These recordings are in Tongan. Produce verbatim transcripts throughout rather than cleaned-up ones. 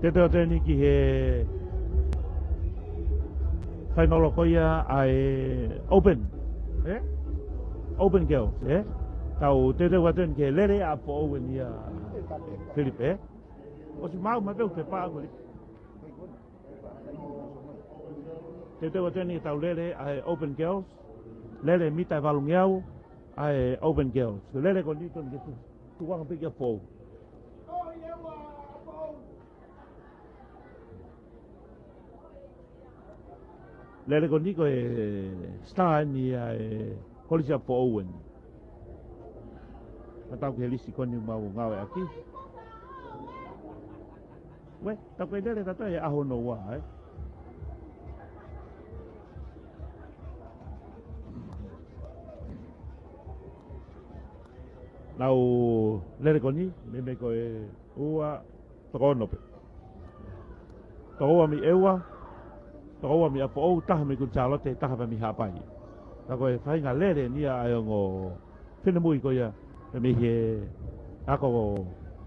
Teuteu atu eni ki he fainolo ko ia ʻa e Open, ē? Open Girls, ē? Tau teuteu atu eni ki he lele ʻa Foʻou eni ia Filipe, ē? ʻOsi maʻu mai pē ʻeku pepa ko eni. Teuteu atu eni tau lele ʻa e Open Girls, lele mita ʻe valungeau ʻa e Open Girls. Lele ko eni tonu ke tu, tuʻunga pē kia Foʻou. Lele ko eni ko e star eni ʻa e Kolisi ʻa Foʻou eni. Ka tau ki he lisi ko eni mau ngāueʻaki. Uē, tau ke lele tautolu he ʻaho hono ua, ē? Nau lele ko eni, meimei ko e ua, toko ono pē. Toko ua mei ʻEua, toko ua mei ʻApifoʻou, taha mei Kuini Sālote, taha pē mei Haʻapai. Ka ko e faʻahinga lele eni ia ʻa e ongo finemui ko ia, pē mei he ako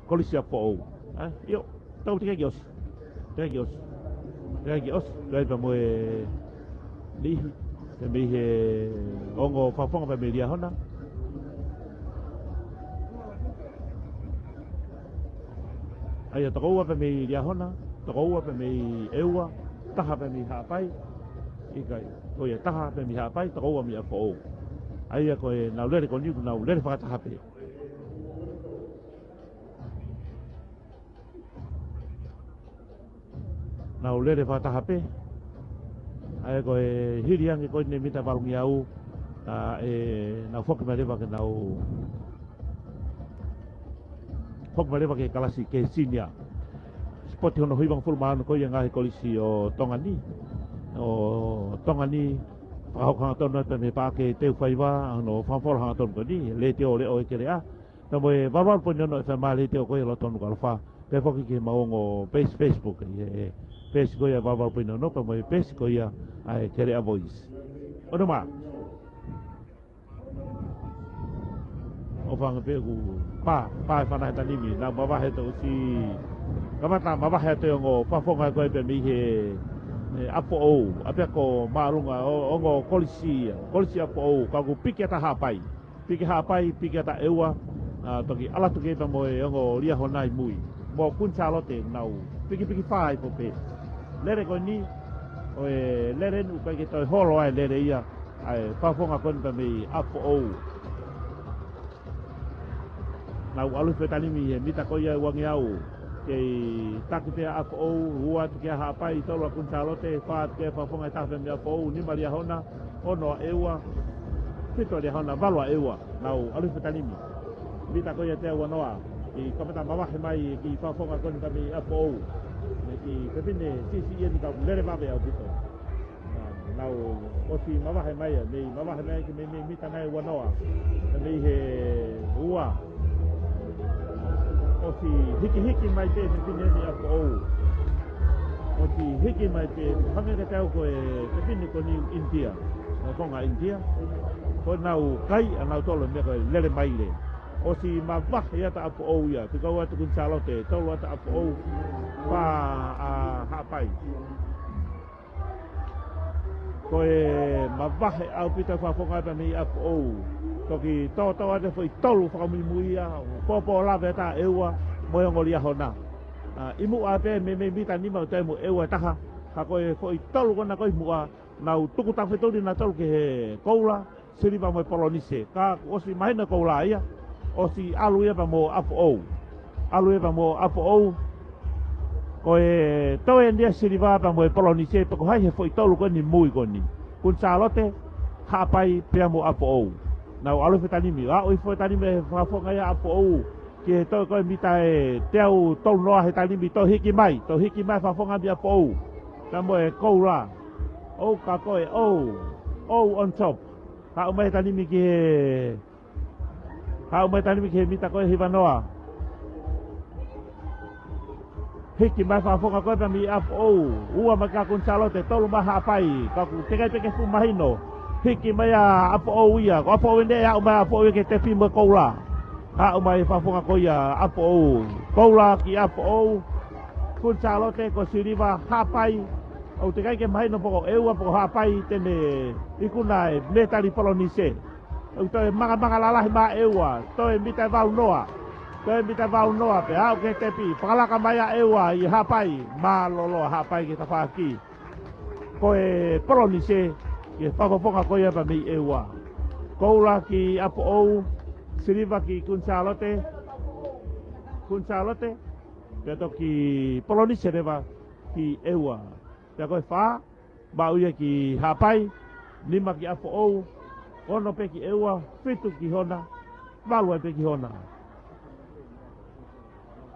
Kolisi ʻa Foʻou. ʻA, ʻio, tau teʻeki ke ʻosi. Teʻeki ke ʻosi. Teʻeki ke ʻosi. Kae pea mo e niʻihi, pē mei he ongo Fakafofonga pē mei Liahona. ʻA ia toko ua pē mei Liahona, toko ua pē mei ʻEua, taha pē mei Haʻapai, ʻikai, ko ia taha pē mei Haʻapai, toko ua mei ʻApifoʻou. ʻA ia ko e nau lele ko eni, nau lele fakataha pē. Nau lele fakataha pē. ʻA ia ko e hili ange ko eni mita valungeau, ʻa ē, nau foki mai leva ke nau, foki mai leva ki he kalasi ke sinia. Sipoti hono hivangofulu mā ono ko ia ngaahi kolisi ʻo Tonga ni. ʻO Tonga ni, fakahoko hangatonu pē mei he Paʻake Teufaiva, hono fakafola hangatonu ko eni, Letiō Leʻo ʻEkeleʻa. Pea mo e valu valu poini ono ʻefe ʻa e Letiō ko ia loto Nukuʻalofa. Pea foki ki he mau ongo peesi Facebook, ʻi he peesi ko ia valu valu poini ono, pea mo e peesi ko ia ʻa e Keleʻa Voice. ʻOno mā. ʻOfa ange pē ʻoku pā, pā e fana he tanimi, nau mavahe atu ʻosi. Kamata mavahe atu e ongo Fakafofonga ko ē pē mei he, ē, ʻApifoʻou, ʻa pea ko māʻolunga, ʻo, ongo kolisi ia, Kolisi ʻApifoʻou, ka ʻoku piki atu ʻa Haʻapai. Piki Haʻapai, piki atu ʻa ʻEua, ʻa, toki ʻalu atu ki ai pea mo e ongo Liahona ʻi mui. Mo Kuini Sālote nau pikipiki fā ai pē. Lele ko eni, ʻo e lele eni ʻoku ʻikai ke toe holo ai e lele ia, ʻa e Fakafofonga ko eni pē mei ʻApifoʻou. Nau ʻalu hifo e tanimi he mita ko ia ʻe uangeau. Kei taki pē ʻa ʻApifoʻou, ua atu kia Haʻapai, tolu ʻa Kuini Sālote, fā atu kia Fakafofonga, taha pē mei ʻApifoʻou, nima Liahona, ono ʻa ʻEua, fitu ʻa Liahona, valu ʻa ʻEua. Nau ʻalu hifo e tanimi. Mita ko ia teau uanoa. Kiʻi kamata mavahe mai e kiʻi Fakafofonga ko eni pē mei ʻApifoʻou. Mei he kiʻi fefine siʻisiʻi eni ka ʻoku lele vave ʻaupito. Nau ʻosi mavahe mai ia, mei mavahe mai ki he meimei mita nai uanoa. Pea mei he ua. ʻOsi hikihiki mai pē fefine eni ʻApifoʻou. ʻOsi hiki mai pē, hangē kiate au ko e fefine ko eni ʻInitia. Nau Tonga ʻInitia. Ko ʻenau kai ʻanautolu meʻa ko e lele maile. ʻOsi mavahe atu ʻa ʻApifoʻou ia, fika ua atu Kuini Sālote, tolu atu ʻa ʻApifoʻou, fā ʻa Haʻapai. Ko e mavahe ʻaupito e Fakafofonga pē mei ʻApifoʻou. Toki tōtō atu e foʻi tolu fakamuimui ia, pōpō lave atu ʻa ʻEua mo e ongo Liahona. ʻA, ʻi muʻa pē meimei mita nima ʻo toe mo ʻEua ʻe taha. Ka ko e foʻi tolu ko ena ko ē ʻi muʻa, nau tuku tafetuli nautolu ki he koula, siliva mo e polonise. Ka kuo ʻosi mahino e koula ia, ʻosi ʻalu ia pea mo ʻApifoʻou. ʻAlu ia pea mo ʻApifoʻou. Ko e toe eni ia e siliva pea mo e polonise, pe ko hai he foʻi tolu ko eni ʻi mui ko eni. Kuini Sālote, Haʻapai pea mo ʻApifoʻou. Nau ʻalu hifo e tanimi, aʻu hifo e tanimi e Fakafofonga ia ʻa ʻApifoʻou ki he toe ko e mita ʻe teau tolu noa he tanimi, toe hiki mai, toe hiki mai e Fakafofonga mei ʻApifoʻou. Pea mo e koula. ʻOu ka ko e ʻou, ʻou on top. Haʻu mai e tanimi ki he, haʻu mai e tanimi ki he mita ko e hiva noa. Hiki mai e Fakafofonga ko ē pē mei ʻApifoʻou, ua mai kia Kuini Sālote, tolu mai Haʻapai, ka ʻoku teʻeki ai pē ke fuʻu mahino. Hiki mai ʻa ʻApifoʻou ia, ko ʻApifoʻou eni ʻe aʻu mai ʻa ʻApifoʻou ia ki he tepi mo e koula. Haʻu mai e Fakafofonga ko ia ʻa ʻApifoʻou, koula ki ʻApifoʻou. Kuini Sālote, ko Siliva Haʻapai. ʻOku teʻeki ai ke mahino pe ko ʻEua pe ko Haʻapai te ne ikuna e mētali polonise. ʻOku toe mangamanga lalahi mai ʻEua, toe mita ʻe valu noa. Toe mita ʻe valu noa, pea aʻu ki he tepi, pakalaka mai ʻa ʻEua ʻi Haʻapai, mālōlō ʻa Haʻapai ki he tafaʻaki. Ko e polonise, ki he fakafofonga ko ia pea mei ʻEua. Koula ki ʻApifoʻou, Siliva ki Kuini Sālote. Kuini Sālote, pea toki polonise leva ki ʻEua. Pea ko e fā, maʻu ia ki Haʻapai, nima ki ʻApifoʻou, ono pē ki ʻEua, fitu ki Hona, valu ai pē ki Hona.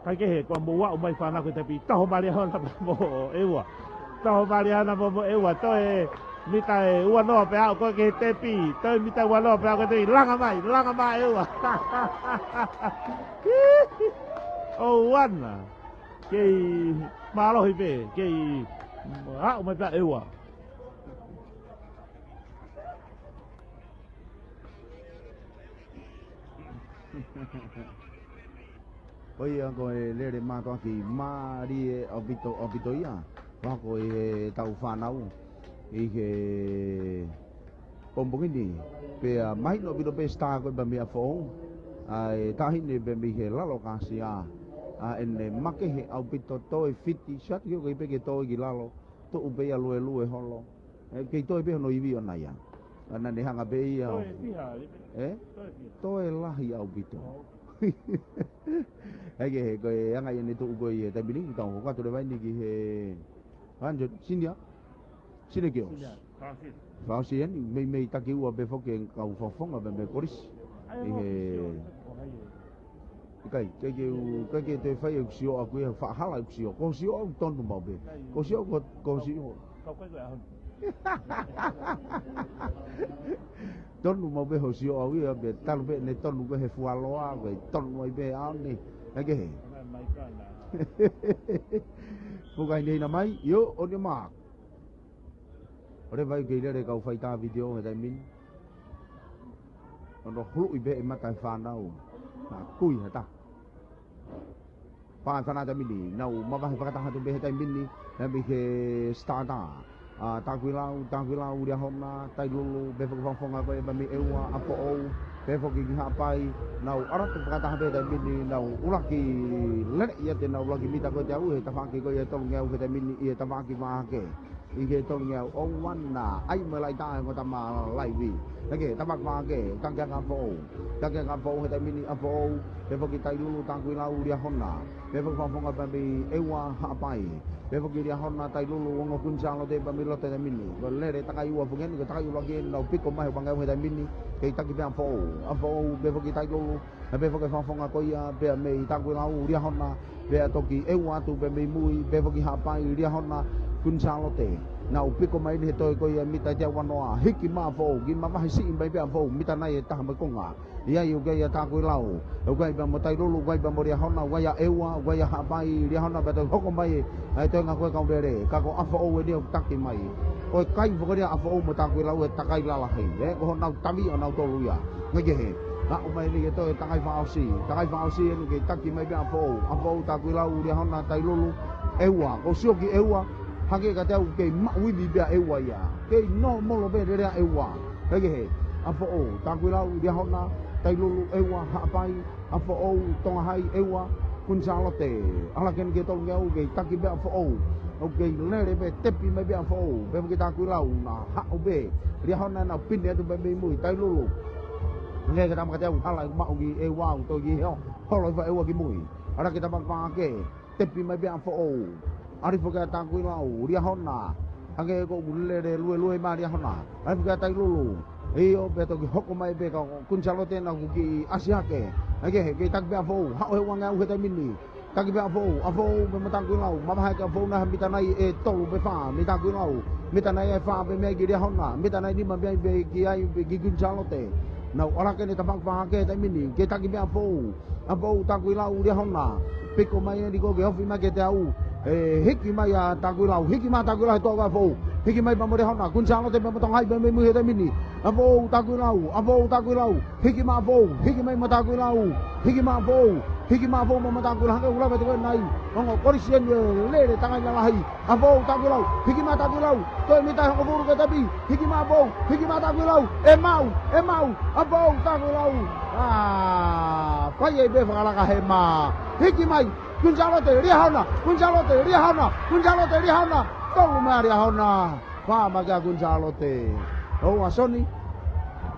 Kaikehe, kuo mou aʻu mai fānau ki he tepi, toho mai ʻa Hona mo ʻEua. Toho mai ʻa Hona mo, mo ʻEua, toe mita ʻe ua noa pea aʻu ko ē ki he tepi, toe mita ʻe ua noa pea aʻu ki he tepi, langa mai, langa mai ʻEua. ʻOua naʻa kei mālohi pē, kei aʻu mai pē ʻa ʻEua. Ko ia ko e lele mātuʻaki mālie ʻaupito, ʻaupito ia. Pea ko e taʻu fānau ʻi he pongipongi ni. Pea mahino ʻaupito pē sitā ko ē pea mei ʻApifoʻou. ʻA e taʻahine pea mei he lalo kāsia. ʻA ʻene makehe ʻaupito, toe fiti, siʻi atu ki ʻoku ʻikai pē ke toe ki lalo. Tuʻu pē ia luelue holo. ʻE, kei toe pē hono ivi ʻona ia. ʻA naʻa ne hanga pē ia. Toe fiha, ʻe? Toe fiha. Toe lahi ʻaupito. ʻOu. ʻE ke, ko e anga ia ʻene tuʻu ko ē ʻi he taimi ni, tau hoko atu leva eni ki he, Ranjo, Senior? Senior Girls. Senior, Fausi. Fausi eni, mei, mei taki ua pē foki e kau fakafofonga pea mei he kolisi. ʻAi, ʻi he, ʻo hai e? ʻIkai, ʻikai ke u, ʻikai ke toe fai ʻeku sio ʻaʻaku ia, faʻa hala ʻeku sio. Ko hoʻo sio ʻaʻau tonu maʻu pē. Ko hoʻo sio, ko, ko hoʻo sio. Kau kai ko e ʻaho ni. Tonu maʻu pē hoʻo sio ʻaʻau ia, pea talu pē ʻene tonu ko ē he fualoa, ko e tonu ai pē ʻaho ni. ʻE ke he. Mai, mai ka na. Ko kai nei na mai, io, on your mark. ʻOku lele ʻa e kei lele kau faitā vitiō he taimi ni. ʻO ne huluʻi pē e mata e fānau. Naʻa kui ha taha. Pā e fānau taimi ni, nau mavahe fakataha atu pē he taimi ni, naʻa mei he sitā. ʻA, Takuilau, Takuilau, Liahona, Tailulu, pea foki fakafofonga ko ē pea mei ʻEua, ʻApifoʻou, pea foki ki Haʻapai, nau ʻalu atu fakataha pē he taimi ni, nau ʻuluaki lele ia te nau ʻuluaki mita ko ē te aʻu he tafaʻaki ko ē ʻe tolungeau he taimi ni ʻi he tafaʻaki vahake. ʻI he tolungeau ʻoua naʻa ʻai mai laʻi taʻe ko tama laivi. ʻE ke, tama kua ke, taki ʻa ʻApifoʻou. Taki ʻa ʻApifoʻou he taimi ni ʻApifoʻou, pea foki Tailulu, Takuilau, Liahona. Pea foki fakafofonga pea mei ʻEua Haʻapai. Pea foki Liahona, Tailulu, ongo Kuini Sālote pea mei loto he taimi ni. Ko e lele takai ua foki eni, ko e takai ua ki eni, nau piko mai he pangeau he taimi ni. Kei taki pē ʻApifoʻou. ʻApifoʻou, pea foki Tailulu. ʻE pea foki fakafofonga ko ia, pea mei Takuilau, Liahona, pea toki ʻEua atu pea mei mui, pea foki Haʻapai, Liahona, Kuini Sālote. Nau piko mai eni he toe ko ia mita ʻe teau ua noa, hiki mai ʻApifoʻou, kiʻi mavahe siʻi mai pē ʻApifoʻou, mita nai ʻe taha mo e konga. ʻI ai ʻoku ʻi ai ʻa Takuilau, ʻoku ʻi ai pea mo Tailulu, ʻoku ʻi ai pea mo Liahona, ʻoku ʻi ai ʻa ʻEua, ʻoku ʻi ai ʻa Haʻapai, Liahona pea toe hoko mai ʻa e toenga ko ē kau lele, ka ko ʻApifoʻou eni ʻoku taki mai. ʻOku ʻikai foki eni ʻa ʻApifoʻou mo Takuilau ʻe takai lalahi, ʻe, ko honau tavi ʻonautolu ia. Ngai kehe. Naʻa ʻomai eni ke toe takai fakaʻosi. Takai fakaʻosi eni kei taki mai pē ʻApifoʻou. ʻApifoʻou, Takuilau, Liahona, Tailulu, ʻEua. Ko e sio ki ʻEua, hangē kiate au kei maʻu ivi pē ʻa ʻEua ia. Kei nōmolo pē lele ʻa ʻEua. Ngai kehe. ʻApifoʻou, Takuilau, Liahona, Tailulu, ʻEua, Haʻapai, ʻApifoʻou, Tonga Hai, ʻEua, Kuini Sālote. ʻAlu hake eni ki he tolungeau, kei taki pē ʻApifoʻou. ʻOku kei lele pē, tepi mai pē ʻApifoʻou. Pea foki Takuilau, naʻa haʻu pē. Liahona naʻa pine atu pē mei mui, Tailulu. Ngai ke tama kiate au hala ʻeku maʻu ki ʻEua, ʻoku toe ki he holo ʻi fai ʻEua ki mui. ʻAlu hake tama vahake, tepi mai pē ʻApifoʻou. ʻAlu hifo ki ai ʻa Takuilau, Liahona. Hangē ko ʻoku lele luelue mai ʻa Liahona. ʻAlu hifo ki ai ʻa Tailulu. ʻIo, pea toki hoko mai pē ka ko Kuini Sālote naʻa ku kiʻi ʻasi hake. Ngai kehe, kei taki pē ʻApifoʻou. Haʻu he uangeau he taimi ni. Taki pē ʻApifoʻou. ʻApifoʻou pea mo Takuilau. Mavahe ʻa ʻApifoʻou naʻe mita nai ʻe tolu pe fā mei Takuilau. Mita nai ʻe fā pē mei ai ki Liahona. Mita nai ʻe nima mei ai pē ki ai pē ki Kuini Sālote. Nau ʻalu hake eni tama vahake he taimi ni. Kei taki pē ʻApifoʻou. ʻApifoʻou, Takuilau, Liahona. Piko mai eni ko ē ke ofi mai kiate au. ʻE, hiki mai ʻa Takuilau. Hiki mai ʻa Takuilau he toʻa ʻo ʻApifoʻou. Hiki mai pea mo Liahona. Kuini Sālote pea mo Tonga Hai pea mei mui he taimi ni. ʻApifoʻou, Takuilau. ʻApifoʻou, Takuilau. Hiki mai ʻApifoʻou. Hiki mai mo Takuilau. Hiki mai ʻApifoʻou. Hiki mai ʻa Fou mo Matakuilau, hangē ʻoku lave atu ko ē ʻanai. Ongo kolisi eni ʻe lele tangai lalahi. ʻA Fou, Takuilau. Hiki mai Takuilau. Toe mita ʻe hongofulu ki he tepi. Hiki mai ʻa Fou. Hiki mai Takuilau. ʻE maʻu. ʻE maʻu. ʻA Fou, Takuilau. ʻĀ, fai ai pē fakalaka hema. Hiki mai. Kuini Sālote, Liahona. Kuini Sālote, Liahona. Kuini Sālote, Liahona. Tolu mai ʻa Liahona. Fā mai kia Kuini Sālote. ʻOua, Soni.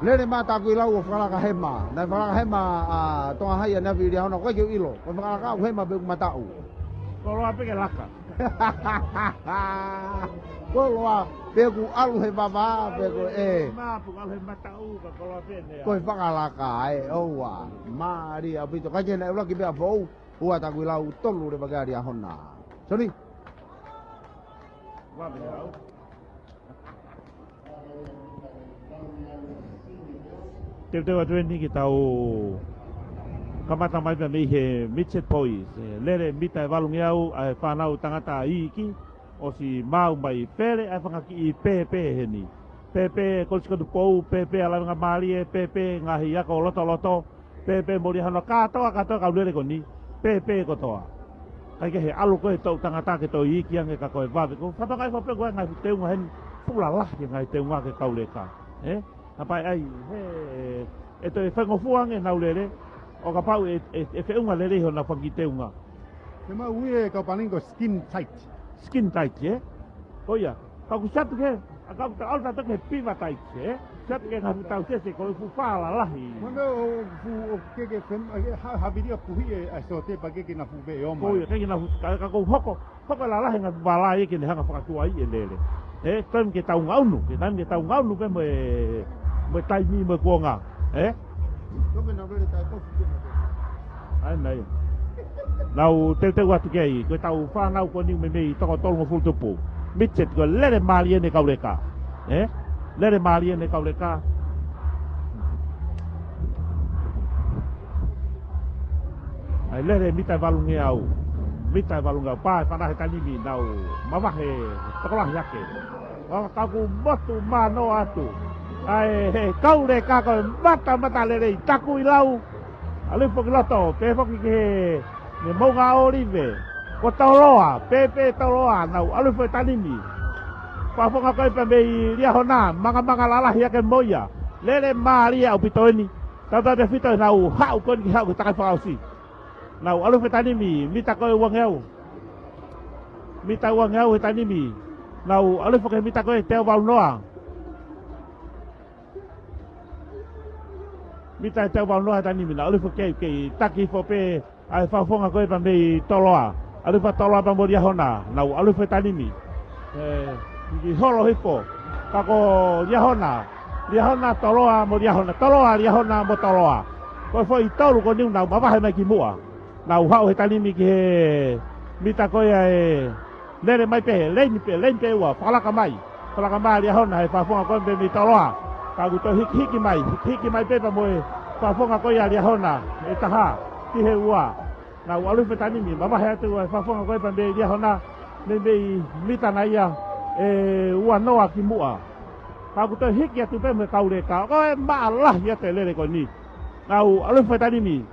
Lele mai Takuilau ʻo fakalaka hema. Naʻe fakalaka hema ʻa Tonga Hai ʻaneafi ʻi Liahona. ʻOku ʻikai ke u ʻilo. Ko e fakalaka ʻoku hema pe ʻoku mataʻu. Koloa pē ke laka. Koloa pe ʻoku ʻalu he vavā pe ko e. Mā pe ʻoku ʻalu he mataʻu ka koloa pē ne. Ko e fakalaka ē, ʻoua. Mālie ʻaupito. Kae kehe naʻe ʻuluaki pē ʻa Fou. Ua Takuilau, tolu leva kia Liahona. Soni. Ua me au. Teuteu atu eni ke tau kamata mai pē mei he midget boys. ʻE, lele mita ʻe valungeau ʻa e fānau tangata iiki. ʻOsi maʻu mai pele ʻa e fanga kiʻi pēpē heni. Pēpē Kolisi ko Tupou, pēpē ʻa Lavengamālie, pēpē ngaahi ako lotoloto, pēpē mo Liahona kātoa, kātoa kau lele ko eni, pēpē kotoa. Kae kehe ʻalu ko ē toʻu tangata ke toe iiki ange ka ko e vave. Ko e fatongia ʻi he fapē ko e ngaahi teunga heni, fuʻu lalahi ngaahi teunga ke kau leka. Ē? Hapai ai, he, ʻe toe faingofua ange ʻenau lele, ʻo kapau ʻe, ʻe, ʻe feʻunga lelei honau fanga kiʻi teunga. Ke mau ui e kau Pālangi ko e skin tight. Skin tight, ē? Ko ia. Ka ʻoku ʻosi atu ke, ʻa ka ʻoku tau ʻalu tautolu ki he piva tight, ē? ʻOsi atu ke ngaahi fuʻu tausese ko e fuʻu fā lalahi. Mano o fuʻu o ke ke fem, ha, ha video puhi e, ʻa e sote pa ke ke na fuʻu ve o mai. Ko ia, ke ke na fuʻu ka, ka ʻoku hoko, hoko lalahi ngaahi vala ia ke ne hanga fakatuʻa ai e lele. Ē, taimi ke tau ngaʻunu, ke taimi ke tau ngaʻunu pē mo e, mo e taimi mo e kuonga. Ē? Toke na lele tae kofi ke na. ʻAi, nai. Nau teuteu atu ki ai, ko e tau fānau ko eni meimei toko tolungofulu tupu. Midget ko e lele mālie ʻene kau leka. Ē? Lele mālie ʻene kau leka. ʻAi, lele mita ʻe valungeau. Mita ʻe valungeau. Pā e fānau he taimi ni nau mavahe tokolahi hake. ʻO ka ʻoku motu mano atu. ʻAi, he kau leka ko e mata, mata lelei Takuilau. ʻAlu foki ki loto, pehē foki ki he, ne Moʻunga ʻŌlive. Ko Toloa, pēpē Toloa, nau ʻalu foki he taimi ni. Fakafofonga ko ē pea mei Liahona, mangamanga lalahi hake mo ia. Lele mālie ʻaupito eni. Tautautefito ʻenau haʻu ko eni ke haʻu ki he takai fakaʻosi. Nau ʻalu foki he taimi ni, mita ko e uangeau. Mita uangeau he taimi ni. Nau ʻalu foki he mita ko e teau valu noa. Mita ʻe teau valu noa he taimi ni, nau ʻalu foki kei, kei taki hifo pē ʻa e fakafofonga ko ē pea mei Toloa. ʻAlu foki Toloa pea mo Liahona, nau ʻalu foki he taimi ni. Ē, ki holo hifo. Ka ko Liahona, Liahona, Toloa mo Liahona, Toloa, Liahona mo Toloa. Ko e foʻi tolu ko eni ʻoku nau mavahe mai ki muʻa. Nau haʻu he taimi ni ki he mita ko ia ʻe lele mai pē, leini pē, leini pē ua, fakalaka mai. Fakalaka mai ʻa Liahona he fakafofonga ko ē pea mei Toloa. Ka ʻoku toe hikihiki mai, hikihiki mai pē pea mo e fakafofonga ko ia ʻa Liahona, ʻe taha, ki he ua. Nau ʻalu foki he taimi ni, mavahe atu ʻa e fakafofonga ko ē pea mei Liahona, meimei mita nai ia ʻe ua noa ki muʻa. Ka ʻoku toe hiki atu pē mo e kau leka. Ko e maʻa lahi atu e lele ko eni. Nau ʻalu foki he taimi ni.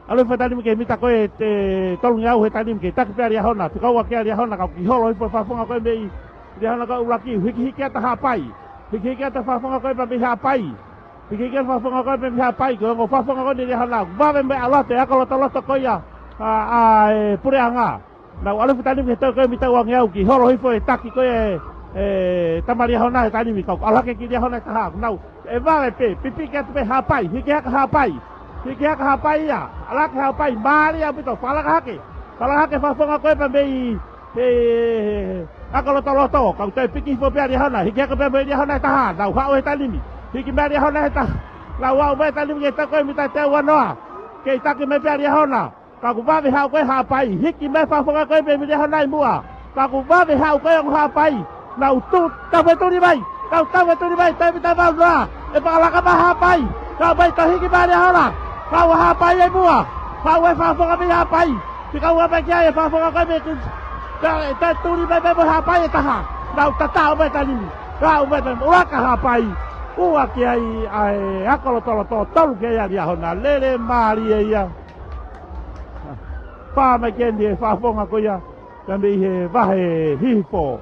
ʻAlu foki he taimi ni ki he mita ko ē ʻe tolungeau he taimi ni, kei taki pē ʻa Liahona, fekauʻaki ʻa Liahona, ka ʻoku kiʻi holo hifo e fakafofonga ko ē mei Liahona ko e ʻuluaki, hikihiki atu ʻa Haʻapai. Hikihiki atu e fakafofonga ko ē pea mei Haʻapai. Hikihiki atu e fakafofonga ko ē pea mei Haʻapai, ko e ongo fakafofonga ko eni ʻa Liahona, vave mo e ʻalu atu e ako lotoloto ko ia ʻa, ʻa e puleʻanga. Nau ʻalu foki he taimi ni ki he toe ko ē mita uangeau, kiʻi holo hifo e taki ko ē ʻe, ʻe tama Liahona he taimi ni, ka ʻoku ʻalu hake ki Liahona ʻe taha. Nau, ʻe vave pē, pipiki atu pē Haʻapai, hiki hake ʻa Haʻapai. Hiki hake ʻa Haʻapai ia, ʻalu hake ʻa Haʻapai, mālie ʻaupito, fakalaka hake. Fakalaka hake e fakafofonga ko ē pea mei he, he, he, ako lotoloto, ka ʻoku toe piki hifo pē ʻa Liahona, hiki hake pē mo Liahona ʻe taha, nau haʻu he taimi ni. Hiki mai ʻa Liahona ʻe taha, nau haʻu mai he taimi ni ki he toe ko ē mita ʻe teau uanoa. Kei taki mai pē ʻa Liahona. Ka ʻoku vave haʻu ko ē ʻa Haʻapai. Hiki mai e fakafofonga ko ē mei Liahona ʻi muʻa. Ka ʻoku vave haʻu ko ē ʻa Haʻapai. Nau tu, tau e tuli mai. Tau, tau e tuli mai. Tau e mita valu noa. ʻE fakalaka mai ʻa Haʻapai. Ka ʻoku ʻikai toe hiki mai ʻa Liahona. Ka ʻoku ʻa Haʻapai ʻi muʻa. Ka ʻoku ʻi ai e fakafofonga mei Haʻapai. Pea ka ʻoku ʻomai ki ai e fakafofonga ko ē mei Kuini. Ka ʻe toe tuli mai pē mo Haʻapai ʻe taha. Nau tataʻo mai he taimi ni. Ka ʻoku ʻomai pē mo ʻuluaki ʻa Haʻapai. Ua ki ai ʻa e ako lotoloto, tolu ki ai ʻa Liahona. Lele mālie ia. Pā mai ki ai ʻeni e fakafofonga ko ia, pea mei he vahe Hihifo.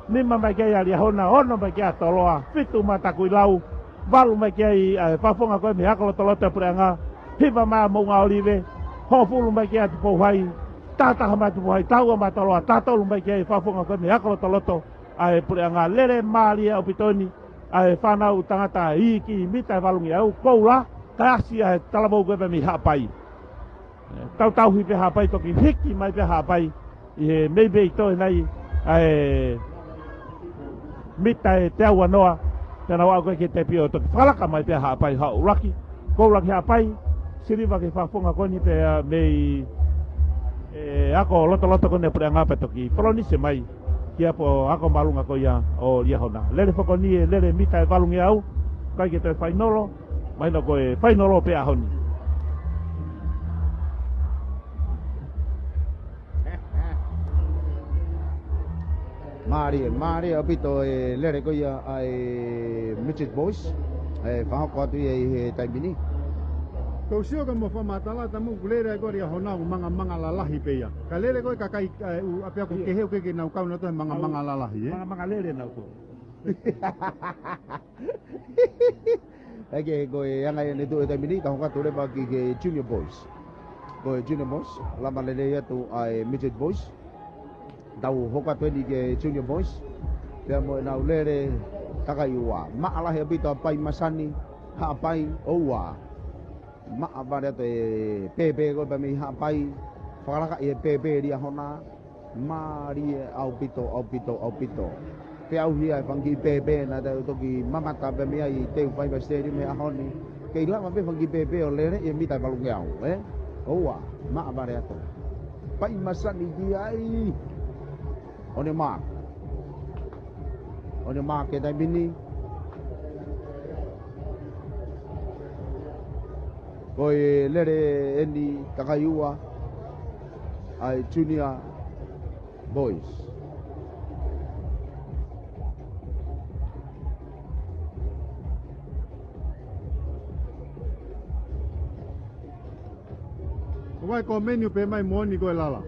Nima mai ki ai ʻa Liahona, ono mai ki ai ʻa Toloa, fitu mai Takuilau, valu mai ki ai ʻa e fakafofonga ko ē mei he ako lotoloto ʻa e puleʻanga, hiva mai ʻa Moʻungaʻolive, hongofulu mai ki ai ʻa Tupouhai, tahataha mai ʻa Tupouhai, taha ua mai ʻa Toloa, tahatolu mai ki ai e fakafofonga ko ē mei he ako lotoloto ʻa e puleʻanga. Lele mālie ʻaupito ʻeni ʻa e fānau tangata iiki, mita ʻe valungeau, koula, kae ʻasi ʻa e talavou ko ē pea mei Haʻapai. Tautauhi pē Haʻapai, toki hiki mai pē Haʻapai ʻi he meimei toe nai ʻa e mita ʻe teau ua noa, pea nau aʻu ko ē ki he tepi ʻo toki fakalaka mai pē Haʻapai, haʻu ʻuluaki, koula ki Haʻapai, siliva ki he fakafofonga ko eni pea mei he ako lotoloto ko eni ʻa e puleʻanga pea toki polonise mai ki he ako māʻolunga ko ia ʻo Liahona. Lele foki ʻeni e lele mita ʻe valungeau, ʻikai ke toe fainolo, mahino ko e fainolo pē ʻaho ni. Mālie, mālie ʻaupito e lele ko ia ʻa e Midget Boys. ʻE fakahoko atu ia ʻi he taimi ni. Ko u sio ki hoʻomo fakamatala, Tamu, ʻoku lele ai ko ē Liahona ʻoku mangamanga lalahi pē ia. Ka lele ko ē kakai, ē, ʻoku ʻapē ʻoku ʻIo. kehe ʻoku ʻikai ke nau kau nautolu he mangamanga ʻAu, lalahi, ē? Mangamanga lele nautolu. ʻIkai ke, ko e anga ia ʻene tuʻu he taimi ni, ka hoko atu leva ki he Junior Boys. Ko e Junior Boys, lama lelei atu ʻa e Midget Boys. Tau hoko atu ʻeni ki he Junior Boys. Pea mo ʻenau lele takai ua. Maʻa lahi ʻaupito ʻa Pai Masani, Haʻapai, ʻoua. Maʻa vale atu e pēpē ko ē pea mei Haʻapai. Fakalaka ʻi he pēpē Liahona. Mālie ʻaupito, ʻaupito, ʻaupito. Pea ʻauhia e fanga kiʻi pēpē naʻa tau toki mamata pē mei ai ʻi he Teufa Hiva Stadium he ʻaho ni. Kei lava pē fanga kiʻi pēpē ʻo lele ʻi he mita ʻe valungeau, ē? ʻOua, maʻa vale atu. Pai Masani ki ai. On your mark. On your mark he taimi ni. Ko e lele ʻeni takai ua ʻa e Junior Boys. ʻOua ʻe ko menu pē mai moʻoni ko e lala.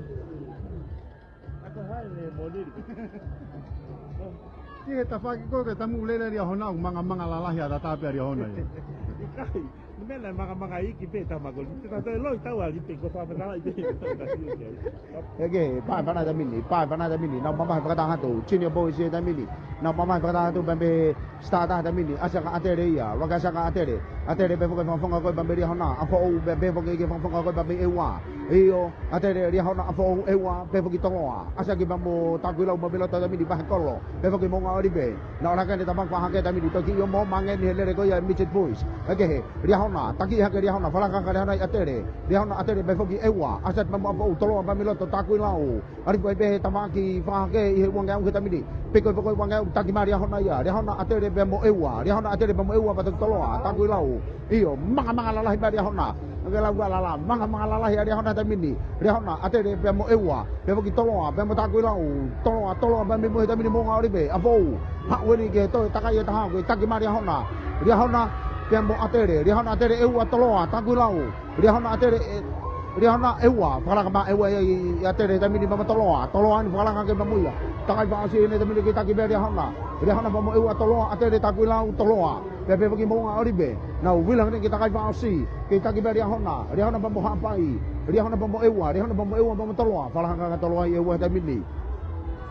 Ako hai ne monili. Ki he tafaʻaki ko ē ke Tamu, lele Liahona ʻoku mangamanga lalahi ʻa tata pē ʻa Liahona ia. ʻIkai, ni mena mangamanga iiki pē Tamu ko ni. Te tau loi tau ali pē ko fakamatala i pē. ʻEke, pae fana taimi ni, pae fana taimi ni. Nau mamahi fakataha atu, Junior Boys he taimi ni. Nau mamahi fakataha atu pea mei Start ʻa he taimi ni, ʻasi ʻa ʻAtele ia, laka ʻasi ʻa ʻAtele. ʻAtele pea foki fakafofonga ko ē pea mei Liahona, ʻa Foʻou pea, pea foki ki he fakafofonga ko ē pea mei ʻEua. ʻIo, ʻAtele, Liahona, ʻa Foʻou, ʻEua, pea foki Toloa. ʻAsi ʻaki pea mo Takuilau mo Miloto he taimi ni, vahe kolo, pea foki Moʻungaʻolive. Naʻa laka ʻene tama fakahake he taimi ni, toki ʻio mo mange ni he lele ko ia ʻa e Midget Boys. ʻEke he, Liahona, taki hake Liahona, fakalaka hake Liahona ʻi ʻAtele. Liahona, ʻAtele, pea foki ʻEua, ʻasi atu pea mo ʻa Foʻou, Toloa pea Miloto, Takuilau. ʻAlifu ai pē he tama ki fakahake ʻi he uangeau he taimi ni. Pea ko e poko uangeau taki mai Liahona ia. Liahona, ʻAtele pea mo ʻEua. Liahona, ʻAtele pea mo ʻEua pea toki Toloa. Takuilau. ʻIo, mangamanga lalahi mai Liahona. ʻOku lau ua lala. Mangamanga lalahi ʻa Liahona he taimi ni. Liahona, ʻAtele pea mo ʻEua. Pea foki Toloa. Pea mo Takuilau. Toloa, Toloa pea mei muʻa he taimi ni Moʻungaʻolive. ʻA Foʻou. Haʻu ʻeni ke toe takai e taha ko e taki mai Liahona. Liahona pea mo ʻAtele. Liahona, ʻAtele, ʻEua, Toloa. Takuilau. Liahona, ʻAtele, ʻe, Liahona, ʻEua, fakalaka mai ʻEua ʻi, ʻi ʻAtele he taimi ni pea mo Toloa, Toloa ʻeni fakalaka hake pea mo ia. Takai fakaʻosi ʻeni he taimi ni ke taki pē Liahona. Liahona pea mo ʻEua, Toloa, ʻAtele, Takuilau, Toloa. Pea pea foki Moʻungaʻolive. Nau vila hake ke takai fakaʻosi, ke taki pē Liahona. Liahona pea mo Haʻapai. Liahona pea mo ʻEua, Liahona pea mo ʻEua pea mo Toloa. Fakalaka hake Toloa ʻi ʻEua he taimi ni.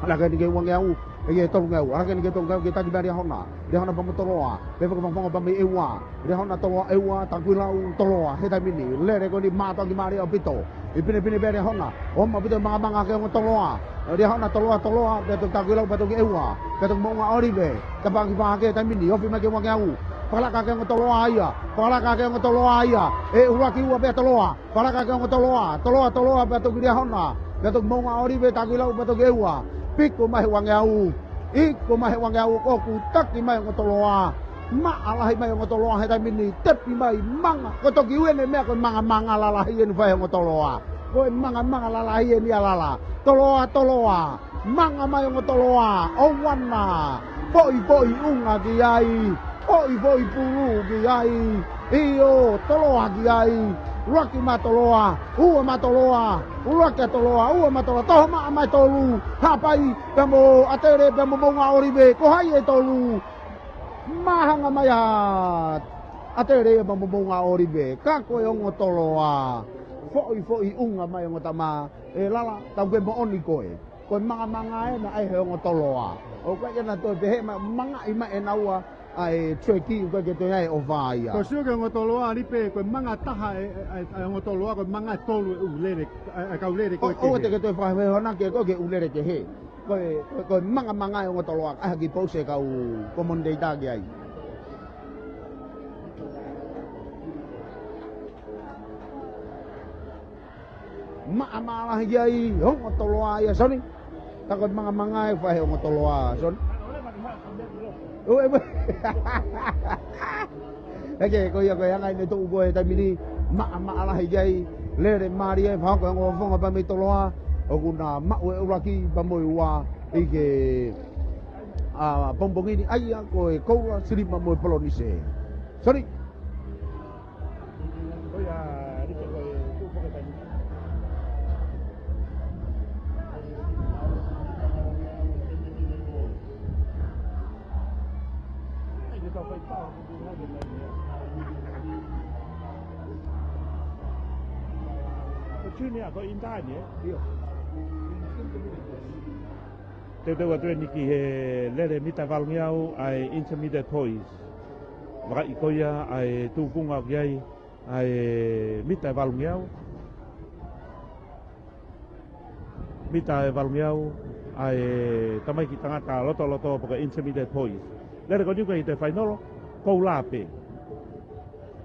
Laka ʻeni ki he uangeau, ʻe ki he tolungeau. Laka ʻeni ki he tolungeau ke taki pē Liahona. Liahona pea mo Toloa. Pea foki fakafofonga pea mei ʻEua. Liahona, Toloa, ʻEua, Takuilau, Toloa. He taimi ni, lele ko eni mātuʻaki mālie ʻaupito. ʻI pinepine pē Liahona. ʻOmi ʻaupito mangamanga ki he ongo Toloa. Liahona, Toloa, Toloa, pea toki Takuilau, pea toki ʻEua. Pea toki Moʻungaʻolive. Tafaʻaki fakahake he taimi ni, ofi mai ki he uangeau. Fakalaka ki he ongo Toloa ia. Fakalaka ki he ongo Toloa ia. ʻE ʻuluaki ua pē Toloa. Fakalaka ki he ongo Toloa. Toloa, Toloa, pea toki Liahona. Pea toki Moʻungaʻolive, Takuilau, pea toki ʻEua. Piko mai he uangeau. Piko mai he uangeau ʻoku taki mai ongo Toloa. Maʻa lahi mai ongo Toloa he taimi ni, tepi mai manga. Ko e toki ui ʻene meʻa ko e mangamanga lalahi ʻeni fai ongo Toloa. Ko e mangamanga lalahi ʻeni ʻa lala. Toloa, Toloa. Manga mai ongo Toloa. ʻOuana. Foʻi, foʻi unga ki ai. Foʻi, foʻi pulu ki ai. ʻIo, Toloa ki ai. ʻUluaki maʻa Toloa, ua maʻa Toloa, ʻuluaki ʻa Toloa, ua maʻa Toloa, toho maʻa mai tolu, Haʻapai, pea mo ʻAtele, pea mo Moʻunga ʻŌlive, ko hai e tolu? Māhanga mai ʻa ʻAtele ia pea mo Moʻunga ʻŌlive, ka ko e ongo Toloa. Foʻi, foʻi ʻunga mai ongo tama, ʻe Lala, tau ke moʻoni koe. Ko e mangamanga ena ʻa e ongo Toloa. ʻOku ʻikai ke na toe pehē ma-, mangaʻi mai ʻe naua ʻa e treki, ʻoku ʻikai ke toe ʻi ai e ʻova ia. Ko e sio ki he ongo Toloa ni pē, ko e manga taha e, e, e, e ongo Toloa, ko e manga tolu e ʻū lele, e, e kau lele ko ē. ʻOua te ke toe fakafehoanaki ko ē ki he ʻū lele kehe. Ko e, ko e, ko e mangamanga e ongo Toloa, ʻa e haki pousi e kau commentator ki ai. Maʻamaʻa lahi ki ai, ongo Toloa ia, Soni. Ka ko e mangamanga e fai he ongo Toloa, Soni. ʻO, ʻe, ʻeke, ko ia ko e anga ʻene tuʻu ko ē he taimi ni, maʻamaʻa lahi ki ai, lele mālie, fakahoko e ongo fofonga pea mei Toloa, ʻoku na maʻu e ʻuluaki pea mo e ua, ʻi he, ʻa, pongipongi ni, ʻa ia ko e Koula, Silipa mo e Polonise. Soni. Ko ia, Rike, ko e tuʻu foki taimi. Ko Junior, ko Intaani, ē? ʻIo. Teuteu atu eni ki he lele mita valungeau ʻa e intermediate poise. Vakai ko ia ʻa e tūkunga ki ai ʻa e mita valungeau. Mita valungeau ʻa e tamaiki tangata lotoloto pe ko e intermediate poise. Lele ko eni ʻoku ʻikai toe fainolo, Koula pē.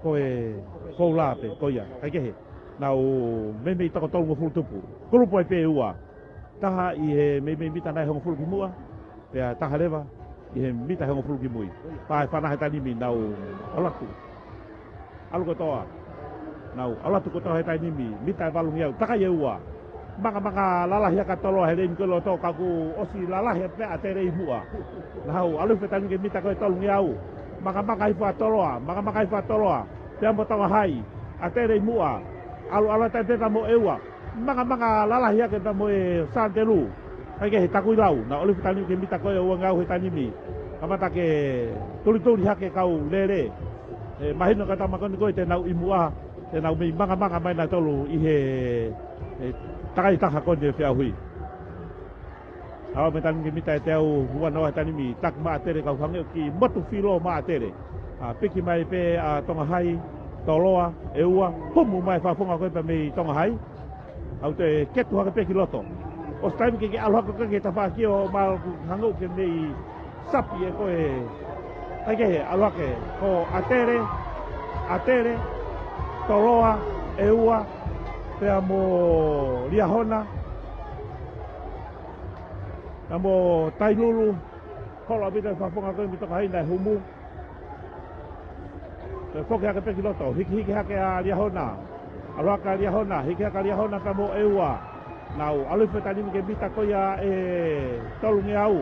Ko e Koula pē, ko ia, kae kehe. Nau meimei toko tolungofulu tupu. Kulupu ai pē ʻe ua. Taha ʻi he meimei mita nai hongofulu ki muʻa, pea taha leva ʻi he mita hongofulu ki mui. Pea ʻe fānau he taimi ni nau ʻalu atu. ʻAlu kotoa. Nau ʻalu atu kotoa he taimi ni, mita valungeau, takai ʻe ua. Mangamanga lalahi hake ʻa Toloa he leini ko ē loto ka kuo ʻosi lalahi pē ʻa ʻAtele ʻi muʻa. Nau ʻalu hifo he taimi ni ki he mita ko ē tolungeau. Mangamanga hifo ʻa Toloa, mangamanga hifo ʻa Toloa. Pea mo Tonga Hai, ʻAtele ʻi muʻa. ʻAlu, ʻalu atu pē pea mo ʻEua. Mangamanga lalahi hake pea mo e Santelu. Kae kehe Takuilau, nau ʻalu hifo he taimi ni ki he mita ko ē uangeau he taimi ni. Kamata ke tulituli hake kau lele. ʻE mahino ka tama ko eni ko ē te nau ʻi muʻa, te nau mei mangamanga mai nautolu ʻi he, ʻe, takai taha ko eni ʻo e feʻauhi. ʻAlu mei he taimi ni ki he mita ʻe teau uanoa he taimi ni, taki maʻa ʻAtele, kau hangē ʻoku motu filo maʻa ʻAtele. ʻA, piki mai pē ʻa Tonga Hai, Toloa, ʻEua, humu mai fakafofonga ko ē pea mei Tonga Hai. ʻAlu ʻo ketu hake pē ki loto. ʻOsi taimi ke ke ʻalu hake ki he tafaʻaki ʻo mahalo ʻoku hangē ʻoku ke mei sapi ʻe koe. Kae kehe, ʻalu hake, ko ʻAtele, ʻAtele, Toloa, ʻEua, pea mo Liahona, pea mo Tailulu, holo ʻaupito e fakafofonga ko ē mei Tonga Hai naʻe humu. Toe foki hake pē ki loto, hikihiki hake ʻa Liahona. ʻAlu hake ʻa Liahona, hiki hake ʻa Liahona pea mo ʻEua. Nau ʻalu hifo he taimi ni ki he mita ko ia ʻe tolungeau.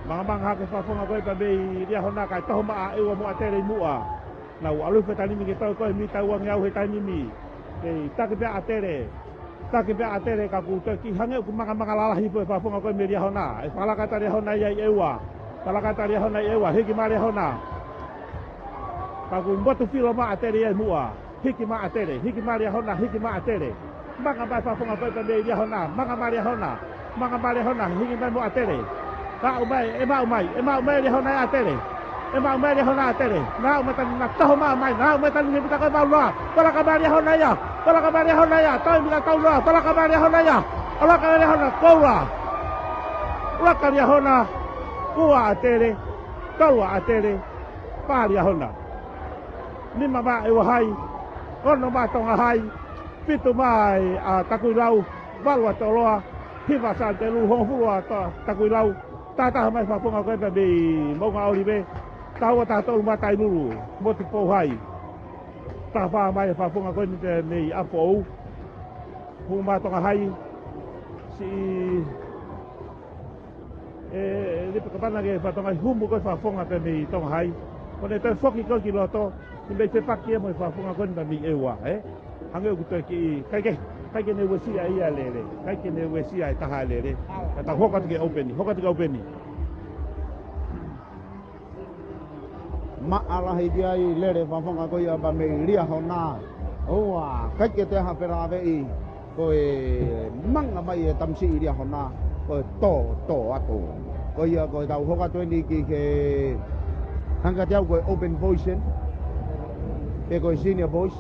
Mangamanga hake fakafofonga ko ē pea mei Liahona kae toho maʻa ʻEua mo ʻAtele ʻi muʻa. Nau ʻalu hifo he taimi ni ki he toe ko ē mita uangeau he taimi ni. Kei taki pē ʻa ʻAtele. Taki pē ʻa ʻAtele ka kuo toe kiʻi hangē ʻoku mangamanga lalahi hifo e fakafofonga ko ē mei Liahona. ʻE fakalaka atu ʻa Liahona ia ʻi ʻEua. Fakalaka atu ʻa Liahona ʻi ʻEua. Hiki maʻa Liahona. Ka kuo motu filo maʻa ʻAtele ia ʻi muʻa. Hiki maʻa ʻAtele. Hiki maʻa Liahona. Hiki maʻa ʻAtele. Manga mai fakafofonga ko ē pea mei Liahona. Manga mai Liahona. Manga mai Liahona, hiki mai mo ʻAtele. Maʻu mai, ʻe maʻu mai, ʻe maʻu mai Liahona ʻe ʻAtele. ʻE maʻu mai Liahona ʻe ʻAtele. Nau ō mai taimi ni, nau toho maʻa mai, nau ō mai taimi ni ki he mita ko ē valu noa. Fakalaka mai Liahona ia, fakalaka mai Liahona ia, toe mita tolu noa, fakalaka mai Liahona ia. ʻAlu hake Liahona, Koula. ʻUluaki ʻa Liahona, ua ʻa ʻAtele, tolu ʻa ʻAtele, fā Liahona. Nima maʻa ʻEua Hai, ono maʻa Tonga Hai, fitu mai ʻa Takuilau, valu ʻa Toloa, hiva ʻa Santelu, hongofulu ʻa To-, Takuilau, taha taha mai fakafofonga ko ē pea mei Moʻunga ʻŌlive, taha ua taha tolu maʻa Tailulu, Motupou Hai. Taha fā mai fakafofonga ko eni pea mei ʻApifoʻou, humu maʻa Tonga Hai, siʻi ʻe, Lipe Kapana ke fakatonga ʻi humu ko ē fakafofonga pea mei Tonga Hai. Ko ʻene toe foki ko ē ki loto, Mei fepaki ia mo e fakafofonga ko eni pea mei ʻEua, ē? Hangē ʻoku toe kiʻi, ʻikai ke, ʻikai ke ne uesia ia e lele. ʻIkai ke ne uesia e taha e lele. Ka tau hoko atu ki he ʻoupeni, hoko atu ki he ʻoupeni. Maʻa lahi ki ai lele fakafofonga ko ia pea mei Liahona. ʻOua, ʻikai ke toe ha felāveʻi. Ko e manga mai e tamasiʻi Liahona, ko e tō, tō atu. Ko ia ko e tau hoko atu eni ki he hanga kiate au ko e open voice eni, pe ko e senior voice.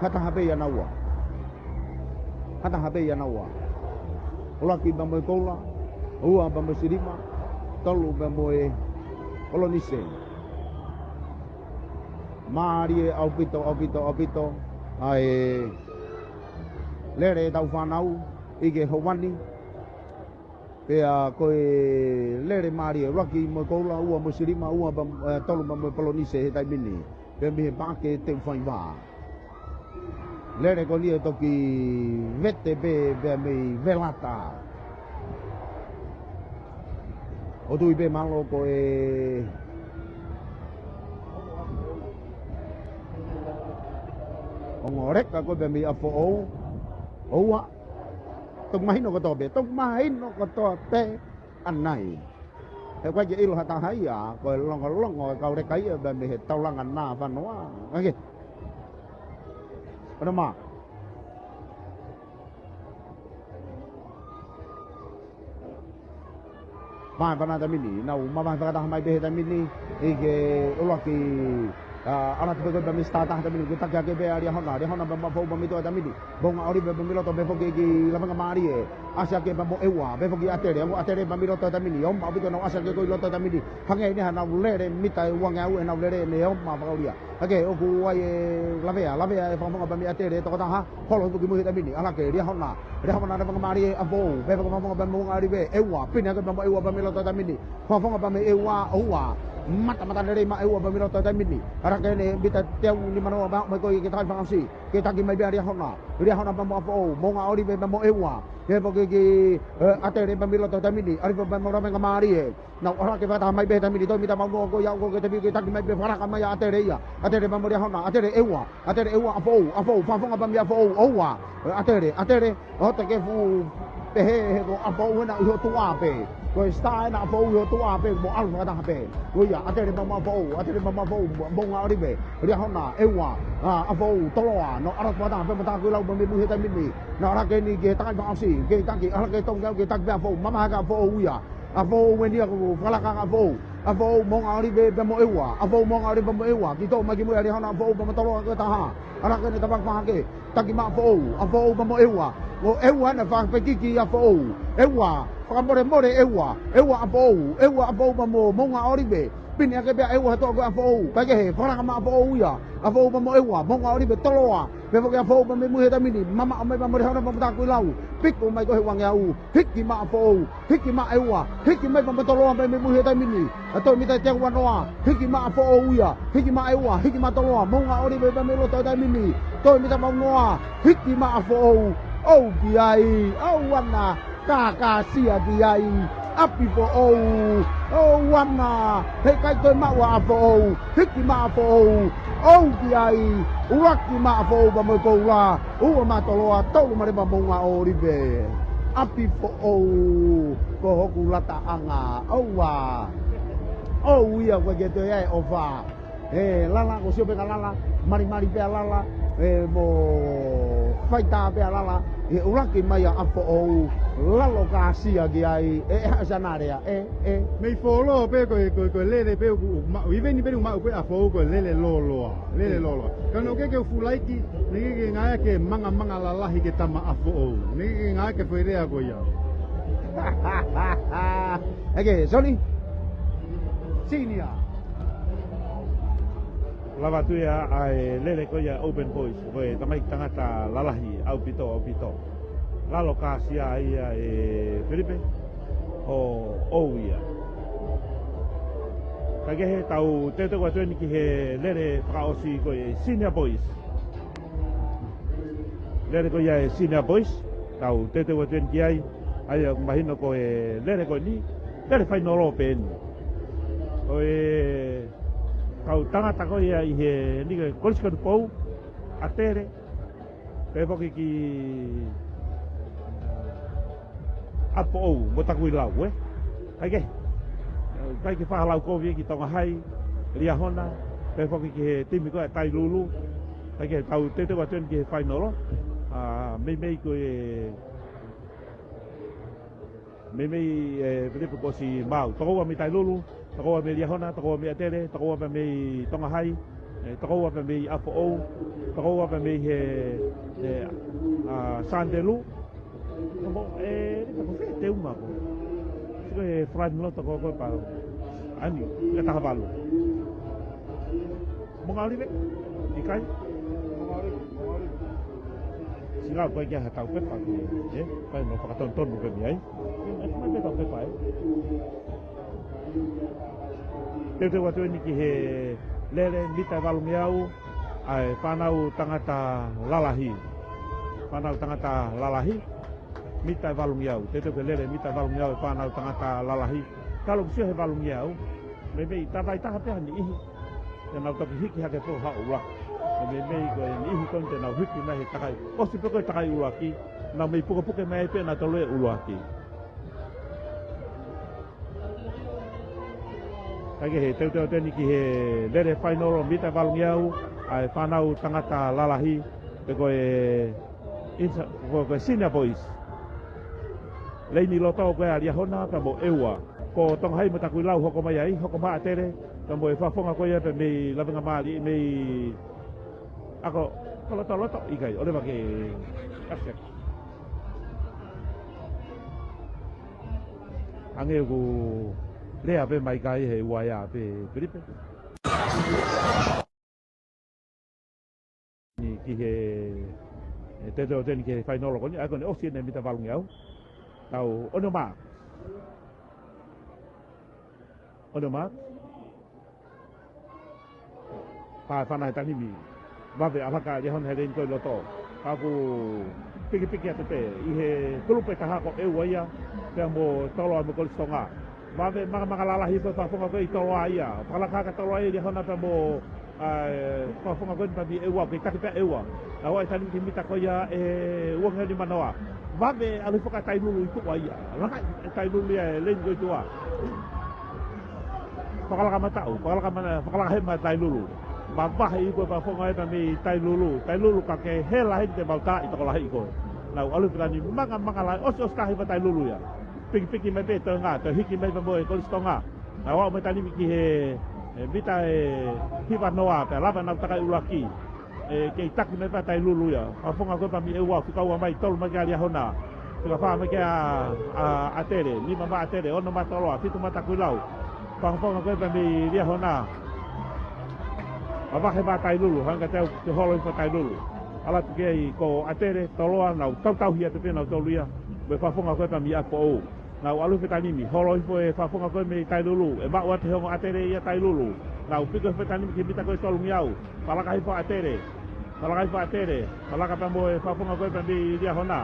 Ha taha pē ia naua. Ha taha pē ia naua. ʻUluaki pea mo e Koula, ua pea mo e Silima, tolu pea mo e Polonise. Mālie ʻaupito, ʻaupito, ʻaupito ʻa e lele ʻetau fānau ʻi he ʻaho ni. Pea ko e lele mālie, ʻuluaki mo e Koula, ua mo e Silima, ua pea, ē, tolu pea mo e Polonise he taimi ni. Pea mei he Paʻake Teufaiva. Lele ko eni ʻe toki vete pē, pea mei Velata. ʻOku ou tui pē mālō ko e ongo leka ko ē pea mei ʻApifoʻou. ʻOua. Toki mahino kotoa pē, toki mahino kotoa pē ʻanai. He ʻoku ʻikai ke ʻilo ha taha ia, ko e longolongo e kau leka ia pea mei he taulanga nāfanoa. ʻAke. ʻOna mā. Mā e pana taimi ni, nau mavahe fakataha mai pē he taimi ni, ʻi he ʻuluaki, ā, ʻalu atu pē ko ē pea mei Sitā Taha taimi ni, ko e taki hake pē ʻa Liahona, Liahona pea mo ʻApifoʻou pea mei tuʻa taimi ni, Moʻunga ʻOlive pea mei loto pē foki ki Lavengamālie, ʻasi hake pea mo ʻEua, pē foki ʻAtele, ongo ʻAtele pea mei loto taimi ni, ʻo maʻu ʻaupito nau ʻasi hake ko ē ʻi loto taimi ni, hangē eni ha nau lele mita ʻe uangeau ʻenau lele ʻenau maʻu fakaulia. ʻAke, ʻoku ʻi ai e lavea, lavea e fakafofonga pea mei ʻAtele, tokotaha, holo atu ki mui he taimi ni, ʻalu hake, Liahona, Liahona Lavengamālie, ʻApifoʻou, pē fakafofonga pea mei Moʻunga ʻOlive, ʻEua, pine hake pea mo ʻEua pea mei loto taimi ni, fakafofonga pea mei ʻEua, ʻoua, mata, mata lelei maʻa ʻEua pea mei loto taimi ni, ʻalu hake eni, mita teau nimanoa pea, mai ko ē ke taki fakaʻosi, ke taki mai pē ʻa Liahona, Liahona pea mo ʻApifoʻou, Moʻunga ʻOlive pea mo ʻEua, pē foki ki, ē, ʻAtele pea mei loto taimi ni, ʻAlive pea mo Lavengamālie, nau ʻalu hake fakataha mai pē he taimi ni, toe mita maʻu noa ko ia ʻoku ke tepi ke taki mai pē fakalaka mai ʻa ʻAtele ia. ʻAtele pea mo Liahona, ʻAtele ʻEua, ʻAtele ʻEua ʻApifoʻou, ʻApifoʻou, fakafofonga pea mei ʻApifoʻou, ʻoua. ʻAtele, ʻAtele, ʻo te ke fuʻu pehē he ko ʻApifoʻou ena ʻi ho tuʻa pē. Ko e Sitā ena ʻApifoʻou ʻi ho tuʻa pē, mo ʻalu fakataha pē. Ko ia, ʻAtele pea mo ʻApifoʻou, ʻAtele pea mo ʻApifoʻou, Moʻunga ʻOlive, Liahona, ʻEua, ā, ʻApifoʻou, Toloa, nau ʻalu fakataha pē mo Takuilau pea mei mui he taimi ni. Nau ʻalu hake eni ke taki fakaʻosi, ke taki, ʻalu hake tongi au ke taki pē ʻApifoʻou, mamaha hake ʻApifoʻou ia. ʻApifoʻou eni ia ko e fakalaka ʻa ʻApifoʻou. ʻApifoʻou, Moʻunga ʻOlive pea mo ʻEua. ʻApifoʻou, Moʻunga ʻOlive pea mo ʻEua. Kiʻi toʻo mai ki mui ʻa Liahona, ʻApifoʻou pea mo Toloa ko e taha. ʻAlu hake eni ka paka hake. Taki maʻa ʻApifoʻou. ʻApifoʻou pea mo ʻEua. Ko ʻEua ena fakapekiki ʻa ʻApifoʻou. ʻEua. Fakamolemole ʻEua. ʻEua ʻApifoʻou. ʻEua ʻApifoʻou pea mo Moʻunga ʻOlive. Pine hake pē ʻa ʻEua he toʻa ko ē ʻa ʻApifoʻou. Kaikehe, fakalaka maʻa ʻApifoʻou ia. ʻApifoʻou pea mo ʻEua. Moʻunga ʻOlive, Toloa. Pē foki ʻApifoʻou pea mei mui he taimi ni. Mamaʻo mai pea mo Liahona pea mo Takuilau. Piko mai ko ē he uangeau. Hiki maʻa ʻApifoʻou, hiki maʻa ʻEua, hiki mai pea mo Toloa pea mei mui he taimi ni. ʻA toe mita teau nimanoa, hiki maʻa ʻApifoʻou ia, hiki maʻa ʻEua, hiki maʻa Toloa, Moʻunga ʻOlive pea mei loto he taimi ni. Toe mita maʻu noa, hiki maʻa ʻApifoʻou, ʻou ki ai, ʻoua naʻa kākāsia ki ai, ʻApifoʻou, ʻoua naʻa, heʻikai toe maʻu ʻa ʻApifoʻou, hiki maʻa ʻApifoʻou, ʻou ki ai, ʻuluaki maʻa ʻApifoʻou pea mo e Koula, ua maʻa Toloa, tolu maʻa Moʻunga ʻOlive. ʻApifoʻou, ko hoku lataʻanga, ʻoua. ʻOu ia ko e ke toe ʻai ʻofa. ʻE lala, ko sio pē ka lala, malimali pē ʻa lala, ʻe mo faitā pē ʻa lala, ʻe ʻuluaki mai ʻa ʻApifoʻou, lalo kāsia ki ai, ʻe, ʻe haʻu ʻa e lea, ʻe, ʻe. Mei folo pē ko e, ko e, ko e lele pē ʻoku, ʻoku maʻu, ʻi he ʻaho ni pē ʻoku maʻu pē ʻa ʻApifoʻou ko e lele lōloa, lele lōloa. Ka naʻa ke fuʻu laiki, naʻa ke ngāueʻaki e mangamanga lalahi ki he tama ʻApifoʻou. Naʻa ke ngāueʻaki e foʻi lea ko ia. ʻAke, Soni. Senior. Lava atu ia ʻa e lele ko ia open voice, ko e tamaiki tangata lalahi, ʻaupito, ʻaupito. Lalo kāsia ia ʻe Filipe, ʻo, ʻou ia. Kaikehe, tau teuteu atu eni ki he lele fakaʻosi ko e senior voice. Lele ko ia ʻa e senior voice, tau teuteu atu eni ki ai, ʻa ia ʻoku mahino ko e lele ko eni, lele fainolo pē eni. Ko e Kau tangata ko ia ʻi he niʻihi Kolisi ko eni Pou, ʻAtele, pea foki ki ʻApifoʻou mo Takuilau, ē? Kae kehe, kae kehe, faʻa lau kovi ki Tonga Hai, Liahona, pea foki ki he timi ko ia Tailulu. Kae kehe, tau teuteu atu eni ki he fainolo. ʻA, meimei ko e, meimei, ē, Filipe, kuo ʻosi maau. Tokoua mei Tailulu, tokoua mei Liahona, tokoua mei ʻAtele, tokoua pē mei Tonga Hai, ē, tokoua pē mei ʻApifoʻou, tokoua pē mei he, ē, ʻa, Sandelu. Mo, ē, ni ka ko fē te uma ko. Siko e flying lot ko ko pa. Ani, ʻe taha valu. Mo ngā live? ʻIkai? Mo ngā live, mo ngā live. Sila ko e kia ha tau pepa ki, ē? Kai no fakatonutonu pē mei ai. Ē, mai pē tau pepa, ē? Teuteu atu eni ki he lele mita ʻe valungeau ʻa e fānau tangata lalahi. Fānau tangata lalahi, mita ʻe valungeau. Teuteu ki he lele mita ʻe valungeau ʻa e fānau tangata lalahi. Ka ʻoku sio he valungeau, meimei tavaitaha pē ha niʻihi te nau toki hiki hake pē ʻo haʻu ʻuluaki. Meimei ko e niʻihi ko eni te nau hiki mai he takai, ʻosi pē ko e takai ʻuluaki, nau mei pukepuke mai pē ʻenau tolu ʻe ʻuluaki. Kae kehe, teuteu atu eni ki he lele fainolo mita ʻe valungeau ʻa e fānau tangata lalahi, pe ko e insa-, ko, ko e senior boys. Leini loto ko ē ʻa Liahona pea mo ʻEua. Ko Tonga Hai mo Takuilau hoko mai ai, hoko mai ʻAtele, pea mo e fakafofonga ko ia pē mei Lavengamālie, mei ako, ko loto loto, ʻikai, ʻoleva ke, accept. Hangē ʻoku lea pē mai kai he uaea pē Filipe. Ni ki he, ē, teuteu atu eni ki he fainolo ko eni, ʻa ia ko eni ʻosi eni mita valungeau. Tau ono mā. Ono mā. Pā fana he tanimi. Vave ʻa Laka Liahona he leini ko ē ʻi loto. Ka ʻoku pikipiki atu pē ʻi he kulupu ʻe taha ko ʻEua ia, pea mo Toloa mo Kolisi Tonga. Vave mangamanga lalahi ko e fakafofonga ko ē ʻi Toloa ia. Fakalaka hake Toloa ia Liahona pea mo, ʻa, e fakafofonga ko eni pea mei ʻEua, kei taki pē ʻEua. Naʻe ʻi ai e tanimi ki he mita ko ia ʻe uangeau nimanoa. Vave ʻalu hifo ʻa Tailulu ʻi tuʻa ia. Laka ʻa Tailulu ia he leini ko ē ʻi tuʻa. Fakalaka mataʻu, fakalaka mana, fakalaka hema Tailulu. Mavahe ʻi ko e fakafofonga ʻe pea mei Tailulu. Tailulu ka ke hela heni te mau tā ʻi tokolahi ko ē. Naʻe ʻalu hifo e tanimi mangamanga lalahi, ʻosi, ʻosi taha hifo ʻa Tailulu ia. Pikipiki mai pē Tonga, toe hiki mai pē mo e Kolisi Tonga. Naʻe aʻu mai e tanimi ki he, ē, mita ʻe hivanoa, pea lava ʻenau takai ʻuluaki. Ē, kei taki mai pē ʻa Tailulu ia. Fakafofonga ko ē pea mei ʻEua, fika ua mai, tolu mai kia Liahona. Fika fā mai kia, ʻa, ʻAtele, nima mai ʻAtele, ono mai Toloa, fitu mai Takuilau. Fakafofonga ko ē pea mei Liahona. Mavahe mai Tailulu, hanga ʻe Tau ke holo hifo ʻa Tailulu. ʻAlu atu ki ai ko ʻAtele, Toloa, nau tautauhi atu pē nautolu ia. Mo e fakafofonga ko ē pea mei ʻApifoʻou. Naʻe ʻalu hifo e tanimi, holo hifo e fakafofonga ko ē mei Tailulu, ʻe maʻu atu he ongo ʻAtele ia Tailulu. Naʻe piko hifo e tanimi ki he mita ko ē tolungeau, fakalaka hifo ʻa ʻAtele, fakalaka hifo ʻa ʻAtele, fakalaka pea mo e fakafofonga ko ē pea mei Liahona,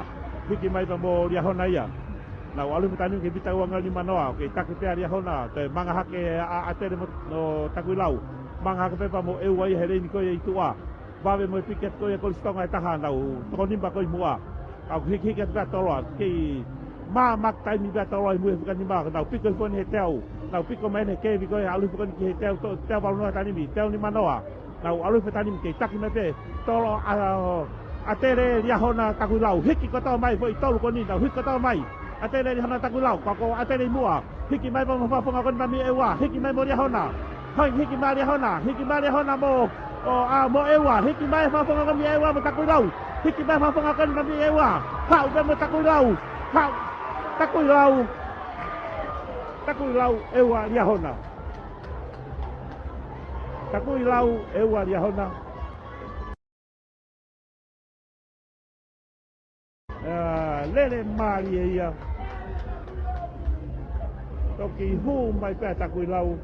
hiki mai pea mo Liahona ia. Naʻe ʻalu hifo e tanimi ki he mita uangeau nimanoa, kei taki pē ʻa Liahona, toe manga hake ʻa, ʻa ʻAtele mo, mo Takuilau, manga hake pē pea mo ʻEua ia he leini ko ia ʻi tuʻa. Vave mo e piki atu ko ia Kolisi Tonga ʻe taha, nau toko nima ko ē ʻi muʻa. Ka ʻoku hikihiki atu pē ʻa Toloa, kei maʻu e taimi pē ʻa Toloa ʻi muʻa he fika nima, nau piko hifo eni he teau, nau piko mai eni he kevi ko ia, ʻalu hifo ko eni ki he teau, to-, teau valu noa e tanimi, teau nimanoa. Naʻe ʻalu hifo e tanimi kei taki mai pē, Toloa, ʻa, ʻAtele, Liahona, Takuilau, hiki kotoa mai foʻi tolu ko eni, nau hiki kotoa mai. ʻAtele, Liahona, Takuilau, ka ko ʻAtele ʻi muʻa. Hiki mai pea mo e fakafofonga ko eni pea mei ʻEua. Hiki mai mo Liahona. Hai, hiki mai Liahona. Hiki mai Liahona mo, ʻo, ʻa, mo ʻEua. Hiki mai fakafofonga ko eni mei ʻEua mo Takuilau. Hiki mai fakafofonga ko eni pea mei ʻEua. Haʻu pē mo Takuilau. Haʻu. Takuilau. Takuilau, ʻEua, Liahona. Takuilau, ʻEua, Liahona. ʻA, lele mālie ia. Toki hū mai pē ʻa Takuilau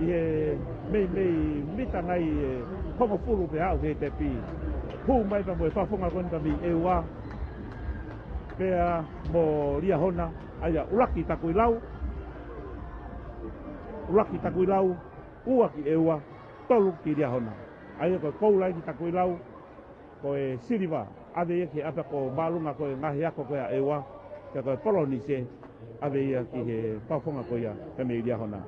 ʻi he meimei mita ngai ʻe hongofulu pea aʻu ki he tepi. Hū mai pea mo e fakafofonga ko eni pea mei ʻEua. Pea mo Liahona, ʻa ia ʻuluaki Takuilau. ʻUluaki Takuilau, ua ki ʻEua. tolu ki Liahona. ʻA ia ko e koula ia ki Takuilau, ko e siliva ʻave ia ki he ʻapiako māʻolunga ko e ngaahi ako ko ē ʻa ʻEua, pea ko e polonise ʻave ia ki he fakafofonga ko ia pea mei Liahona.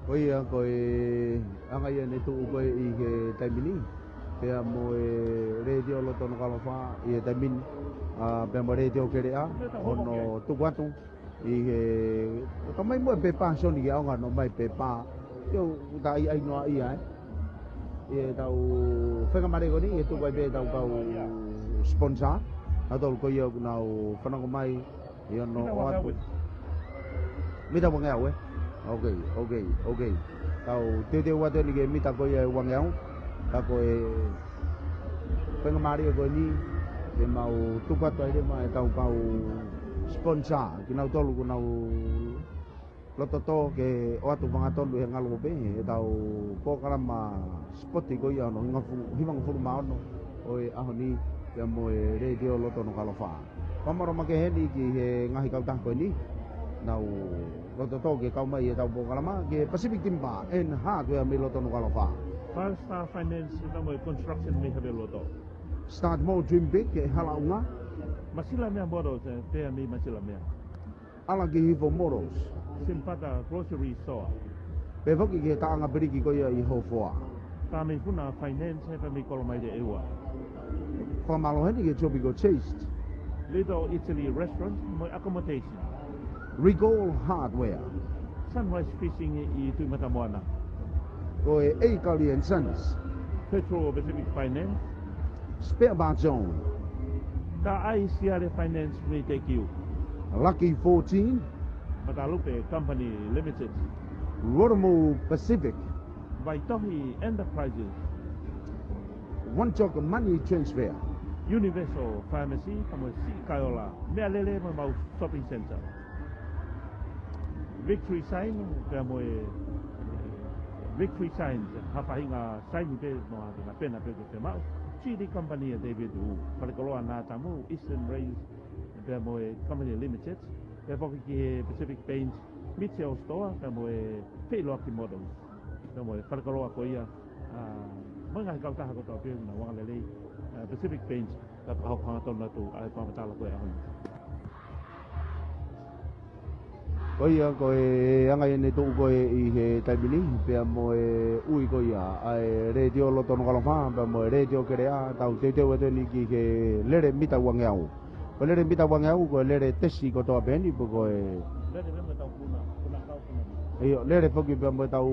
Ko ia, ko e anga ia ʻene tuʻu ko ē ʻi he taimi ni, pea mo e Letiō Loto Nukuʻalofa ʻi he taimi ni, ʻa, pea mo e Letiō Keleʻa, hono tuku atu ʻi he, ka mai mo e pepa, Sione, ke ʻaonga hono ʻomai pepa. Ke u taʻi ai noa ia, ē. ʻI heʻetau faingamālie ko eni, ʻi he tuku ai pē ʻetau kau sponsor, nautolu ko ia ʻoku nau fanongo mai, ʻi hono ʻoatu. Mita uangeau, ē? Ok, ok, ok. Tau teuteu atu eni ki he mita ko ia ʻe uangeau. Ka ko e faingamālie ko eni, te mau tuku atu ai leva ʻetau kau sponsor, kinautolu ʻoku nau loto tō ke ʻoatu hangatonu he ngaluope ʻetau polokalama sipoti ko ia hono hivangofulu, hivangofulu mā ono ʻo e ʻaho ni, pea mo e Letiō Loto Nukuʻalofa. Fakamālō makehe eni ki he ngaahi kautaha ko eni, nau loto tō ke kau mai ʻi heʻetau polokalama, ki he Pacific Timber and Hardware mei loto Nukuʻalofa. Five Star Finance, pea mo e construction mei Haveloto. Start small, dream big, ʻi he Halaʻunga. Masilamea Motors, ē, pea mei Masilamea. ʻAla ki Hifo Motors. Simpata Grocery Store. Pea foki ki he taʻanga piliki ko ia ʻi Hofoa. Pea mei Funa Finance, pea mei Kolomaile ʻEua. Fakamālō heni ki he Tropical Taste. Little Italy Restaurant mo e accommodation. Regal Hardware. Sunrise Fishing ʻi Tuʻimatamoana. Ko e Akali and Sons. Petro Pacific Finance. Spare Bar Zone. Taʻai Siale Finance mei Tekiu. Lucky fourteen. Matalupe Company Limited. Rotomu Pacific. Vaitohi Enterprises. One Talk Money Transfer. Universal Pharmacy, pea mo e Siʻi Kaiola Meʻalele mo e Mau Shopping Center. Victory Sign, pea mo e Victory Signs, ha faʻahinga saini pē mo ha faʻahinga pena pē ʻoku ke maʻu. Chili Company ʻa David Wu, Falekoloa Natamu, Eastern Rails, pea mo e Company Limited, pea foki ki he Pacific Paints, Mitchell Store, pea mo e Feiloaki Models. Pea mo e Falekoloa ko ia, ʻa, mo e ngaahi kautaha kotoa pē ʻoku nau angalelei, ʻa, Pacific Paints, ka fakahoko hangatonu atu ʻa e fakamatala ko e ʻaho ni. Ko ia, ko e anga ia ʻene tuʻu ko ē ʻi he taimi ni, pea mo e ui ko ia ʻa e Letiō Loto Nukuʻalofa, pea mo e Letiō Keleʻa, tau teuteu atu eni ki he lele mita uangeau. Ko e lele mita uangeau, ko e lele tesi kotoa pē eni, pe ko e lele pē mo ʻetau puna, puna ʻakau, puna maʻolunga. ʻIo, lele foki pea mo ʻetau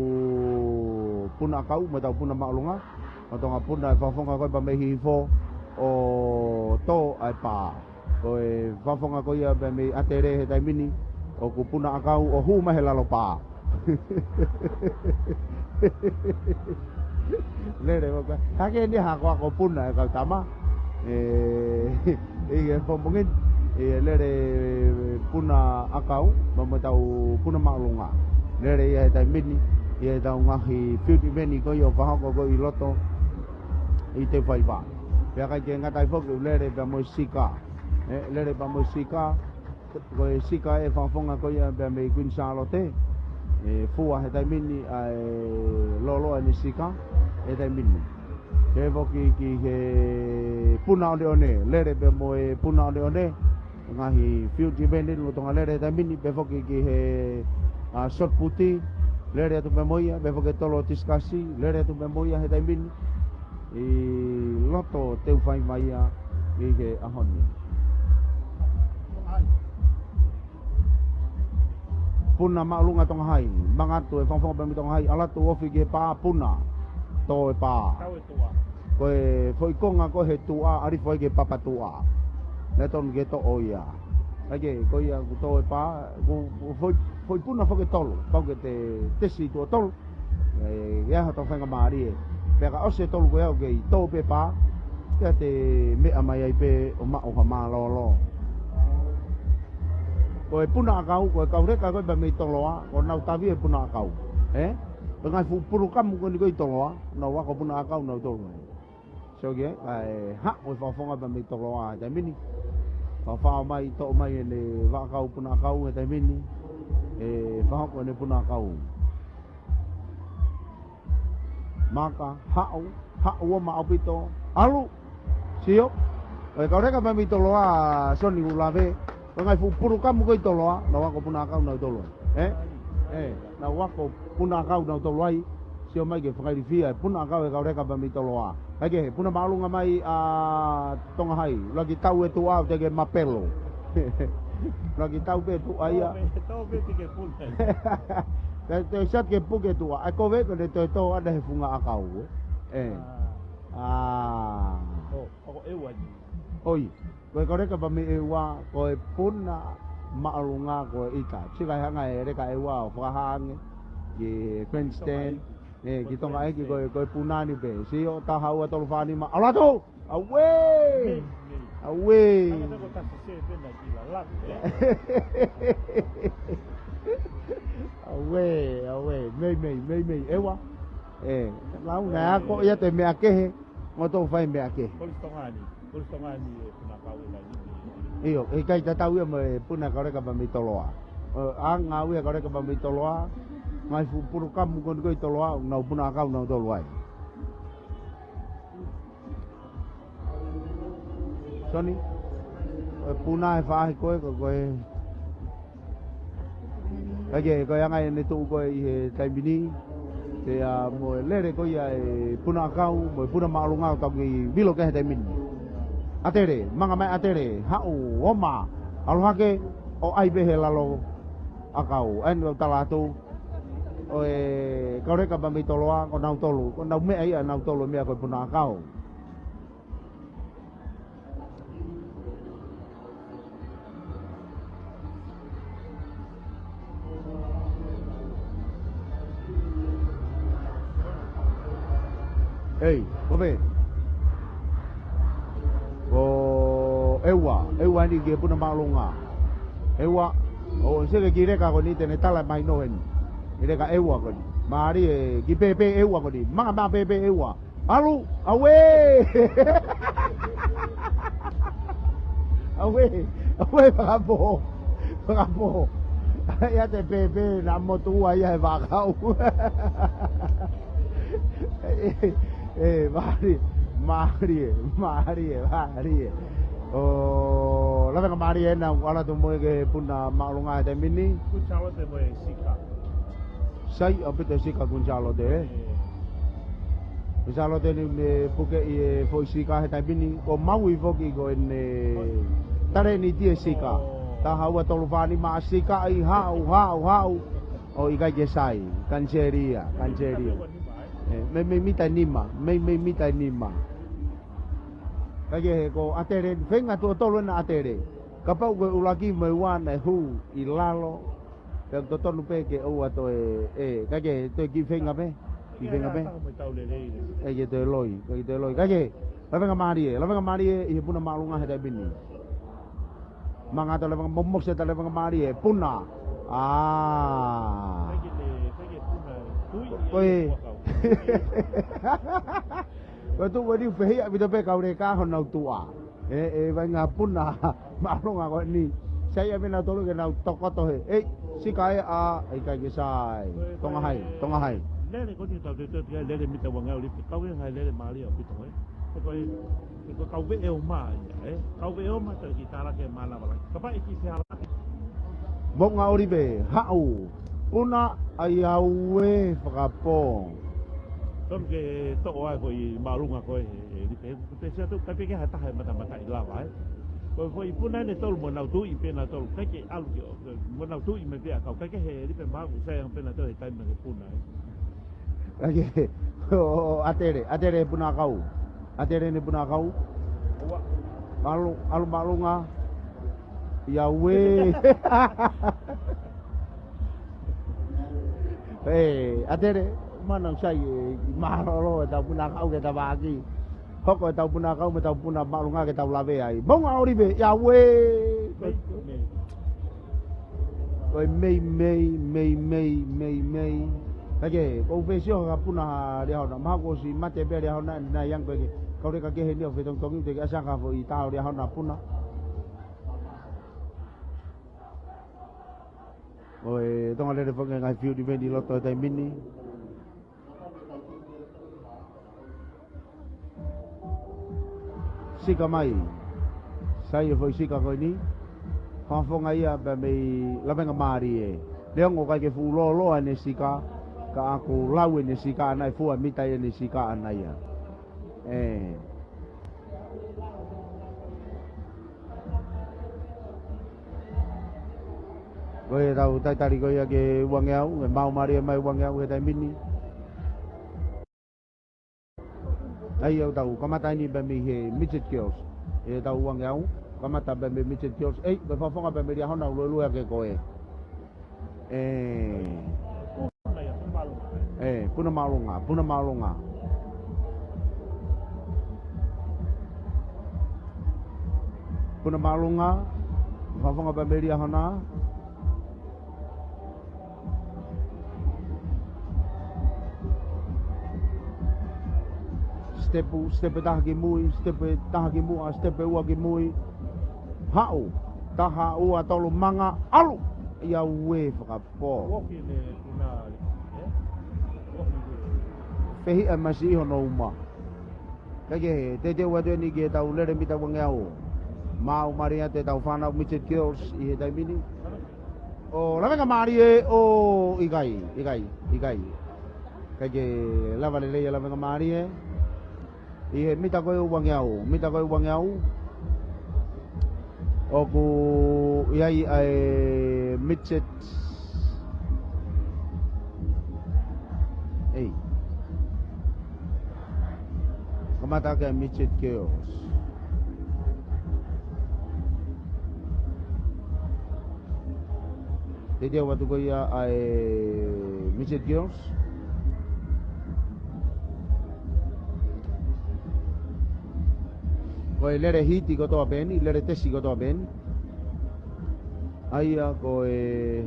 puna ʻakau, mo ʻetau puna maʻolunga. Ko e toenga puna ʻe fakafofonga ko ē pea mei Hihifo ʻo tō ʻa e pā. Ko e fakafofonga ko ia pea mei ʻAtele he taimi ni, ʻoku puna ʻakau ʻo hū mai he lalo pā. Lele, ʻoku hake ni ha akoako puna ʻe kau tama. ʻE, ʻi he pongipongi ni, ʻi he lele puna ʻakau, pea mo ʻetau puna maʻolunga. Lele ia he taimi ni, ʻi heʻetau ngaahi field event ko ia ʻoku fakahoko ko ē ʻi loto ʻi Teufaiva. Pea ʻikai ke ngata ai foki, lele pea mo e sika. ʻE, lele pea mo e sika, ko e sika ʻe fakafofonga ko ia pea mei Kuini Sālote, ʻe fua he taimi ni ʻa e lōloa ʻene sika he taimi ni. Pea foki ki he puna ʻoneʻone, lele pea mo e puna ʻoneʻone, ngaahi field event ʻi loto, ngaahi lele he taimi ni, pea foki ki he, ʻa, shot put, lele atu pea mo ia, pea foki tolo discus, lele atu pea mo ia he taimi ni. ʻI loto Teufaiva ia ʻi he ʻaho ni. Puna maʻolunga Tonga Hai, mangatu e fakafofonga pea mei Tonga Hai, ʻalu atu ofi ki he pā, puna, tō e pā. Tau e tuʻa. Ko e foʻi konga ko ē he tuʻa, ʻalu hifo ai ki he papa tuʻa. Naʻe tonu ke toʻo ia. ʻAi ke, ko ia ʻoku tō e pā, ko, ko foʻi, foʻi puna foki ʻe tolu, pau ke te tesi tuʻo tolu. ʻE, ʻe ʻi ai haʻatau faingamālie. Pea ka ʻosi e tolu ko ia ʻoku kei tō pē pā, pea te meʻa mai ai pē ʻo maʻu ha mālōlō. Ko e puna ʻakau, ko e kau leka ko ē pea mei Toloa, ʻoku nau tavi e puna ʻakau. ʻE? Ko e ngaahi fuʻu pulukamu ko eni ko ē ʻi Toloa, nau ako puna ʻakau nautolu. Sio ki ai, ʻa e haʻu e fakafofonga pea mei Toloa he taimi ni. Fakafofonga mai, toʻo mai ʻene vaʻakau puna ʻakau he taimi ni. ʻE fakahoko ʻene puna ʻakau. Maka, haʻu, haʻu ʻo maʻu ʻaupito, ʻalu, sio. ʻE Kauleka pea mei Toloa, Soni, ʻoku lave. Ko e ngaahi fuʻu pulukamu ko ē ʻi Toloa, nau ako puna ʻakau nautolu ai. Ē? Ē, nau ako puna ʻakau nautolu ai. Sio mai ke fakailifia e puna ʻakau ʻe Kauleka pea mei Toloa. Kae kehe, puna māʻolunga mai ʻa Tonga Hai. Laki tau e tuʻa ʻo te ke mapelo. Laki tau pē tuʻa ia. Tau pē, tau pē te ke puna. Te, te sat ke puke tuʻa. ʻAi ko ē ko ʻene toe tō ʻana he funga ʻakau. Ē. Ā. Ā. ʻO, ʻo ko ʻEua ni. ʻOi. Ko e Kauleka pea mei ʻEua, ko e puna māʻolunga ko ē ʻita. Sika e hanga ʻe Leka ʻEua ʻo fakahā ange ki he grandstand. Ē, ki Tonga ʻEiki ko e, ko e puna ni pē. Sio, taha ua tolu fā nima. ʻAlu atu! Auē! Auē! Auē, auē! Mei, mei, mei, mei. ʻEua. Ē, lau na ako ia te meʻa kehe. Mo tō fai meʻa kehe. Polisi Tonga ni, Polisi Tonga ni e puna ʻakau e taimi ni. ʻIo, ʻe ʻikai tatau ia mo e puna Kauleka pea mei Toloa. ʻO, ʻa ngāue ʻa Kauleka pea mei Toloa, ngaahi fuʻu pulukamu ko eni ko ē ʻi Toloa, nau puna ʻakau nautolu ai. Soni, ʻe puna e faʻahi ko ē, ko, ko e Kae kehe, ko e anga ʻene tuʻu ko ē ʻi he taimi ni. Pea mo e lele ko ia e puna ʻakau, mo e puna māʻolunga ʻoku tau kei vilo ki ai he taimi ni. ʻAtele, manga mai ʻAtele, haʻu, ʻoma, ʻalu hake, ʻo ʻai pē he lalo ʻakau. ʻA eni ʻoku tala atu, ʻo e Kauleka pea mei Toloa, ko nautolu, ko nau meʻa ia nautolu meʻa ko e puna ʻakau. ʻEi, ko pē. Ko ʻEua, ʻEua ni ki he puna māʻolunga. ʻEua, ʻo seke ki Leka ko eni te ne tala mai noa eni. Ki Leka ʻEua ko eni. Mālie, ki Pepe ʻEua ko eni. Manga mā Pepe ʻEua. ʻAlu, auē! Auē, auē, fakapō, fakapō. ʻAi ʻa e Pepe naʻa motuʻa ia he vaʻakau. Ē, mālie, mālie, mālie, mālie. ʻO, lavengamālie ena, ʻalu atu mo e ki he puna māʻolunga he taimi ni. Kuini Sālote mo e Sika. Sai ʻaupito e Sika Kuini Sālote, ē? Ē. Kuini Sālote ni ne pukeʻi e foʻi sika he taimi ni, ko Maui foki ko ʻene talēniti e sika. ʻO. Taha ua tolu fā nima ʻa Sika ʻi haʻu, haʻu, haʻu. ʻO ʻikai ke sai, kaniseli ia, kaniseli ia. Ē, mei, mei mita ʻe nima, mei, mei mita ʻe nima. Kae kehe ko ʻAtele, feinga tuʻo tolu ena ʻAtele. Kapau ko e ʻuluaki mo e ua naʻe hū ʻi lalo. Pea totonu pē ke ʻoua toe, ē, kae kehe toe kiʻi feinga pē. Kiʻi feinga pē. Ē, ke toe loi, ke toe loi. Kae kehe, lavengamālie, lavengamālie ʻi he puna māʻolunga he taimi ni. Manga atu lavenga, momose atu lavengamālie, puna. Ā. Ko e. Ko e tuʻu eni ʻoku fehiʻa ʻaupito pē Kauleka honau tuʻa. Ē, ʻe vaʻinga puna māʻolunga ko eni. Sai ʻa meʻa nautolu ke nau tokoto he. ʻEi, Sika ē ʻa, ʻikai ke sai. Tonga Hai, Tonga Hai. Lele ko eni tau te te te lele mita ua ngai ʻo lipi. Kau e ngai lele mālie ʻaupito ē. Ko e, ko e kau veʻe ʻo mā ia, ē. Kau veʻe ʻo mā tau ki tala ke mānava lahi. Kapau ʻe ki se ala. Moʻunga ʻOlive, haʻu. Puna, ʻai auē, fakapō. Tonu ke toʻo ai ko e māʻolunga ko ē, ē, lipi. Ko e pēseti atu, kae pehē ke ha taha ʻe matamataʻi lava, ē. Ko e foʻi puna ʻe tolu mo nau tuʻi pē nautolu, ʻikai ke ʻalu ki ʻo, mo nau tuʻi mai pē ʻakau, ʻikai ke he lipi maʻu, sai ange pē nautolu he taimi ke puna, ē. ʻAi ke, ʻo, ʻo, ʻAtele, ʻAtele puna ʻakau. ʻAtele ni puna ʻakau. ʻAlu, ʻalu māʻolunga. ʻIa uē. Ē, ʻAtele, mana sai, ē, mālōlō, ʻetau puna ʻakau ke tau vāki. Hoko ʻetau puna ʻakau mo ʻetau puna māʻolunga ke tau lave ai. Moʻunga ʻOlive, ʻia uē. Ko e mei, mei, mei, mei, mei, mei. Kae kehe, ko u fēsio ha puna Liahona. Mahalo kuo ʻosi mate pē Liahona, naʻe ʻi ai ange ko ē ke Kauleka kehe ni ʻo fetongitongi, teʻeki ʻasi ange ha foʻi tā ʻo Liahona Puna. ʻOku ʻi ai e Tonga Lele foki he ngaahi fiu ni meni loto he taimi ni. Sika mai. Sai e foʻi sika ko eni. Fakafofonga ia pea mei Lavengamālie. Neongo ʻikai ke fuʻu lōloa ʻene sika, ka ʻoku lau ʻene sika ʻana, ʻe fua mita ʻene sika ʻana ia. ʻE. Ko ʻetau talitali ko ia ki he uangeau, ʻe maumālie mai uangeau he taimi ni. ʻAi, ʻoku tau kamata eni pea mei he Midget Girls. ʻEtau uangeau, kamata pea mei he Midget Girls. ʻEi, ko e fakafofonga pea mei Liahona, ʻoku luelue ake ko ē. ʻE. ʻE, Puna Māʻolunga, Puna Māʻolunga. Puna Māʻolunga, fakafofonga pea mei Liahona. Sitepu, sitepu ʻe taha ki mui, sitepu ʻe taha ki muʻa, sitepu ʻe ua ki mui. Haʻu, taha, ua, tolu, manga, ʻalu. ʻIa, ue, fakapō. Fehiʻa mai siʻi hono uma. Kae kehe, teuteu atu eni ki heʻetau lele mita uangeau. Maumālie atu ʻetau fānau Midget Girls ʻi he taimi ni. ʻO Lavengamālie, ʻo ʻikai, ʻikai, ʻikai. ʻIkai ke lava lelei ʻa Lavengamālie. ʻI he mita ko ē uangeau, mita ko ē uangeau. ʻOku ʻi ai ʻa e Midget. ʻEi. Kamata ʻaki ʻa e Midget Girls. Teuteu atu ko ia ʻa e Midget Girls. Ko e lele hiti kotoa pē eni, lele tesi kotoa pē eni. ʻA ia ko e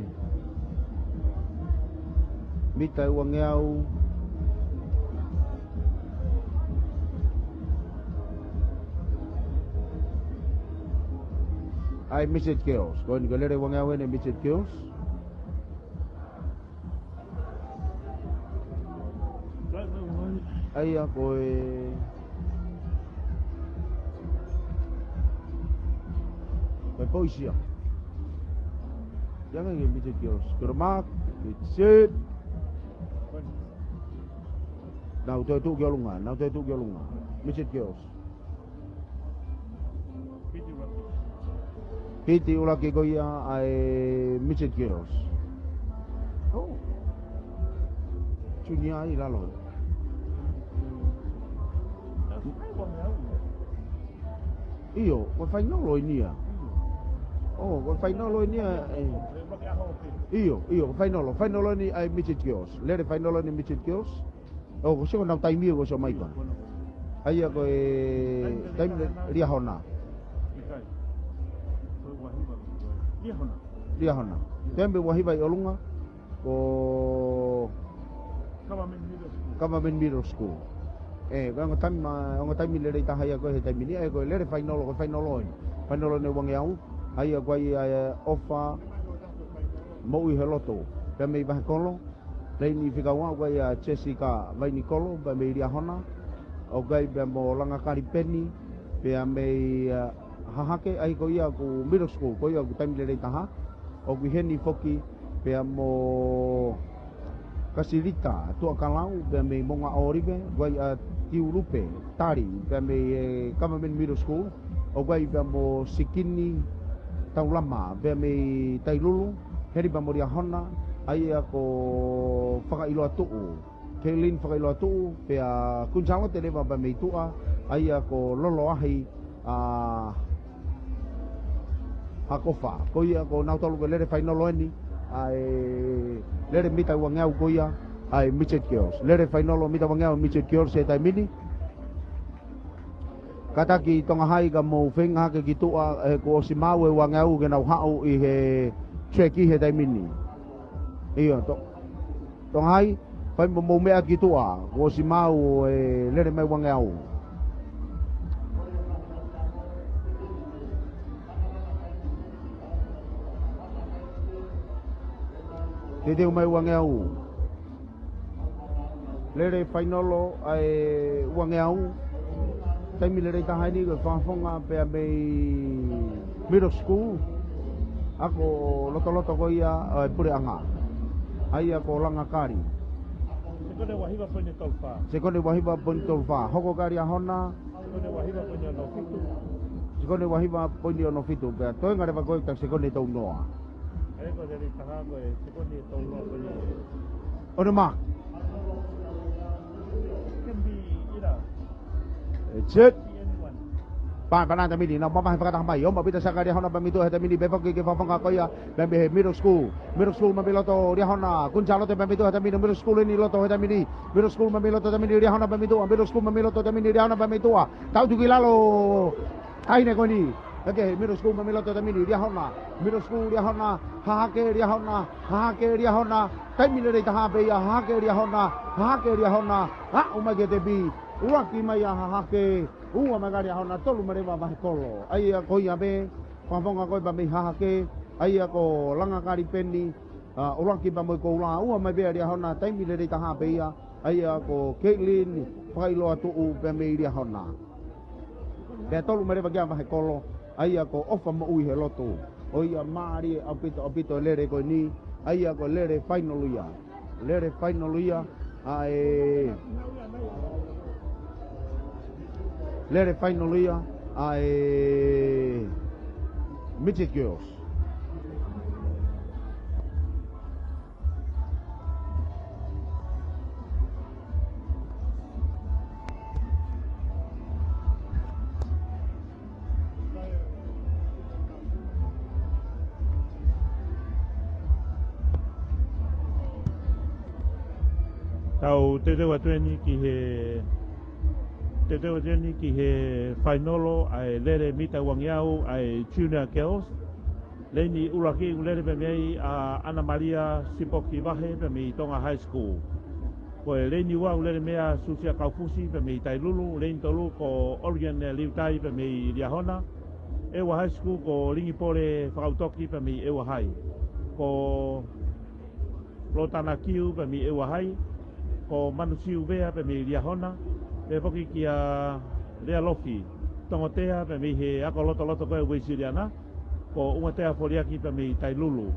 mita uangeau. ʻA e Midget Girls. Ko eni ko e lele uangeau ʻeni Midget Girls. ʻA ia ko e, ko e poisi ia. Ia ngai ke Midget Girls. Good mark. Midget. Nau toe tuʻu ki ʻolunga. Nau toe tuʻu ki ʻolunga. Midget Girls. Piti ʻuluaki ko ia ʻa e Midget Girls. Oh. Junior ʻi lalo. ʻIo, ko e fainolo ʻeni ia. Oh, ko e fainolo ʻeni ia, eh. ʻIo, ʻio, ko e fainolo. Fainolo ʻeni ʻa e Midget Girls. Lele fainolo ʻeni Midget Girls. ʻO, ko e sio nau taimi ko e sio mai ko ē. ʻA ia ko e taimi Liahona. Liahona. Taimi ua hiva ʻi ʻolunga. Ko Government Middle School. Government Middle School. ʻE, ko e ongo taimi ma-, ongo taimi lelei taha ia ko ē he taimi ni, ʻa ia ko e lele fainolo, ko e fainolo ʻeni. Fainolo ʻeni uangeau. ʻA ia ko ia ʻa e ʻofa moʻui he loto. Pea mei Vahekolo. Laini fika ua, ʻoku ʻi ai ʻa Jessica Vainikolo, pea mei Liahona. ʻOku ʻi ai pea mo Langa Kalipeni, pea mei, ʻa, Hahake, ʻa ia ko ia ʻoku middle school, ko ia ʻoku taimi lelei taha. ʻOku ʻi heni foki, pea mo Kasilita Tuʻakalau, pea mei Moʻunga ʻŌlive, ʻoku ʻi ai ʻa Tiulupe Tali, pea mei, ʻe, Government Middle School. ʻOku ʻi ai pea mo Sikini Taulama, pea mei Tailulu, heni pea mo Liahona, ʻa ia ko Fakailoatuʻu, Kaylin Fakailoatuʻu, pea Kuini Sālote leva pea mei tuʻa, ʻa ia ko Loloahi, ʻa, Hakofa. Ko ia ko nautolu ko e lele fainolo ʻeni, ʻa e lele mita uangeau ko ia, ʻa e Midget Girls. Lele fainolo mita uangeau Midget Girls he taimi ni. Kātaki Tonga Hai ka mou feinga hake ki tuʻa, ʻe, kuo ʻosi maau e uangeau ke nau haʻu ʻi he track ʻi he taimi ni. ʻIo, To-, Tonga Hai, fai mo mou meʻa ki tuʻa, kuo ʻosi maau e lele mai uangeau. Teuteu mai uangeau. Lele fainolo ʻa e uangeau. Taimi lelei taha eni ko e fakafofonga pea mei middle school. Ako lotoloto ko ia ʻa e puleʻanga. ʻA ia ko Langakali. Sekone ua hiva poini tolu fā. Sekone ua hiva poini tolu fā. Hoko ʻa Liahona. Sekone ua hiva poini ono fitu. Sekone ua hiva poini ono fitu. Pea toenga leva ko e taha sekone tolu noa. ʻA ia ko e lele taha ko e sekone tolu noa poini ono. On the mark. Can be either. It's it. Anyone. Pā, pā nā tamini, nau mavahe fakataha mai. ʻOma pita saka Liahona pea mei tuʻa he tamini, pea foki ki he fakafofonga ko ia, pea mei he middle school. Middle school mai mei loto Liahona, Kuini Sālote pea mei tuʻa he tamini, middle school eni loto he tamini, middle school mai mei loto tamini, Liahona pea mei tuʻa, middle school mai mei loto tamini, Liahona pea mei tuʻa. Tau tuki lalo, taʻahine ko eni. Hake, middle school mai mei loto tamini, Liahona, middle school Liahona, hahake Liahona, hahake Liahona, taimi lelei taha pē ia, hahake Liahona, hahake Liahona, aʻu mai ki he tepi, ʻuluaki mai ʻa hahake, ua mai ʻa Liahona, tolu mai leva vahe kolo. ʻA ia ko ia pē, fakafofonga ko ē pea mei hahake, ʻa ia ko Langakali pē eni, ʻa, ʻuluaki pea mo e koula, ua mai pē ʻa Liahona, taimi lelei taha pē ia, ʻa ia ko Caitlin Fakailoa Tuʻu pea mei Liahona. Pea tolu mai leva ki he vahe kolo, ʻa ia ko ʻOfa Moʻui he Lotu. ʻOku mālie ʻaupito, ʻaupito e lele ko eni, ʻa ia ko e lele fainolo ia. Lele fainolo ia, ʻa e, lele fainolo ia, ʻa e Midget Girls. Tau teuteu atu eni ki he, teuteu atu eni ki he fainolo ʻa e lele mita uangeau ʻa e Junior Girls. Leini ʻuluaki ʻoku lele pē mei ai ʻa ʻAna Malia Sipoki Vahe pē mei Tonga High School. Ko e leini ua ʻoku lele mei ai ʻa Susia Kaufusi pē mei Tailulu. Leini tolu ko Orion Liutai pē mei Liahona. ʻEua High School ko Lingipole Fakautoki pē mei ʻEua High. Ko Lotana Kiu pē mei ʻEua High, ko Manusiu Vea pē mei Liahona, pea foki kia Lea Lofi Tongotea pē mei he ako lotoloto ko e Uesiliana, ko Umatea Foliaki pē mei Tailulu.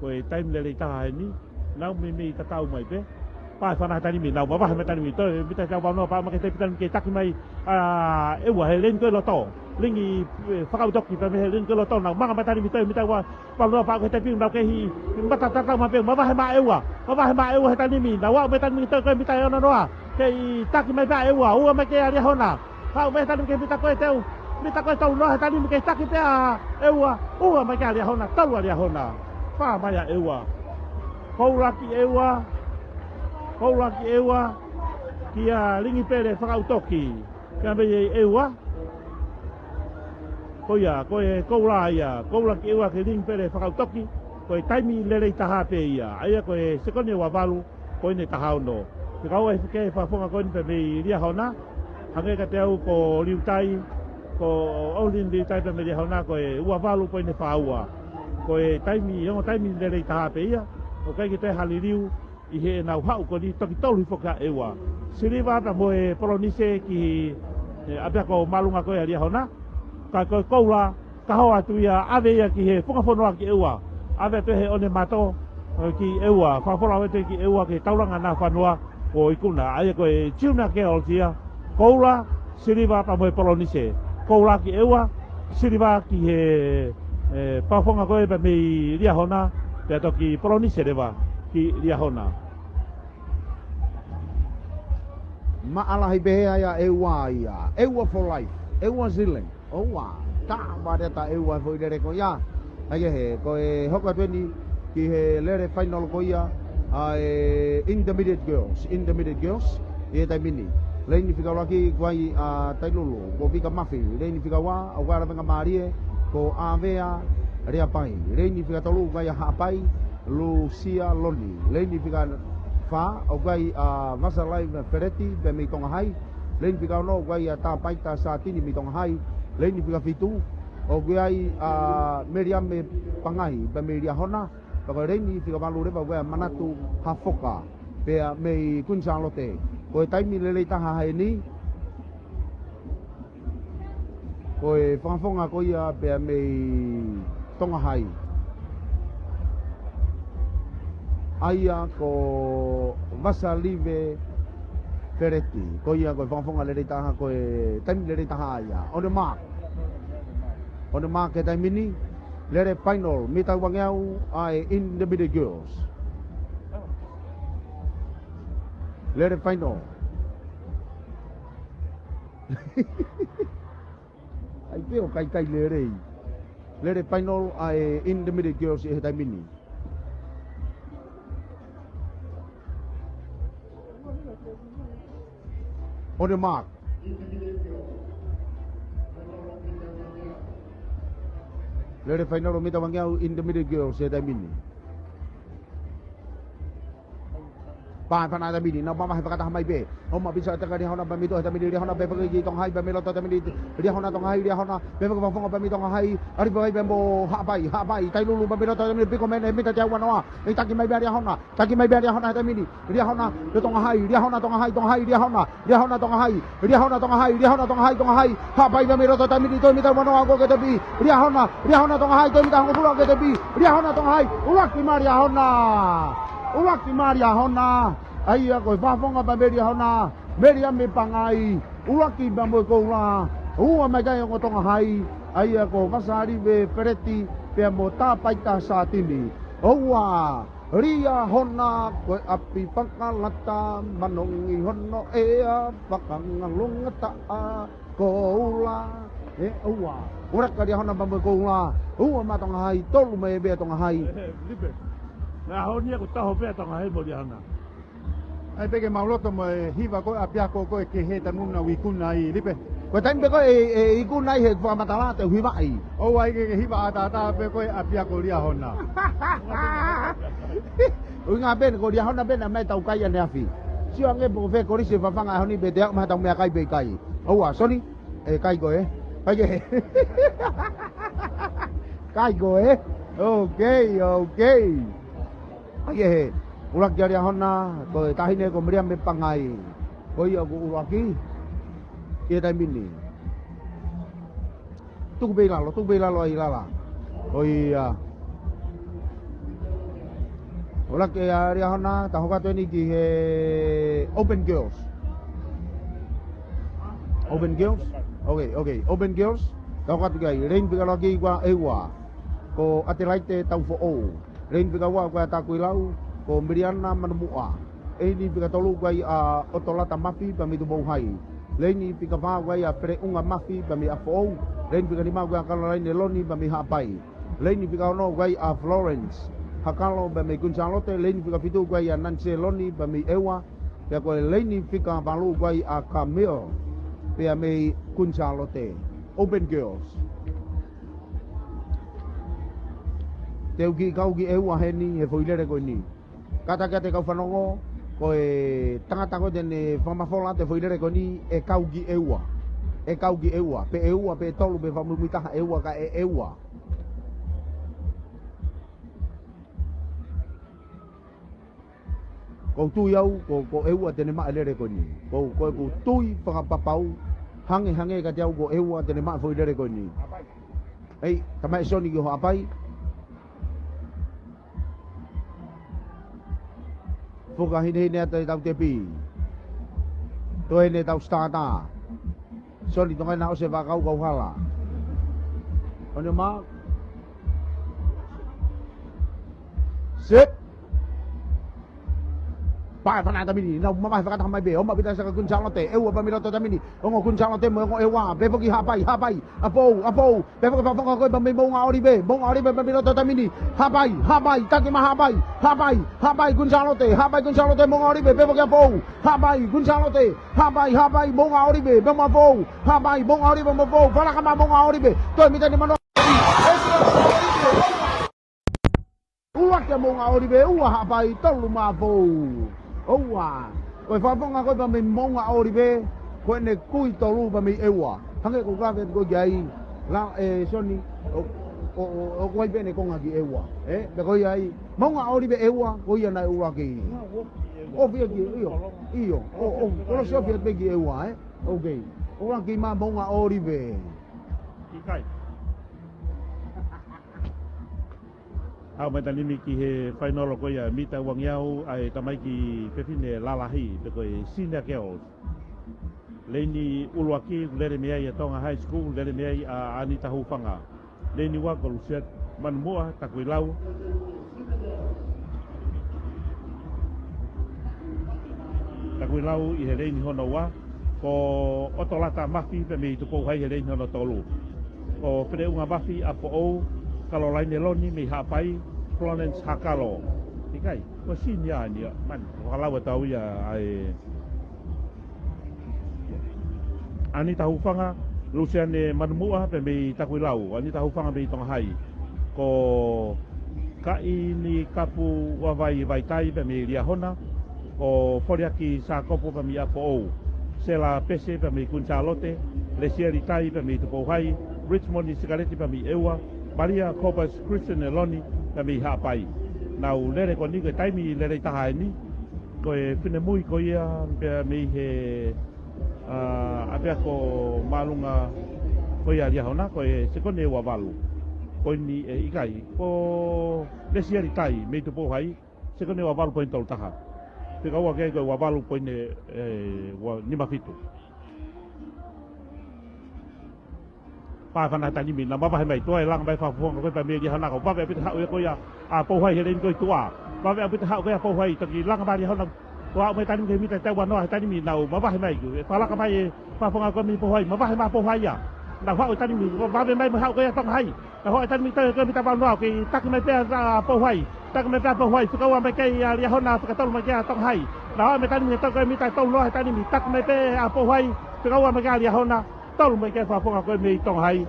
Ko e taimi lelei taha eni, nau meimei tatau mai pē. Pā e fana he tanimi, nau mavahe mai tanimi, toe mita tau vanoa pā mai ki he tepi tanimi ke taki mai ʻa ʻEua he leini ko ē loto. Lingi, eh, Fakautoki pē mei he leini ko ē loto, nau manga mai tanimi toe mita ua Paloa pā ko e tepi nau kei mata tatau mai pē, mavahe mai ʻEua. Mavahe mai ʻEua he tanimi. Nau aʻu mai tanimi toe ko e mita ʻe ono noa. Kei taki mai pē ʻa ʻEua. Ua mai ki he Liahona. Aʻu mai tanimi ki he mita ko e teu. Mita ko e tolu noa he tanimi kei taki pē ʻa ʻEua. Ua mai ki he Liahona. Tolu ʻa Liahona. Pā mai ʻa ʻEua. Koula ki ʻEua. Koula ki ʻEua. Kia Lingipele Fakautoki. Pea mei ʻEua. Ko ia, ko e koula ia, koula ki ʻEua ki Lingipele Fakautoki, ko e taimi lelei taha pē ia. ʻA ia ko e sekone ua valu, ko eni taha ono. Ke kau ai fike fakafofonga ko eni pē mei Liahona, hangē kiate au ko Liutai, ko Olin Liutai pē mei Liahona, ko e ua valu ko eni fā ua. Ko e taimi, ongo taimi lelei taha pē ia, ʻoku ʻikai ke toe hali liu, ʻi heʻenau haʻu ko eni toki tolu hifo ki ʻEua. Siliva pea mo e Polonise ki he, ʻa pea ko Malunga ko ē ʻa Liahona. Ka ko e koula, ka hoa atu ia, ʻave ia ki he funga fonua ki ʻEua. ʻAve atu he ʻone mato, ʻo ki ʻEua. Fakafola ʻave atu ki ʻEua ke taulanga na fanua, ʻo ikuna. ʻA ia ko e Junior Girls ia, koula, Siliva pea mo e Polonise. Koula ki ʻEua, Siliva ki he, e, fakafofonga ko ē pē mei Liahona, pea toki Polonise leva ki Liahona. Maʻa lahi pehē ai ʻa ʻEua ia. ʻEua for life. ʻEua Zealand. ʻOua. Tā vare ta ʻEua foʻi lele ko ia. ʻA ia he, ko e hoko atu eni ki he lele fainolo ko ia ʻa e Intermediate Girls, Intermediate Girls, ʻi he taimi ni. Leini fika ʻuluaki ko ai ʻa Tailulu, ko Vika Mafi, leini fika ua, ʻoku ʻi ai ʻa Lavengamālie, ko ʻAvea Leapai, leini fika tolu ko ai ʻa Haʻapai, Lusia Loni, leini fika fā, ʻoku ʻi ai ʻa Vasalai Feleti, pē mei Tonga Hai, leini fika ono, ʻoku ʻi ai ʻa Tāpaita Sātini mei Tonga Hai, leini fika fitu, ʻoku ʻi ai ʻa Meliame Pangai, pē mei Liahona, Pea ko e leini fika valu leva ko ia ʻa Manatu Hafoka pea mei Kuini Sālote. Ko e taimi lelei taha heni, ko e fakafofonga ko ia pea mei Tonga Hai, ʻa ia ko Vasalive Peleti. Ko ia ko e fakafofonga lelei taha, ko e taimi lelei taha ia. On the mark. On the mark he taimi ni. Lele final, mita uangeau ʻa e intermediate girls. Lele final. ʻAi pē ʻo kaikai lelei. Lele final ʻa e intermediate girls he taimi ni. On the mark. Lele final mita uangeau intermediate girls he taimi ni. Pā e fana taimi ni, nau mamahi fakataha mai pē. ʻOmai pisa ʻa Liahona pea mei toʻo he taimi ni, Liahona pea paki ki Tonga Hai pea mei loto taimi ni, Liahona Tonga Hai, Liahona, pea paki fakafofonga pea mei Tonga Hai, ʻalu pē pea mo Haʻapai, Haʻapai, tailulu pea mei loto taimi ni, piko mene, mita teau uanoa, ʻe taki mai pē ʻa Liahona, taki mai pē ʻa Liahona he taimi ni, Liahona, pea Tonga Hai, Liahona, Tonga Hai, Tonga Hai, Liahona, Liahona Tonga Hai, Liahona Tonga Hai, Liahona Tonga Hai, Tonga Hai, Haʻapai pea mei loto taimi ni, toe mita uanoa ʻoku ʻikai ke tepi, Liahona, Liahona Tonga Hai, toe mita hongofulu ʻoku ʻikai ke tepi, Liahona Tonga Hai, ʻuluaki mai Liahona, ʻuluaki mai Liahona, ʻa ia ko e fakafofonga pea mei Liahona, Meliame Pangai, ʻuluaki pea mo e koula, ua mai ki ai ongo Tonga Hai, ʻa ia ko Vasalive Peleti, pea mo Tāpaita Sātini, ʻoua, Liahona, ko e ʻapi fakalata, manongi hono ʻea, fakangalongataʻa, koula, ʻe ʻoua. ʻUluaki ʻa Liahona pea mo e koula, ua mai Tonga Hai, tolu mai pē ʻa Tonga Hai. Lipe. Ngā honi aku taho pē ʻa Tonga Hai mo Liahona. ʻAi pē ke mau loto mo e hiva ko e ʻapiako ko e kehe tanu na ʻoku ikuna ai, Lipe. Ko e taimi pē ko ē ʻe, ʻe ikuna ai he fakamatala te u hivaʻi. ʻOua ʻikai ke hiva ʻataʻatā pē ko e ʻapiako Liahona. ʻUhinga pē ko Liahona pē naʻe mai tau kai ʻaneafi. Sio ange pē ko fē kolisi ʻe fafanga he ʻaho ni pe te aʻu mai ha tau meʻakai pe ʻikai. ʻOua, Soni, ʻe kai koe. Kai ke. Kai koe. Okay, okay. ʻAi ē, ʻuluaki ʻa Liahona, ko e taʻahine ko Meliame Pangai. Ko ia ʻoku ʻuluaki ʻi he taimi ni. Tuku pē ʻi lalo, tuku pē ʻi lalo ʻai lala. Ko ia. ʻUluaki ʻa Liahona, ta hoko atu eni ki he Open Girls. Open Girls? Okay, okay. Open Girls. Ta hoko atu ki ai. Leini fika ʻuluaki ko ia ʻEua. Ko Atelaite Taufoʻou. Leini fika ua ko ia ʻa Takuilau, ko Meliana Manumuʻa. Leini fika tolu ko ia ʻa ʻOtolata Mafi pea mei Tupou Hai. Leini fika fā ko ia ʻa Peleʻunga Mafi pea mei ʻApifoʻou. Leini fika nima ko ia ʻa Kalolaine Loni pea mei Haʻapai. Leini fika ono ko ia ʻa Florence Hakalo pea mei Kuini Sālote. Leini fika fitu ko ia ʻa Nanise Loni pea mei ʻEua. Pea ko e leini fika valu ko ia ʻa Camille pea mei Kuini Sālote. Open Girls. Te u kiʻi kau ki ʻEua heni he foʻi lele ko eni. Kātaki atu e kau fanongo, ko e tangata ko ē te ne fakamafola atu e foʻi lele ko eni ʻe kau ki ʻEua. ʻE kau ki ʻEua. Pe ʻEua, pe tolu, pe fakamuimuitaha ʻEua, ka ʻe ʻEua. ʻOku ou tui au, ko, ko ʻEua te ne maʻu e lele ko eni. Ko, ko ʻeku tui fakapapau, hangē, hangē kiate au ko ʻEua te ne maʻu e foʻi lele ko eni. ʻEi, tamaʻi Soni ki ho Haʻapai. Fuka hinehine atu e tau tepi. Toe ʻene tau starter. Soni, Tonga ʻena ʻosi e fakakaukau hala. On your mark. Set. Pā e fana taimi ni, nau mamahi fakataha mai pē, ʻomai pita saka Kuini Sālote, ʻEua pea mei loto taimi ni, ongo Kuini Sālote mo ongo ʻEua, pea foki Haʻapai, Haʻapai, ʻApifoʻou, ʻApifoʻou, pea foki fakafofonga ko ē pea mei Moʻunga ʻOlive, Moʻunga ʻOlive pea mei loto taimi ni, Haʻapai, Haʻapai, taki mai Haʻapai, Haʻapai, Haʻapai Kuini Sālote, Haʻapai Kuini Sālote Moʻunga ʻOlive, pea foki ʻApifoʻou, Haʻapai Kuini Sālote, Haʻapai, Haʻapai Moʻunga ʻOlive, pea mo ʻApifoʻou, Haʻapai Moʻunga ʻOlive mo ʻApifoʻou, falaka mai Moʻunga ʻOlive, toe mita ni mano. ʻUluaki ʻa Moʻunga ʻOlive, ua Haʻapai, tolu mai ʻApifoʻou. ʻOua. Ko e fakafofonga ko ē pea mei Moʻunga ʻOlive, ko ʻene kui tolu pea mei ʻEua. Hangē ko e kave ko ē ki ai, la, ē, Soni, ʻo, ʻO, ʻo, ʻo, ko hai pē ʻene konga ki ʻEua, ē? Pea ko ia ai, Maunga ʻOlive ʻEua, ko ia naʻe ʻuluaki. Ofi ia ki, ʻio, ʻio, ʻo, ʻo, kolosi ofi ia pē ki ʻEua, ē? Ok. ʻUluaki mā Maunga ʻOlive. ʻIkai. Haʻu mai Tanimi ki he fainolo ko ia, mita uangeau, ʻa e tamaiki fefine lalahi, pe ko e senior girls. Leini ʻuluaki, lele mei ai ʻa Tonga High School, lele mei ai ʻa Anita Hufanga. Leini ua ko Lusiate Manumuʻa, Takuilau. Takuilau ʻi he leini hono ua, ko ʻOtolata Mafi pea mei Tupou Hai he leini hono tolu. Ko Feleʻunga Mafi ʻa Poʻou, Kalolaine Loni mei Haʻapai, Florence Hakalo. ʻIkai, ko senior ni ia, man, ko Halau ʻa tau ia ai. Anita Hufanga, Lusiane Manumuʻa pea mei Takuilau, Anita Hufanga mei Tonga Hai. Ko Kaʻinikapu Uavai Vaitai pea mei Liahona, ko Foliaki Sākopo pea mei ʻApoʻou, Sela Pese pea mei Kuini Sālote, Lesieli Tai pea mei Tupou Hai, Richmond Sikaleti pea mei ʻEua, Malia Kobas Christian Eloni pea mei Haʻapai. Nau lele ko eni ko e taimi lelei taha eni, ko e finemui ko ia pea mei he, ʻa, ʻapiako māʻolunga ko ia Liahona, ko e sekoni ʻe ua valu. Poini ʻe ʻikai, ko Lesieli Tai mei Tupou Hai, sekoni ʻe ua valu poini tolu taha. Fika ua ki ai ko e ua valu poini ʻe, ʻe, ua nima fitu. Pā fana Tanimi, naʻa mavahe mai, toe langa mai fakafofonga ko ia pea mei Liahona ko vave ʻaupito haʻu ia ko ia ʻa Pou Hai he leini ko ia tuʻa. Vave ʻaupito haʻu ko ia Pou Hai, toki langa mai Liahona, ko aʻu mai Tanimi ki he mita taua noa he Tanimi, nau mavahe mai, ʻe fakalaka mai e fakafofonga ko ia mei Pou Hai, mavahe mai Pou Hai ia. Nau haʻu Tanimi, ko vave mai mo haʻu ko ia Tonga Hai. Nau haʻu Tanimi toe ko ia mita valu noa, kei taki mai pē ʻa Pou Hai. Taki mai pē ʻa Pou Hai, fika ua mai ki ai ʻa Liahona, fika tolu mai ki ai ʻa Tonga Hai. Nau haʻu mai Tanimi, toe ko ia mita tolu noa he Tanimi, taki mai pē ʻa Pou Hai, fika ua mai ki ai ʻa Liahona. Tolu mai ki ai fakafofonga ko ia mei Tonga Hai.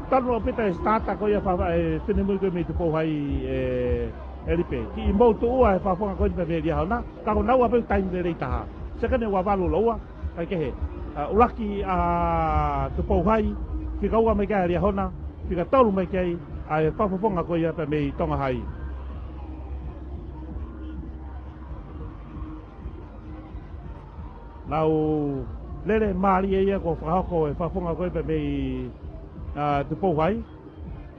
Tolu ʻaupito e starter ko ia fa-, e, finemui ko ia mei Tupou Hai, e, ʻe Lipe. Kiʻi mou tuʻua e fakafofonga ko ia mei Liahona. Ka ko naua pē taimi lelei taha. Sekoni ʻe ua valu lōua, kae kehe. ʻA, ʻuluaki ʻa Tupou Hai, fika ua mai ki ai ʻa Liahona, fika tolu mai ki ai ʻa e fakafofonga ko ia pea mei Tonga Hai. Nau lele mālie ia kuo fakahoko e fakafofonga ko ia pea mei, ʻa, Tupou Hai.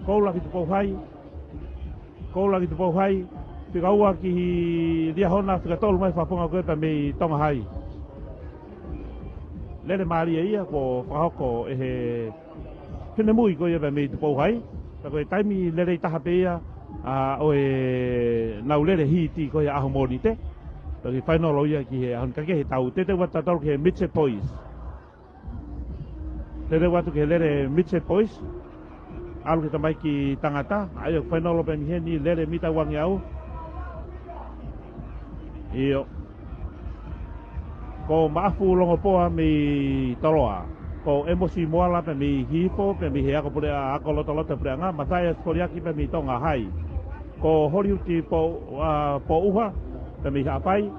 Koula ki Tupou Hai. Koula ki Tupou Hai. Fika ua ki Liahona, fika tolu mai fakafofonga ko ia pea mei Tonga Hai. Lele mālie ia kuo fakahoko ʻe he finemui ko ia pea mei Tupou Hai. Pea ko e taimi lelei taha pē ia, ʻa, ʻo e nau lele hiti ko ia ʻaho Mōnite. Pea ko e fainolo ia ki he ʻaho ni, kae kehe tau teuteu atu tautolu ki he Midget Boys. Teuteu atu ki he lele Midget Boys. ʻAlu ki he tamaiki tangata, ʻa ia ko e fainolo pē eni heni, lele mita uangeau. ʻIo. Ko Maʻafu Longopoa mei Toloa. Ko ʻEmosi Moala pea mei Hihifo, pea mei he ako puleʻa, ako lotoloto puleʻanga, Mataiasi Foliaki pea mei Tonga Hai. Ko Holiuti Po-, ʻa, Pouha pea mei Haʻapai.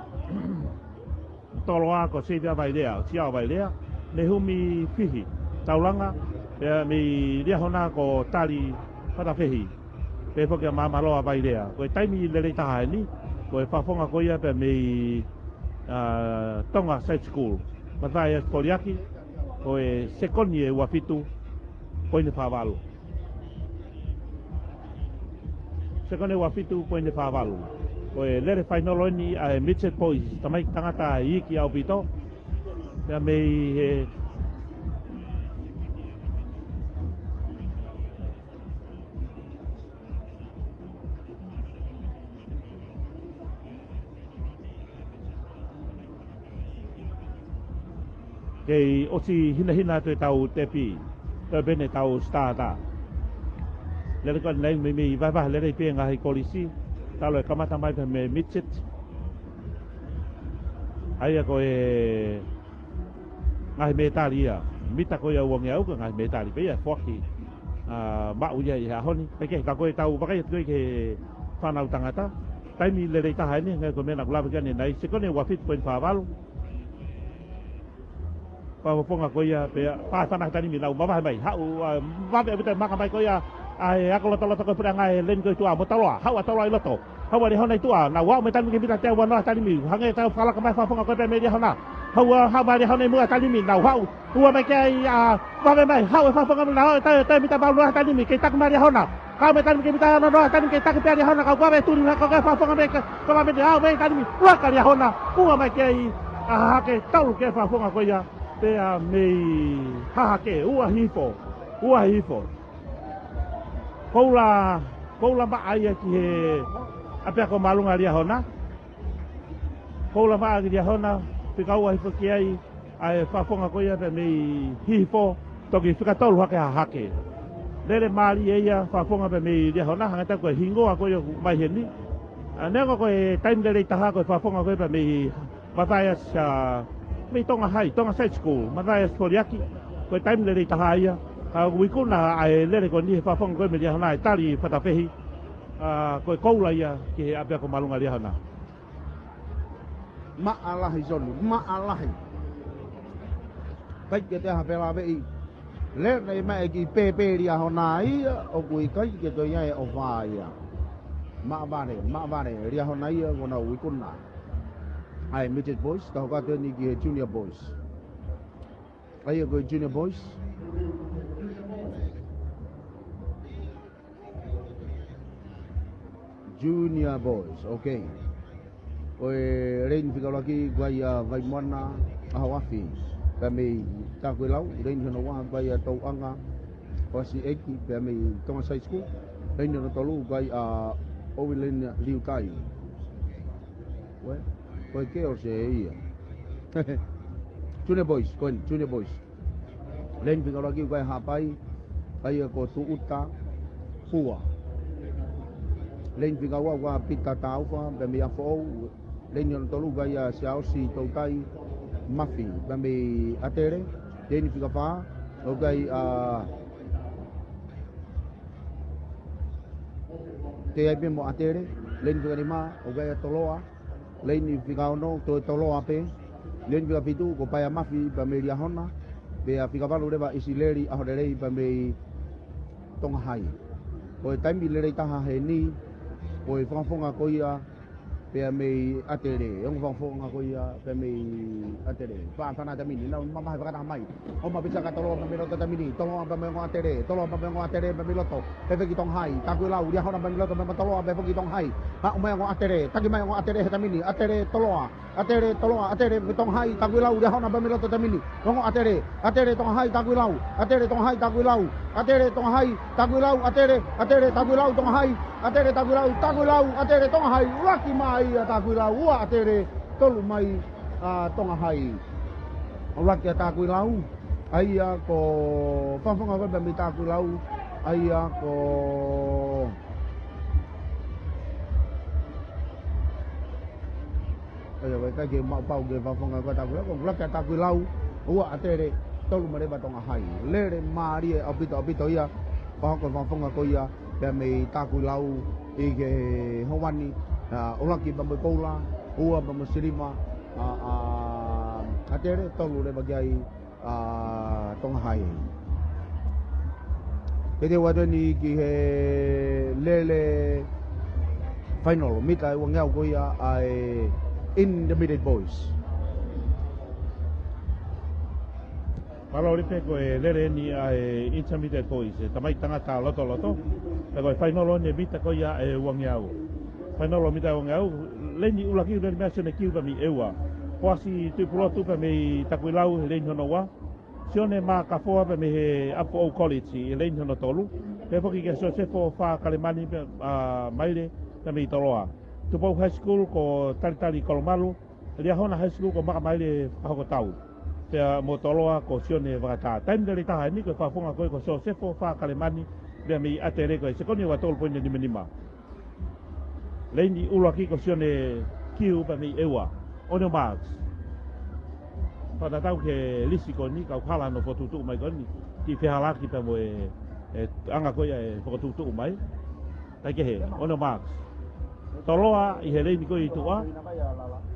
Toloa ko Seivia Vailea, Siao Vailea. Nehumi Fihi, Taulanga, pea mei Liahona ko Tali Fatafehi. Pea foki ʻa Māmaloa Vailea. Ko e taimi lelei taha eni, ko e fakafofonga ko ia pea mei, ʻa, Tonga Side School. Mataiasi Foliaki, ko e sekoni ʻe ua fitu, poini ʻe fā valu. Sekoni ʻe ua fitu poini ʻe fā valu. Ko e lele fainolo eni ʻa e Midget Boys, tamaiki tangata iiki ʻaupito. Pea mei he Kei ʻosi hinahina atu e tau tepi, toe pē eni e tau starter. Lele ko eni meimei vahevahe lelei pē ngaahi kolisi, talu e kamata mai pē mei he midget. ʻA ia ko e ngaahi mētali ia, mita ko ia uangeau ko e ngaahi mētali pē ia, foaki, ʻa, maʻu ia ʻi he ʻaho ni. Pea ke, ka ko e tau vakai atu ko ē ki he fānau tangata, taimi lelei taha eni, ngaahi ko e meʻa naʻa ku lave ki ai ʻanenai, sekoni ʻe ua fitu poini fā valu. Fakafofonga ko ia pea, pā fana Tanimi nau mavahe mai, haʻu, ʻa, vave ʻaupito e maka mai ko ia, ʻA e ako lotoloto ko e puleʻanga ʻa e leni ko ē ʻi tuʻa mo Toloa. Haʻu ʻa Toloa ʻi loto. Haʻu ʻa Liahona ʻi tuʻa. Nau aʻu mei taimi ke mita teau ua noa taimi. Hangē ʻetau fakalaka mai fakafofonga ko ē pea mei Liahona. Haʻu ʻa, haʻu mai Liahona ʻi muʻa taimi. Nau haʻu. Ua mai ki ai ʻa, vave mai. Haʻu e fakafofonga mei nau. Tau, tau mita valu noa taimi. Kei taki mai Liahona. Haʻu mei taimi ke mita ono noa taimi. Kei taki pē ʻa Liahona. Kau vave tuli mai ko e fakafofonga mei ka, kau vave mei, haʻu mei taimi. Laka Liahona. Ua mai ki ai ʻa Hahake. Tolu ki he fakafofonga ko ia. Pea mei Hahake. Ua hifo. Ua hifo. Koula, koula maʻa ia ki he ʻapiako māʻolunga Liahona. Koula maʻa ki Liahona, fika ua hifo ki ai, ʻa e fakafofonga ko ia pea mei Hihifo, toki fika tolu hake Hahake. Lele mālie ia, fakafofonga pea mei Liahona, hangē ʻoku hingoa ko ia ʻoku mai heni. ʻA, neongo ko e taimi lelei taha ko e fakafofonga ko ia pea mei Mathias, ʻa, mei Tonga High, Tonga Side School, Mathias Foliaki, ko e taimi lelei taha ia, ka ʻoku ikuna ʻa e lele ko eni he fakafofonga ko ia mei Liahona ʻe tali fatafehi, ʻa, ko e koula ia ki he ʻapiako māʻolunga Liahona. Maʻa lahi, Soni, maʻa lahi. ʻIkai ke te aha pē lave ʻi. Lele mai ki pēpē Liahona ia, ʻoku ʻikai ke toe ʻi ai e ʻofa ia. Maʻa vale, maʻa vale, Liahona ia, ʻoku nau ikuna. ʻA e midget boys, ka hoko atu eni ki he junior boys. ʻA ia ko e junior boys. Junior boys, ok. Ko e leni fika ʻuluaki, ko ia ʻa Vaimoana ʻAhoafi. Pea mei Takuilau, leni hono ua, ko ia ʻa Touʻanga Hoasiʻeiki, pea mei Tonga Side School. Leni hono tolu, ko ia ʻa Ovileni Liutai. Ue, ko e girls ē ia. Junior boys, ko eni, junior boys. Leni fika ʻuluaki ko ia ʻa Haʻapai, ko ia ko Tuʻuta Pua. Leni fika ua ko ia ʻa Pita Taufa, pea mei ʻApifoʻou. Leni hono tolu ko ia ʻa Siaosi Toutai Mafi, pea mei ʻAtele. Leni fika fā, ko ia ʻa, te ai pē mo ʻAtele. Leni fika nima, ko ia ʻa Toloa. Leni fika ono, toe Toloa pē. Leni fika fitu, ko Paea Mafi, pea mei Liahona. Pea fika valu leva ʻa ʻIsileli ʻAholelei, pea mei Tonga High. Ko e taimi lelei taha heni, ko e fakafofonga ko ia, pea mei ʻAtele. Ongo fakafofonga ko ia, pea mei ʻAtele. Fā, fānau taimi ni, nau mamahi fakataha mai. ʻOmai pē ʻa Toloa pea mei loto taimi ni. Toloa pea mei ongo ʻAtele. Toloa pea mei ongo ʻAtele pea mei loto. Pea foki ki Tonga High. Takuilau, Liahona pea mei loto pea mei Toloa pea foki ki Tonga High. Haʻu mai ongo ʻAtele. Taki mai ongo ʻAtele he taimi ni. ʻAtele, Toloa. ʻAtele, Toloa, ʻAtele, Tonga High, Takuilau, Liahona pea mei loto taimi ni. Ongo ʻAtele. ʻAtele, Tonga High, Takuilau. ʻAtele, Tonga High, Takuilau. ʻAtele, Tonga High, Takuilau, ʻAtele, ʻAtele, Takuilau, Tonga High. ʻAtele, Takuilau, Takuilau, ʻAtele, Tonga High. ʻUluaki mai ʻa Takuilau, ua ʻAtele, tolu mai ʻa Tonga High. ʻUluaki ʻa Takuilau, ʻa ia ko fakafofonga ko ia pea mei Takuilau, ʻa ia ko, ʻa ia ko e ʻikai ke maʻu pau ke fakafofonga ko ia ʻa Takuilau, ko ʻuluaki ʻa Takuilau, ua ʻAtele, tolu mai leva Tonga High. Lele mālie ʻaupito, ʻaupito ia, fakahoko fakafofonga ko ia, pea mei Takuilau ʻi he houa ni, ʻa, ʻuluaki pea mo e koula, ua pea mo e siliva, ʻa, ʻa, ʻAtele, tolu leva ki ai, ʻa, Tonga High. Ke teu atu eni ki he lele final, mita ʻe uangeau ko ia ʻa e Intermediate Boys. Mālō Lipe, ko e lele eni ʻa e Intermediate Boys, e tamaiki tangata lotoloto. Pea ko e fainolo eni e mita ko ia ʻe uangeau. Fainolo mita ʻe uangeau, leni ʻuluaki lele meʻa Sione Kiu pea mei ʻEua. Poasi Tuʻipulotu pea mei Takuilau he leni hono ua. Sione Makafoa pea mei he ʻApifoʻou College he leni hono tolu. Pea foki kia Sosefo Fakalemani pea, ʻa, Maile pea mei Toloa. Tupou High School ko Talitali Kolomalu. Liahona High School ko Makamaile Fakahokotau. Pea mo Toloa ko Sione Vakatā. Taimi lelei taha eni ko e fakafofonga ko ia ko Sosefo Fakalemani, pea mei ʻAtele ko e sekoni ua tolu poini nima nima. Leni ʻuluaki ko Sione Kiu pea mei ʻEua. On your marks. Fakatatau ki he lisi ko eni, kau hala hono fokotuʻutuʻu mai ko eni. Kiʻi fehālaaki pea mo e, e anga ko ia e fokotuʻutuʻu mai. Kaikehe, on your marks. Toloa ʻi he leni ko ia ʻi tuʻa.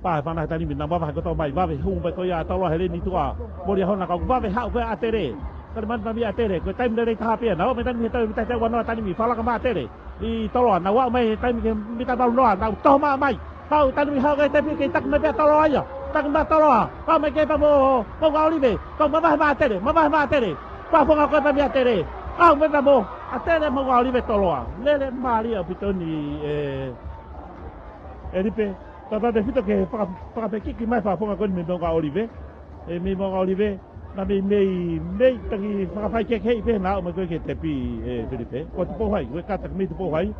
Pā he fānau he taimi ni, nau mavahe kotoa mai, vave hū mai ko ia ʻa Toloa he leni ʻi tuʻa. Mo Liahona ka ʻoku vave haʻu ko ia ʻa ʻAtele. Kali mani pami ʻa Tele, ko e taimi lelei taha pē ia. Nau ō mai taimi he tau mita he tau ua noa taimi, fālaka mai ʻa Tele ʻi Toloa. Nau ō mai taimi ki he mita valu noa, nau toho mai mai. Haʻu taimi haʻu ki he tepi, kei taki mai pē ʻa Toloa ia. Taki mai ʻa Toloa. Haʻu mai ki ai pea mo, mo Moʻunga ʻOlive. Kau mavahe mai ʻa Tele, mavahe mai ʻa Tele. Fakafofonga ko ē pē meia Tele. Haʻu mai pea mo ʻa Tele, Moʻunga ʻOlive, Toloa. Lele mālie ʻaupito eni, ē, ʻe Lipe. Tautautefito ke faka-, fakapekiki mai fakafofonga ko eni mei Moʻunga ʻOlive. Ē, mei Moʻunga ʻOlive. Naʻa mei, mei, mei taki fakafaikehekeheʻi pē naʻa ō mai ko ē ki he tepi, ē, Filipe. Ko Tupou Hai, ko e kātaki mei Tupou Hai.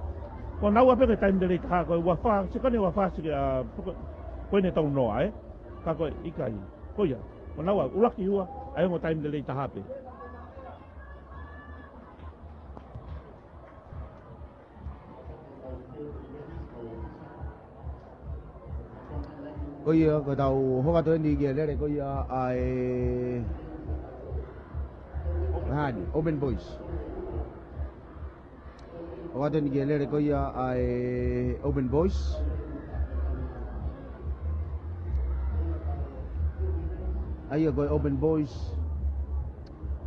Ko naua pē ko e taimi lelei taha ko e ua fā, sekoni ua fā, seke, ā, ko, ko ʻene tolu noa, ē. Ka ko e ʻikai. Ko ia. Ko naua, ʻuluaki ua, ʻa e ongo taimi lelei taha pē. Ko ia, ko ʻetau hoko atu eni ki he lele ko ia ʻa e, ʻa e Open Boys. Hoko atu eni ki he lele ko ia ʻa e Open Boys. ʻA ia ko e Open Boys.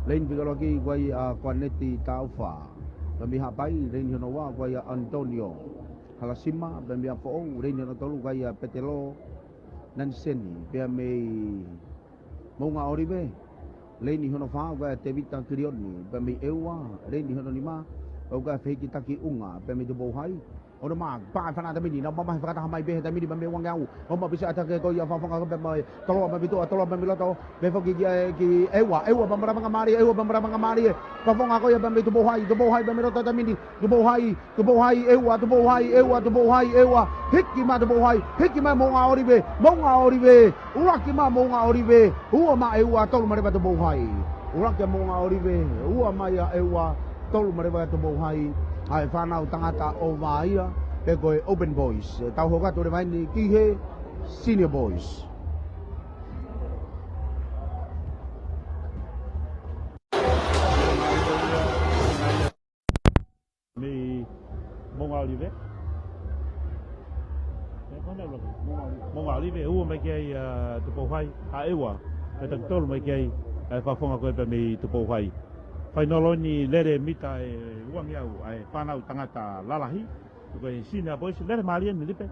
Leini fika ʻuluaki ko ia ʻa Kuaneti Taufa. Pea mei Haʻapai, leini hono ua ko ia ʻa Antonio Halasima, pea mei ʻApifoʻou, leini hono tolu ko ia ʻa Petelo Naniseni, pea mei Moʻunga ʻOlive, leini hono fā ko ia ʻa Tevita Kilioni, pea mei ʻEua, leini hono nima ko ia ʻa Fehikitaki ʻUnga, pea mei Tupou Hai, ʻo ne mā, pā fana taimi ni, nau mamahi fakataha mai pē he taimi ni pea mei Uangeau. Mama pisi ʻatake ko ia fakafofonga ko ē pea mei Toloa pea mei tuʻa, Toloa pea mei loto, pea foki ki, ē, ki ʻEua, ʻEua pea mara manga mālie, ʻEua pea mara manga mālie. Fakafofonga ko ia pea mei Tupou Hai, Tupou Hai pea mei loto taimi ni, Tupou Hai, Tupou Hai, ʻEua, Tupou Hai, ʻEua, Tupou Hai, ʻEua. Hiki mai Tupou Hai, hiki mai Moʻunga ʻOlive, Moʻunga ʻOlive. ʻUluaki mai Moʻunga ʻOlive, ua mai ʻEua, tolu mai leva Tupou Hai. ʻUluaki ʻa Moʻunga ʻOlive, ua mai ʻa ʻEua, tolu mai leva Tupou Hai. ʻA e fānau tangata ʻo Vaia, pe ko e Open Boys. Tau hoko atu leva eni ki he Senior Boys. Mei Moʻunga ʻOlive. Ē, ko ena ʻuluaki. Moʻunga ʻOlive, ua mai ki ai ʻa Tupou Hai, ʻa ʻEua. Pea taki tolu mai ki ai ʻa e fakafofonga ko ē pea mei Tupou Hai. Fainolo eni lele mita ʻe uangeau ʻa e fānau tangata lalahi. Ko e Senior Boys, lele mālie eni Lipe.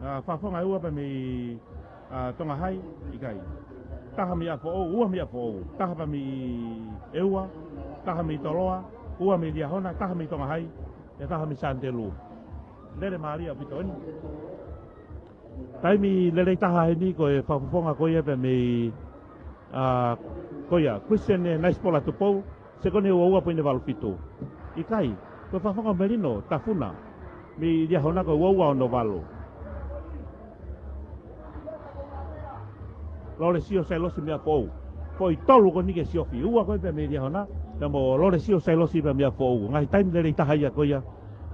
ʻA, fakafofonga ʻe ua pea mei, ʻa, Tonga Hai, ʻikai. Taha mei ʻApifoʻou, ua mei ʻApifoʻou. Taha pea mei ʻEua, taha mei Toloa, ua mei Liahona, taha mei Tonga Hai, pea taha mei Sanitelū. Lele mālie ʻaupito eni. Taimi lelei taha heni ko e fakafofonga ko ia pea mei, ʻa, ko ia, Christian, ē, Naisipola Tupou, sekoni ua ua poini valu fitu. ʻIkai, ko e fakafofonga Melino Tafuna mei Liahona ko e ua ua ono valu. Lolesio Sailosi mei ʻApifoʻou. Foʻi tolu ko eni ke siofi, ua ko ē pea mei Liahona, pea mo Lolesio Sailosi pea mei ʻApifoʻou. Ngaahi taimi lelei taha ia ko ia,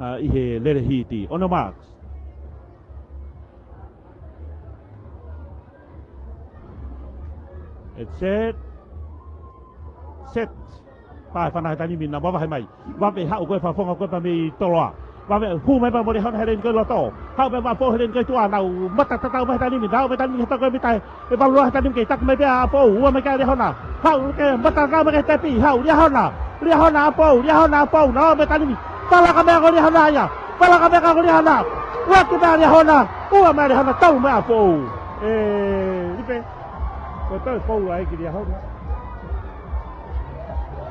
ʻa, ʻi he lele hiti. On your marks. It's set. Set. Pā e fana he taimi ni, nau mavahe mai. Vave haʻu ko ē fakafofonga ko ē pea mei Toloa. Vave hū mai pea mo Liahona he leini ko ē loto. Haʻu pea mo ʻApifoʻou he leini ko ē tuʻa, nau mata tatau mai he taimi ni, nau mei taimi ni he tau ko ē mita ʻe valu noa he taimi ni kei taki mai pē ʻa ʻApifoʻou, ua mai ki ai Liahona. Haʻu ke mata tatau mai ki he tepi, haʻu Liahona. Liahona ʻApifoʻou, Liahona ʻApifoʻou, nau mei taimi ni. Palaka mai ko Liahona ia. Palaka mai ko Liahona. Ua ki pē Liahona. Ua mai Liahona, tolu mai ʻApifoʻou. Ē, Lipe. Ko e tau e poula ai ki Liahona.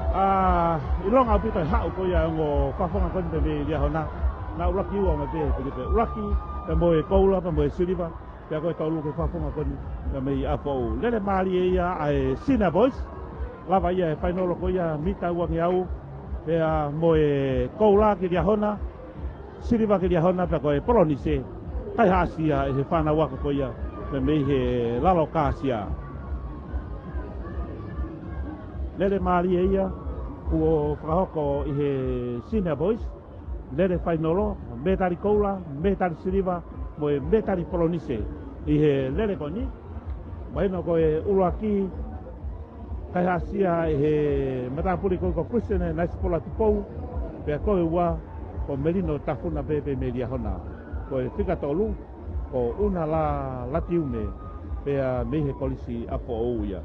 ʻA, ʻilonga ʻaupito e haʻu ko ia ongo fakafofonga ko eni pea mei Liahona. Naʻa ʻuluaki ua mai pē, pē, pē. ʻUluaki, pea mo e poula, pea mo e siliva. Pea ko e tolu ko e fakafofonga ko eni, pea mei ʻApifoʻou. Lele mālie ia ʻa e Senior Boys. Lava ia e fainolo ko ia mita uangeau. Pea mo e koula ki Liahona. Siliva ki Liahona pea ko e polonise, kaihaʻasi ia ʻe he fānau ako ko ia, pea mei he lalo Kāsia. Lele mālie ia, kuo fakahoko ʻi he Senior Boys, lele fainolo, mētali koula, mētali siliva, mo e mētali polonise, ʻi he lele ko eni, mahino ko e ʻuluaki, kaihaʻasi ia ʻe he matāpule ko, ko Christian Naisipola Tupou, pea ko e ua, ko Melino Tafuna pē pea mei Liahona. Ko e fika tolu, ko Una Lā Latiume, pea mei he Kolisi ʻApifoʻou ia.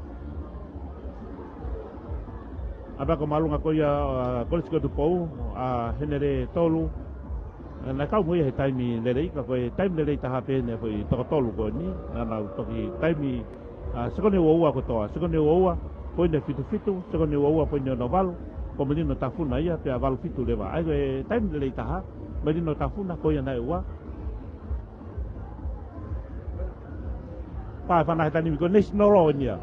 ʻApiako Māʻolunga ko ia, ʻa, Kolisi ko Tupou, ʻa Henele Tolu. Naʻe kau mo ia he taimi lelei, ka ko e taimi lelei taha pē ʻeni ʻa e foʻi toko tolu ko eni. Naʻa nau toki taimi, ʻa, sekoni ua ua kotoa. Sekoni ua ua, poini fitu fitu, sekoni ua ua, poini ono valu. Ko Melino Tafuna ia, pea valu fitu leva. ʻA ia ko e taimi lelei taha, Melino Tafuna, ko ia naʻe ua. Pā e fana he taimi ni ko e National Law ʻeni ia.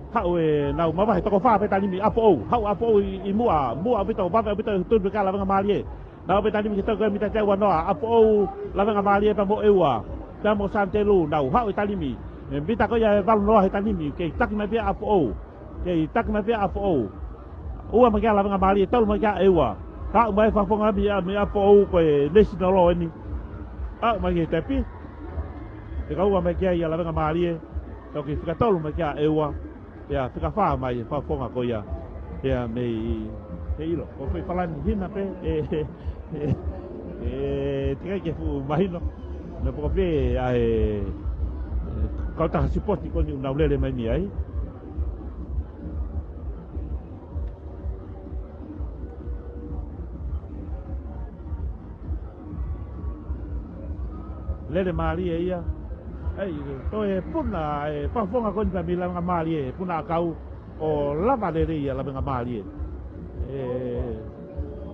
Haʻu ʻenau mavahe toko fā pē taimi ni, ʻApifoʻou. Haʻu ʻApifoʻou ʻi, ʻi muʻa, muʻa ʻaupito, vave ʻaupito he tunu pē ka lavengamālie. Nau pē taimi ni ke tau ko e mita teau ua noa, ʻApifoʻou, lavengamālie pea mo ʻEua. Pea mo Santelu, nau haʻu e taimi ni. ʻE mita ko ia ʻe valu noa he taimi ni, kei taki mai pē ʻApifoʻou. Kei taki mai pē ʻApifoʻou. Ua mai ki ai lavengamālie, tolu mai ki ai ʻEua. Haʻu mai fakafofonga mei, mei ʻApifoʻou ko e National Law ʻeni. Haʻu mai ki he tepi. Fika ua mai ki ai ʻa lavengamālie. Toki fika tolu mai ki ai ʻEua. Pea fika fā mai e fakafofonga ko ia. Pea mei he ʻilo. Ko e foʻi palani hina pē. ʻE, ʻe, ʻe, ʻe, teʻeki ai ke fuʻu mahino. Naʻe poko pē ʻa e, ʻe, kautaha sipoti ko eni ʻoku nau lele mai mei ai. Lele mālie ia. ʻEi, toe puna e fakafofonga ko eni pea mei lavengamālie, puna ʻakau ʻo lava lelei ia lavengamālie. ʻE,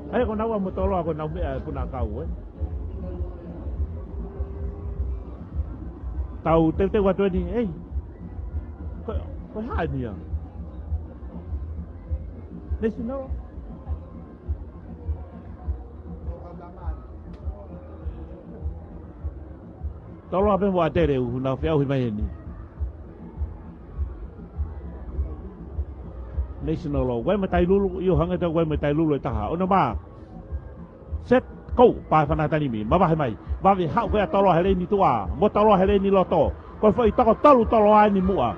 ʻa ia ko naua mo Toloa ko ʻenau meʻa e puna ʻakau, ē. Tau teuteu atu eni, ʻei. Ko, ko e hā ʻeni ia? National? Toloa pē mo ʻAtele ʻoku nau feʻauhi mai ʻeni. National Law. Vai mo Tailulu, ʻio hangē ʻoku vai mo Tailulu e taha. Ono mā. Set, go, pā e fana he taimi ni, mavahe mai. Vave haʻu ko ia Toloa he leini tuʻa, mo Toloa he leini loto. Ko e foʻi toko tolu Toloa ʻeni muʻa.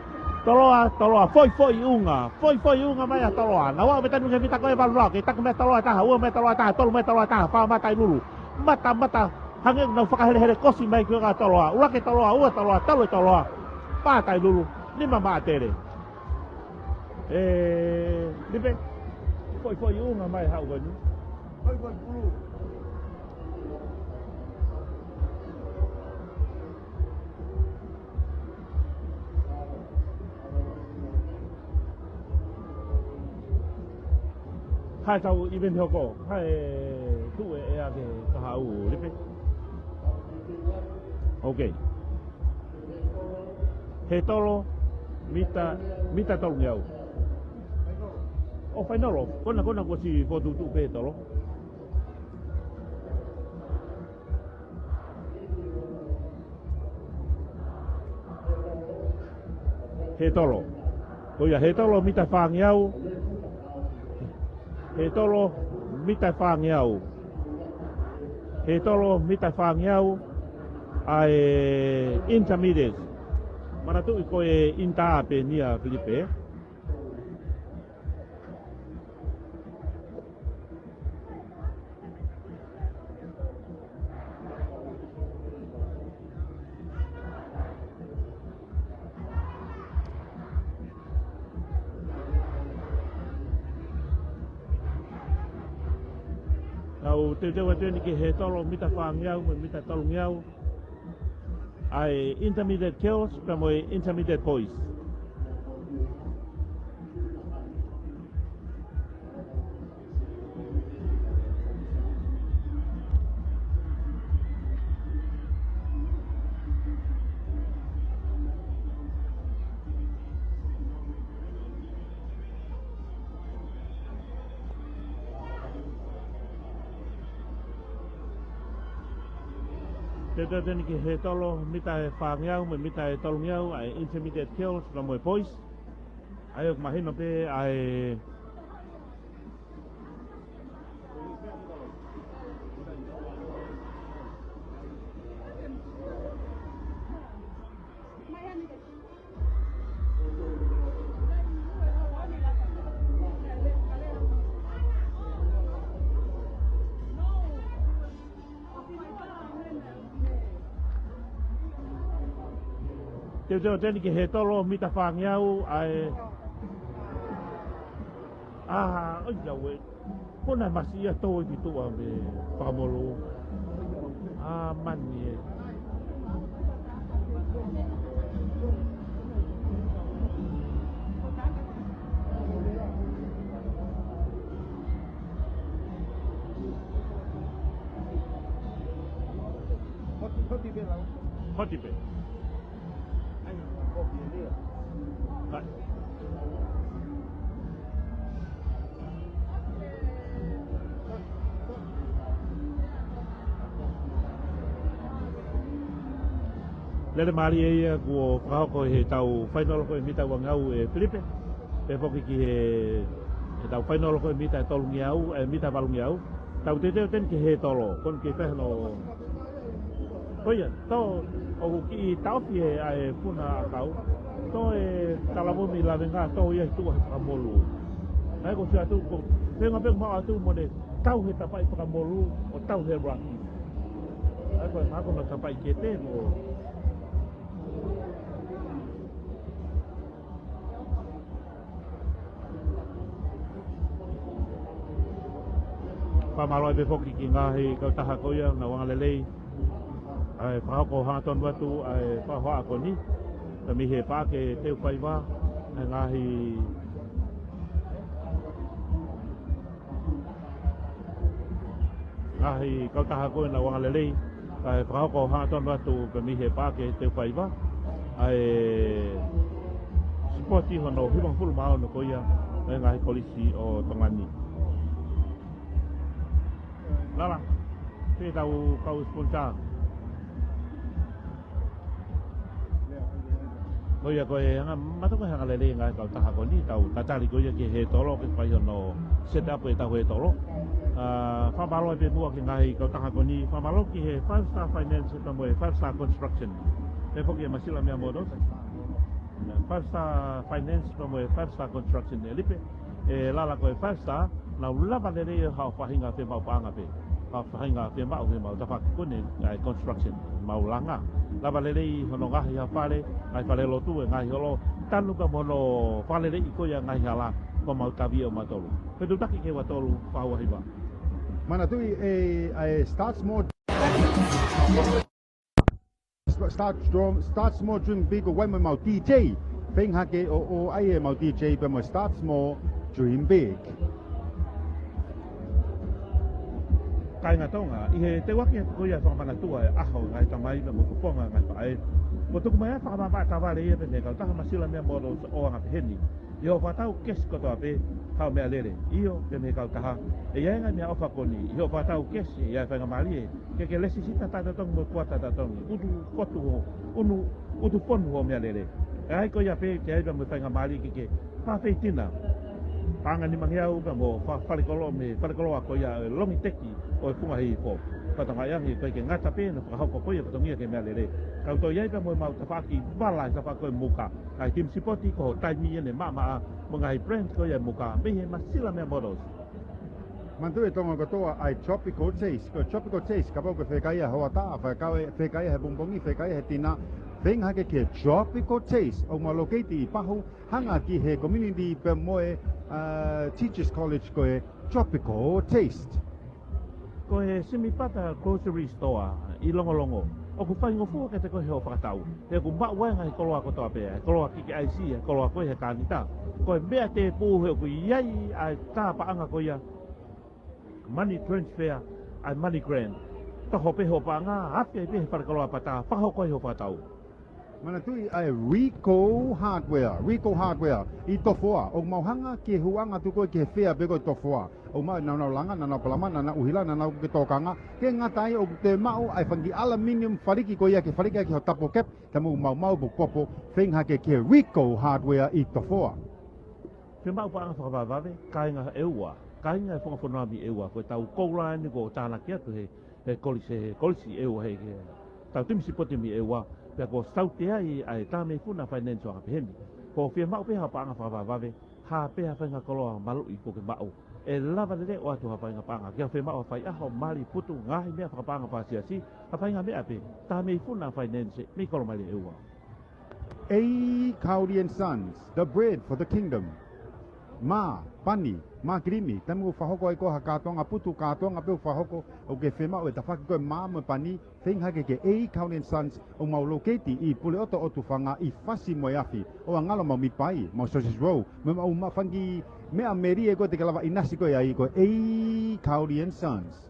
Toloa, Toloa, foʻi, foʻi ʻunga, foʻi, foʻi ʻunga mai ʻa Toloa. Naʻa ua ʻo pē taimi ni ke mita ko e valu noa, kei taki mai Toloa taha, ua mai Toloa taha, tolu mai Toloa taha, fā mai Tailulu. Mata, mata, hangē ʻoku nau fakahelehele kosi mai ki he ka Toloa. ʻUluaki Toloa, ua Toloa, tolu Toloa. Pā Tailulu, nima mai ʻAtele. ʻE, lipe. Foʻi, foʻi ʻunga mai haʻu ko eni. Foʻi, foʻi pulu. Hai tau ʻi veni hoko. Hai tuʻu e ʻea ke kahaʻu lipe. Ok. He tolo, mita, mita tolungeau. ʻO fainolo, kona, kona kuo ʻosi fokotuʻutuʻu pē he tolo. He tolo. Ko ia he tolo mita fāngeau. He tolo mita fāngeau. He tolo mita fāngeau. ʻA e intermediate. Manatuʻi ko e inter pē ʻeni ʻa Filipe. Tau teuteu atu eni ki he tolo mita fāngeau mo e mita tolungeau. ʻA e intermediate girls, pea mo e intermediate boys. Teuteu atu eni ki he tolo mita ʻe fāngeau mo e mita ʻe tolungeau, ʻa e intermediate girls, pea mo e boys. ʻA ia ʻoku mahino pē ʻa e Teuteu atu eni ki he tolo mita fāngeau, ʻa e ʻA, ʻoiauē. Ko ʻena masiʻi ia tō i ki tuʻa mei Fakamolū. ʻA, mani ē. Hoti, hoti pē lau. Hoti pē. ʻAi, kopi ē lia. ʻAi. Lele mālie ia kuo fakahoko he tau fainolo ko e mita uangeau ʻe Filipe. Pea foki ki he, he tau fainolo ko e mita ʻe tolungeau, ʻe mita valungeau. Tau teuteu atu eni ki he tolo, ko eni ke fai hono. Ko ia, tō, ʻoku kiʻi taʻofi ʻe, ʻa e puna ʻakau. Tō e talavou mei Lavenga, tō ia ʻi tuʻa he Fakamolū. Naʻe ko sia atu, ko, fenga fenga mau atu mo ne tau he tapaʻi Fakamolū, ʻo tau he ʻuluaki. ʻAi ko e ngako na tapaʻi kete, mo. Fakamālō ʻaupito foki ki he ngaahi kautaha ko ia naʻa nau angalelei ʻa e fakahoko hangatonu atu ʻa e fakahohaʻa ko eni. Pea mei he Paʻake Teufaiva, ʻa e ngaahi, ngaahi kautaha ko ia naʻa nau angalelei, kae fakahoko hangatonu atu pē mei he Paʻake Teufaiva ʻa e sipoti hono hivangofulu mā ono ko ia ʻa e ngaahi kolisi ʻo Tonga ni. Lala, pea tau kau sponsor. Ko ia ko e anga, mātuʻaki ko e anga lelei ngaahi kautaha ko eni, tau tatali ko ia ki he tolo ke fai hono set up ʻetau he tolo. ʻA, fakamālō ʻaupito muʻa ki he ngaahi kautaha ko eni, fakamālō ki he Five Star Finance pea mo e Five Star Construction. Pea foki ʻe Masila Mea Motors. Five Star Finance pea mo e Five Star Construction ʻe Lipe. ʻE Lala ko e Five Star, naʻa nau lava lelei ʻa e faʻahinga fiemaʻu paʻanga pē. Faʻahinga fiemaʻu ʻemau tafaʻaki ko eni, ʻa e construction, mau langa. Lava lelei hono ngaohi ha fale, ngaahi fale lotu ʻe ngaahi holo, tanu ka mo hono fakaleleiʻi ko ia ngaahi hala, ko mau tavi ʻo mautolu. Fetuʻutaki ki he ua tolu, fā ua hiva. Manatuʻi ē, ʻa e Start Small. Start strong, start small, dream big, ʻo ʻai mo ʻemau D J. Feinga ke ʻo, ʻo ʻai ʻemau D J pea mo Start Small, Dream Big. Kāinga Tonga, ʻi he teuaki atu ko ia fakamanatuʻa e ʻaho ngaahi tamai pea mo e kuponga ngaahi faʻē. Kuo tuku mai ʻa e fakamamaʻa tavale ia pē mei he kautaha Masila Mea Motors ʻo anga pehē ni. ʻI hoʻo fakatau kesi kotoa pē haʻo meʻalele. ʻIo, pea mei he kautaha. ʻE ʻi ai e ngaahi meʻaʻofa ko eni. ʻI hoʻo fakatau kesi, ʻe ʻi ai e faingamālie. Ke ke lēsisita taʻetotongi mo e kuata taʻetotongi. Utu kotu ho, unu, utu fonu ho meʻalele. ʻE ʻi ai ko ia pē ke ʻi ai pea mo e faingamālie ke ke fafeitina. Paʻanga nimangeau pea mo fa-, falekoloa mei he falekoloa ko ia ʻo e Longiteki ʻo e Funga Hihifo. Fakatokangaʻi ange ko e ke ngata pē naʻa fakahoko ko ia fatongia ke meʻalele. Kau toe ʻi ai pea mo ʻemau tafaʻaki vala he tafaʻaki ko e muka. Ngaahi timi sipoti ko ho taimi ʻeni maʻamaʻa mo e ngaahi brand ko ia e muka mei he Masila Mea Motors. Manatuʻi e Tonga kotoa ʻa e Tropical Taste. Ko e Tropical Taste, kapau ʻoku ke fekaia hoʻo ʻatā, fekau e, fekaia he pongipongi, fekaia he tina, feinga hake ki he Tropical Taste. ʻOku mau locate ʻi Pahu, hanga ki he community pea mo e, ʻa, Teachers College ko e Tropical Taste. Ko e Simipata Grocery Store ʻi Longolongo. ʻOku faingofua kiate koe hoʻo fakatau. He ʻoku maʻu ai e ngaahi koloa kotoa pē, e koloa kiki ʻaisi, e koloa ko ē he kānita. Ko e meʻa tēpū he ʻoku ʻi ai ʻa e tā paʻanga ko ia, money transfer, ʻa e MoneyGram. Toho pē hoʻo paʻanga, afe ai pē he falekoloa Pata, fakahoko ai hoʻo fakatau. Manatuʻi ʻa e Rico Hardware, Rico Hardware, ʻi Tofoa. ʻOku mau hanga ki he huʻanga atu ko ē ki he fea pē ko ē Tofoa. ʻOku mau naʻa nau langa, naʻa nau palama, naʻa nau ʻuhila, naʻa nau ke tokanga. Ke ngata ai ʻoku te maʻu ʻa e fanga kiʻi aluminium faliki ko ia ke faliki ʻaki ho tapo kep, tamu mau mau popo, feinga hake ki he Rico Hardware ʻi Tofoa. Fiemaʻu paʻanga fakavavevave, kāinga ʻEua, kāinga e fonua mei ʻEua, ko e tau koula ʻeni kuo tānaki atu he, he kolisi, he kolisi ʻEua he, he tau timi sipoti mei ʻEua, pea kuo saute ai ʻa e Tāmeifuna Finance ʻo anga pehē ni. Ko e fiemaʻu pē ha paʻanga fakavavevave, ha pē ha faʻahinga koloa maluʻi ʻoku ke maʻu. ʻE lava lelei ʻo ʻoatu ha faʻahinga paʻanga. Ke ke fiemaʻu ha faiʻaho, mali, putu, ngaahi meʻa fakapaʻanga fakasiasi, ha faʻahinga meʻa pē. Tāmeifuna Finance, mei Kolomaile ʻEua. A. Cowley and Sons, the bread for the kingdom. mā, pani, mā kilimi, taimi ʻoku fakahoko ai ko ha kātoanga putu, kātoanga pē ʻoku fakahoko, ʻoku ke fiemaʻu e tafaʻaki ko ē mā mo e pani, feinga hake ki he A E Cowley and Sons, ʻoku mau locate ʻi Puleʻoto ʻo Tufanga ʻi fasi mo e afi, ʻoua ngalo mau meat pie, mau sausage roll, mo mau ma fanga kiʻi meʻa melie ko ē te ke lava ʻinasi ko ē ai ko e A E Cowley and Sons.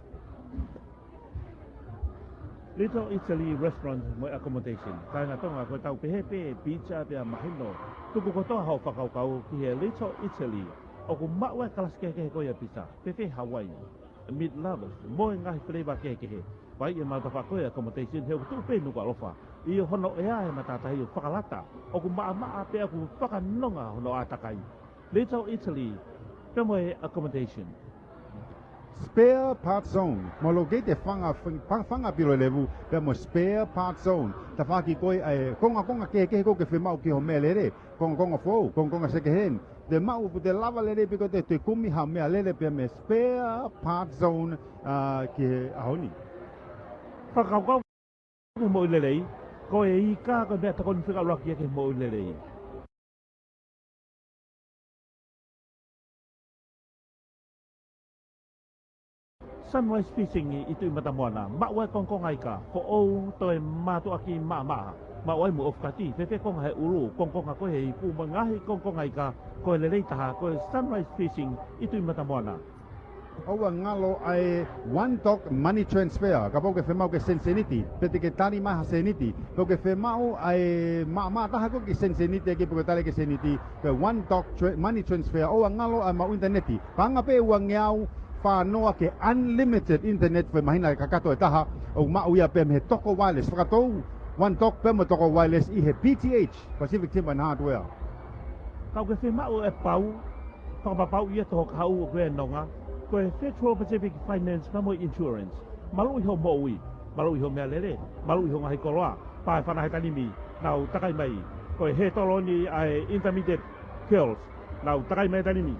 Little Italy Restaurant mo e Accommodation. Kāinga Tonga, ko e tau pehē pē pizza pea mahino. Tuku kotoa hoʻo fakakaukau ki he Little Italy. ʻOku maʻu e kalasi kehekehe ko ia pizza, pehē Hawaii, meat lovers, mo e ngaahi flavor kehekehe. Pea ʻi he mau tafaʻaki ko ia accommodation he ʻoku tuʻu pē ʻi Nukuʻalofa. ʻI hono ʻea e matātahi ʻoku fakalata, ʻoku maʻamaʻa pea ʻoku fakanonga hono ʻātakai. Little Italy, pea mo e accommodation. Spare Parts Zone. Mau locate ʻi Fanga, Fanga, Fanga Pilolevu, pea mo e Spare Parts Zone. Tafaʻaki ko ē ʻa e kongokonga kehekehe ʻoku ke fiemaʻu ki hoʻo meʻalele. Kongokonga foʻou, kongokonga second hand. Te maʻu, te lava lelei pē ko ē te, te kumi haʻo meʻalele pea mei he Spare Parts Zone, ā, ki he ʻaho ni. Fakakaukau ki he moʻui lelei, ko e ika ko e meʻa tokoni fika ʻuluaki ia ki he moʻui lelei. Sunrise Fishing ʻi Tuʻi Matamoana, maʻu ai kongokonga ika, foʻou, toe mātuʻaki, maʻamaʻa. Maʻu ai mo e ʻofukati, fēfē konga he ʻulu, kongokonga ko ē he ipu mo e ngaahi kongokonga ika, ko e lelei taha, ko e Sunrise Fishing ʻi Tuʻi Matamoana. ʻOua ngalo ʻa e One Dock Money Transfer, kapau ʻoku ke fiemaʻu ke send sēniti, pe te ke tali mai ha sēniti, pe ʻoku ke fiemaʻu ʻa e maʻamaʻa taha ko ē ke send sēniti, ʻe ʻikai ke tali ke sēniti, ko e One Dock Tra-, Money Transfer, ʻoua ngalo ʻa e maʻu ʻinitaneti. Paʻanga pē ʻe uangeau fā noa ke unlimited internet foʻi māhina ʻe kakato ʻe taha, ʻoku maʻu ia pē mei he Toko Wireless. Fakatou One Dock pea mo Toko Wireless ʻi he P T H, Pacific Timber and Hardware. Kapau ʻoku ke fiemaʻu e pau, fakapapauʻi ʻe hoʻo kahaʻu ʻoku ke nonga, ko e Federal Pacific Finance pea mo e Insurance. Maluʻi hoʻo moʻui, maluʻi hoʻo meʻalele, maluʻi hoʻo ngaahi koloa, pā e fānau he taimi ni, nau takai mai, ko e hētolo eni ʻa e Intermediate Girls, nau takai mai he taimi ni,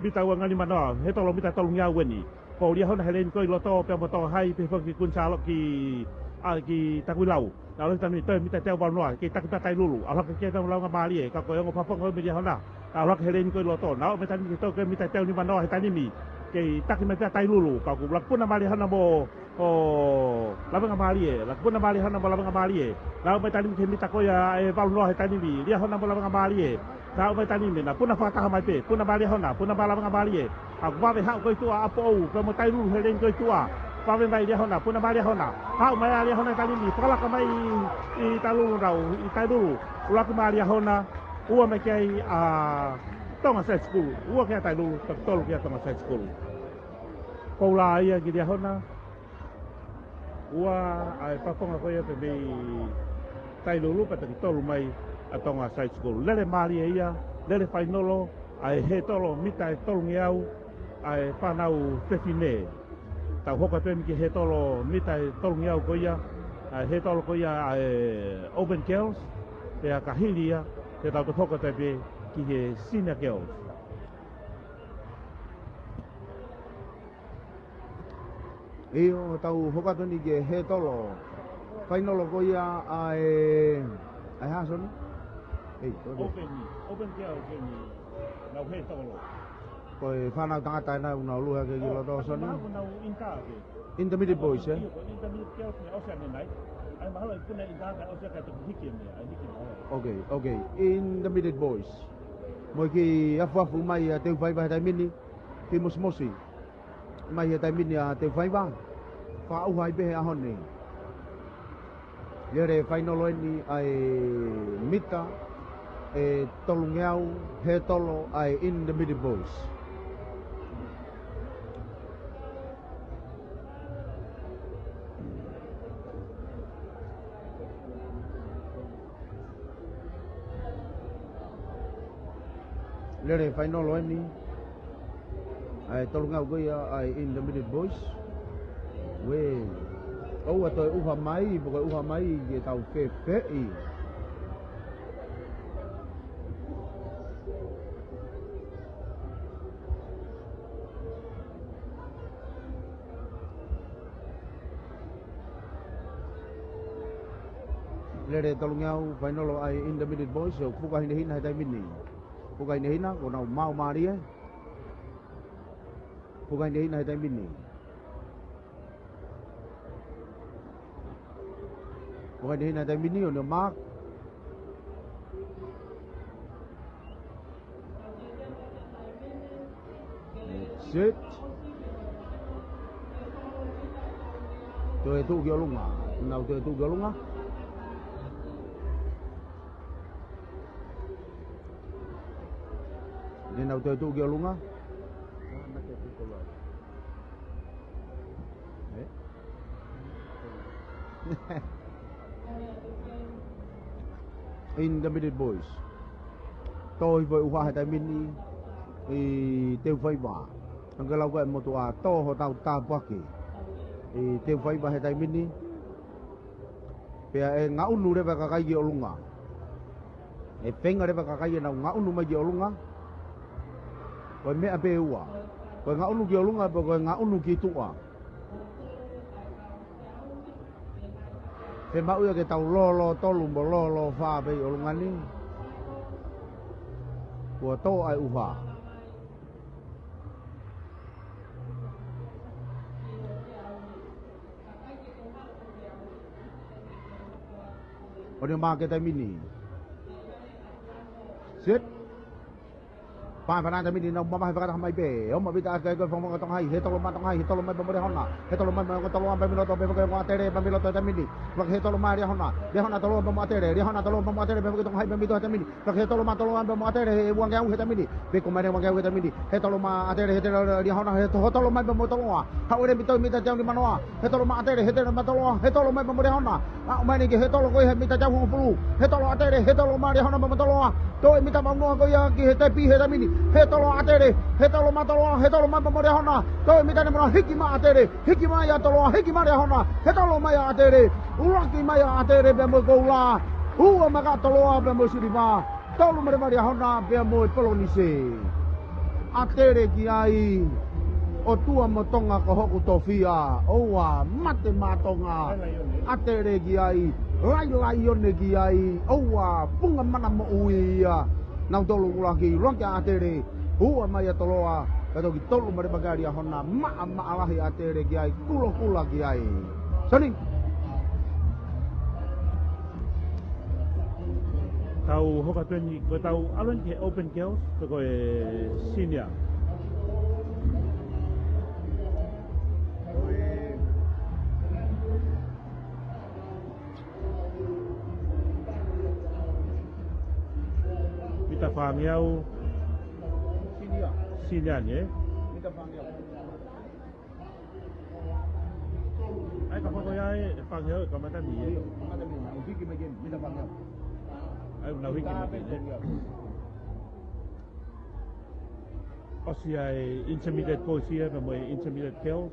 mita ua ngali manoa, hētolo mita tolungeau eni, ko Liahona Heleni ko ē ʻi loto pea mo Tohai pea foki ki Kuini Sālote ki, ā, ki Takuilau. Naʻa ʻalu he taimi ni toe mita teau valu noa, kei taki pē ʻa Tailulu. ʻAlu hake ki he taimi lava ngā mālie, ka ko e ongo fakafofonga ʻo Liahona. Naʻa ʻalu hake Heleni ko ē ʻi loto. Naʻa ʻalu mai taimi ni ki he toe mita teau nima noa he taimi ni. Kei taki mai pē ʻa Tailulu. Ka ʻoku laka puna mai Liahona mo, ʻo, Lavengamālie. Laka puna mai Liahona mo Lavengamālie. Naʻa ʻalu mai taimi ni ki he mita ko ia ʻe valu noa he taimi ni. Liahona mo Lavengamālie. Naʻa ʻalu mai taimi ni, naʻa puna fakataha mai pē, puna mai Liahona, puna mai Lavengamālie. ʻOku vave haʻu ko ē ʻi tuʻa ʻa Poʻou, pea mo Tailulu Heleni ko ē ʻi tuʻa. Vave mai Liahona, puna mai Liahona. Haʻu mai ʻa Liahona he taimi ni, fakalaka mai ʻi, ʻi Tailulu nau, ʻi Tailulu. ʻUluaki mai Liahona, ua mai ki ai ʻa Tonga Side School, ua kia Tailulu, taki tolu kia Tonga Side School. Koula ia ki Liahona, ua ʻa e fakafofonga ko ia pē mei Tailulu pea taki tolu mai ʻa Tonga Side School. Lele mālie ia, lele fainolo, ʻa e hētolo mita ʻe tolungeau, ʻa e fānau fefine. Tau hoko pē mei he hētolo mita ʻe tolungeau ko ia, ʻa e hētolo ko ia ʻa e Open Girls, pea ka hili ia, te tau toki hoko atu pē ki he Senior Girls. ʻIo, tau hoko atu eni ki he hētolo fainolo ko ia ʻa e, ʻa e hā Soni? Ei, ko e Open, Open Girls eni, nau hētolo. Ko e fānau tangata ena ʻoku nau lue hake ki loto Soni? Nau, nau ʻinitā hake. Intermediate Boys, ē? ʻIo, ko e Intermediate Girls ne ʻosi ʻanenai. ʻAi mahalo ʻe puna ʻinitā ka ʻosi ʻa e toki hiki eni, ʻai hiki mahalo. Ok, ok. Intermediate Boys. Mo e kiʻi afuafu mai ʻa Teufaiva he taimi ni, kiʻi mosimosi mai he taimi ni ʻa Teufaiva, fakaʻuha ai pē he ʻaho ni. Lele fainolo eni ʻa e mita ʻe tolungeau, hētolo ʻa e Intermediate Boys. Lele fainolo eni ʻa e tolungeau ko ia ʻa e Intermediate Boys. Uē, ʻoua toe ʻuha mai, pe ko e ʻuha mai ke tau fefeʻi. Lele tolungeau fainolo ʻa e Intermediate Boys, ʻoku fuka hinehina he taimi ni. Puka hinehina, ko nau mau mālie. Puka hinehina he taimi ni. Puka hinehina he taimi ni, ʻo ne mark. Set. Toe tuʻu ki ʻolunga. Nau toe tuʻu ki ʻolunga. Ne nau toe tuʻu ki ʻolunga. Eh? Intermediate boys. Tō hifo e ʻuha he taimi ni ʻi Teufaiva. Ange lau ka e motuʻa tō hotau tāpuaki ʻi Teufaiva he taimi ni. Pea ʻe ngaʻunu leva e kakai ki ʻolunga. ʻE feinga leva e kakai ʻenau ngaʻunu mai ki ʻolunga. Ko e meʻa pē ʻe ua. Ko e ngaʻunu ki ʻolunga, pe ko e ngaʻunu ki tuʻa. Fiemaʻu ia ke tau lōlō tolu mo lōlō fā pē ʻi ʻolunga ni. Kuo tō ʻa e ʻuha. ʻO ne mark he taimi ni. Set. Pā fana taimi ni nau mamahi fakataha mai pē. ʻO ma vita ake ko e fakafonga Tonga Hai. He tolo mai Tonga Hai. He tolo mai pea mo Liahona. He tolo mai pea mo Toloa pea mei loto pea mo ke ʻAtele pea mei loto he taimi ni. Laka he tolo mai Liahona. Liahona Toloa pea mo ʻAtele. Liahona Toloa pea mo ʻAtele pea mo ke Tonga Hai pea mei loto he taimi ni. Laka he tolo mai Toloa pea mo ʻAtele, he uangeau he taimi ni. Pe ko mai uangeau he taimi ni. He tolo mai ʻAtele, he tele Liahona, he to-, tolo mai pea mo Toloa. Haʻu ʻene mita, mita teau ni manoa. He tolo mai ʻAtele, he tele mai Toloa, he tolo mai pea mo Liahona. Aʻu mai eni ki he tolo ko ia he mita teau hongofulu. He tolo ʻAtele, he tolo mai Liahona pea mo Toloa. Toe mita vaunoa ko ia ki he tepi he taimi ni. He tolo ʻAtele, he tolo mai Toloa, he tolo mai pea mo Liahona. Toe mita ne manoa hiki mai ʻAtele, hiki mai ʻa Toloa, hiki mai Liahona. He tolo mai ʻa ʻAtele. ʻUluaki mai ʻa ʻAtele pea mo e koula. Ua mai ka Toloa pea mo e siliva. Tolu mai leva Liahona pea mo e polonise. ʻAtele ki ai, ʻOtua mo Tonga ko hoku tofiʻa, ʻoua mate mā Tonga. ʻAtele ki ai, Lailaione ki ai, ʻoua punga mana moʻui ia. Nau tolu ʻuluaki, ʻuluaki ʻa ʻAtele, ua mai ʻa Toloa, ka toki tolu mai leva ka Liahona, maʻamaʻa lahi ʻAtele ki ai, kulokula ki ai. Soni. Tau hoka atu eni, ko e tau ʻalu eni ki he Open Girls, pe ko e senior. Mita fāngeau. Senior. Senior ni, ē? Mita fāngeau. ʻAi, kapau ko ia ʻe fāngeau ʻe kamata ni, ē? Kamata ni, nau hiki mai eni, mita fāngeau. ʻAi, nau hiki mai eni, ē? ʻOsi ʻa e intermediate boys ia, pea mo e intermediate girls.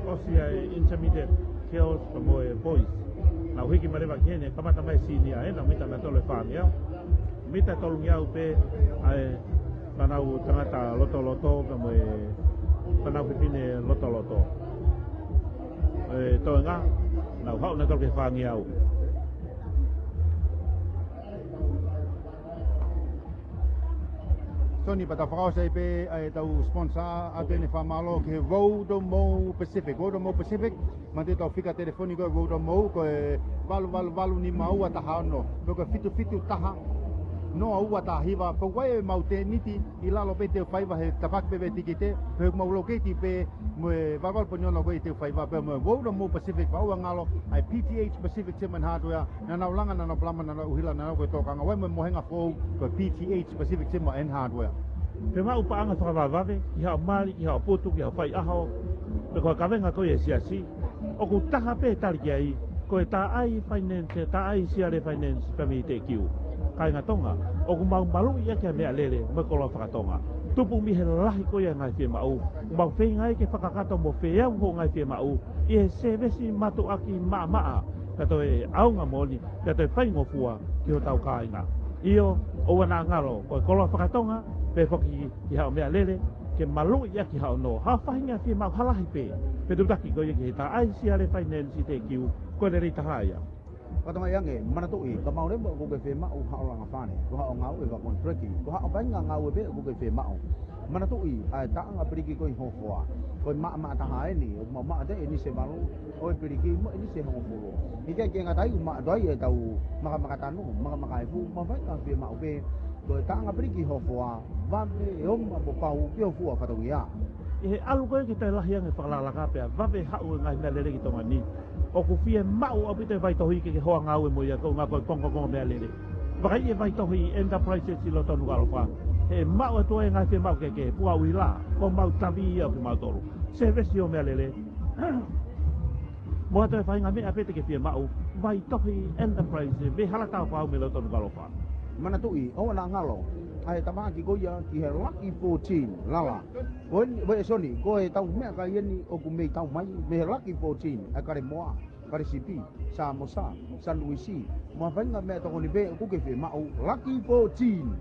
ʻOsi ʻa e intermediate girls pea mo e boys. Nau hiki mai leva ki heni, kamata mai senior, ē, nau mita nautolu ʻe fāngeau. Mita tolungeau pē ʻa e fānau tangata lotoloto, pea mo e fānau fefine lotoloto. ʻE toenga, nau haʻu nautolu ki he fāngeau. Soni, pea tau fakaʻosi ai pē ʻa e tau sponsor atu eni, fakamālō ki he Rotomou Pacific. Rotomou Pacific, manatuʻi ʻetau fika telefoni ko e Rotomou, ko e valu valu valu nima ua taha ono, pe ko e fitu fitu taha noa ua taha hiva, pe ko e mau tēniti ʻi lalo pē Teufaiva he tapaki pē pē tikite, pe mau locate pē mo e valu valu pe ni ono ko e Teufaiva pē mo e Rotomou Pacific, pea ʻoua ngalo ʻa e P T H Pacific Trim and Hardware, naʻa nau langa, naʻa nau palama, naʻa nau ʻuhila, naʻa nau ko e tokanga, ʻoua mo e mohenga foʻou, ko e P T H Pacific Trim and Hardware. Pe maʻu paʻanga fakavavevave, ki haʻo mali, ki haʻo putu, ki haʻo faiʻaho, pe ko e kavenga ko ia ʻa e siasi. ʻOku taha pē tali ki ai, ko e Taʻai Finance, Taʻai Siale Finance, pea mei Teʻekiu. Kāinga Tonga, ʻoku mau maluʻi ʻaki ʻa e meʻalele, mo e koloa fakatonga. Tupu mei he lahi ko ia ʻa e ngaahi fiemaʻu, mau feinga ai ke fakakakato mo feau hoʻo ngaahi fiemaʻu, ʻi he sēvesi mātuʻaki maʻamaʻa, ka toe ʻaonga moʻoni, ka toe faingofua ki hotau kāinga. ʻIo, ʻoua naʻa ngalo, ko e koloa fakatonga, pe foki ki haʻo meʻalele, ke maluʻi ʻaki haʻo nō, haʻo faʻahinga fiemaʻu hala hifo pē. Pe tuʻutaki ko ia ki he taʻai siale finance te kiu, ko e lelei taha ia. Fakatamaʻi ange, manatuʻi, ka mau leva ʻoku ke fiemaʻu haʻo langa fale, ko haʻo ngāue fakakonituleki, ko haʻo faʻahinga ngāue pē ʻoku ke fiemaʻu. Manatuʻi, ʻa e taʻanga piliki ko ē ʻi ho hoa. Ko e maʻamaʻa taha eni, ʻoku mau maʻu atu eni Sevalu, ʻo e piliki mo eni Sehongofulu. ʻIkai ke ngata ai, ʻoku maʻu atu ai ʻetau makamaka tanu, makamaka efu, mo e faʻahinga fiemaʻu pē, ko e taʻanga piliki ʻi ho hoa, vave, ʻoma mo pau, ki ho fua fatongia. ʻI he ʻalu ko ē ke toe lahi ange fakalālaka pea vave haʻu e ngaahi meʻalele ki Tonga ni. ʻOku fiemaʻu ʻaupito e vaitohi ke ke hoa ngāue mo ia ko e ngaahi kongokonga meʻalele. Vakai e vaitohi Enterprises ʻi loto Nukuʻalofa. He maʻu atu e ngaahi fiemaʻu kehekehe, pea ʻoku ʻi ai, ko homau tavi ia ʻo kimautolu. Service ʻo meʻalele. Mo ha toe faʻahinga meʻa pē te ke fiemaʻu, vaitohi Enterprise, mei Halatau pau mei loto Nukuʻalofa. Manatuʻi, ʻoua naʻa ngalo, ʻa e tamaiki ko ia ki he Lucky fourteen, Lala. Ko eni, ʻe Soni, ko e tau meʻakai eni ʻoku mei tau mai, mei he Lucky fourteen, ʻa e kalemoa, kale sipi, samosa, saniuisi, mo ha faʻahinga meʻatokoni pē ʻoku ke fiemaʻu, Lucky fourteen.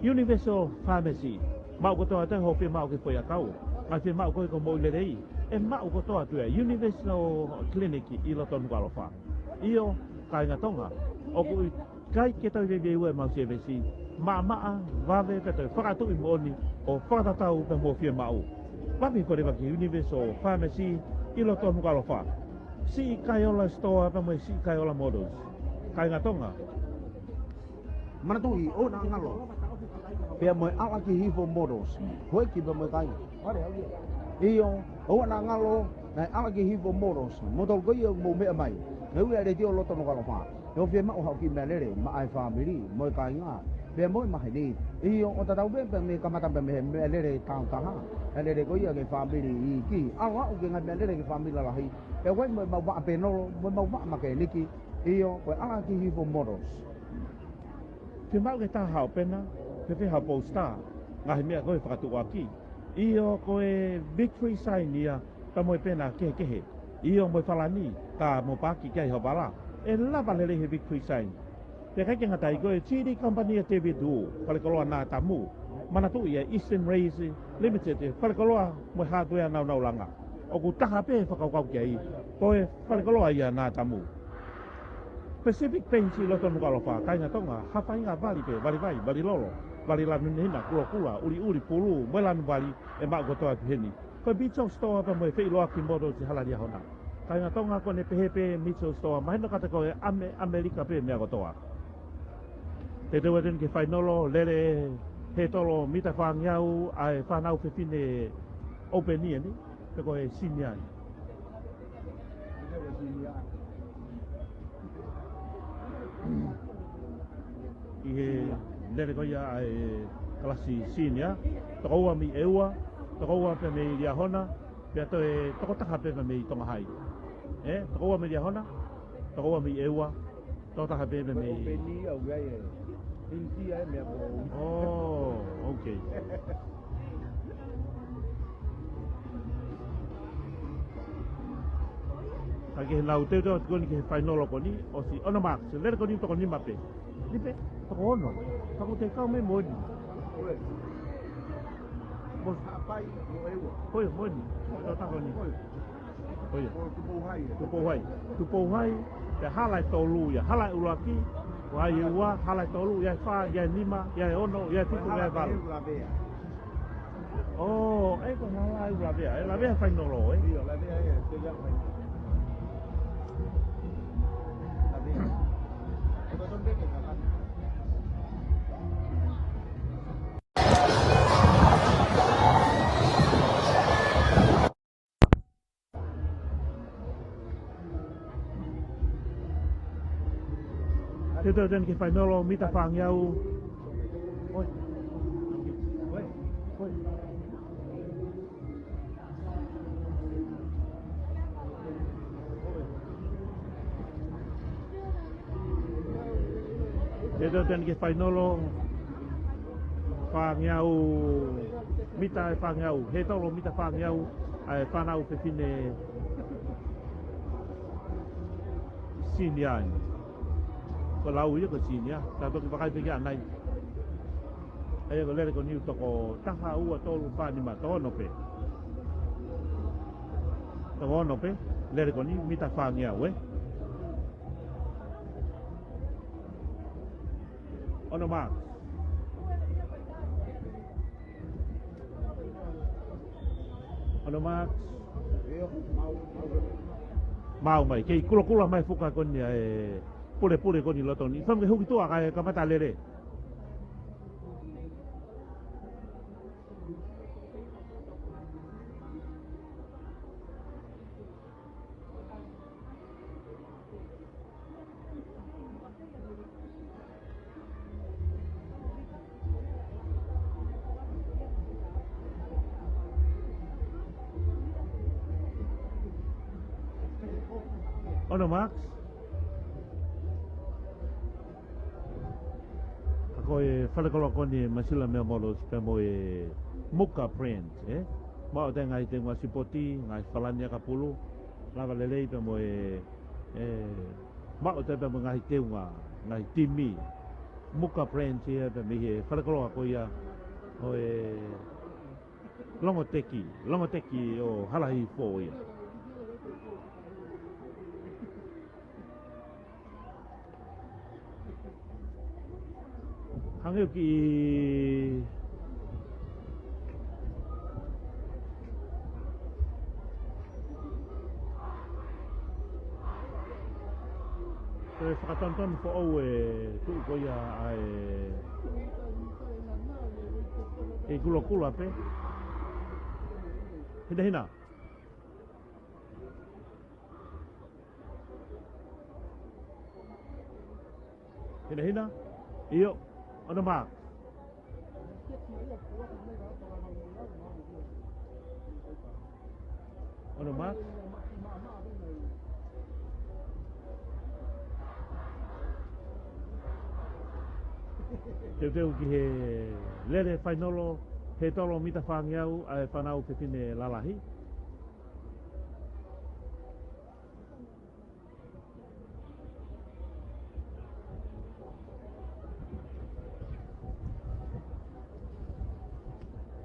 Universal Pharmacy. Maʻu kotoa atu hoʻo fiemaʻu ki he foʻiʻakau. Ngaahi fiemaʻu ko ē ki he moʻui lelei. ʻE maʻu kotoa atu ia Universal Clinic ʻi loto Nukuʻalofa. ʻIo, kāinga Tonga. ʻOku ʻikai ke toe veiveiua ʻemau sēvesi. Maʻamaʻa, vave pea toe fakatuʻi moʻoni ʻo fakatatau pea mo e fiemaʻu. Vave ko e leva ki he Universal Pharmacy ʻi loto Nukuʻalofa. Siʻi Kaiola Store pea mo e Siʻi Kaiola Motors. Kāinga Tonga. Manatuʻi, ʻoua naʻa ngalo. Pea mo e ʻAlakihifo Motors. Hoeki pea mo e kai. ʻIo, ʻoua naʻa ngalo, naʻe ʻAlakihifo Motors. Mo tolu ko ia ʻoku mou meʻa mai. He ui ʻa e letiō loto Nukuʻalofa. He ʻoku fiemaʻu haʻo kiʻi meʻalele, maʻa e fāmili, mo e kāinga. Pea mo e maheni. ʻIo, ʻo tatau pē, pea mei kamata pē mei he meʻalele tautaha. Meʻalele ko ia ki he fāmili iiki. ʻAlu aʻu ki he ngaahi meʻalele ki he fāmili lalahi. Pea ʻoku ʻi ai mo ʻemau vaʻa pēnolo, mo ʻemau vaʻa makēniki. ʻIo, ko e ʻAlakihifo Motors. Fiemaʻu ke tā haʻo pena, fēfē haʻo poster, ngaahi meʻa ko ē fakatuʻuaki. ʻIo, ko e victory sign ia, pea mo e pena kehekehe. ʻIo, mo e falani, tā mo paaki ki ai ho vala. ʻE lava lelei he victory sign. Pea ʻikai ke ngata ai, ko e Chili Company ʻa David Wu, falekoloa Natamu. Manatuʻi ʻa e Eastern Race Limited, falekoloa mo e hardware naunau langa. ʻOku taha pē fakakaukau ki ai, ko e falekoloa ia Natamu. Pacific Paints ʻi loto Nukuʻalofa, kāinga Tonga, ha faʻahinga vali pē, vali vai, vali lolo, vali lanu hinehina, kulokula, ʻuliʻuli, pulu, mo e lanu vali, ʻe maʻu kotoa atu heni. Ko e Mitchell Store pea mo e feʻiloaki Motors ʻi Hala Liahona. Kāinga Tonga, ko ʻene pehē pē Mitchell Store, mahino kātoa ko e ʻAme-, ʻAmelika pē meʻa kotoa. Teuteu atu eni ki he fainolo, lele he tolo mita fāngeau, ʻa e fānau fefine ʻoupeni eni, pe ko e senior eni. ʻI he lele ko ia ʻa e kalasi senior, toko ua mei ʻEua, toko ua pē mei Liahona, pea toe toko taha pē mei Tonga Hai. ʻE, toko ua mei Liahona, toko ua mei ʻEua, toko taha pē mei. Peni au gai e. India e meʻa ko. Oh, okay. Ka ke nau teuteu atu ko eni ki he fainolo ko eni, ʻosi ono marks, lele ko eni toko nima pē. Ni pē, toko ono. Ka ko te kau mei moʻoni. Mo Haʻapai, mo ʻEua. Ko ia, moʻoni. Toko taha ko eni. Ko ia. Tupou Hai. Tupou Hai. Tupou Hai, ʻi he hala ʻe tolu ia. Hala ʻuluaki, ʻo ai ʻe ua, hala ʻe tolu, ʻi ai ʻe fā, ʻi ai ʻe nima, ʻi ai ʻe ono, ʻi ai ʻe fitu, ʻi ai ʻe valu. ʻO, ʻe ko e hala ʻe ua Lavea, ʻe Lavea fainolo, ʻe? ʻIo, Lavea, ʻe, te ia fainolo. Lavea. ʻE ko e tonu peke ka kani. Teuteu atu eni ki he fainolo, mita fāngeau. Oi. Oi. Oi. Teuteu atu eni ki he fainolo, fāngeau, mita ʻe fāngeau, he tolo mita fāngeau, ʻa e fānau fefine senior eni. Ko e lau ia ko e senior, tā toki vakai pē ki ai ʻanai. ʻA ia ko e lele ko eni ʻoku toko taha, ua, tolu, fā, nima, toko ono pē. Toko ono pē, lele ko eni mita fāngeau, ē? On the mark. On the mark. Maʻu mai, kei kulokula mai fuka ko eni ʻa e pulepule ko eni loto ni. Fai mai ke huki tuʻa kae kamata lele. On the mark. Ka ko e falekoloa ko eni ʻa e Masila Male Models pea mo e Muka Brands, ē? Maʻu atu e ngaahi teunga sipoti, ngaahi falani ʻakapulu, lava lelei pea mo e, ē, maʻu atu pea mo e ngaahi teunga, ngaahi timi. Muka Brands ia pea mei he falekoloa ko ia ʻo e Longoteki, Longoteki ʻo Halahifo ia. Hangē ʻoku toe fakatonutonu foʻou e tuʻu ko ia ʻa e, e kulokula pē. Hinehina. Hinehina. ʻIo. On the mark. On the mark. Teuteu ki he lele fainolo, hētolo mita fāngeau ʻa e fānau fefine lalahi.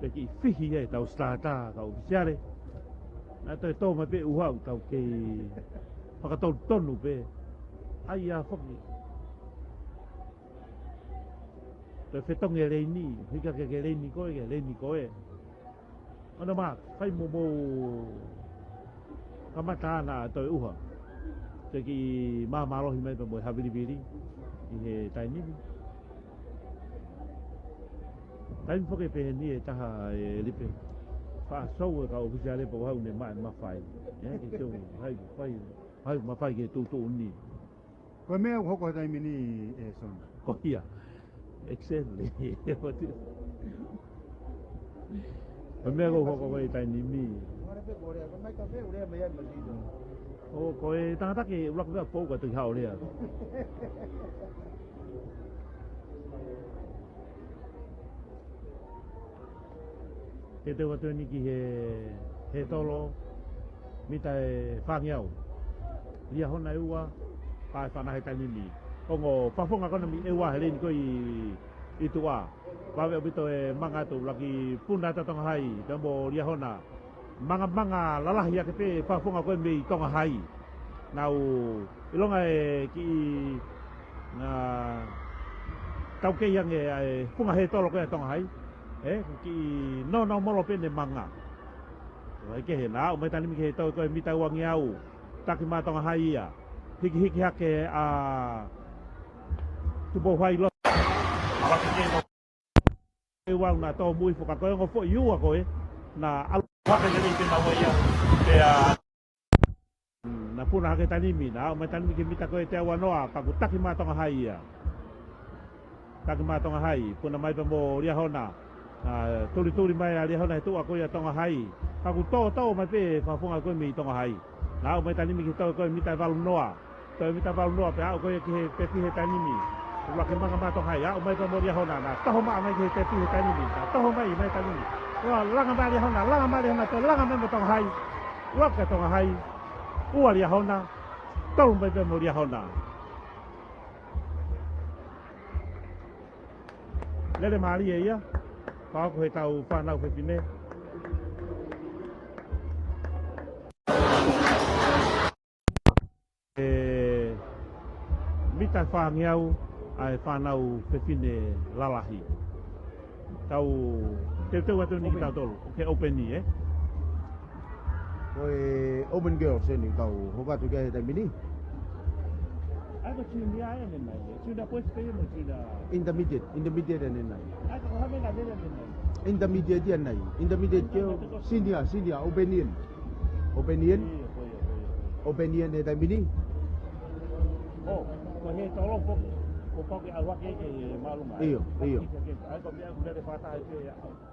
Pea kiʻi fihi ia ʻetau starter kau ʻōfisiale. Naʻe toe tō mai pē ʻuha ʻoku tau kei fakatonutonu pē. ʻAi ia foki. Toe fetongi e leini, hiki hake ki he leini ko ē, ki he leini ko ē. On the mark, fai mo mou kamata ʻa e toe ʻuha. Toe kiʻi māmālohi mai pea mo e havilivili ʻi he taimi ni. Taimi foki pehē ni ʻe taha ʻe Lipe. Faʻa sou e kau ʻōfisiale pea ʻoku haʻu ne maʻu e mafai. Ē, ke sou, hai, fai, hai mafai ke tuʻutuʻuni. Ko e meʻa ʻoku hoko he taimi ni, ē, Sona. Ko ia. Exactly. Ko e meʻa ʻoku hoko he taimi ni. ʻO, ko e tangata ke ʻuluaki meʻa pou ka toki haʻu lea. Teuteu atu eni ki he, hētolo, mita ʻe fāngeau. Liahona ʻe ua, pea ʻe fānau he taimi ni. Ongo fafonga ko ena mei ʻEua he leini ko ē ʻi, ʻi tuʻa. Vave ʻaupito e manga atu, ʻuluaki puna atu ʻa Tonga Hai, pea mo Liahona. Mangamanga lalahi ake pē fafonga ko ē mei Tonga Hai. Naʻa ku ʻilonga e kiʻi, ā, taukei ange ʻa e funga hētolo ko ē ʻa Tonga Hai. Ē, kiʻi nōnōmolo pē ʻene manga. ʻO hiki hena, aʻu mai taimi ni ki he toe ko e mita uangeau. Taki mai ʻa Tonga Hai ia. Hikihiki hake ʻa Tupou Hai loto. ʻE ua naʻa tōmui fuka ko e ongo foʻi ua ko ē, naʻa ʻalu hake lelei pē naua ia. Pea naʻa puna hake taimi ni, naʻa aʻu mai taimi ni ki he mita ko ē teau uanoa, ka kuo taki mai ʻa Tonga Hai ia. Taki mai ʻa Tonga Hai, puna mai pē mo Liahona. Ā, tulituli mai ʻa Liahona he tuʻa ko ia ʻa Tonga Hai. Ka kuo tōtō mai pē fafonga ko ē mei Tonga Hai. Naʻa aʻu mai taimi ni ki he toe ko e mita ʻe valunoa. Toe mita valunoa pea aʻu ko ia ki he pepi he taimi ni. ʻUluaki manga mai ʻa Tonga Hai, aʻu mai pē mo Liahona, naʻa toho maʻa mai ki he pepi he taimi ni, naʻa toho mai mai taimi ni. Ua langa mai ʻa Liahona, langa mai ʻa Liahona, toe langa mai mo Tonga Hai. Ua ʻa Tonga Hai, ua Liahona, tolu mai pē mo Liahona. Lele mālie ia, fakahoko ʻe he tau fānau fefine. ʻE mita fāngeau ʻa e fānau fefine lalahi. Tau teuteu atu ni kitautolu, ʻo ke ʻōpeni, ē? Ko e Open Girls eni tau hoko atu ki ai he taimi ni. ʻA ia ko e junior eni nai, ē? Junior boys pē mo junior. Intermediate, intermediate eni nai. ʻA ia ko e hā e meʻa naʻe lele eni nai? Intermediate eni nai. Intermediate girl, senior, senior, ʻōpeni eni. ʻŌpeni eni. ʻIo, ko ia, ko ia, ko ia. ʻŌpeni eni he taimi ni. ʻO, ko e hētolo foki, kuo pau ke ʻalu hake ke māʻolunga. ʻIo, ʻio. ʻA ia ko e meʻa ʻoku lele fakataha ai pē,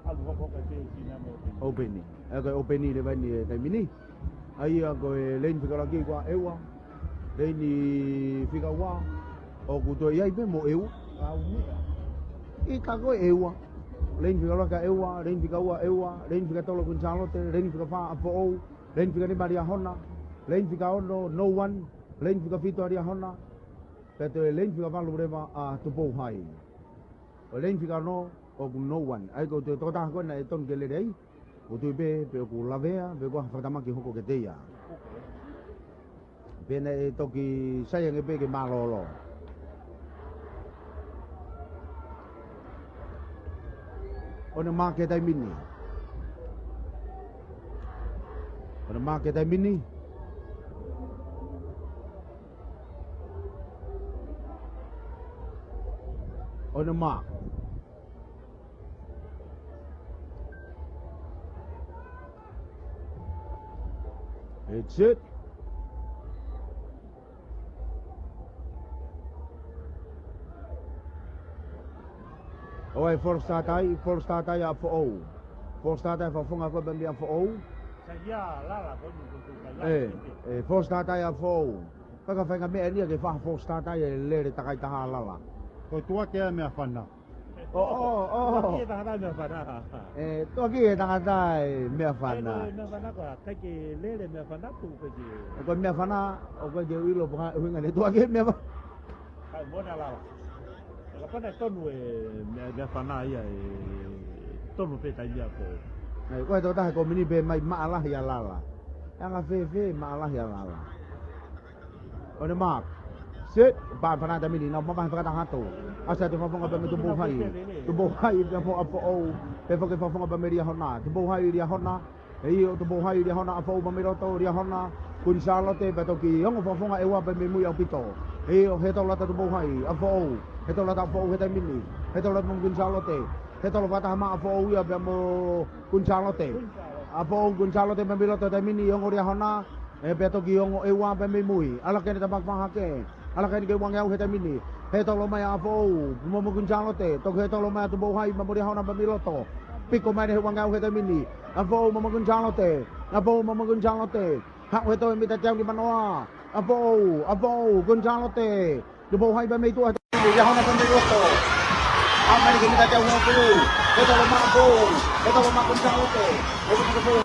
ʻalu hoko hake pē ki he meʻa mo e ʻōpeni. ʻŌpeni. ʻA ia ko e ʻōpeni leva eni he taimi ni. ʻA ia ko e leini fika ʻuluaki ko ʻEua. Leini fika ua. ʻOku toe ʻi ai pē mo ʻEua. Kau meʻa. ʻIkai ko e ʻEua. Leini fika ʻuluaki ʻEua, leini fika ua ʻEua, leini fika tolu Kuini Sālote, leini fika fā ʻApifoʻou, leini fika nima Liahona, leini fika ono No One, leini fika fitu ʻa Liahona, pea toe leini fika valu leva ʻa Tupou Hai. ʻO leini fika ono ʻoku No One. ʻA ia ko e tokotaha ko ē naʻe tonu ke lele ai, ʻoku ou tui pē, pe ʻoku lavea, pe ko e hā e fakatamaki hoko kiate ia. Pea naʻe toki sai ange pē ke mālōlō. On the mark he taimi ni. On the mark he taimi ni. On the mark. That's it. ʻOi, false start ai, false start ai ʻApifoʻou. False start ai, fakafofonga ko ē pē mei ʻApifoʻou. Sai ia, Lala, ko eni ko e tuʻu kai Lala. ʻE, ʻe, false start ai ʻApifoʻou. Ka ka fainga meʻa eni ia ke fai false start ai e lele takai taha Lala. Ko e tuʻu ake ʻa e meʻafana. ʻO, ʻo, ʻo. Tuʻu ake e tangata meʻafana. ʻE, tuʻu ake e tangata e meʻafana. ʻA ia ko e meʻafana ko ē, ʻikai ke lele meʻafana tu ke ke. Ko e meʻafana, ʻoku ʻikai ke u ʻilo pe ko e hā e ʻuhinga ne tuʻu ake e meʻafana. Kai mona Lala. ʻE kapau naʻe tonu e meʻa, meʻafana ia ʻe tonu pē taimi ʻapifoʻou. ʻE, ko e tokotaha ko eni pē mai maʻalahi ʻa Lala. ʻE anga fēfē maʻalahi ʻa Lala. On the mark. Set. Pā fana taimi ni, nau mamahi fakataha atu. ʻAsi atu fakafofonga pē mei Tupou Hai. Tupou Hai pea mo ʻApifoʻou. Pea foki fakafofonga pē mei Liahona. Tupou Hai Liahona. ʻIo, Tupou Hai Liahona, ʻApifoʻou pē mei loto Liahona. Kuini Sālote pea toki ongo fakafofonga ʻEua pē mei mui ʻaupito. ʻIo, hētolo atu Tupou Hai, ʻApifoʻou. Hētolo atu ʻApifoʻou he taimi ni. Hētolo atu mo Kuini Sālote. Hētolo fakataha mai ʻApifoʻou ia pea mo Kuini Sālote. ʻApifoʻou Kuini Sālote pē mei loto taimi ni, ongo Liahona, ʻe pea toki ongo ʻEua pē mei mui. ʻAlu hake ʻene tapa fakahake. ʻAlu hake ʻene kei uangeau he taimi ni. Hētolo mai ʻApifoʻou, mo mo Kuini Sālote. Toki hētolo mai ʻa Tupou Hai, mo mo Liahona pē mei loto. Piko mai ʻene he uangeau he taimi ni. ʻApifoʻou mo mo Kuini Sālote. ʻApifoʻou mo mo Kuini Sālote. Haʻu he toe mita teau nimanoa. ʻApifoʻou, ʻApifoʻou, Kuini Sālote. Tupou Hai pē mei tuʻa, Liahona pē mei loto. Haʻu mai ʻene kei mita teau hongofulu. Hētolo mai ʻApifoʻou. Hētolo mai Kuini Sālote. Hētolo mai Tupou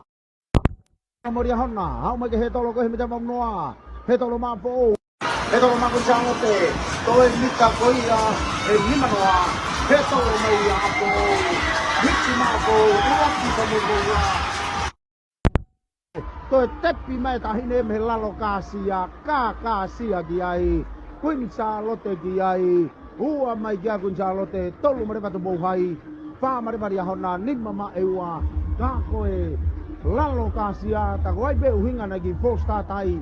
Hai mo Liahona. Haʻu mai ki he hētolo ko ē he mita valunoa. Hētolo mai ʻApifoʻou. Hētolo mai Kuini Sālote. Toe mita ko ia ʻe nimanoa. Hētolo mai ʻApifoʻou. Hiki mai ʻApifoʻou. ʻUluaki pē mei ko ia. Toe tepi mai e taʻahine mei he lalo kāsia, kā kāsia ki ai, Kuini Sālote ki ai, ua mai ki ai Kuini Sālote, tolu mai leva Tupou Hai, fā mai leva Liahona, nima mai ʻEua, ka ko e lalo kāsia, tā ko ai pē ʻuhinga naʻe kei false start ai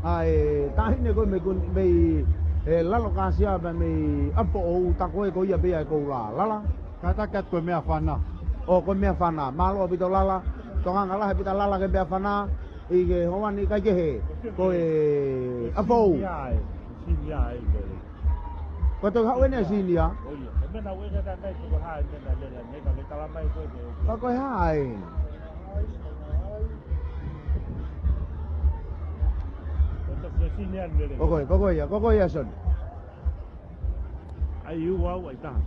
ʻa e taʻahine ko ē mei Kuini, mei he lalo kāsia pea mei ʻApifoʻou, tā ko ē ko ia pē ia ʻe koula. Lala. Kātaki atu ko e meʻafana. ʻO, ko e meʻafana. Mālō ʻaupito Lala. Tokanga lahi ʻaupito Lala ki he meʻafana. ʻI he ʻaho ni ʻikai ke he. Ko e ʻApifoʻou. Senior ē. Senior ē, ko e. Ko e toki haʻu eni ʻa e senior. ʻO ia. E meʻa naʻe ʻuhinga atu ai, ko e hā e meʻa naʻe lele ai, ka ke tala mai ko e ke. Ka ko e hā ē? Ko e toki senior lele. Ko koe, ko koe ia, ko koe ia, Son. ʻAi ua au, ʻai taha.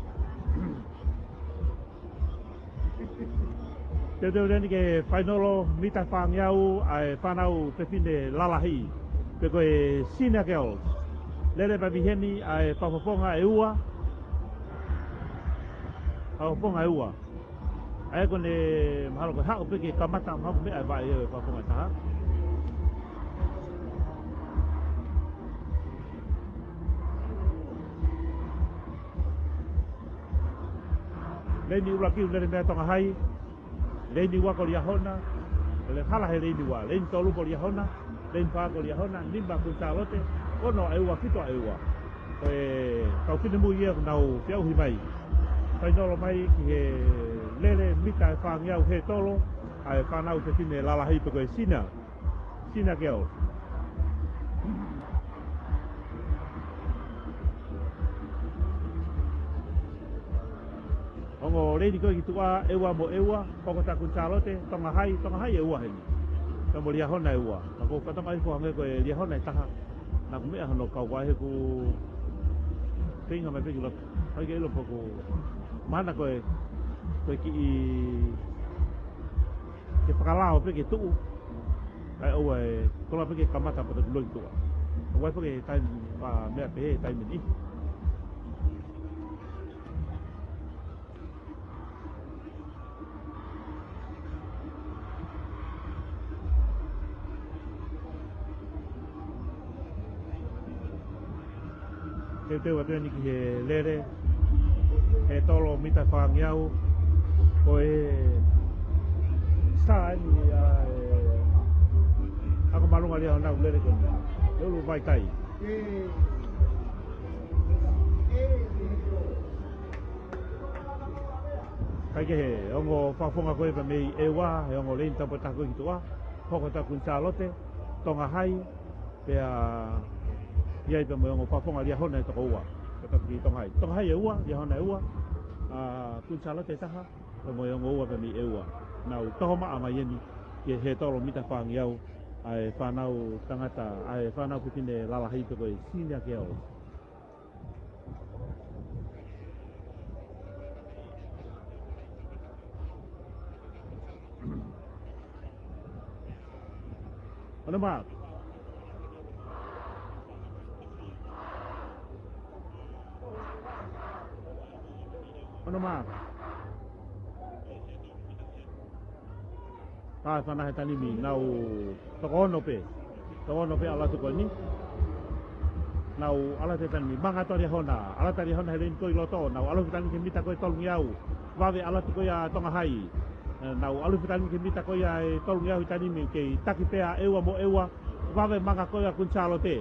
Teuteu eni ki he fainolo mita fāngeau ʻa e fānau fefine lalahi. Pe ko e senior girls. Lele pē mei heni ʻa e fakafofonga ʻEua. Fakafofonga ʻe ua. ʻA ia ko ʻene mahalo ko e haʻu pē ke kamata, mahalo ko e meʻa ʻe vaʻe ʻe he fakafofonga ʻe taha. Leini ʻuluaki ʻoku lele mei ai Tonga Hai. Leini ua ko Liahona, lele hala he leini ua. Leini tolu ko Liahona, leini fā ko Liahona, nima Kuini Sālote, ono ʻEua, fitu ʻEua. Ko e kau finemui ia ʻoku nau feʻauhi mai. Fainolo mai ki he lele mita ʻe fāngeau he tolo, ʻa e fānau fefine lalahi pe ko e senior. Senior girl. Ongo leini ko ē ki tuʻa, ʻEua mo ʻEua, hoko atu Kuini Sālote, Tonga Hai, Tonga Hai ʻEua heni. Ka mo Liahona ʻEua. Ka ko e fatongia ʻi he foha ange ko e Liahona ʻe taha. Naʻa ku meʻa hono kau ai he ʻoku feinga mai pē ki loto. Hai ke ʻilo pē ʻoku mana ko e, ko e kiʻi ke fakalao pē ke tuʻu. Kae ʻoua ʻe koloa pē ke kamata pea toki loi ki tuʻa. ʻOua ʻe pē ke taimi, ʻa, meʻa pehē he taimi ni. Teuteu atu eni ki he lele, he tolo mita fāngeau, ko e star eni ʻa e ako māʻolunga Liahona ʻoku lele ko eni. He ʻulu Vaitai. Kae kehe, ongo fakafofonga ko ē pea mei ʻEua, he ongo leini taupotu ʻe taha ko ē ki tuʻa, hoko atu Kuini Sālote, Tonga Hai, pea ʻi ai pea mo e ongo fakafofonga Liahona ʻe toko ua, ko e tapu ki Tonga Hai. Tonga Hai ʻEua, Liahona ʻEua, ʻa, Kuini Sālote ʻe taha, pea mo e ongo ua pea mei ʻEua. Nau toho maʻa mai eni, ki he tolo mita fāngeau, ʻa e fānau tangata, ʻa e fānau fefine lalahi pe ko e senior girls. On the mark. On the mark. Ka fana he taimi ni, nau toko ono pē. Toko ono pē ʻalu atu ko eni. Nau ʻalu atu he taimi ni, manga atu Liahona, ʻalu atu Liahona he leini ko ē ʻi loto, nau ʻalu he taimi ni ki he mita ko ē tolungeau. Vave ʻalu atu ko ia Tonga Hai. ʻE, nau ʻalu he taimi ni ki he mita ko ia ʻe tolungeau he taimi ni, kei taki pē ʻa ʻEua mo ʻEua. Vave manga ko ia Kuini Sālote.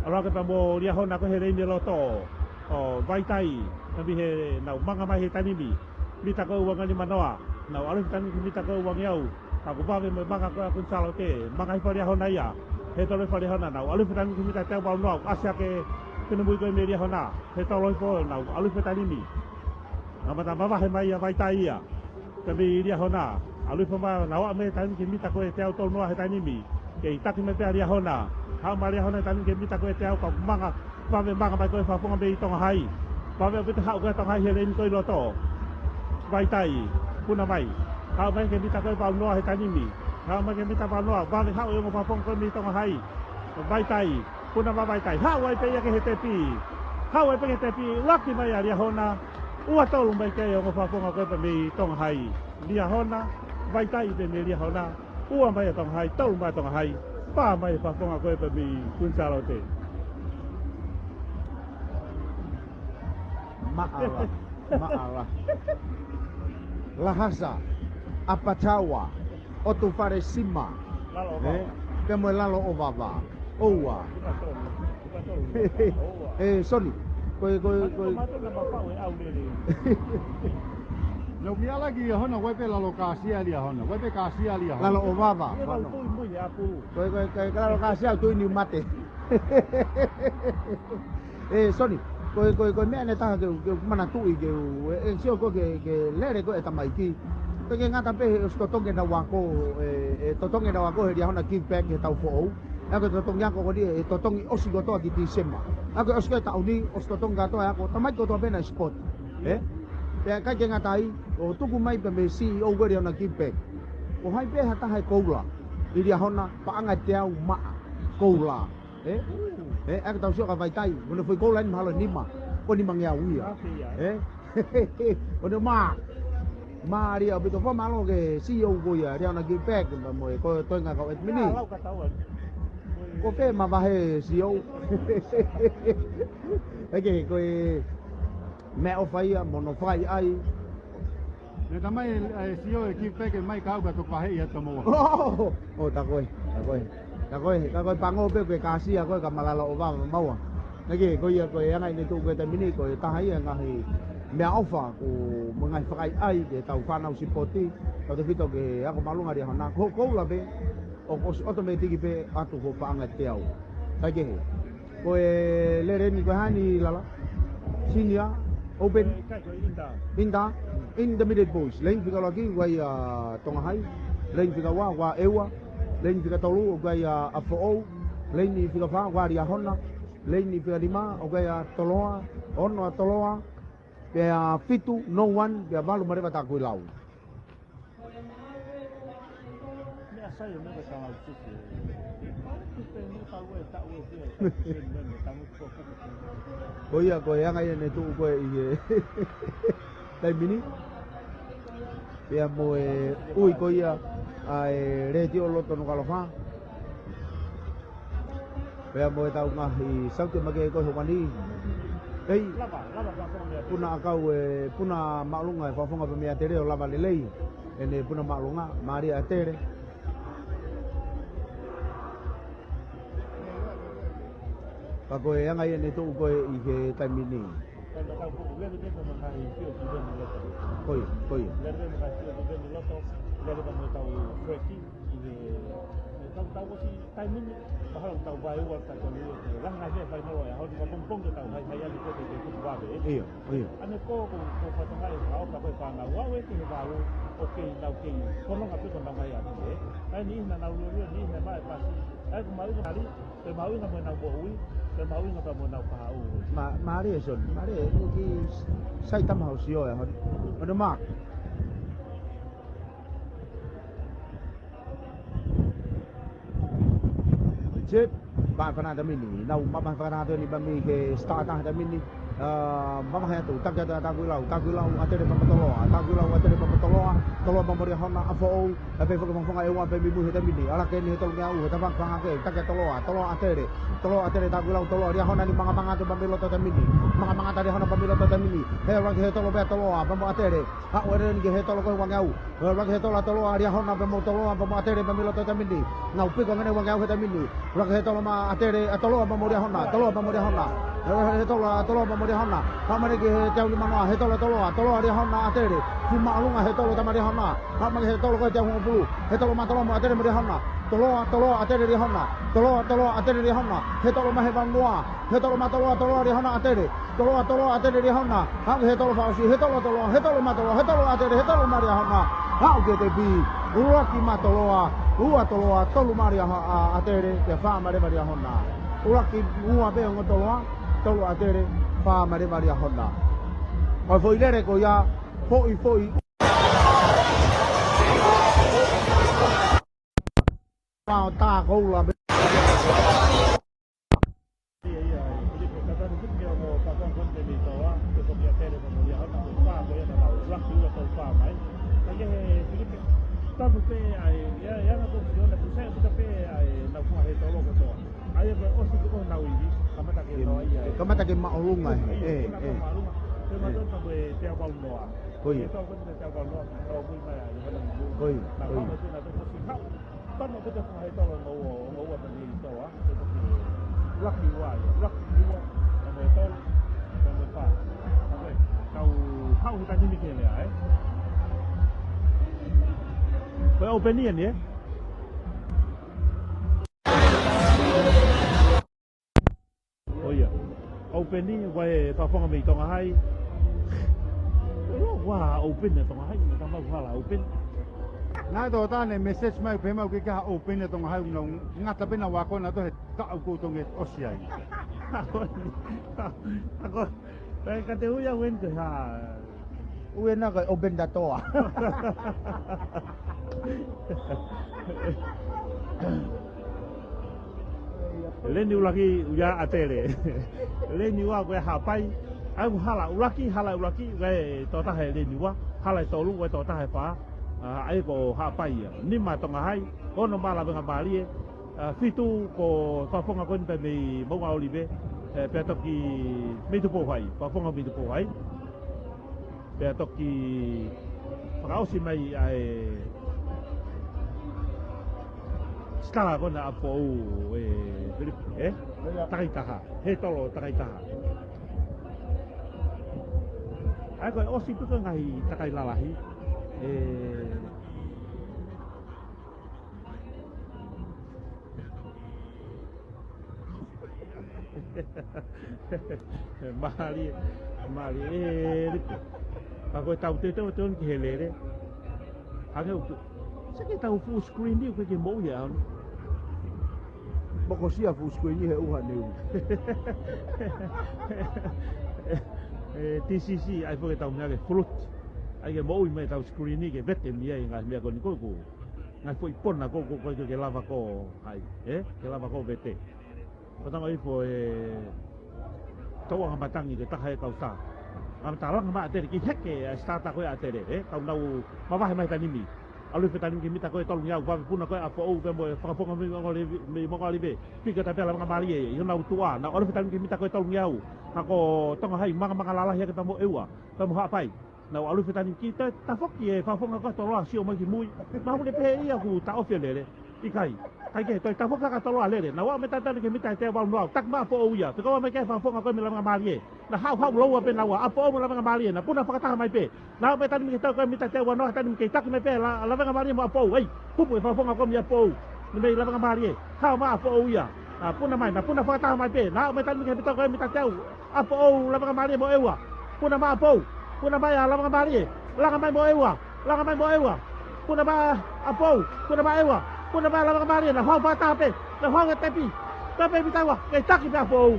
ʻAlu hake pea mo Liahona ko ē he leini loto ʻo Vaitai, taimi he nau manga mai he taimi ni. Mita ko ē ua ngeau nima noa, nau ʻalu he taimi ni ki he mita ko ē ua ngeau. Ka kuo vave mo e manga ko ia Kuini Sālote, manga hifo Liahona ia. He tolo hifo Liahona, nau ʻalu he taimi ni ki he mita teau valu noa, ʻasi hake finemui ko ē mei Liahona. He tolo hifo, nau ʻalu he taimi ni. Nau mata mavahe mai ʻa Vaitai ia. Taimi Liahona, ʻalu hifo mai, nau aʻu mai he taimi ni ki he mita ko ē teau tolu noa he taimi ni. Kei taki mai pē ʻa Liahona. Haʻu mai Liahona he taimi ni ki he mita ko ē teau ka manga, vave manga mai ko ē fakafofonga mei Tonga Hai. Vave ʻaupito haʻu ko ē Tonga Hai he leini ko ē ʻi loto. Vaitai, puna mai. Haʻu mai ki he mita ko ē valu noa he taimi ni. Haʻu mai ki he mita valu noa, vave haʻu e ongo fakafofonga ko ē mei Tonga Hai. Vaitai, puna mai Vaitai. Haʻu ai pē ia ki he tepi. Haʻu ai pē ki he tepi, ʻuluaki mai ʻa Liahona. Ua tolu mai ki ai e ongo fakafofonga ko ē pea mei Tonga Hai. Liahona, Vaitai pē mei Liahona. Ua mai ʻa Tonga Hai, tolu mai ʻa Tonga Hai. Pā mai e fakafofonga ko ē pea mei Kuini Sālote. Maʻala, maʻala. Lahasa, Apatawa, ʻOtufalesima. Lalo ʻo Vava. Pea mo e Lalo ʻo Vava. ʻOua. ʻE, Soni. Ko e, ko e, ko e. Naʻa ku ʻalu ki Liahona, ʻoku ʻi ai pē Lalo Kasia Liahona. ʻOku ʻi ai pē Kasia Liahona. Lalo ʻo Vava. Ko e, ko e, ko e Lalo Kasia ʻoku tuʻu ʻi Niumate. ʻE, Soni, ko e, ko e, ko e meʻa ʻe taha ke, ke manatuʻi ke, ʻe, ʻe sio ko ke, ke lele ko e tamaiki. Pea ʻikai ke ngata pē he ʻosi totongi ʻenau ako, ʻe, ʻe totongi ʻenau ako he Liahona Give Back he taʻu foʻou. ʻA ia ko e totongi ako ko eni, ʻe totongi ʻosi kotoa ki Tīsema. ʻA ia ko e ʻosi ko ē taʻu ni, ʻosi totongi kotoa e ako, tamaiki kotoa pē naʻe sport. ʻE? Pea ʻikai ke ngata ai, ʻo tuku mai pē mei he C E O ko ē Liahona Give Back. Ko hai pē ha taha ʻe koula ʻi Liahona, paʻanga ʻe teau maʻa koula. ʻE? ʻE, ʻa ia ke tau sio ka Vaitai, mo ʻene foʻi koula ʻeni mahalo ʻe nima, ko e nima ngeau ia. ʻE? ʻOni ʻo mā. Mālie ʻaupito, fakamālō ki he C E O ko ia, Liahona Kiupeke, pea mo e ko e toenga kau ʻetimini. Ko fē ʻema vahe C E O. ʻEke, ko e meʻaʻofa ia, mo hono fakaʻaiʻai. Ne tamai e, e C E O e Kiupeke mai kau ka toki vaheʻi atu maua. ʻO, ʻo, tā ko ē, tā ko ē. Tā ko ē, tā ko ē pango pē ko e kāsia ko ē ka malala ʻo vava maua. Naʻe ʻikai, ko ia ko e anga ʻene tuʻu ko e taimi ni, ko e taha ia ngaahi meʻaʻofa, ko e ngaahi fakaʻaiʻai ke tau fānau sipoti, tautefito ki he ako māʻolunga Liahona, ko e koula pē, ʻoku ʻosi ʻotomētiki pē ʻatu ho paʻanga teau. Kaikehe. Ko e lele eni ko e hā eni Lala? Senior, Open? Inter, Intermediate Boys. Lane fika ʻuluaki, ʻoku ʻi ai ʻa Tonga High. Lane fika ua, ʻoku ʻi ai ʻa ʻEua. Lane fika tolu, ʻoku ʻi ai ʻa, ʻa Foʻou. Lane fika fā, ʻoku ʻi ai ʻa Liahona. Lane fika nima, ʻoku ʻi ai ʻa Toloa. Ono ʻa Toloa. Pea fitu, No One. Pea valu, Mareva Takuilau. Ko ia, ko e anga ia ʻene tuʻu ko ē ʻi he taimi ni. Pea mo e ui ko ia ʻa e Letiō Loto Nukuʻalofa. Pea mo e tau ngaahi saute make ko e hokani. Ei. Puna ʻakau e puna māʻolunga e fakafofonga pē meia Tele ʻo lava lelei. ʻEne puna māʻolunga, mālie ʻa Tele. Ka ko e anga ia ʻene tuʻu ko ē ʻi he taimi ni. Ko ia, ko ia. ʻIo, ʻio. Ma, mālie Son, mālie, ʻoku sai tama hoʻo sio ē, hon, hon ma. Jep, pea ko e taimi ni, nau mamahi fakataha atu eni pea mei he start ʻa e taimi ni, ʻa, mamahi atu, taki atu ʻa Takuilau, Takuilau ʻa Tele pea mo Toloa, Takuilau ʻa Tele pea mo Toloa, Toloa pea mo Liahona, ʻa Foʻou, ʻa pē fakafofonga ʻEua pē mei mui he taimi ni, ʻa laka eni he tolu ngeau, he tapa fanga ke, taki ʻa Toloa, Toloa ʻa Tele, Toloa ʻa Tele, Takuilau, Toloa, Liahona ni mangamanga atu pea mei loto taimi ni, mangamanga atu Liahona pea mei loto taimi ni, he laka he tolo pea Toloa, pea mo ʻa Tele, haʻu eni ki he tolo ko e ua ngeau, he laka he tolo ʻa Toloa, Liahona pea mo Toloa, pea mo ʻa Tele pea mei loto taimi ni, nau piko ngene ua ngeau he taimi ni, laka he tolo ma ʻa Tele, ʻa Toloa pea mo Liahona, Toloa pea mo Liahona, he tolo ʻa Toloa pea mo Liahona, haʻu mai ki he teau nima noa, he tolo ʻa Toloa, Toloa Liahona ʻa Tele, fuʻu māʻolunga he tolo tama Liahona, haʻu mai he tolo ko e teau hongofulu, he tolo ma Toloa mo ʻa Tele mo Liahona, Toloa, Toloa ʻa Tele Liahona, Toloa, Toloa ʻa Tele Liahona, he tolo ma he valu noa, he tolo ma Toloa, Toloa Liahona ʻa Tele, Toloa, Toloa ʻa Tele Liahona, haʻu he tolo fakaʻosi, he tolo Toloa, he tolo ma Toloa, he tolo ʻa Tele, he tolo ma Liahona, haʻu ki he tepi, ʻuluaki ma Toloa, ua Toloa, tolu ma Liaho-, ʻa, ʻa Tele, pea fā ma Liahona. ʻUluaki ua pē ongo Toloa, tolu ʻa Tele, fā ma Liahona. Ko e foʻi lele ko ia, foʻi, foʻi. Pau tā koula pē. Ia, ia, Filipe, ka tanu Filipe ʻo mo pāpā konte ni tō a, te ko kia Tele ko mo ia hana, ko pā ko ia na lau, laki ua tau pā mai. Ka ia he Filipe, tanu pē ai, ia, ia na ko si ona, ku sai puta pē ai, na kua he tolo ko tō a. Ai, ko ʻosi ko nau ivi, kamata ke tō a ia. Kamata ke māʻolunga, ē, ē. Ke māʻolunga, ko e te au pau noa. Ko ia. Te au pau noa, tau pui mai ai, ko ia, ko ia. Tama ko te fakahetolo ʻo ua, ʻo ua pē ni tō a, te ko ki laki ua ia, laki ua, ʻa mo e tolu, ʻa mo e fā. Ka ko e, kau hau he taimi ni ke lea, ē? Ko e open eni, ē? ʻO ia. Open eni, ʻoku ʻi ai e fakafofonga mei Tonga High. ʻOku ʻi ai e open ʻa Tonga High, na tamau hala open. Naʻe tō tāne message mai, pehē mai ʻoku ʻikai ha open ʻa Tonga High, na ngata pē na ua ko na tō he taʻu ko Tonga ʻosi ai. Ako, ako, pea ka te ui au eni ko e hā. Ui ena ko e open the door. Leni ʻuluaki ʻoku ʻi ai ʻa Tele. Leni ua ko e Haʻapai. ʻA ia ko e hala ʻuluaki, hala ʻuluaki, ʻa e tokotaha ʻe Leniua, hala ʻe tolu, ʻa e tokotaha ʻe fā, ʻa, ʻa ia ko Haʻapai ia. Nima Tonga Hai, ono Malavengamālie, ʻa, fitu ko e fakafofonga ko eni pē mei Moʻunga ʻOlive, ē, pea toki mei Tupou Hai, fakafofonga mei Tupou Hai. Pea toki fakaʻosi mai ʻa e sitala ko ena ʻa Foʻou ē, Filipe, ē? Takaitaha, he tolo takaitaha. ʻA ia ko e ʻosi pē ko e ngaahi takai lalahi, ē, Mālie, mālie, ē, Lipe. Ka ko e tau teuteu atu ki he lele. Hangē ʻoku, seke tau full screen ni, ʻoku ke moʻui ʻaho ni. Mokosia full screen ni he ʻuha neu. Ē, T C C, ʻai foki tau meʻa ke float. ʻAi ke moʻui mai tau screen ni ke vete mei ai ngaahi meʻa ko eni ko ē. Ngaahi foʻi pona ko ē, ko ē, ko ē ke lava ko hai, ē? Ke lava ko vete. Ko tanga ifo e tau anga matangi ke taha e kau tā. Ngaahi matalanga maʻatele ki heke ʻa e starter ko ē ʻa ʻAtele, ē? Kau nau mavahe mai he tanimi. ʻAlu he tanimi ki he mita ko ē tolungeau, vave puna ko ē ʻa Foʻou pea mo e fakafofonga mei Moʻunga ʻOlive, mei Moʻunga ʻOlive. Pika tapela Lavengamālie, ʻi honau tuʻa. Nau ʻalu he tanimi ki he mita ko ē tolungeau. Ka ko Tonga Hai, mangamanga lalahi hake pea mo ʻEua, pea mo Haʻapai. Nau ʻalu he tanimi ki he tafoki e fakafofonga ko ē ʻa Toloa, sio mai ki mui. Mahalo pē ia ʻoku taʻofi e lele. ʻIkai. ʻIkai ke toe tafoki hake ʻa Toloa lele. Nau aʻu mai he tanimi ki he mita ʻe teau valu noa. Taki mai ʻa Foʻou ia. Fekau mai ki he fakafofonga ko ē mei Lavengamālie. Naʻa haʻuhaʻu lōua pē naua. ʻA Foʻou mo Lavengamālie. Naʻa puna fakataha mai pē. Nau aʻu mai he tanimi ki he tau ko ē mita ʻe teau valu noa. Tanimi kei taki mai pē ʻa La-, Lavengamālie mo ʻa Foʻou. ʻAi. Kupu e fakafofonga ko ē mei ʻa Foʻou. Mei Lavengamālie. Haʻu mai ʻa Foʻou ia. Naʻa puna mai. Naʻa puna fakataha mai pē. Nau aʻu mai he tanimi ki he mita ko ē mita ʻe teau. ʻA Foʻou, Lavengamālie mo ʻEua. Puna mai ʻa Foʻou. Puna mai ʻa Lavengamālie. Langa mai mo ʻEua. Langa mai mo ʻEua. Puna mai ʻa Foʻou. Puna mai ʻEua. Puna mai ʻa Lavengamālie. Naʻa haʻu fakataha pē. Naʻa haʻu ke tepi. Tepi mita ua. Kei taki pē ʻa Foʻou.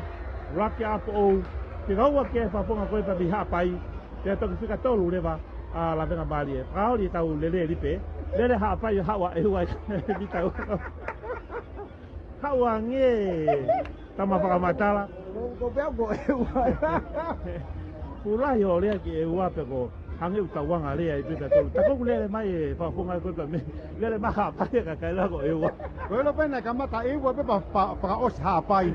Laki ʻa Foʻou. Fika ua ki he fakafofonga ko ē pea mei Haʻapai. Pea toki fika tolu leva ʻa Lavengamālie. Fakaoli tau lele Lipe. Lele Haʻapai haʻu ʻa ʻEua mita ua. Haʻu ange, tama fakamatala. Ko, ko pea ko ʻEua. Kuo lahi hoʻo lea ki ʻEua pe ko hangē ʻoku tau anga lea ʻi pē ka tolu. Tā ko ʻeku lele mai e fakafofonga ko ē pea mei, lele mai Haʻapai ka kaila ko ʻEua. Ko e lo pena kamata ʻEua pē pea, pea, pea fakaʻosi Haʻapai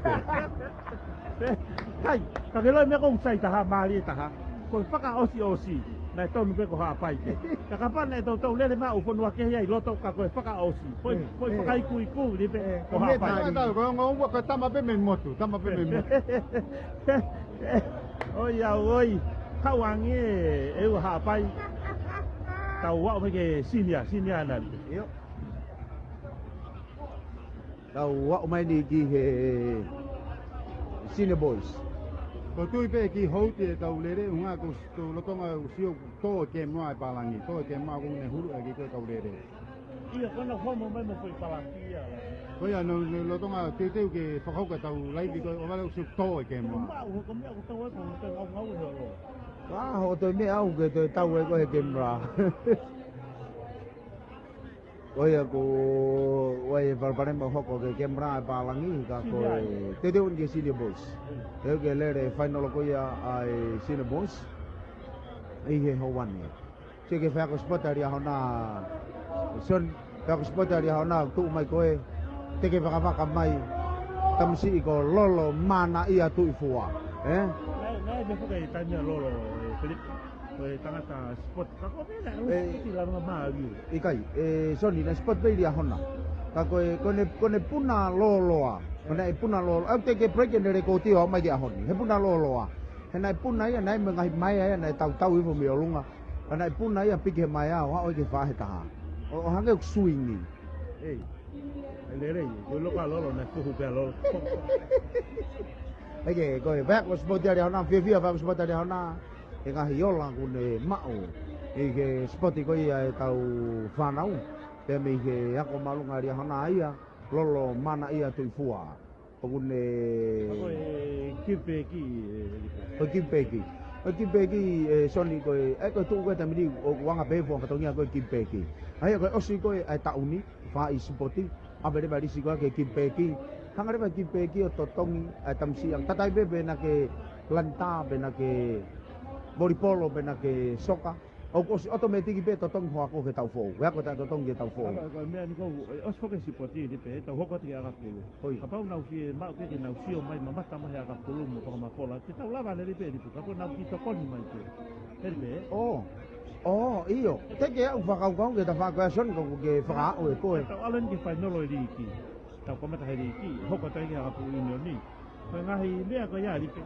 pē. Kai, ka ke loi meʻa ko ʻoku sai taha, mālie taha. Ko e fakaʻosiʻosi, naʻe tonu pē ko Haʻapai pē. Ka kapau naʻe toutou lele mai ʻa e fonua kehe ia ʻi loto ka ko e fakaʻosi. Ko e, ko e fakaikuiku Lipe ko Haʻapai. Ko e tama pē mei motu, tama pē mei motu. ʻOi, ʻa ʻoi, haʻu ange ʻEua Haʻapai. Tau aʻu mai ki he senior, senior nani. Tau aʻu mai ni ki he Senior Boys. Ko e tui pē ki hoʻo tui e tau lele, ʻuhinga ko e tō lolotonga ʻo sio tō e kemera ʻa e pālangi, tō e kemera ko ʻene hulu ʻaki ko e tau lele. ʻIa, ko ena homo mai mo foʻi pālangi ia. Ko ia, naʻa, naʻa lolotonga teuteu ke fakahoko e tau laivi ko ē, ʻo vale ʻo sio tō e kemera. Ko e maʻu, ko e meʻa ko e tau ai ko e tau ngaungaue he ʻolo. Ka hoʻo toe meʻa au ke toe tau ai ko e kemera. Ko ia ko e palopalema ʻoku hoko ki he kemera ʻa e pālangi ka ko e teuteu ki he Senior Boys. Teuteu ke lele final ko ia ʻa e Senior Boys. ʻI he houa ni. Sio ki he faiako sipoti ʻa Liahona. Son, faiako sipoti ʻa Liahona, tuʻu mai ko ē. Te ke vakavaka mai. Tamasiʻi ko Lolo Manaʻia Tuʻifua. Ē? Naʻe, naʻe meʻa foki e taimi ʻa Lolo, ē, Filipe. Ko e tangata sipoti. Ka ko e meʻa naʻe ʻuluaki lava ngā mālie. ʻIkai, ē, Soni, naʻe sipoti pē ʻi Liahona. Ka ko e, ko ʻene, ko ʻene puna lōloa. Ko ʻene puna lōloa. ʻOku teʻeki ke break ʻene lēkooti ʻo aʻu mai ki he ʻaho ni. He puna lōloa. He naʻe puna ia, naʻe mo e ngaahi maea ia, naʻe tautau hifo mei ʻolunga. Ka naʻe puna ia piki he maea ʻo aʻu ki he faahi ʻe taha. ʻO, ʻo hangē ʻoku swing. Ei. ʻE lelei, ko e loka Lolo, naʻe fuhu pē ʻa Lolo. ʻEke, ko e faiako sipoti ʻa Liahona, fiefia faiako sipoti ʻa Liahona. He ngaahi ola kuo ne maʻu ʻi he sipoti ko ia ʻetau fānau. Pea mei he ako māʻolunga ʻa Liahona ia, Lolo Manaʻia Tuʻifua. ʻOku ne Ko e kipeki, ē, ko e kipeki. Ko e kipeki, ē, Soni, ko e, ē, ko e tuʻu ko ē taimi ni, ʻoku anga pē fua fatongia ko e kipeki. ʻA ia ko e ʻosi ko ē ʻa e taʻu ni, fai sipoti, ʻave leva lisi ko ē ki he kipeki. Hanga leva kipeki ʻo totongi ʻa e tamasiʻi ʻa e tatai pepe naʻa ke Lanita pe naʻa ke volipolo pe naʻa ke soka. ʻOku ʻosi ʻotomētiki pē totongi ho ako he taʻu foʻou. He ako taʻetotongi he taʻu foʻou. Ako, ko e meʻa ni ʻoku, ʻosi foki e sipoti Lipe, tau hoko atu ki he ʻakapulu. Oi. Kapau naʻa nau fie maʻu ke, ke nau sio mai mamata mai he ʻakapulu mo Fakamafola. Te tau lava lele pē Lipe, kapau naʻa nau kiʻi tokoni mai pē. Heli pē. ʻŌ. ʻŌ, ʻio. Te ke aʻu fakakaukau ke ta fakaʻasono ko ke fakaaʻu ʻe koe. Tau ʻalu eni ki he fainolo e liiki. Tau kamata he liiki, hoko atu ai ki he ʻakapulu ʻiunioni. Ko e ngaahi meʻa ko ia Lipe,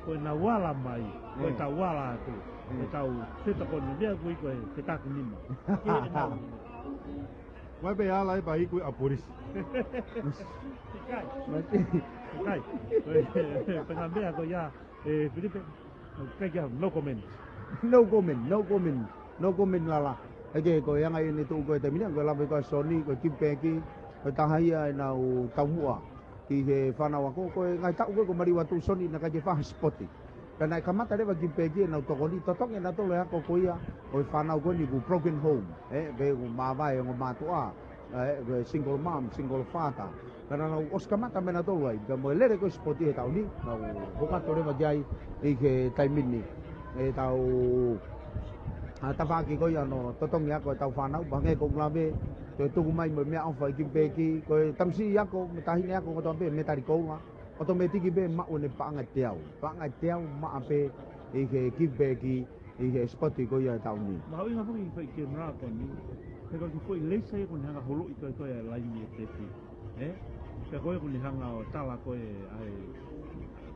ko e nau ala mai, ko e Mm. tau ala atu, ko e Mm. tau fetokoni meʻa kui ko e fetaki nima. Ke nau. Mai pē ala e pai kui a polisi. Kai. Mai pē. Kai. Ko e, ko e ngaahi meʻa ko ia, ē, Filipe, kai kia, no comment. No comment, no comment, no comment lala. ʻEke, ko e anga ʻene tuʻu ko e taimi ni, ko e lave ko ē ʻa Soni, ko e Kipeki, ko e taha ia ʻenau taumuʻa ki he fānau ako, ko e ngaahi taʻu ko ē ko Maliu atu Soni naʻe ʻikai ke fai ha sipoti. Ka naʻe kamata leva Kipeki ʻenau tokoni, totongi ʻenautolu e ako ko ia ʻo e fānau ko eni ʻoku broken home, ē, pe ʻoku māvae ongo mātuʻa, ē, ko e single mom, single father. Ka naʻa nau ʻosi kamata mei ʻenautolu ai, ka mo e lele ko e sipoti he taʻu ni, nau hoko atu leva ki ai ʻi he taimi ni. ʻEtau, ʻa, tafaʻaki ko ia ʻo e totongi ako ʻetau fānau, pea hangē ko ʻeku lave, ko e tuku mai mo e meʻaʻofa ʻi Kipeki, ko e tamasiʻi ako, mo e taʻahine ako kotoa pē, metali koula. ʻOtomētiki pē maʻu ʻene paʻanga ʻe teau. Paʻanga ʻe teau maʻa pē ʻi he Kipeki, ʻi he sipoti ko ia he taʻu ni. Mahuʻinga foki e foʻi camera ko eni. He ko e kiʻi foʻi laser ia ʻoku ne hanga ʻo holoʻi ko ē ko ē ʻa e laini ʻo e tepi. Ē? Pea ko ē ʻoku ne hanga ʻo tala ko ē ʻa e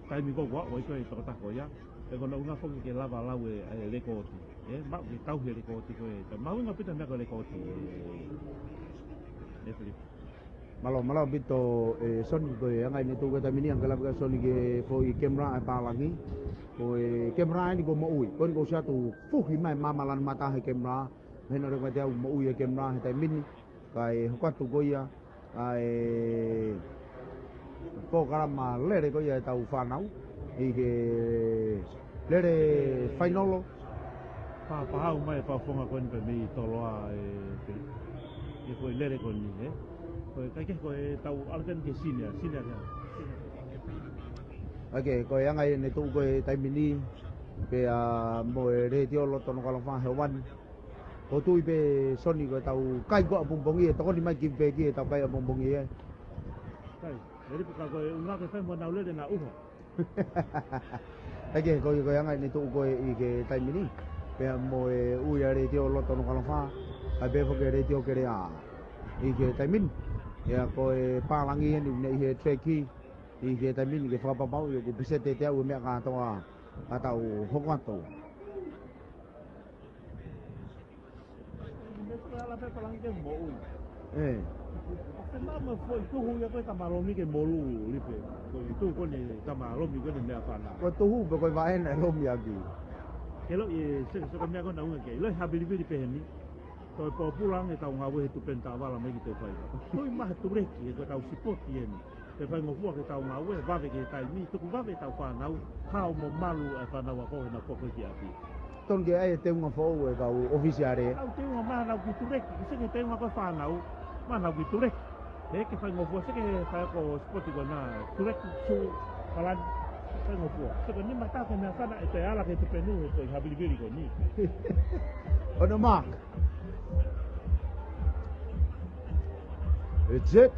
taimi ko ē ʻoku aʻu ai ko ē e tokotaha ko ia. Pea ko hono ʻuhinga foki ke lava lau e, ʻa e lekooti. Ē? Maʻu ke tauhi e lekooti ko ē. Pea mahuʻinga ʻaupito e meʻa ko e lekooti. Ē, Filipe. Mālō, mālō ʻaupito, ē, Soni, ko e anga ʻene tuʻu ko e taimi ni, ʻa e lave ko ē ʻa Soni ki he foʻi camera ʻa e pālangi. Ko e camera eni ʻoku moʻui. Ko eni ʻoku ʻosi atu fuhi mai e maama lanu mata he camera. Mahino leva kiate au ʻoku moʻui e camera he taimi ni. Kae hoko atu ko ia ʻa e polokalama lele ko ia ʻetau fānau. ʻI he lele fainolo. Pā, pāhau mai e fakafofonga ko eni pē mei Toloa ē, pē. ʻI he foʻi lele ko eni, ē? Ko e, kae kehe ko e tau ʻalu atu eni ki he senior, senior kia. ʻOku, ko e anga ʻene tuʻu ko e taimi ni, pea mo e Letiō Loto Nukuʻalofa he ʻaho ni. ʻOku ou tui pē Soni ko ʻetau kai ko ē ʻapongipongi, ʻe tokoni mai Kipeki ʻetau kai ʻapongipongi, ē. Kai, ʻe Lipe ka ko e ʻuhinga ke fai mo ʻenau lele naʻa ʻuha. ʻOku, ko e, ko e anga ʻene tuʻu ko ē ʻi he taimi ni. Pea mo e ui ʻa e Letiō Loto Nukuʻalofa, ʻa e pehē foki e Letiō Keleʻa. ʻI he taimi ni. ʻIa ko e pālangi eni ʻoku ne ʻi he track ʻi he taimi ni ke fakapapauʻi ʻoku peseti ʻe teau e meʻa kātoa ʻa ʻetau hoko atu. Ē. Pea mo e foʻi tuhu ia ko e tama lomi ke molu Lipe. Ko e tuhu ko eni tama lomi ko eni meʻafana. Ko e tuhu pe ko e vaʻe naʻe lomi ʻaki. Ke ʻilo ʻe Seke, Seke meʻa ko ena ʻuhinga ke ʻilo e havilivili pehē ni. Toe pōpula ange ʻetau ngāue he tupenu taʻovala mai ki he toe faiva. Toe maha tuleki he ko ʻetau sipoti eni. Ke faingofua ke tau ngāue, vave ki he taimi, tuku vave ʻetau fānau, hao mo malu e fānau ako heʻenau foki ki ʻapi. Tonu ke ʻai e teunga foʻou e kau ʻōfisiale. Kau teunga maha nau kiʻi tuleki, ke Seke teunga ko e fānau, maha nau kiʻi tuleki. He ke faingofua, Seke faiako sipoti ko ena, tuleki sū, palani, faingofua. Seke ni mata ke meʻafana ʻe toe ala ki he tupenu, he toe havilivili ko eni. On the mark. It's it.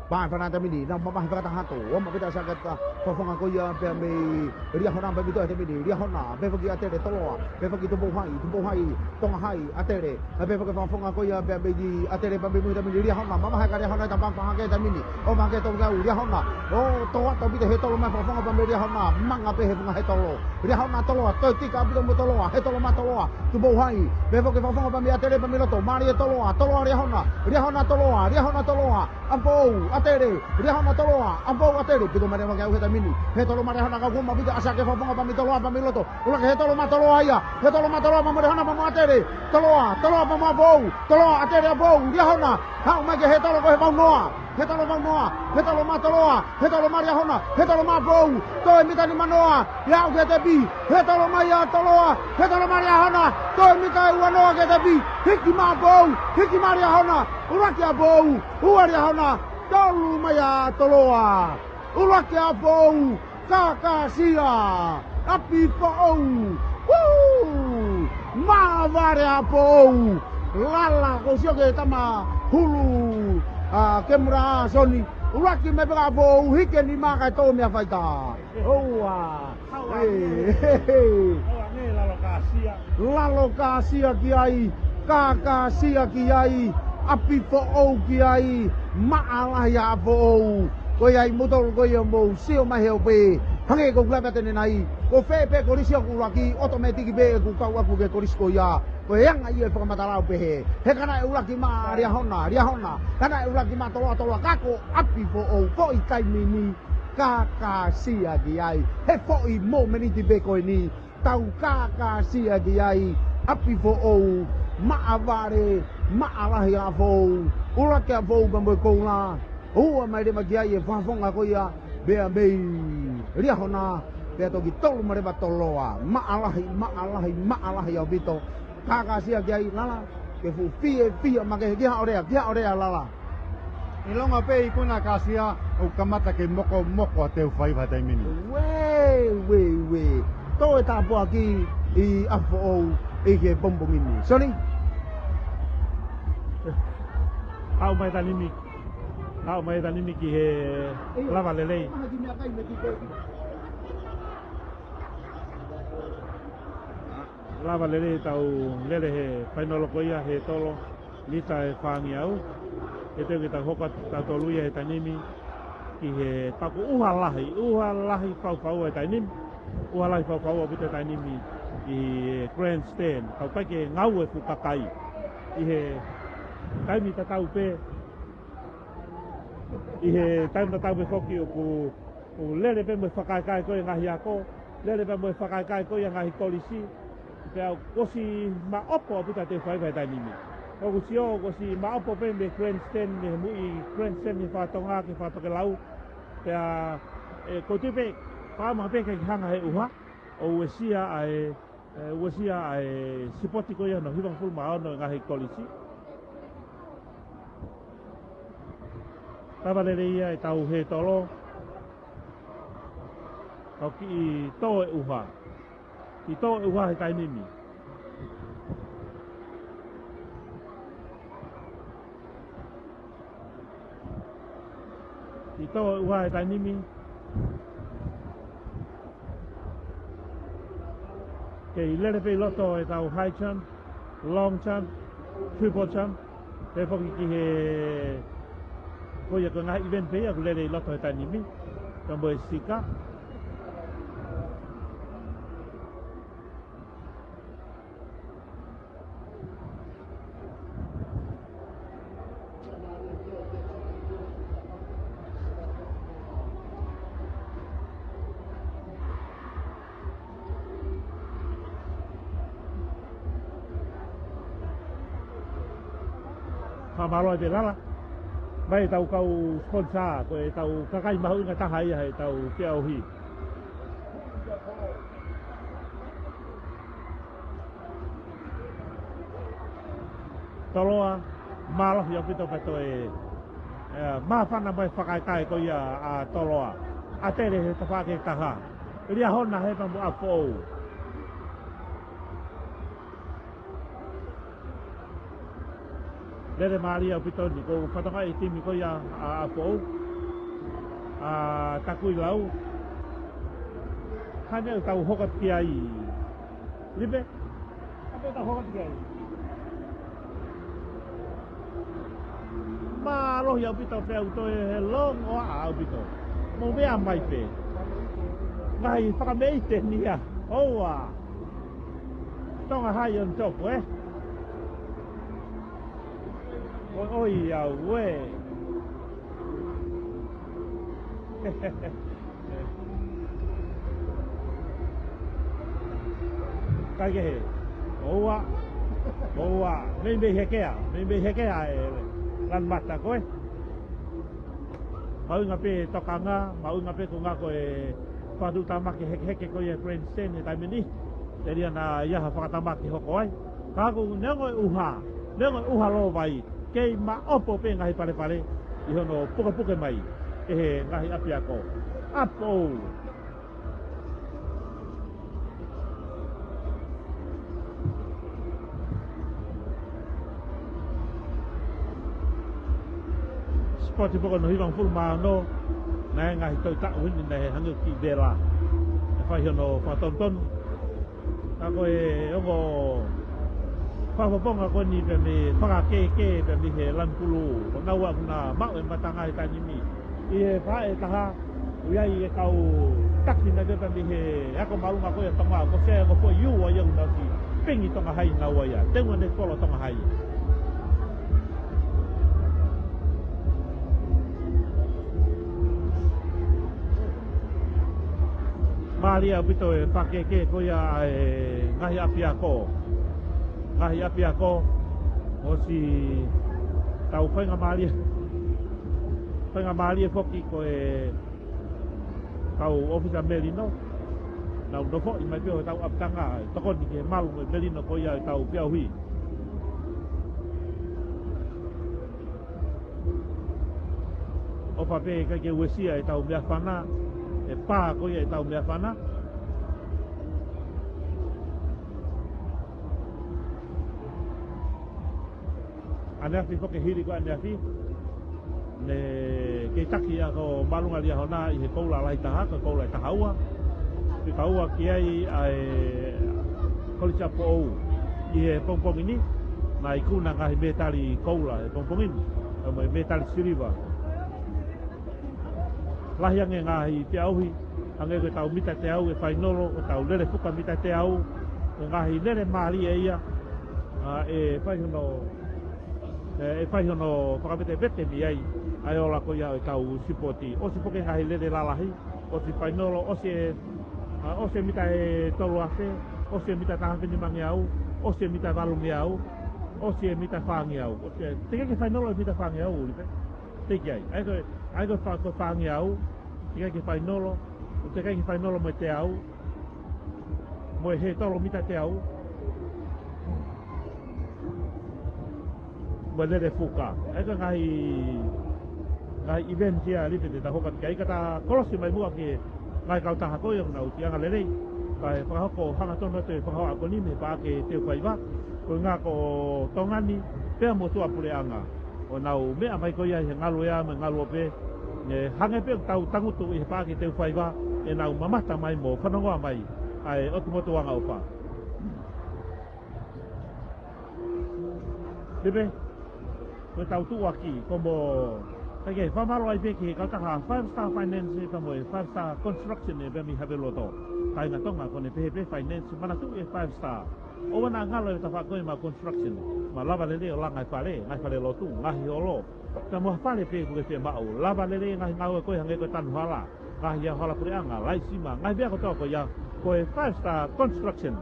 Pā e fana taimi ni, nau mamahi fakataha atu, ʻo maʻu pē ʻa e sāketa, fakafofonga ko ia pea mei Liahona pea mei Toʻohai taimi ni, Liahona, pehē foki ʻa ʻAtele, Toloa, pehē foki Tupou Hai, Tupou Hai, Tonga Hai, ʻAtele, pehē foki fakafofonga ko ia pea mei ʻAtele, pea mei Muʻi taimi ni, Liahona, mamahi ʻa Liahona, ʻe tapa pahake taimi ni, ʻo mahake Tonga au, Liahona, ʻo toʻa atu pē he tolo mai fakafofonga pea mei Liahona, manga pē he funga he tolo, Liahona Toloa, toe tika ʻaupito mo Toloa, he tolo mā Toloa, Tupou Hai, pehē foki fakafofonga pea mei ʻAtele pea mei loto, mālie Toloa, Toloa Liahona, Liahona Toloa, Liahona Toloa, ʻApou, ʻAtele, Liahona Toloa, ʻApou ʻAtele, pito mare mā ke au he taimi ni, he tolo mā Liahona ka kuma pita ʻa Seke fakafofonga pea mei Toloa pea mei loto, ʻuluaki he tolo mā Toloa ia, he tolo mā Toloa pea mo Liahona pea mo ʻAtele, Toloa, Toloa pea mo ʻApou, Toloa, ʻAtele, ʻApou, Liahona, haʻu mai ki he tolo ko e he vaunoa. He tolo vaunoa, he tolo mā Toloa, he tolo mā Liahona, he tolo mā ʻApou, toe mita nima noa, ia ʻo ke tepi, he tolo mā ia Toloa, he tolo mā Liahona, toe mita ua noa ke tepi, hiki mā ʻApou, hiki mā Liahona, ʻuluaki ʻApou, ua Liahona, tolu mā ia Toloa. ʻUluaki ʻa Foʻou, kākāsia, ʻapi Foʻou. Woo! Maʻavale ʻa Foʻou. Lala, ko sio ki he tama hulu, ʻa Kemula Soni. ʻUluaki mei peka ʻa Foʻou, hiki e nima kae tō mei he faitā. ʻOua. Hau ange. Ē, ē, ē. Hau ange, lalo kāsia. Lalo kāsia ki ai, kākāsia ki ai, ʻapi Foʻou ki ai, maʻalahi ʻa Foʻou. Ko ia ai motolu ko ia mou sio mai he ʻo pē. Hangē ko ʻeku lave atu ʻanenai, ko fē pē kolisi ʻoku ʻuluaki, ʻotomētiki pē ʻeku kau ʻaku ki he kolisi ko ia. Ko e anga ia e fakamatala ʻo pehē. He ka naʻe ʻuluaki maʻa Liahona, Liahona. Ka naʻe ʻuluaki maʻa Toloa, Toloa. Ka ko ʻapi Foʻou, foʻi taimi ni. Kākāsia ki ai. He foʻi mōmeniti pē ko eni. Tau kākāsia ki ai. ʻApi Foʻou, maʻavale, maʻalahi ʻa Foʻou. ʻUluaki ʻa Foʻou pea mo e koula. Ua mai leva ki ai e fakafofonga ko ia. Pea mei Liahona. Pea toki tolu mai leva Toloa. Maʻalahi, maʻalahi, maʻalahi ʻaupito. Kākāsia ki ai, lala, ke fuʻu fiefia makehe, ki haʻo lea, ki haʻo lea, lala. ʻIlonga pē ikuna kāsia, ʻoku kamata ke mokomoko ʻa Teufaiva he taimi ni. Uē, uē, uē. Tō e tāpuaki ʻa Foʻou ʻi he pongipongi ni. Soni? Haʻu mai Tainimi. Haʻu mai Tainimi ki he lava lelei. Lava lelei ʻetau lele he fainolo ko ia he tolo, mita ʻe fāngeau. He te ke tau hoko atu tautolu ia he Tainimi ki he taku ʻuha lahi, ʻuha lahi faufaua he Tainimi, ʻuha lahi faufaua ʻaupito he Tainimi ʻi he grandstand, kau pai ke ngāue fuʻu kakai. ʻI he taimi tatau pē, ʻi he taimi tatau pē foki ʻoku ʻoku lele pē mo e fakakaikaika ko ia ngaahi ako, lele pē mo e fakakaikaika ko ia ngaahi kolisi, pea kuo ʻosi maʻopo ʻaupito ʻa Teufaiva he Tainimi. ʻOku sio, kuo ʻosi maʻopo pē mei he grandstand, mei he muʻi grandstand ʻi he fakatonga ki he fakatokelau, pea, ē, ko e tuʻu pē, pama pē ke hanga he ʻuha, ʻo uesia ʻa e, ē, uesia ʻa e sipoti ko ia hono hivangofulu mā ono e ngaahi kolisi. Lava lelei ia ʻetau he tolo. Kau kiʻi tō e ʻuha. Kiʻi tō e ʻuha he Tainimi. Kiʻi tō e ʻuha he Tainimi. Kei lele pē ʻi loto ʻetau high jump, long jump, triple jump. Pea foki ki he, ko ia ko e ngaahi event pē ia ʻoku lele ʻi loto he Tainimi. Ka mo e sika. Fakamālō atu e lala. Mai ʻetau kau sponsor, ko ʻetau kakai mahuʻinga taha ia heʻetau feʻauhi. Toloa, mālohi ʻaupito pē toe, ē, māfana mai fakakaikaika ko ia ʻa Toloa. ʻA Tele he tafaʻaki ʻe taha. Liahona he pea mo ʻApifoʻou. Lele mālie ʻaupito ni, ko e fakatonga e timi ko ia ʻa, ʻa Foʻou. ʻA Takuilau. Hane ʻoku tau hoko atu ki ai. Lipe? Hane ʻoku tau hoko atu ki ai. Mālohi ʻaupito pea u toe he longoaʻa ʻaupito. Mou meʻa mai pē. Ngaahi fakameʻite ni ia. ʻOua. Tonga High on top, ē? ʻOi, ʻoi, auē. Kaikehe. ʻOua. ʻOua. Meimei hekea. Meimei hekea e lanu mata ko ē. Mahuʻinga pē tokanga, mahuʻinga pē ko e ngaahi ko e fakatuʻutāmaki hekeheke ko ia grandstand he taimi ni. Telia naʻa ʻi ai ha fakatamaki hoko ai. Ka ko e neongo e ʻuha, neongo e ʻuha lōvai, kei maʻopo pē ngaahi palepale ʻi hono pukepuke mai. ʻe he ngaahi ʻapiako. ʻApiako. Sipoti poko no hivangofulu mā ono, naʻe ngaahi toe taʻu heni naʻe hangē ʻoku kiʻi vela. ʻE fai hono fakatonutonu. Ka ko e ongo fakapoponga ko eni pea mei fakakēkē pea mei he lanu pulū. Ko naua ʻoku na maʻu e matangahi taimi ni. ʻI he faʻē taha, ʻoku ʻi ai e kau taki naʻe pē pea mei he ako māʻolunga ko ia Tonga, ko Sea ko Foʻi ʻOku ʻi ai ʻoku na ʻosi pingi Tonga Hai naua ia. Teunga ne kolo Tonga Hai. Mālie ʻaupito e fakakēkē ko ia ʻa e ngaahi ʻapiako. Ngaahi ʻapiako, ʻosi tau faingamālie. Faingamālie foki ko e kau ʻōfisa melino. Nau nofoʻi mai pē ʻo tau ʻapitanga, tokoni ke malu mo e melino ko ia ʻetau peauhi. ʻOfa pē ʻikai ke uesia ʻetau meʻafana, ʻe pā ko ia ʻetau meʻafana. ʻAneafi foki hili ko ʻaneafi. Ne kei taki ʻa ko Māʻolunga Liahona ʻi he koula lahi taha, ko e koula ʻe taha ua. Fika ua ki ai ʻa e Kolisi ʻApifoʻou ʻi he pongipongi ni. Naʻe ikuna ngaahi mētali koula he pongipongi ni. Pea mo e mētali siliva. Lahi ange ngaahi peauhi, hangē ko ʻetau mita teau ʻe fainolo, ko ʻetau lele fuka mita teau, ko e ngaahi lele mālie ia, ʻa, ʻe fai hono, ʻe, ʻe fai hono fakavetevete mei ai ʻa e ola ko ia ʻo ʻetau sipoti. ʻOsi foki e ngaahi lele lalahi, ʻosi fainolo, ʻosi e, ʻa, ʻosi e mita ʻe tolu afe, ʻosi e mita taha afe nimangeau, ʻosi e mita valungeau, ʻosi e mita fāngeau. ʻOsi e, teʻeki ke fainolo e mita fāngeau, ʻuli pē. Teʻeki ai. ʻA ia ko e, ʻa ia ko e fā-, ko e fāngeau, teʻeki ke fainolo, ʻo teʻeki ke fainolo mo e teau, mo e hē tolo mita teau, mo e lele fuka. ʻA ia ko e ngaahi, ngaahi event ia ʻa Lipe te ta hoko atu ki ai ka ta kolosi mai muʻa ki he ngaahi kautaha ko ia ʻoku nau ʻi he anga lelei. Kae fakahoko hangatonu atu e fakahoko ako ni mei he Paʻake Teufaiva. Ko e ngaahi ko Tonga ni, pea mo tuʻapuleʻanga. ʻO nau meʻa mai ko ia ʻi he ngalu ea mo e ngalu ope. ʻE hangē pē ʻoku tau tangutu ʻi he Paʻake Teufaiva, ʻe nau mamata mai mo fanongoa mai ʻa e ʻOtu Motu Angaʻofa. Lipe, ko e tau tuʻuaki, ko mo, kae ke fakamālō ai pē ki he kautaha Five Star Finance, pea mo e Five Star Construction ʻe pea mei Haveloto. Kāinga Tonga, ko ʻene pehē pē finance, manatuʻi e Five Star. ʻOua naʻa ngalo e tafaʻaki ko ē ʻemau construction. Mau lava lelei ʻo langa e fale, ngaahi falelotu, ngaahi holo. Pea mo ha fale pē ʻoku ke fiemaʻu. Lava lelei ngaahi ngāue ko ē hangē ko e tanu hala, ngaahi ʻauhala puleʻanga, laisima, ngaahi meʻa kotoa ko ia. Ko e Five Star Construction.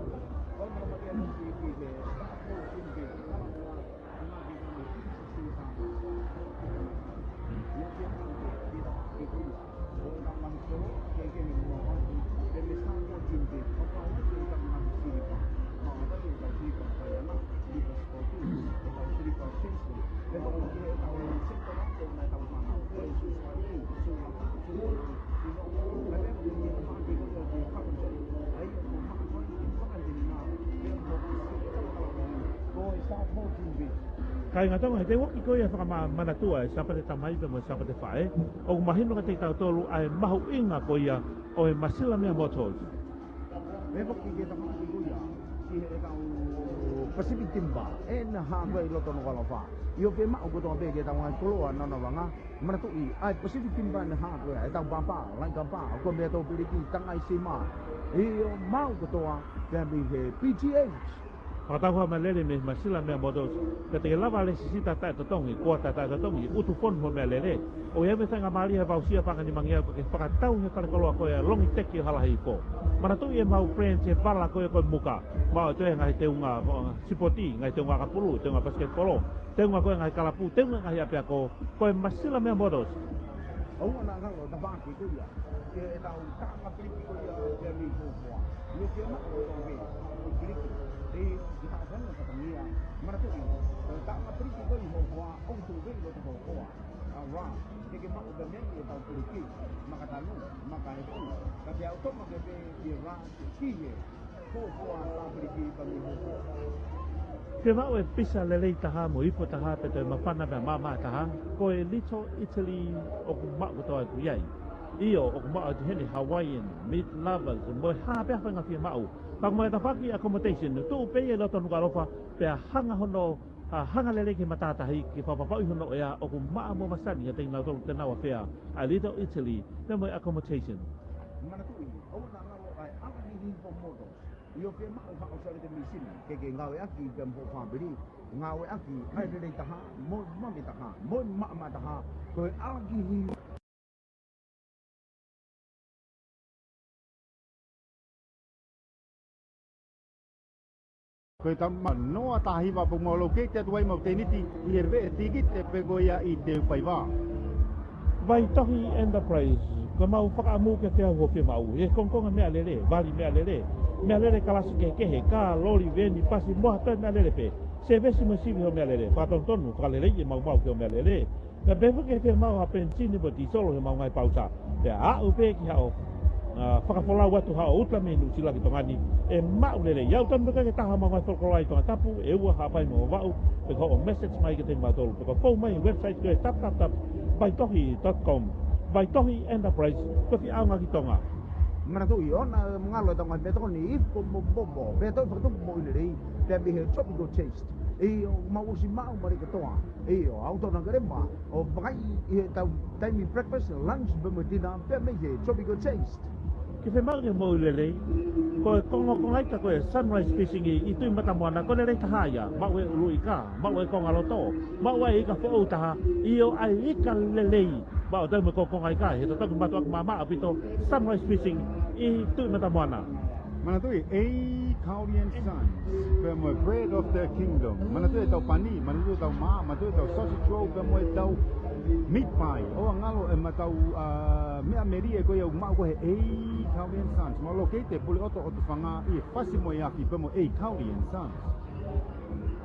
Kāinga Tonga, he te u ʻoatu ko ia e fakamanatu ʻa e Sāpate Tamai pea mo e Sāpate Faʻē, ʻoku mahino kiate kitautolu ʻa e mahuʻinga ko ia ʻo e Masilamea Motors. Mei he foki ke tafaʻaki ko ia ki heʻetau Pacific Timber, ʻena hā ko ē ʻi loto Nukuʻalofa. ʻIo, ke maʻu kotoa pē ke tau ngaahi koloa nonavanga, manatuʻi ʻa e Pacific Timber ʻena hā ko ia, ʻetau papa, laika pā, ko e meʻatokoni piliki, tangai sima. ʻIo, maʻu kotoa pē mei he P T H. Fakatau ha meʻalele mei he Masilamea Motors, pea te ke lava lēsisita taʻetotongi, kuata taʻetotongi, ʻutu fonu ho meʻalele. ʻOku ʻi ai mo e faingamālie he voucher ʻe fānga nimangeau ke fakatau he fale koloa ko ia Longiteki ʻo Hala Hihifo. Manatuʻi ʻemau branch he vala ko ia ko e Muka. Maʻu ʻe toe ngaahi teunga, ʻo, sipoti, ngaahi teunga ʻakapulu, teunga pasiketipolo, teunga ko ia ngaahi kalapu, teunga ngaahi ʻapiako, ko e Masilamea Motors. ʻOua naʻa ngalo e tafaʻaki ko ia ki heʻetau taʻanga piliki ko ia ʻa e meʻa ko ia. ʻIo, ke maʻu kotoa pē, ko e piliki. ʻE, ke taʻofanua fatangia, manatuʻi, ko e taʻanga piliki ko ia ʻi hokoa, ʻoku tuʻu pē ʻi loto hokoa. ʻA, rā, ke ke maʻu Ka mei he tau piliki, maka tanu, maka e ku, ka te au toma ke pe i ra ki he, ko ko a tau piliki pa mi ho ko. Ke maʻu e pisa lelei taha mo ipu taha pea toe māfana pea māmā taha, ko e Little Italy ʻoku maʻu kotoa atu ai. ʻIo, ʻoku maʻu atu heni Hawaiian, meat lovers, mo e hā pē ha faʻahinga fiemaʻu. Ka ko e tafaʻaki accommodation, tuʻu pē ia ʻi loto Nukuʻalofa, pea hanga hono ʻa hanga lelei ki he matātahi, ke fakapapauʻi hono ʻea ʻoku maʻa mo masani ʻiate kinautolu te nau ʻafea, ʻa Little Italy, pea mo e accommodation. Manatuʻi, ʻoua naʻa ngalo ʻa e ʻamanaki ki he foʻi moto. ʻIo, fiemaʻu haʻo sale te misini, ke ke ngāueʻaki pea mo e fāmili, ngāueʻaki ʻa e lelei taha, mo e mami taha, mo e maʻamaʻa taha, ko e ʻamanaki ki he Ko e tama noa taha hiva pea mau locate atu ai mau tēniti ʻi he veʻe tikite pe ko ia ʻi Teupaiva. Vaitohi Enterprise, ko ʻemau fakaʻamu ke te au hope mau, ʻi he kongokonga meʻalele, vali meʻalele, meʻalele kalasi kehekehe, kā, loli, veni, pasi, mo ha toe meʻalele pē, sevesi mo e sivi hoʻo meʻalele, fakatonutonu, fakaleleiʻi e maumau ki hoʻo meʻalele. Pea pehē foki ke fiemaʻu ha penisini mo e tīsolo he maʻu ngaahi pauta. Pea aʻu pē ki haʻo, ʻa, fakafolau atu haʻo uta mei Nuʻusila ki Tonga ni, ʻe maʻu lelei. ʻIo, tonu pē ke taha maʻu ngaahi folofola ʻi Tongatapu, ʻe ua Haʻapai mo Vavaʻu, pe ko hoʻo message mai kiate kimautolu, pe ko e fou mai website ko e tap tap tap, vaitohi dot com, Vaitohi Enterprise, ko e fie ʻaonga ki Tonga. Manatuʻi, ʻoua naʻa ngalo e tau ngaahi meʻatokoni, ʻi he ko mo mo mo, pea toe fakatupu moʻui lelei, pea mei he Tropical Taste. ʻIo, mau ʻosi maʻu mali kotoa. ʻIo, ʻoku totonu ke lema ʻo vakai ʻi he tau taimi breakfast, lunch, pea mo e dinner, pea mei he Tropical Taste. Ke fiemaʻu ke moʻui lelei, ko e kongokonga ika ko e Sunrise Fishing ʻi, ʻi Tuʻi Matamoana, ko e lelei taha ia, maʻu e ʻuluʻi ika, maʻu e konga loto, maʻu e ika foʻou taha, ʻio ʻa e ika lelei, maʻu atu mo e kongokonga ika, he totongi mātuʻaki māmā ʻaupito, Sunrise Fishing ʻi Tuʻi Matamoana. Manatuʻi, A. Cowley and Sons, pea mo e Bread of the Kingdom. Manatuʻi e tau pani, manatuʻi e tau mā, manatuʻi e tau sausage roll, pea mo e tau meat pie. ʻOua ngalo e matau, ʻa, meʻa melie ko ia ʻoku maʻu ko ē he A. Cowley and Sons. Mau locate ʻi Puleʻoto ʻOtufanga ʻi he fasi mo e afi pea mo A. Cowley and Sons.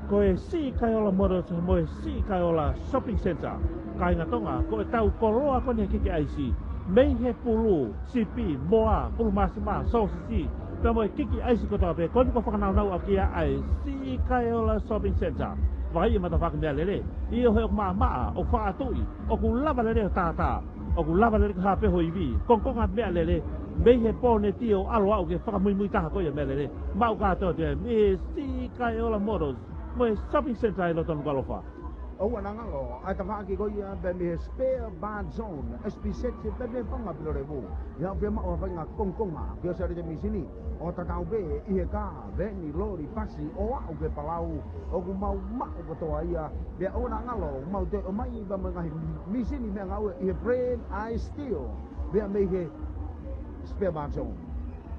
Ko e Siʻi Kaiola Motors mo e Siʻi Kaiola Shopping Centre. Kāinga Tonga, ko e tau koloa ko eni he kiki ʻaisi. Mei he pulu, sipi, moa, pulu māsima, sōsisi, pea mo e kiki ʻaisi kotoa pē, ko eni ʻoku fakanāunau ʻaki ia ʻa e Siʻi Kaiola Shopping Centre. Vakai e matafaki meʻalele, ʻio he ʻoku māmaʻa, ʻoku fakaʻatuʻi, ʻoku lava lelei ʻo tātā, ʻoku lava lelei ke hā pē ho ivi, kongokonga meʻalele, mei he pōneti ʻo ʻalu ʻo aʻu ki he fakamuimui taha ko ia meʻalele, maʻu kātoa atu ia mei he Siʻi Kaiola Motors mo e Shopping Centre ʻi loto Nukuʻalofa. ʻOua naʻa ngalo ʻa e tafaʻaki ko ia pea mei he Spare Part Zone, S P Z, pea mei he paʻanga Pilolevu. ʻI haʻo fiemaʻu ha faʻahinga kongokonga, ke ʻosi ʻa e lete misini, ʻo tatau pē ʻi he kā, veni, loli, pasi, ʻo aʻu ki he palau, ʻoku mau maʻu kotoa ia, pea ʻoua naʻa ngalo, mau toe ʻomai pea mo e ngaahi misini meʻangāue ʻi he brand ʻa e Stihl, pea mei he Spare Part Zone.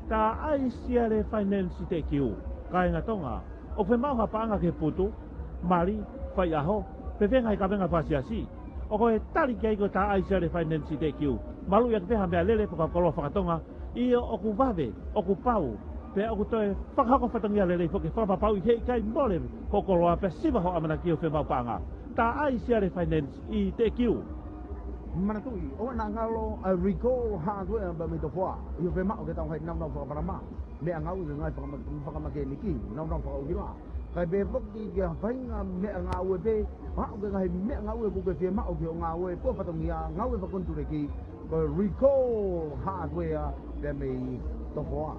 Tā ʻAi Siale Finance Teʻekiu, kāinga Tonga, ʻoku fiemaʻu ha paʻanga ki he putu, mali, faiʻaho, pe fēfē ngaahi kavenga fakasiasi. ʻOku ʻi ai e tali ki ai ko e tā ʻAi Siale Finance Teʻekiu. Maluʻi ʻaki pē ha meʻalele pe ko ha koloa fakatonga, ʻio ʻoku vave, ʻoku pau, pea ʻoku toe fakahoko fatongia lelei foki fakapapauʻi he ʻikai mole hoʻo koloa pea siva hoʻo ʻamanaki ʻo fiemaʻu paʻanga. Tā ʻAi Siale Finance ʻi Teʻekiu. Manatuʻi, ʻoua naʻa ngalo ʻa e Recall Hardware pea mei Tofoa. ʻI hoʻo fiemaʻu ke tau ngaahi naunau fakapalama, meʻangāue, ngaahi fakama-, fakamekēniki, naunau fakaʻuhila. Kae pehē foki ki ha faʻahinga meʻangāue pē, aʻu ki he ngaahi meʻangāue ʻoku ke fiemaʻu ki hoʻo ngāue, ko e fatongia, ngāue fakakonituleki, ko e Recall Hardware pea mei Tofoa.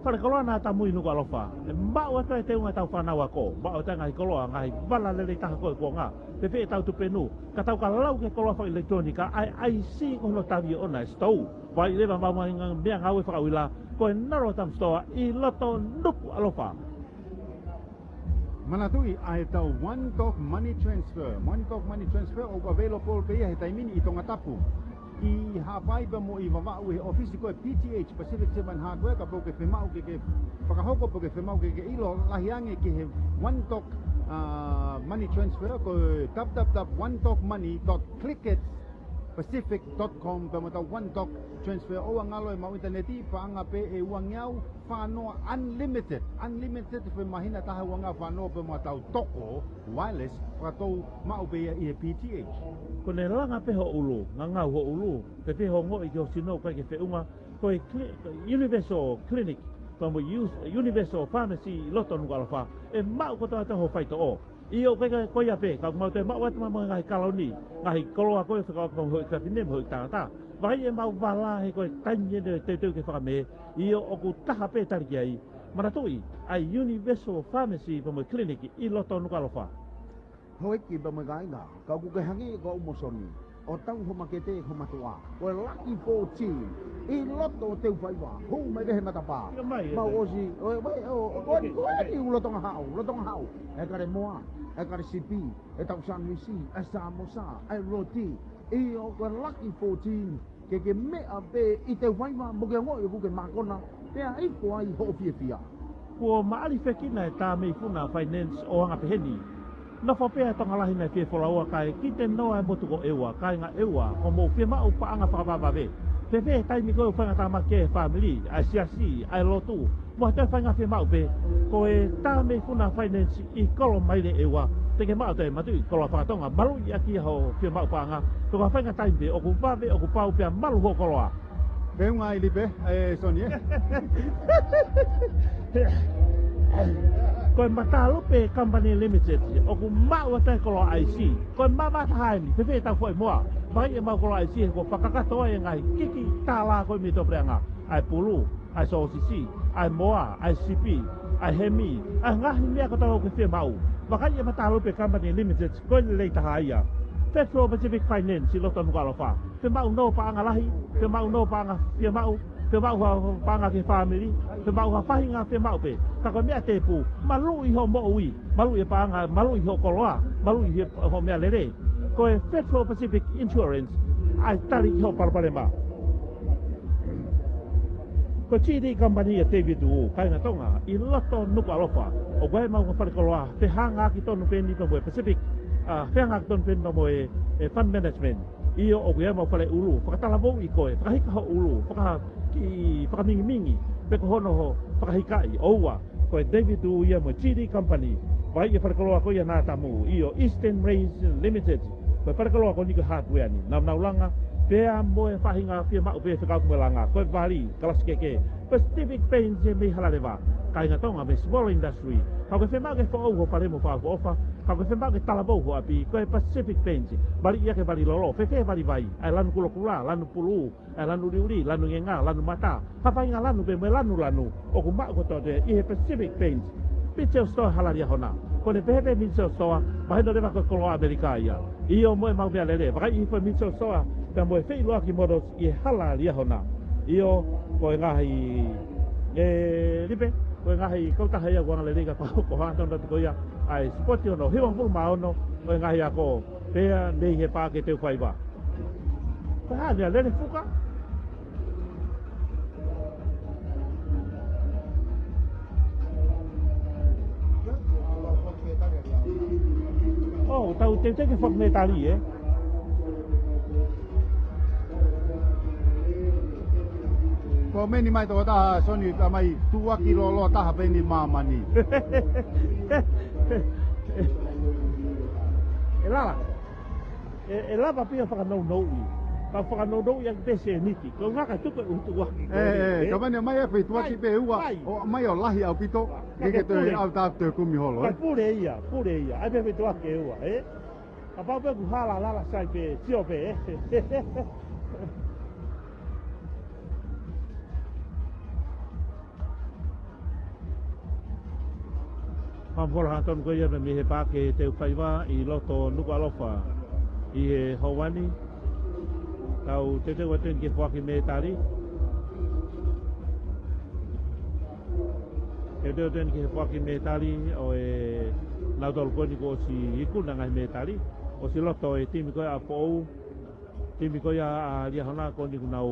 Fale koloa Natamui Nukuʻalofa, ʻe maʻu atu e teunga ʻetau fānau ako, maʻu atu e ngaahi koloa, ngaahi vala lelei taha ko e kuonga, fēfē ʻetau tupenu, ka tau ka lau ki he koloa fakaʻilekitulōnika, ʻa e ʻaisi ko hono tavi ʻoʻona e sitou. Vakai leva maʻu mai e ngaahi meʻangāue fakaʻuhila, ko e Nalo Tamu Store ʻi loto Nukuʻalofa. Manatuʻi ʻa e tau One Talk Money Transfer. One Talk Money Transfer ʻoku available pē ia he taimi ni ʻi Tongatapu, ʻi Haʻapai pea mo ʻi Vavaʻu ʻi he ʻōfisi ko e P T H, Pacific Seven Hardware, kapau ʻoku ke fiemaʻu ke ke fakahoko pe ʻoku ke fiemaʻu ke ke ʻilo lahi ange ki he One Talk, uh, Money Transfer, ko e w w w dot one talk money dot click it. Pacific dot com pea mo ʻetau One Dock Transfer. ʻOua ngalo e maʻu ʻinitaneti, paʻanga pē ʻe uangeau fānoa unlimited. Unlimited, pea mahino taha uangeau fānoa pea mo ʻetau toko wireless, fakatou maʻu pē ia ʻi he P T H. Ko ʻene langa pē ho ʻulu, ngangau ho ʻulu, pea pē ho ongoʻi ki ho sino ʻoku ʻikai ke feʻunga, ko e cli-, ko e Universal Clinic, pea mo e Us-, Universal Pharmacy ʻi loto Nukuʻalofa, ʻe maʻu kotoa atu ho faitoʻo. ʻIo, ko e, ko ia pē, ka mau toe maʻu atu mo e ngaahi kaloni, ngaahi koloa ko ē fekauʻaki mo hoʻo ekisapine mo hoʻo tangata. Vakai ʻemau vala he ko e taimi ʻeni ʻe teuteu ke fakamē, ʻio ʻoku taha pē tali ki ai. Manatuʻi, ʻa e Universal Pharmacy pea mo e Clinic ʻi loto Nukuʻalofa. Houʻeiki pea mo e kāinga, ka ʻoku ke hangē ko au mo Soni, ʻo tau ho makete ho matuʻa, ko e Lucky fourteen, ʻi loto ʻo Teufaiva, hū mai pē he matapā. Ia mai, ia mai. Mau ʻosi, ʻo, ʻo, ʻo, ʻo, ʻo, ʻo, ʻo, ʻo, ʻo, ʻo, lotonga haʻu, lotonga haʻu, ʻe kale moa, ʻe kale sipi, ʻe tau sānuisi, ʻe samosa, ʻe loti, ʻio ko e Lucky fourteen, ke ke meʻa pē ʻi Teufaiva mo ke ongoʻi ʻoku ke mākona, pea ʻi ko ai hoʻo fiefia. Kuo maʻalifekina e Tāmeifuna Finance ʻo anga peheni. Nofo pē ʻa Tonga Lahi naʻe fie folaua kae kite noa e motu ko ʻEua, kāinga ʻEua, ʻoku mou fie maʻu paʻanga fakavavevave. Fēfē e taimi ko ē ʻoku faingatāmaki ai e fāmili, ʻa e siasi, ʻa e lotu, mo ha toe faʻahinga fiemaʻu pē, ko e Tāmeifuna Finance ʻi Kolomaile ʻEua, te ke maʻu atu e matuʻi koloa faka-Tonga, maluʻi ʻaki ia hoʻo fiemaʻu paʻanga, ko e faʻahinga taimi pē, ʻoku vave, ʻoku pau pea malu hoʻo koloa. Feʻunga ʻi Lipe, ʻe Soni, ē? Ko e Matalupe Company Limited, ʻoku maʻu atu e koloa ʻaisi. Ko e mama taha eni, fēfē ʻetau foʻi moa. Vakai ʻemau koloa ʻaisi, he kuo fakakakato ai e ngaahi kiki tālā ko ē mei tuʻapuleʻanga. ʻA e pulu, ʻa e sōsisi, ʻa e moa, ʻa e sipi, ʻa e hemi, ʻa e ngaahi meʻa kotoa ʻoku ke fiemaʻu. Vakai e Matalupe Company Limited, ko e lelei taha ia. Federal Pacific Finance ʻi loto Nukuʻalofa. Fiemaʻu nō paʻanga lahi, fiemaʻu nō paʻanga fiemaʻu, fiemaʻu ha paʻanga ki he fāmili, fiemaʻu ha faʻahinga fiemaʻu pē. Ka ko e meʻa tēpū, maluʻi hoʻo moʻui, maluʻi e paʻanga, maluʻi hoʻo koloa, maluʻi he, hoʻo meʻalele. Ko e Federal Pacific Insurance, ʻa e tali ki hoʻo palopalema. Ko e G D Company ʻa David Wu, kāinga Tonga, ʻi loto Nukuʻalofa. ʻOku ʻi ai ʻemau ngaahi fale koloa, fehangahangai tonu pē eni pea mo e Pacific, ʻa, fehangahangai tonu pē eni pea mo e, e fund management. ʻIo ʻoku ʻi ai ʻemau fale ʻulu, fakatalavou ʻi koe, fakahika ho ʻulu, faka-, ki-, fakamingimingi, pe ko hono ho, fakahikaʻi, ʻoua. Ko e David Wu ia mo e G D Company. Vakai e fale koloa ko ia naʻa ta mou, ʻio Eastern Rays Limited. Ko e fale koloa ko eni ko e hardware ni. Naunau langa, pea mo e faʻahinga fiemaʻu pē fekauʻaki mo e langa. Ko e vali, kalasi keke. Pacific Paints mei Halaleva. Kāinga Tonga mei Small Industry. Ka ko e fiemaʻu ke foʻou ho palemu fakaʻofoʻofa. Ka ko e fiemaʻu ke talavou ho ʻapi. Ko e Pacific Paints. Vali ia ke vali lolo. Fēfē vali vai. ʻA e lanu kulokula, lanu pulu. ʻA e lanu ʻuliʻuli, lanu ngenga, lanu mata. Ha faʻahinga lanu pē mo e lanulanu. ʻOku maʻu kotoa ʻi he Pacific Paints. Mitchell Store Hala Liahona. Ko ʻene pehē pē Mitchell Store, mahino leva ko e koloa ʻAmelika ia. ʻIo mo ʻemau meʻalele. Vakai ʻi he Mitchell Store, pea mo e feʻiloaki models ʻi he Hala Liahona. ʻIo, ko e ngaahi, ʻe, Lipe, ko e ngaahi kautaha ia ʻoku angalelei ka ko, ko Hātona ko ia, ʻa e sipoti hono hivangofulu mā ono, ko e ngaahi ako, pea mei he Paʻake Teufaiva. Ko e hā ʻene lele fuka? ʻO, tau teuteu ke fakametali, ē? Ko e meni mai toko taha Soni ka mai tuʻuaki lōloa taha pē eni māmani. ʻE lava. ʻE, ʻe lava pē ia fakanounouʻi. Ka fakanounouʻi ʻaki pē sēniti. Ko e ngaka tuku e ʻutuʻaki. ʻE, ʻe, ka mani mai e fai tuʻuaki pē ua. Mai. ʻO mai ʻo lahi ʻaupito. Ke ke toe pule. ʻAu tātou kumi holo, ē? Ka pule ia, pule ia. ʻAi pē fai tuʻuaki ʻe ua, ē? Kapau pē kuo hala lala sai pē, sio pē, ē? Fakamolemole Hātona ko ia mei he Paʻake Teufaiva ʻi loto Nukuʻalofa ʻi he houa ni. Tau teuteu atu eni ki he foaki mētali. Teuteu atu eni ki he foaki mētali ʻo e nautolu ko eni kuo ʻosi ikuna ngaahi mētali. ʻOsi loto e timi ko ia ʻa Foʻou. Timi ko ia ʻa Liahona ko eni kuo nau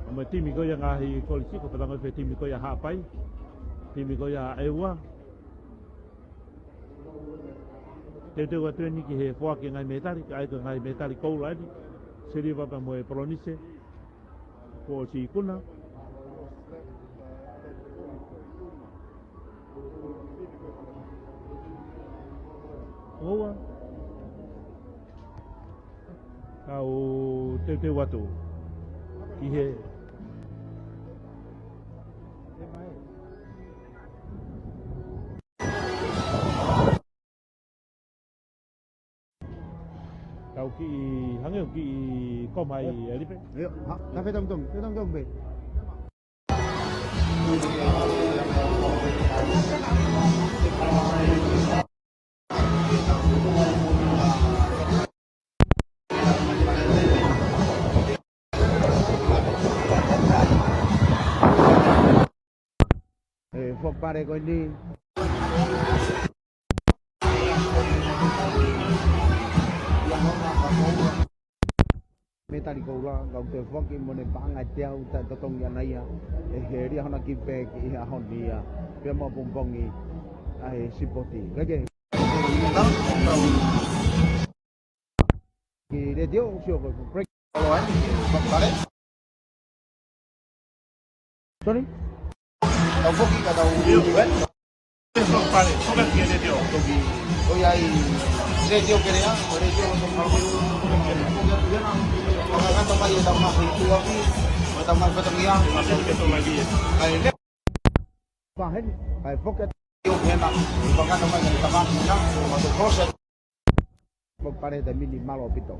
ʻa mo e timi ko ia ngaahi kolisi, ko e pālangi pē timi ko ia Haʻapai. Timi ko ia ʻEua. Teuteu atu eni ki he foaki e ngaahi mētali, ka ʻai ko e ngaahi mētali koula eni, siliva pea mo e polonise, kuo ʻosi ikuna. ʻOua. Kau teuteu atu ki he Kau kiʻi hangē ʻoku kiʻi koma ai e lipe. ʻIo, ha, ka fetongitongi, fetongitongi pē. E, foki pale ko eni. Mētali koula, kau toe foaki mo ʻene paʻanga ʻe teau, taʻetotongi ʻana ia, ʻe heli ʻa hona kiʻi pē ki he ʻaho ni ia, pea mo pongipongi ʻa e sipoti. Kae kehe. Ki he letiō, sio ko e break. Olo ai, foki pale. Sorry? Tau foki ka tau ui ven. Foki pale, foki ki he letiō. Toki, ʻoku ʻi ai e letiō Pelea, ko e letiō ʻo Tonga. Foki atu ia na, ʻo ka kata mai e tau mafi tuaki, ʻo tau mafi fatongia. Mafi fatongia. Kae le. Paheni, kae foki atu. Io, pena, ʻo ka kata mai e tau mafi na, ʻo tau process. Foki pale he taimi ni, mālō ʻaupito.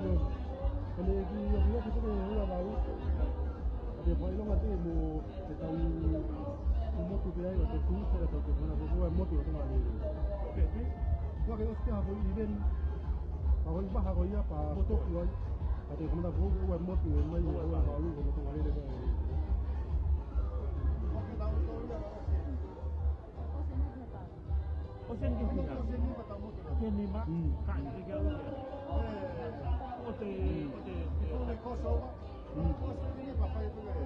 Ka ne kiʻi ofi ofi pē ke ua valu. Ka te fakaʻilonga pē mo ʻetau motu pē ai, ʻo te tuʻu pē ʻetau te fana ko ua motu ʻo Tonga lele. Pea ke ʻosi pē ha foʻi ʻiveni, ha foʻi maha ko ia pea stop ai. Ka te fana ko ua motu ʻe mai ʻe ua valu ko Tonga lele pē. ʻOsi eni ke hina. ʻOsi eni ma tau motu. Ke nima. Mm. Ka ʻi ke au ia. ʻO te, ʻo te, ʻo te koso. Mm. Koso eni ma fai tu e.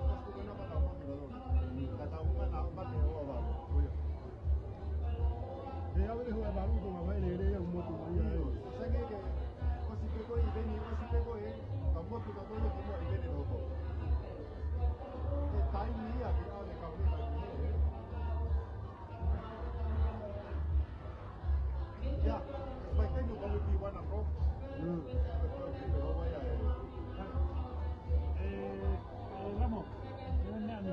Koso eni ma tau motu. Ka tau ngana o mate o va. Te au le hoa valu Tonga vai le le au motu mai ai. Sangē ke ʻosi pē ko e ʻiveni, ʻosi pē ko e, ka motu ka ko e ki mo ʻiveni no ko. E taimi ia ke au le kau le kau le. Yeah, it's like then you probably be one o'clock. Mm. Eh, eh, Ramo, eh, meʻa ni.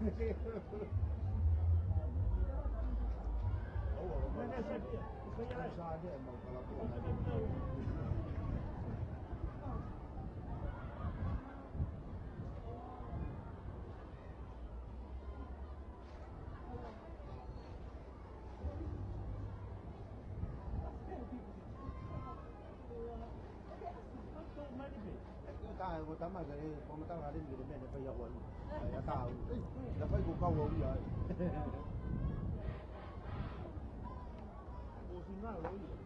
Ka ko tama ke, ko matala ni ke mene pa ia wan. Ya ka. Ya pa ko ka wa ia. Ko sina lo ia.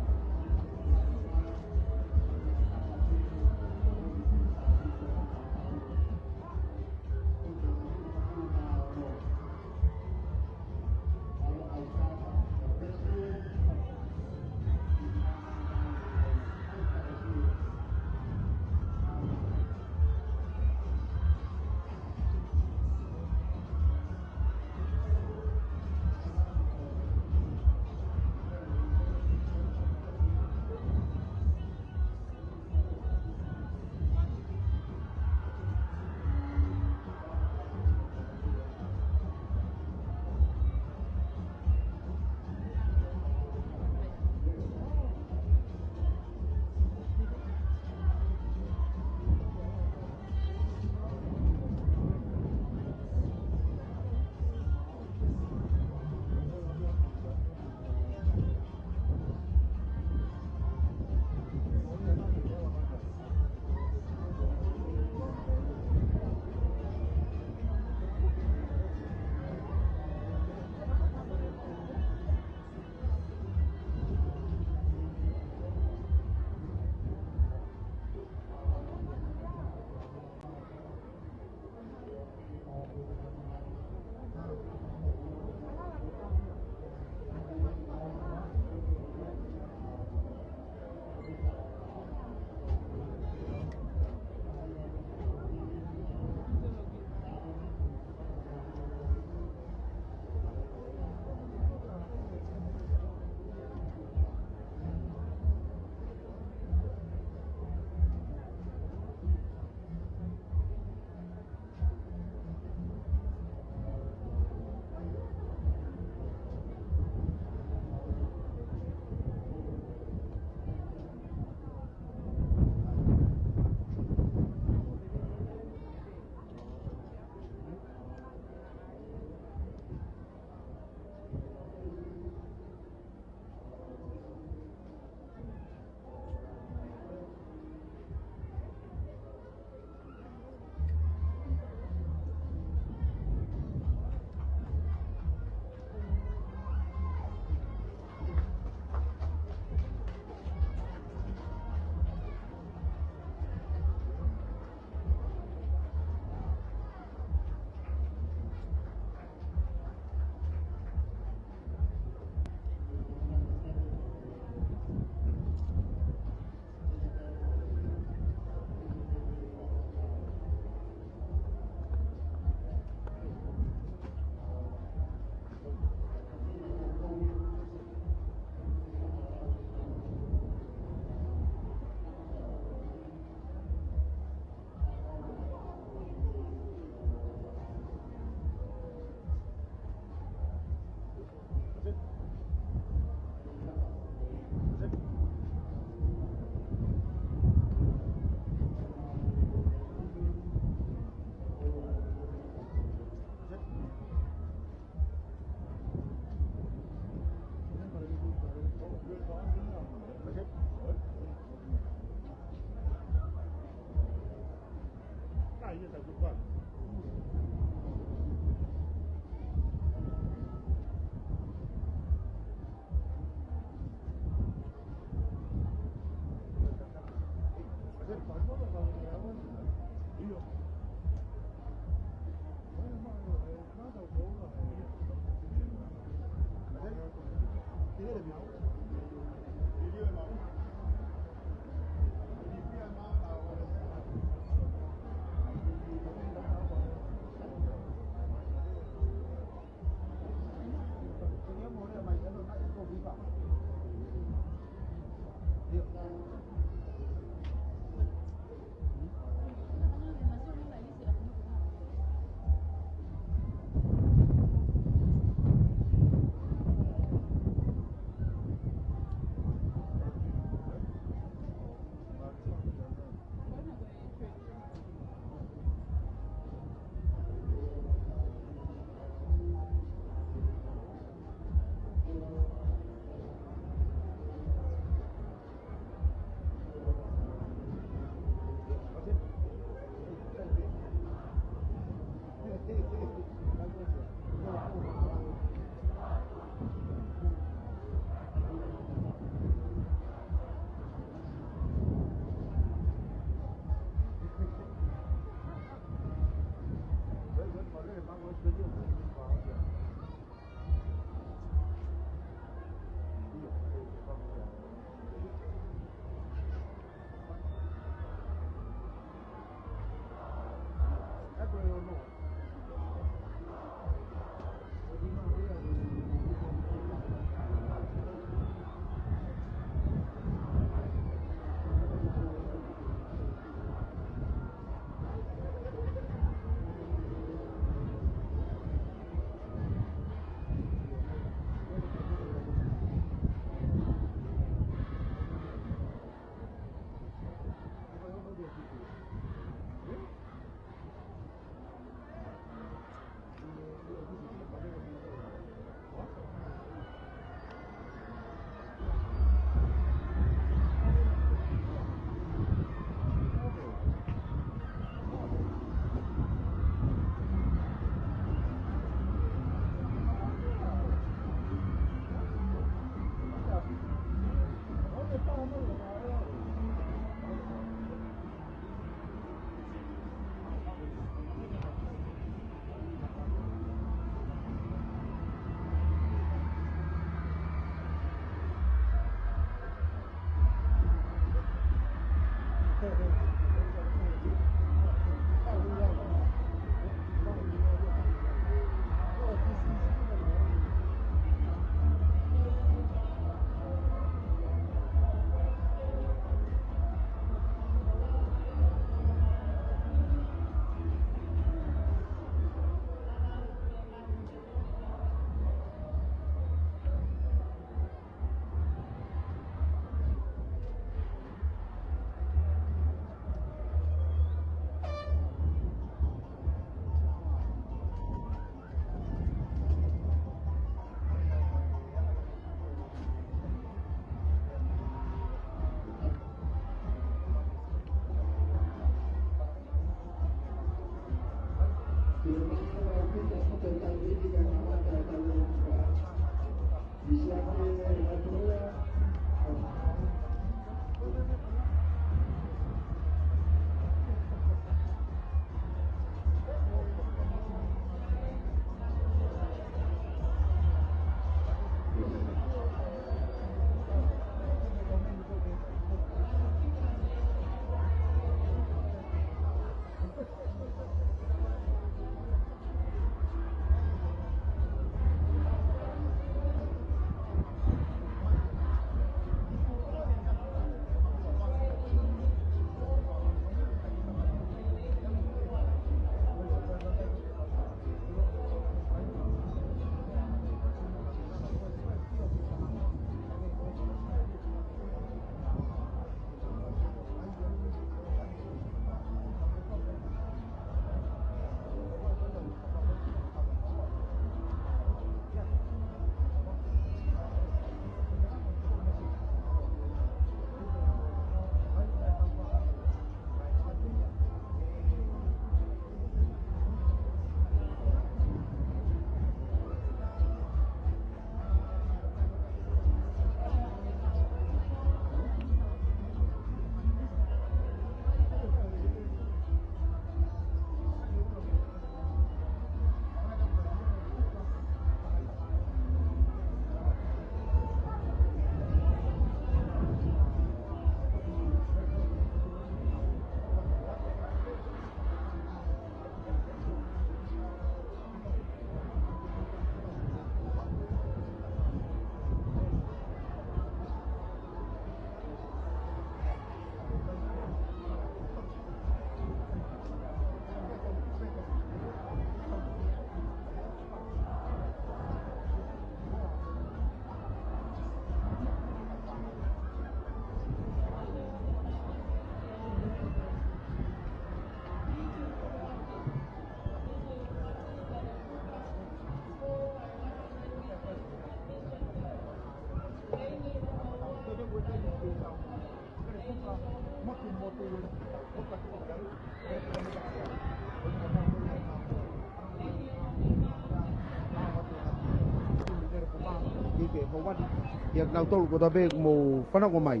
Kiate kinautolu kotoa pē ʻoku mou fanongo mai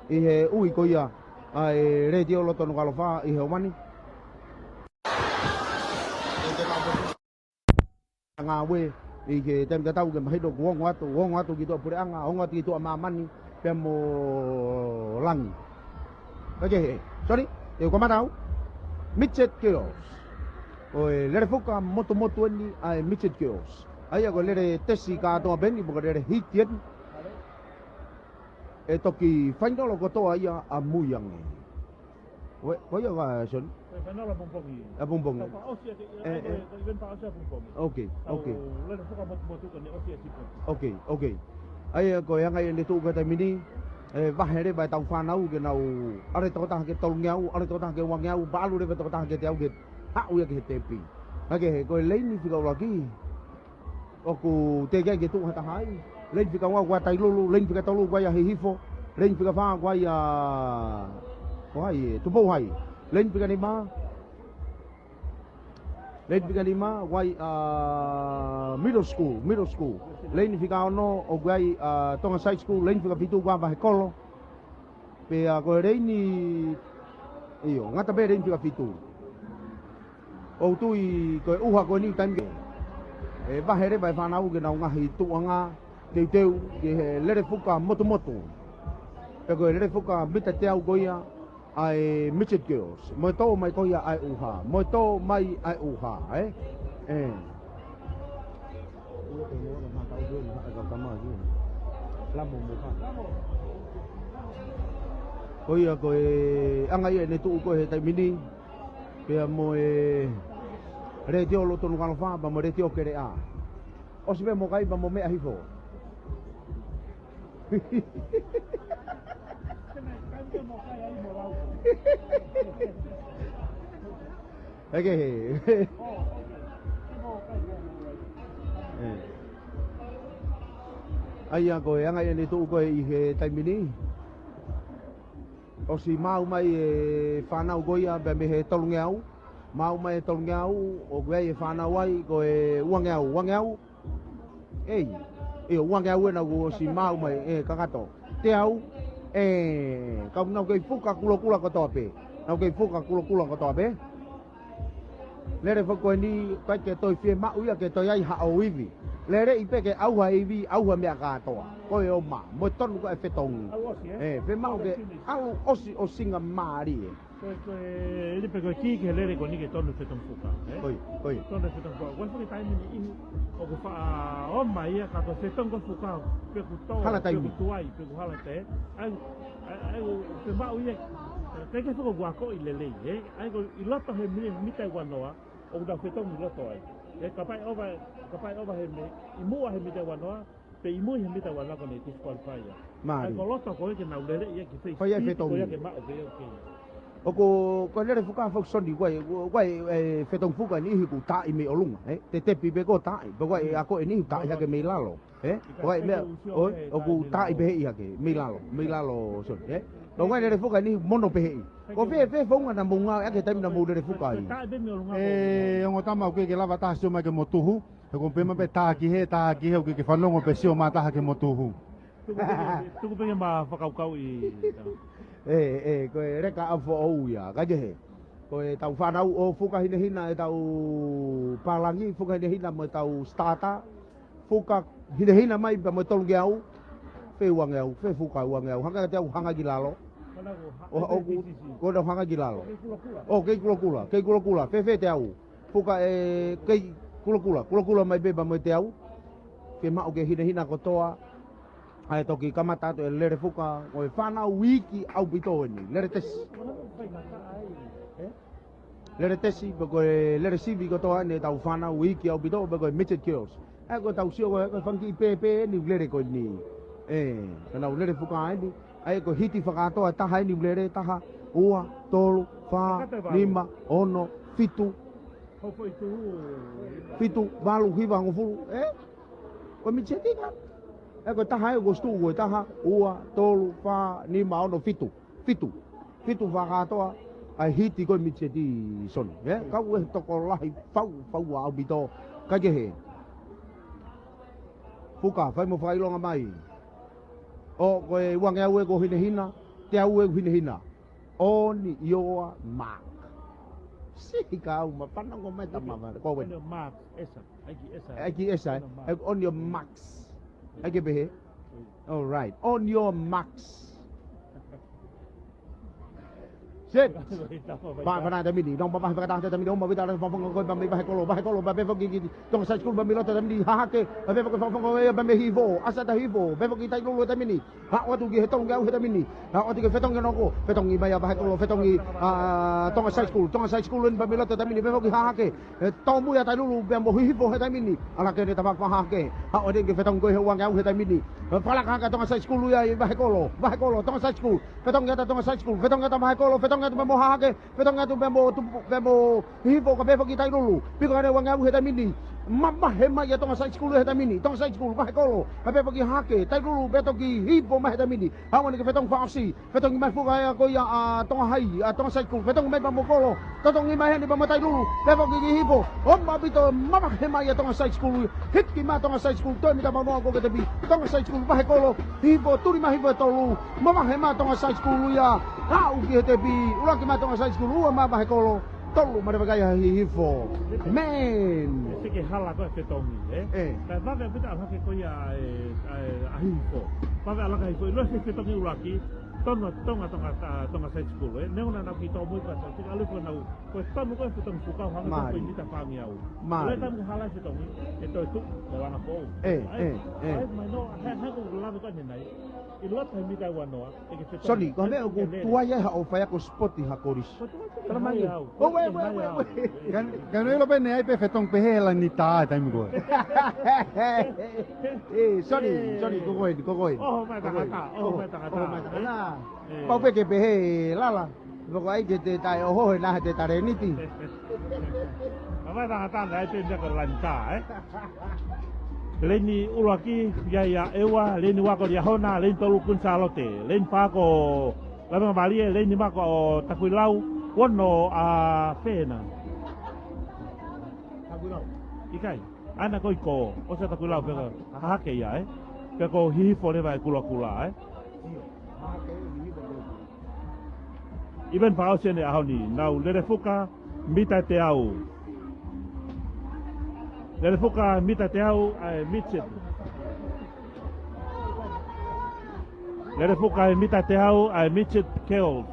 ʻi he ui ko ia ʻa e Letiō Loto Nukuʻalofa ʻi he ʻaho ni. ngāue ʻi he taimi tatau ke mahino kuo ongo atu, ongo atu ki tuʻa puleʻanga, ongo atu ki tuʻa māmani, pea mo langi. Kaikehe, sorry, ʻe kamata au. Midget Girls. Ko e lele fuka motumotu eni ʻa e Midget Girls. ʻA ia ko e lele tesi kātoa pē eni, mo e lele hiti eni. ʻE toki fainolo kotoa ia ʻamui ange. Ko ia ka, Son? Ko e fainolo ʻapongipongi. ʻApongipongi. Tau fakaʻosi ʻaki, ʻe, ʻe, ko e, ko e event fakaʻosi ʻapongipongi. Ok, ok. Lele fuka motumotu ko eni ʻosi ʻa e sipoti. Ok, ok. ʻA ia ko e anga ia ʻene tuʻu ko e taimi ni, ʻe vahe leva ʻetau fānau ke nau ʻalu tokotaha ki he tolungeau, ʻalu tokotaha ki he uangeau, pea ʻalu leva tokotaha ki he teau ke haʻu ia ki he tepi. Kaikehe, ko e leini fika ʻuluaki ʻoku teʻeki ai ke tuʻu ha taha ai. Leini fika ua ko ia ʻa Tailulu, leini fika tolu ko ia ʻa Hihifo, leini fika fā ko ia ʻa, ko hai, ʻe, Tupou Hai. Leini fika nima, leini fika nima ko ia ʻa Middle School, Middle School. Leini fika ono ʻoku ʻi ai ʻa Tonga Side School, leini fika fitu ko ia ʻa Vahekolo. Pea ko e leini, ʻio, ngata pē leini fika fitu. ʻOku ou tui ko e ʻuha ko eni taimi ke, ʻe vahe leva e fānau ki heʻenau ngaahi tuʻunga teuteu ki he lele fuka motumotu. Pea ko e lele fuka mita teau ko ia ʻa e Midget Girls. Mo e tō mai ko ia ʻa e ʻuha. Mo e tō mai ʻa e ʻuha, ē? ʻE. Ko ia ko e anga ia ʻene tuʻu ko ē he taimi ni. Pea mo e Letiō Lotonu Kalofa, pea mo e Letiō Keleʻa. ʻOsi pē mo kai, pea mo meʻa hifo. Eke he. ʻE. ʻA ia ko e anga ia ʻene tuʻu ko ē ʻi he taimi ni. ʻOsi maʻu mai e fānau ko ia pea mei he tolungeau. Maʻu mai e tolungeau, ʻoku ʻi ai e fānau ai ko e uangeau, uangeau. ʻEi, ʻio, uangeau ena kuo ʻosi maʻu mai, ʻe, kakato. Teau, ʻe, ka nau kei fuka kulokula kotoa pē. Nau kei fuka kulokula kotoa pē. Lele foki ko eni, ʻikai ke toe fiemaʻu ia ke toe ʻi ai haʻo ivi. Leleʻi pē ke ʻauha e ivi, ʻauha e meʻa kātoa. Ko e ʻomai, mo e tonu ko e fetongi. ʻAlu ʻosi, ē? ʻE, fiemaʻu ke ʻalu ʻosi ʻosinga mālie. Ko e, ko e, ʻi ai pē ko e kī ki he lele ko eni ke tonu fetongi fuka, ē? Ko ia, ko ia. Tonu fetongi fuka. Ko e foki taimi ni ʻoku faʻa ʻomai ia ka ko e fetongi ko e fuka, pe ʻoku tō, hala taimi, pe ʻoku tuai, pe ʻoku hala taimi. ʻAi, ʻai, ʻai, ʻoku fiemaʻu ia, ʻikai ke fakaʻuakoʻi lelei, ē? ʻAi ko ē ʻi loto he mi-, mita ʻe uanoa, ʻoku nau fetongi ʻi loto ai. Ē, kapau ʻe ʻova, kapau ʻe ʻova he mi-, ʻi muʻa he mita ʻe uanoa, pe ʻi mui he mita ʻe uanoa ko eni ʻe disqualify ia. Mālie. ʻAi ko loto ko ē ke nau lele ia ki fei. Fai ai fetongi. Ko ia ke maʻu pē, ok. ʻOku, ko e lele fuka foki Soni, ko e, ko e, ʻe, fetongi fuka eni ʻoku taaʻi mei ʻolunga, ē? Te tepi pē ko e taaʻi, pe ko e ako eni ʻoku taaʻi hake mei lalo, ē? Ko e meʻa, ʻo, ʻoku taaʻi pē hake mei lalo, mei lalo Soni, ē? Ko e lele fuka eni mono pē. Ko fē, fē founga naʻa mou ngāueʻaki he taimi naʻa mou lele fuka ai? ʻE, ongo tama ʻoku ʻikai ke lava taha sio mai ke mo tuhu. He ko e pē ma pē tā ki hē, tā ki hē, ʻoku ʻikai ke fanongo pē sio mai taha ke mo tuhu. Tuku pē ke, tuku pē ke ma fakakaukauʻi. ʻE, ʻe, ko e leka ʻa foʻou ia, kaikehe. Ko ʻetau fānau ʻo fuka hinehina, ʻetau pālangi, fuka hinehina mo ʻetau starter. Fuka hinehina mai pea mo e tolungeau. Fē uangeau, fē fuka uangeau. Hanga teau hanga ki lalo. ʻO, ʻoku, ko ʻenau hanga ki lalo. ʻO, kei kulokula, kei kulokula. Fēfē teau. Fuka ʻe kei kulokula, kulokula mai pē pea mo e teau. Ke maʻu ke hinehina kotoa. ʻAi toki kamata atu e lele fuka, ko e fānau iiki ʻaupito eni, lele tesi. Lele tesi, pe ko e lele sivi kotoa eni ʻetau fānau iiki ʻaupito, pe ko e midget girls. ʻAi ko ʻetau sio ko e, ko e fanga kiʻi pēpē eni lele ko eni. ʻE, ko ʻenau lele fuka eni. ʻAi ko e hiti fakakātoa taha eni lele, taha, ua, tolu, fā, nima, ono, fitu. Fitu, valu, hiva, hongofulu, ē? Ko e midget ka. ʻE, ko e taha ē, ko e stu, ko e taha, ua, tolu, fā, nima, ono, fitu. Fitu. Fitu fakakātoa ʻa e hiti ko e midget Soni, ē? Kau e tokolahi fau, fau ʻaupito. Kaikehe. Fuka, fai mo fakaʻilonga mai. ʻO, ko e uangeau ē kuo hinehina, teau ē kuo hinehina. ʻOni ʻioa mark. Siʻi kau ma panongo mai tama vale. Ko wen. On your marks, esa. ʻAi ki esa. ʻAi ki esa, eh? On your marks. ʻAi ki pehē. All right. On your marks. Set. Pea fana tamini. Nong papa he fakataha tamini. Oma vita la fafonga ko pea mei Vahekolo. Vahekolo pea pefo ki ki. Tonga Side School pea mei loto tamini. Hahake. Pea pefo ki fafonga ko ia pea mei Hihifo. ʻAsi ʻa Hihifo. Pefo ki Tailulu tamini. Haʻu atu ki he tongi au he tamini. Haʻu atu ki he fetongi noko. Fetongi mai ʻa Vahekolo. Fetongi ʻa Tonga Side School. Tonga Side School eni pea mei loto tamini. Pefo ki Hahake. ʻE tōmui ʻa Tailulu pea mo Hihifo he tamini. ʻAlu hake eni tapa pa Hahake. Haʻu eni ki he fetongi ko ē he uangeau he tamini. ʻE fakalaka hake ʻa Tonga Side School ia ʻi Vahekolo. Vahekolo, Tonga Side School. Fetongi atu Tonga Side School. Fetongi atu Vahekolo. Fetongi atu pea mo Hahake. Fetongi atu pea mo Tupu, pea mo Hihifo ka pefo ki Tailulu. Piko ane uangeau he tamini. Mamahi mai ʻa Tonga Side School he tamini. Tonga Side School, Vahekolo. Ka pefo ki Hahake. Tailulu, pea toki Hihifo mai he tamini. Haʻu eni ki he fetongi fakaʻosi. Fetongi mai fuka ia ko ia ʻa Tonga Hai, ʻa Tonga Side School. Fetongi mai pea mo Kolo. Totongi mai heni pea mo Tailulu. Pefo ki Hihifo. Oma vito mamahi mai ʻa Tonga Side School. Hiki mai Tonga Side School. Toe mita manoa ko ke tepi. Tonga Side School, Vahekolo. Hihifo, tuli mai Hihifo e tolu. Mamahi mai Tonga Side School ia. Haʻu ki he tepi. ʻUluaki mai Tonga Side School. Ua mai Vahekolo. Tolu mai Vahekolo, Hihifo. Man. ʻE seke hala ko e fetongi, eh? Eh. Ka vave ʻaupito ʻa hake ko ia ʻa e, ʻa e, ʻa Hihifo. Vave ʻa laka Hihifo. ʻIlo se fetongi ʻuluaki. Tonu ʻa Tonga, Tonga, ʻa Tonga Side School, eh? Neongo naʻa nau kiʻi tōmui ka sa, tika alu ko nau. Ko e tonu ko e fetongi fuka hanga ko e mita fāngeau. Mālie. ʻIlo e taimi hala fetongi, ʻe toe tuʻu, ʻe langa foʻou. Eh, eh, eh. ʻAi, mai no, he, he ko langa ko ʻanenai. ʻI loto he mita ua noa, ʻe ke fetongi. Soni, ko e meʻa ʻoku tuai ai haʻo faiako sipoti ha kolisi. Ko tuai ai. Tala mai. Ko e, ko e, ko e, ko e. Ka, ka no ʻilo pē ne ʻai pē fetongi pehē he lanita he taimi ko ē. Eh, Soni, Soni, ko koe, ko koe. ʻOho mai tangata, ʻoho mai tangata. ʻOho mai tangata. Eh. Pau pē ke pehē lala. Loko ai te te tae ʻoho he nahe te taleniti. Mamahi tangata na ai te mea ko lanita, eh? Leini ʻuluaki, ia ia ʻEua, leini ua ko Liahona, leini tolu Kuini Sālote, leini fā ko Lavengamālie, leini nima ko Takuilau, ono ʻa Fena. Takuilau. ʻIkai, ʻa ena ko ʻIko, ʻosi ʻa Takuilau pē ko Hahake ia, eh? Pea ko Hihifo leva e kulokula, eh? ʻIo, Hahake, Hihifo kulokula. ʻIveni fakaʻosi eni ʻaho ni, nau Lelefuka, mita teau. Lelefuka, mita teau, ʻa e midget. Lelefuka, mita teau, ʻa e midget girls.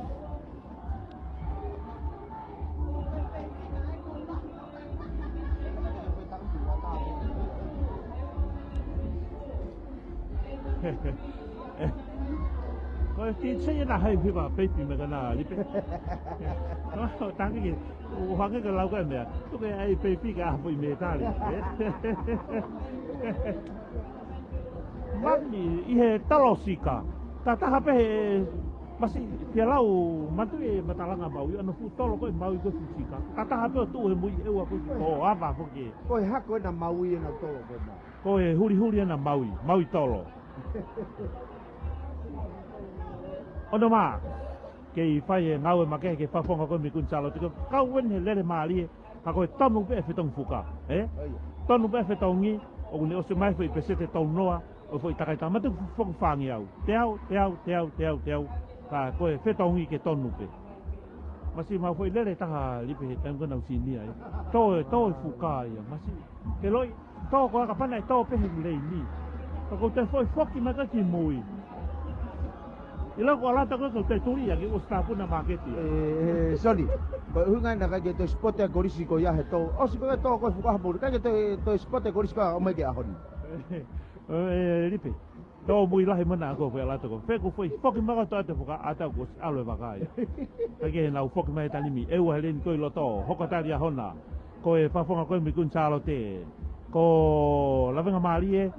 Ko e teacher ia naʻe ʻai hiva peipi mai ka na lipe. Tangi ke, ʻo hangē ka lau ka e meʻa. Tuku ke ʻai peipi ka ʻai foʻi metali. Mami, ʻi he talosika. Tataha pē he masi, kia lau, matu e matalanga Maui, ʻa e fuʻu tolo ko e Maui ko e fuʻu sika. Tataha pē ʻo tuʻu he mui ʻEua ko e fuʻu ava foki. Ko e hā ko ena Maui ena tolo ko ena? Ko e hulihuli ena Maui, Maui tolo. Ono mā, kei fai e ngāue makehe ki he fakafofonga ko ē mei Kuini Sālote, ko e kau eni he lele mālie, ka ko e tonu pē e fetongi fuka, eh? ʻAi. Tonu pē e fetongi, ʻoku ne ʻosi mai foʻi peseti tolu noa, ʻo foʻi takaitaha, mate foki fāngeau. Teau, teau, teau, teau, teau, ka ko e fetongi ke tonu pē. Masi mau foʻi lele taha lipe he taimi ko ē naʻa ku sinia, eh? Tō e, tō e fuka ia, masi. Ke loi, tō ko ā ka pana e tō pē he leini. Ka ko e toe foʻi foki mai ka ki mui. ʻIlo ko ala ta ko e ko e tuli ia ki ʻosi tāpuna māketi. Eh, eh, sorry. Ko e ʻuhinga naʻe ʻikai ke toe sipoti ʻa e kolisi ko ia he tō. ʻOsi ko e tō ko e fuka ha muli. ʻIkai ke toe, toe sipoti ʻa e kolisi ko ē ʻo mai ki he ʻaho ni. Eh, eh, lipe. Tō mui lahi mana ko e ala ta ko. Feku foʻi foki mai ko e tō ʻa e fuka ʻa ta ko ʻosi ʻalu e vakai. ʻIkai ke nau foki mai he taimi ni. ʻEua he leini ko ē ʻi loto. Hoko atu Liahona. Ko e fakafofonga ko ē mei Kuini Sālote. Ko Lavengamālie,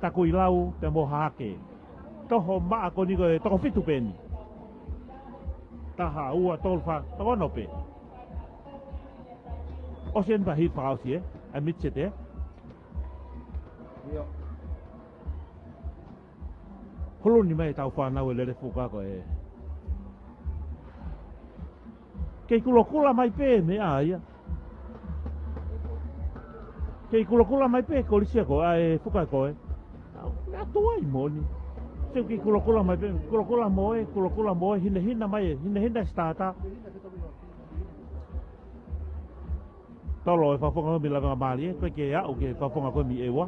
Takuilau, pea mo Hahake. Toho maʻa ko eni ko e toko fitu pē eni. Taha, ua, tolu, fā, toko ono pē. ʻOsi eni pē hit fakaʻosi, eh? ʻA e midget, eh? ʻIo. Holo ni mai ʻetau fānau e Lelefuka ko ē. Kei kulokula mai pē meʻa ia. Kei kulokula mai pē kolisi ko ē, ʻa e fuka ko ē. Meʻa tuai moʻoni. Sio kei kulokula mai pē, kulokula mo e, kulokula mo e, hinehina mai e, hinehina e stātā. Tolo e fakafofonga ko ē mei Lavengamālie, ko e ke aʻu ki he fakafofonga ko ē mei ʻEua.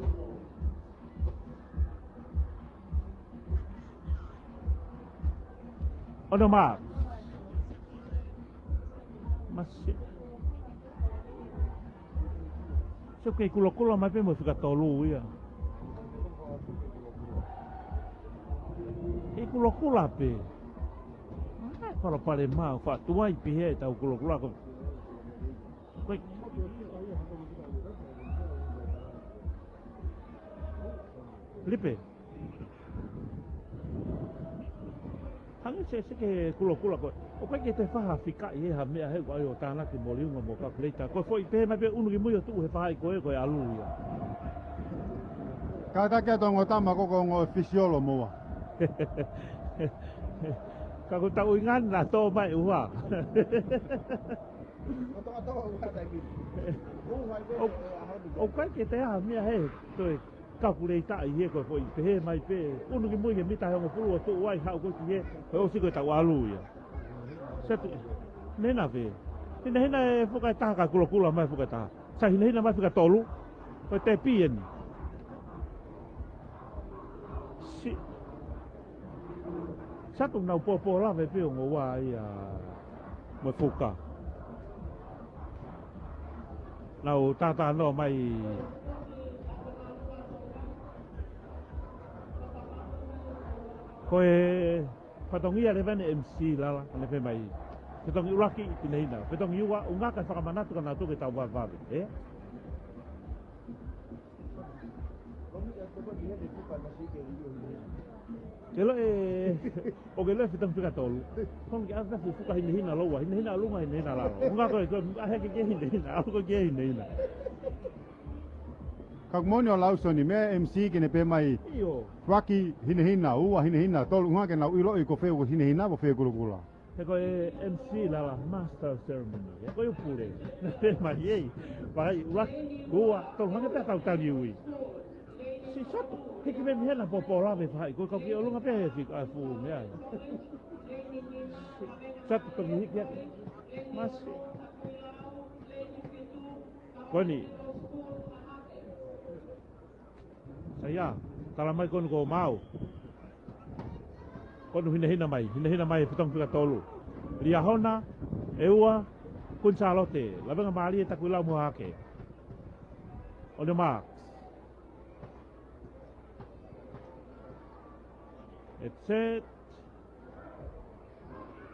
On your mark. Masi. Sio ke kulokula mai pē mo e fika tolu ia. Ke kulokula pē. Ai, palopalema, ʻoku faʻa tuai pē he ʻetau kulokula ko. Ko e Lipe. Hangē sio ke kulokula ko ē. ʻOku ʻikai ke toe fai ha fika ʻi he ha meʻa he ʻoku ʻai ʻo tānaki mo liunga mo calculator. Ko e foʻi pehē mai pē ʻunu ki mui ʻo tuʻu he faʻahi ko ē ko e ʻalu ia. Ka taki atu ongo tama ko ko ongo fisiolo moa. Ka ko tau ʻuhinga na tō mai ʻuha. ʻOku ʻikai ke toe ʻi ai ha meʻa he toe calculator ʻi he ko e foʻi pehē mai pē. ʻUnu ki mui he mita he ongo pulu ʻo tuʻu ai haʻu ko ē ki he. Ko e ʻosi ko e tau ʻalu ia. Sio atu. Hinehina pē. Hinehina e fuka ʻe taha ka kulokula mai fuka ʻe taha. Sai hinehina mai fika tolu. Ko e tepi eni. Si. Sio atu nau pōpō lave pē ongo ua ia mo e fuka. Nau tātānoa mai. Ko e fatongia leva ʻeni MC Lala, ʻene pehē mai. Fetongi ʻuluaki, hinehina. Fetongi ua, ʻuhinga kae fakamanatu ka nau tuku e tau vavevave, ē? Ke lo e, ʻo ke lo e fetongi fika tolu. Ko e ke ʻave fuka hinehina loua, hinehina ʻalunga, hinehina lalo. ʻUhinga ko e, ko e, ʻa heke ke hinehina, ʻalu ko ke hinehina. Ka moʻoni ʻo lau Soni, meʻa MC ke ne pehē mai. ʻIo. Faki hinehina, ua hinehina, tolu, ʻuhinga ke nau ʻiloʻi ko fē ʻoku hinehina, ko fē kulokula. He ko e MC Lala, master ceremony. He ko e pule. Pehē mai, ei. Vai, ʻuluaki, ua, tolu, hangē pē tau tali ui. Si sio atu, hiki pē mei hena pōpō lave faʻahi, ko e kau ki ʻolunga pē he fika, ʻa e fuʻu meʻa. Sio atu, tongi hiki atu. Masi. Ko eni. Sai ia, tala mai ko eni ko mau. Ko eni hinehina mai, hinehina mai fetongi fika tolu. Liahona, ʻEua, Kuini Sālote, Lavengamālie, Takuilau mo Hahake. On your marks. Get set.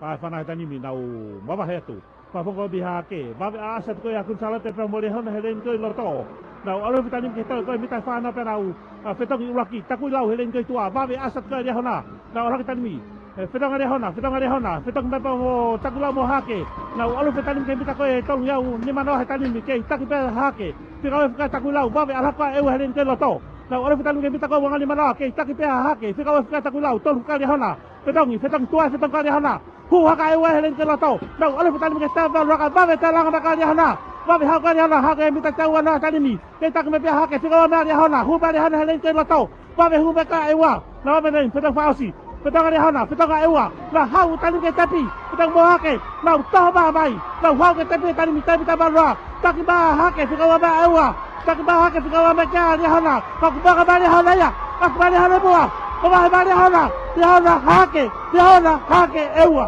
Pea fana he taimi nau mavahe atu. Fakafofonga mei Hahake. Vave ʻa ʻAsa atu ko ē ʻa Kuini Sālote pea mo Liahona he leini ko ē ʻi loto. Nau ʻalu he taimi ke tau ko ē mita fānau pea nau, ʻa, fetongi ʻuluaki. Takuilau he leini ko ē ʻi tuʻa. Vave ʻa ʻAsa atu ko ē ʻa Liahona. Nau ʻalu hake taimi. ʻE, fetongi ʻa Liahona, fetongi ʻa Liahona. Fetongi mai pea mo Takuilau mo Hahake. Nau ʻalu he taimi ke mita ko ē tolu ʻi ʻau nima noa he taimi ke taki pē Hahake. Fika ua fika Takuilau. Vave ʻalu hake ʻa ʻEua he leini ko ē ʻi loto. Nau ʻalu he taimi ke mita ko ē ua nima noa ke taki pē Hahake. Fika ua fika Takuilau. Tolu fika Liahona. Fetongi, fetongi tuai, fetongi ko ē ʻa Liahona. Hū hake ʻa ʻEua he leini ko ē ʻi loto. Nau ʻalu he taimi ke tau vave laka, vave tau langa mai ko ē ʻa Liahona. Vave haʻu ko ē ʻa Liahona, hake mita taua noa taimi ni. Ke taki mai pē Hahake, fika ua mai ʻa Liahona. Hū mai ʻa Liahona he leini ko ē ʻi loto. Vave hū mai ko ē ʻa ʻEua. Nau ʻave leini, fetongi fakaʻosi. Fetongi ʻa Liahona, fetongi ʻa ʻEua. Nau haʻu taimi ke tepi. Fetongi mo Hahake. Nau toho mai mai. Nau haʻu ke tepi taimi ni, tepi tau vave laka. Taki mai Hahake, fika ua mai ʻa ʻEua. Taki mai Hahake, fika ua mai kia Liahona. Ka kuo maka mai Liahona ia. Ka kuo mai Liahona muʻa. Ka maka mai Liahona. Liahona Hahake. Liahona Hahake ʻEua.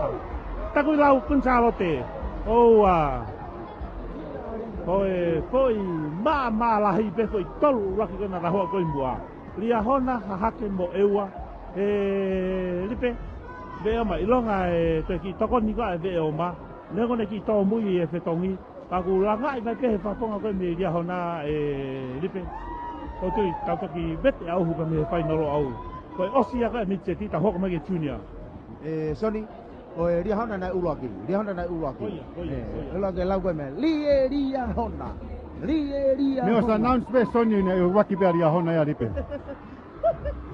Takuilau Kuini Sālote. ʻOua. Ko e foʻi maama lahi pē foʻi tolu ʻuluaki ko ē naʻa nau hoa ko ē ʻi muʻa. Liahona, Hahake mo ʻEua. ʻE Lipe. Veʻe ʻoma ʻilonga ʻe toe kiʻi tokoni ko ē ʻa e veʻe ʻoma. Neongo ʻene kiʻi tōmui e fetongi. Ka ʻoku langaʻi mai pē he fakafofonga ko ē mei Liahona ʻe Lipe. ʻOku ou tui, tau toki vete ʻa e ʻuhu pē mei he fainolo ʻaʻau. Ko e ʻosi ia ko ē mei he teti, tau hoko mai ki he junior. ʻE, Soni, ko e Liahona naʻe ʻuluaki, Liahona naʻe ʻuluaki. Ko ia, ko ia, ʻE, ko ia. ʻUluaki lau ko ē meʻa. Lie Liahona. Lie Liahona. Meʻa ʻosi announce pē Soni naʻe ʻuluaki pē ʻa Liahona ia Lipe.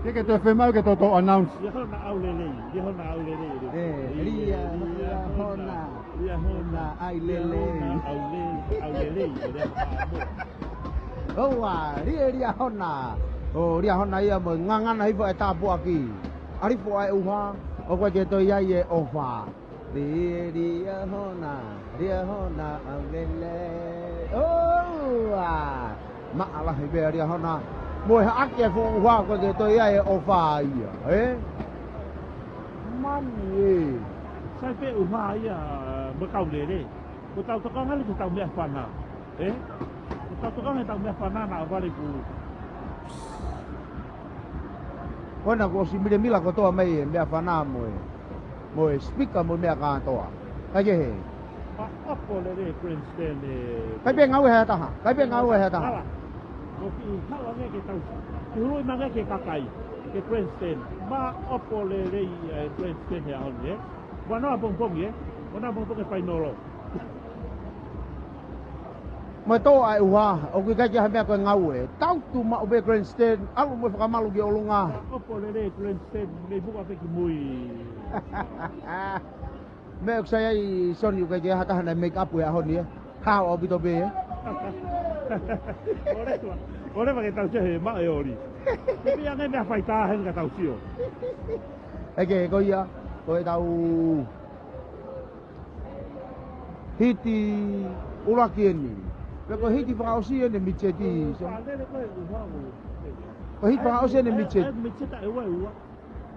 Ke ke toe fai mai ke toe toe announce. Liahona ʻAulelei, Liahona ʻAulelei. ʻE, Lie Liahona. Liahona ʻAulelei. Liahona ʻAulelei, ʻAulelei, ʻo Liahona. ʻOua, Lie Liahona. ʻO Liahona ia mo e ngangana hifo e tāpuaki. ʻAlifu ʻa e ʻuha, ʻoku ʻikai ke toe ʻi ai e ʻofa. Lie Liahona, Liahona ʻAulelei. ʻOua. Ua, maʻa lahi pē ʻa Liahona. Mo e haʻaki e fuʻu ʻuha ko ē ke toe ʻi ai e ʻofa ia, ē? Mani ē. Sai pē ʻuha ia mo e kau lele. Ko ʻetau tokanga leva ki heʻetau meʻafana, ē? Ko ʻetau tokanga ki heʻetau meʻafana naʻa vale ku. Ko ena kuo ʻosi milemila kotoa mai e meʻafana mo e, mo e speaker mo e meʻa kātoa. Kaikehe. Maʻopo lelei e grandstand ē. ʻIkai pē ngāue ʻe ha taha. ʻIkai pē ngāue ʻe ha taha. Ala. Ko e kiʻi haʻu ange ke tau. Ke hulu mai ange ki he kakai. Ki he grandstand. Maʻopo lelei e grandstand he ʻaho ni, ē. Ua noa pongipongi, ē. Ua noa pongipongi e fainolo. Mo e tō ʻa e ʻuha, ʻoku ʻikai ke ʻi ai ha meʻa ko e ngāue. Tautu maʻu pē grandstand, ʻalu mo e fakamalu ki ʻolunga. Maʻopo lelei e grandstand, mei muʻa pē ki mui. Meʻa ʻoku sai ai, Soni, ʻoku ʻikai ke ʻi ai ha taha naʻe make up he ʻaho ni, ē? Hao ʻaupito pē, ē? ʻOleva, ʻoleva ke tau sio he maʻu e oli. Ke pia ngai meʻa faitā he ka tau sio. ʻIkai ke, ko ia, ko ʻetau hiti ʻuluaki eni. Pe ko e hiti fakaʻosi eni e mid-set, Soni? Ko e hiti fakaʻosi eni e mid-set. Ē, mid-set ʻa e ua ʻe ua.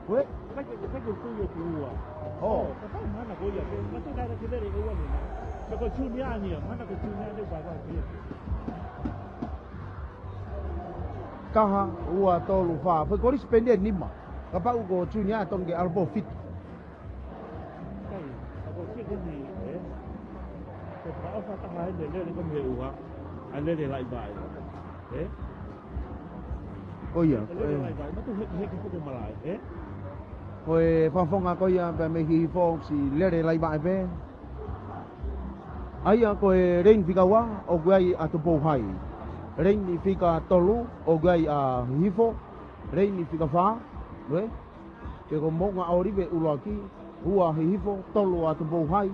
Ko e? Kaikehe, kaikehe ko e ua ʻe ua. ʻŌ. ʻŌ, ka fai mana ko ia, ko e mate kai la ke lele ʻe ua ni. Ka ko e junior ni ia, mana ko e junior ni ʻoku vave ke. Taha, ua, tolu, fā. Foʻi kolisi pē eni ʻe nima. Kapau ko e junior tonu ke ʻalu pē ʻo fitu. Kai, ka ko e kiʻi ni, ē? Ko e fakaʻofa taha eni e lele ko ē mei he ʻuha. ʻA e lele laʻi vaʻe. Ē? Ko ia, ko e lele laʻi vaʻe. Matu heke heke fuko malaʻe, ē? Ko e fakafofonga ko ia pea mei Hihifo, siʻi lele laʻi vaʻe pē. ʻA ia ko e lane fika ua, ʻoku ʻi ai ʻa Tupou Hai. Lane fika tolu, ʻoku ʻi ai ʻa Hihifo. Lane fika fā, ē? Pe ko Moʻunga ʻOlive ʻuluaki, ua Hihifo, tolu ʻa Tupou Hai,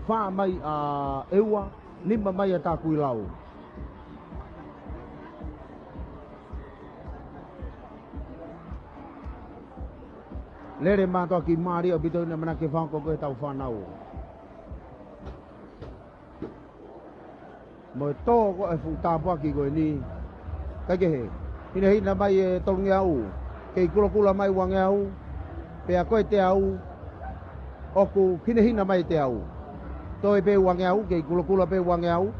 fā mai ʻa ʻEua, nima mai ʻa Takuilau. Lele mātuʻaki mālie ʻaupito ʻi he ʻamanaki ke fakahoko ko ē ʻetau fānau. Mo e tō ko ē e fuʻu tāpuaki ko eni. Kaikehe. Hinehina mai e tolungeau. Kei kulokula mai uangeau. Pea ko e teau. ʻOku hinehina mai e teau. Toe pē uangeau, kei kulokula pē uangeau.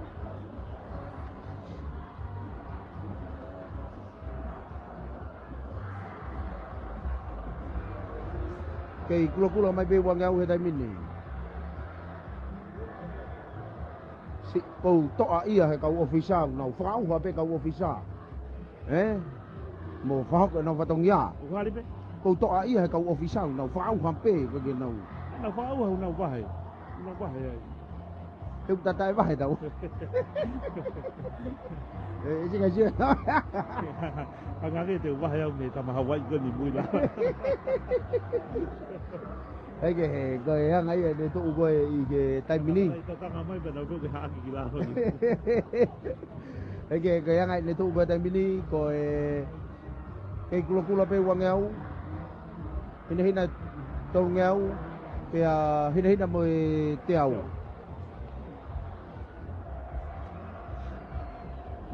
Kei kulokula mai pē uangeau he taimi ni. Siʻi kou toʻa ia he kau ʻōfisa, nau fakaʻauha pē kau ʻōfisa. Ē? Mo fakahoko ʻenau fatongia. ʻOku hali pē? Kou toʻa ia he kau ʻōfisa, nau fakaʻauha pē ko ē ke nau. Nau fakaʻauha, nau vahe. Nau vahe ai. He ʻoku tata e vahe tau. Ē, ʻe sika sio. Hangē te u vahe au mei Tama Hawaiʻi ko eni mui la. Kaikehe, ko e anga ia ʻene tuʻu ko ē ʻi he taimi ni. Ai, tokanga mai pea nau pau ke haʻaki ki lalo ni. Kaikehe, ko e anga ia ʻene tuʻu ko ē taimi ni, ko e kei kulokula pē uangeau. Hinehina tolungeau, pea hinehina mo e teau.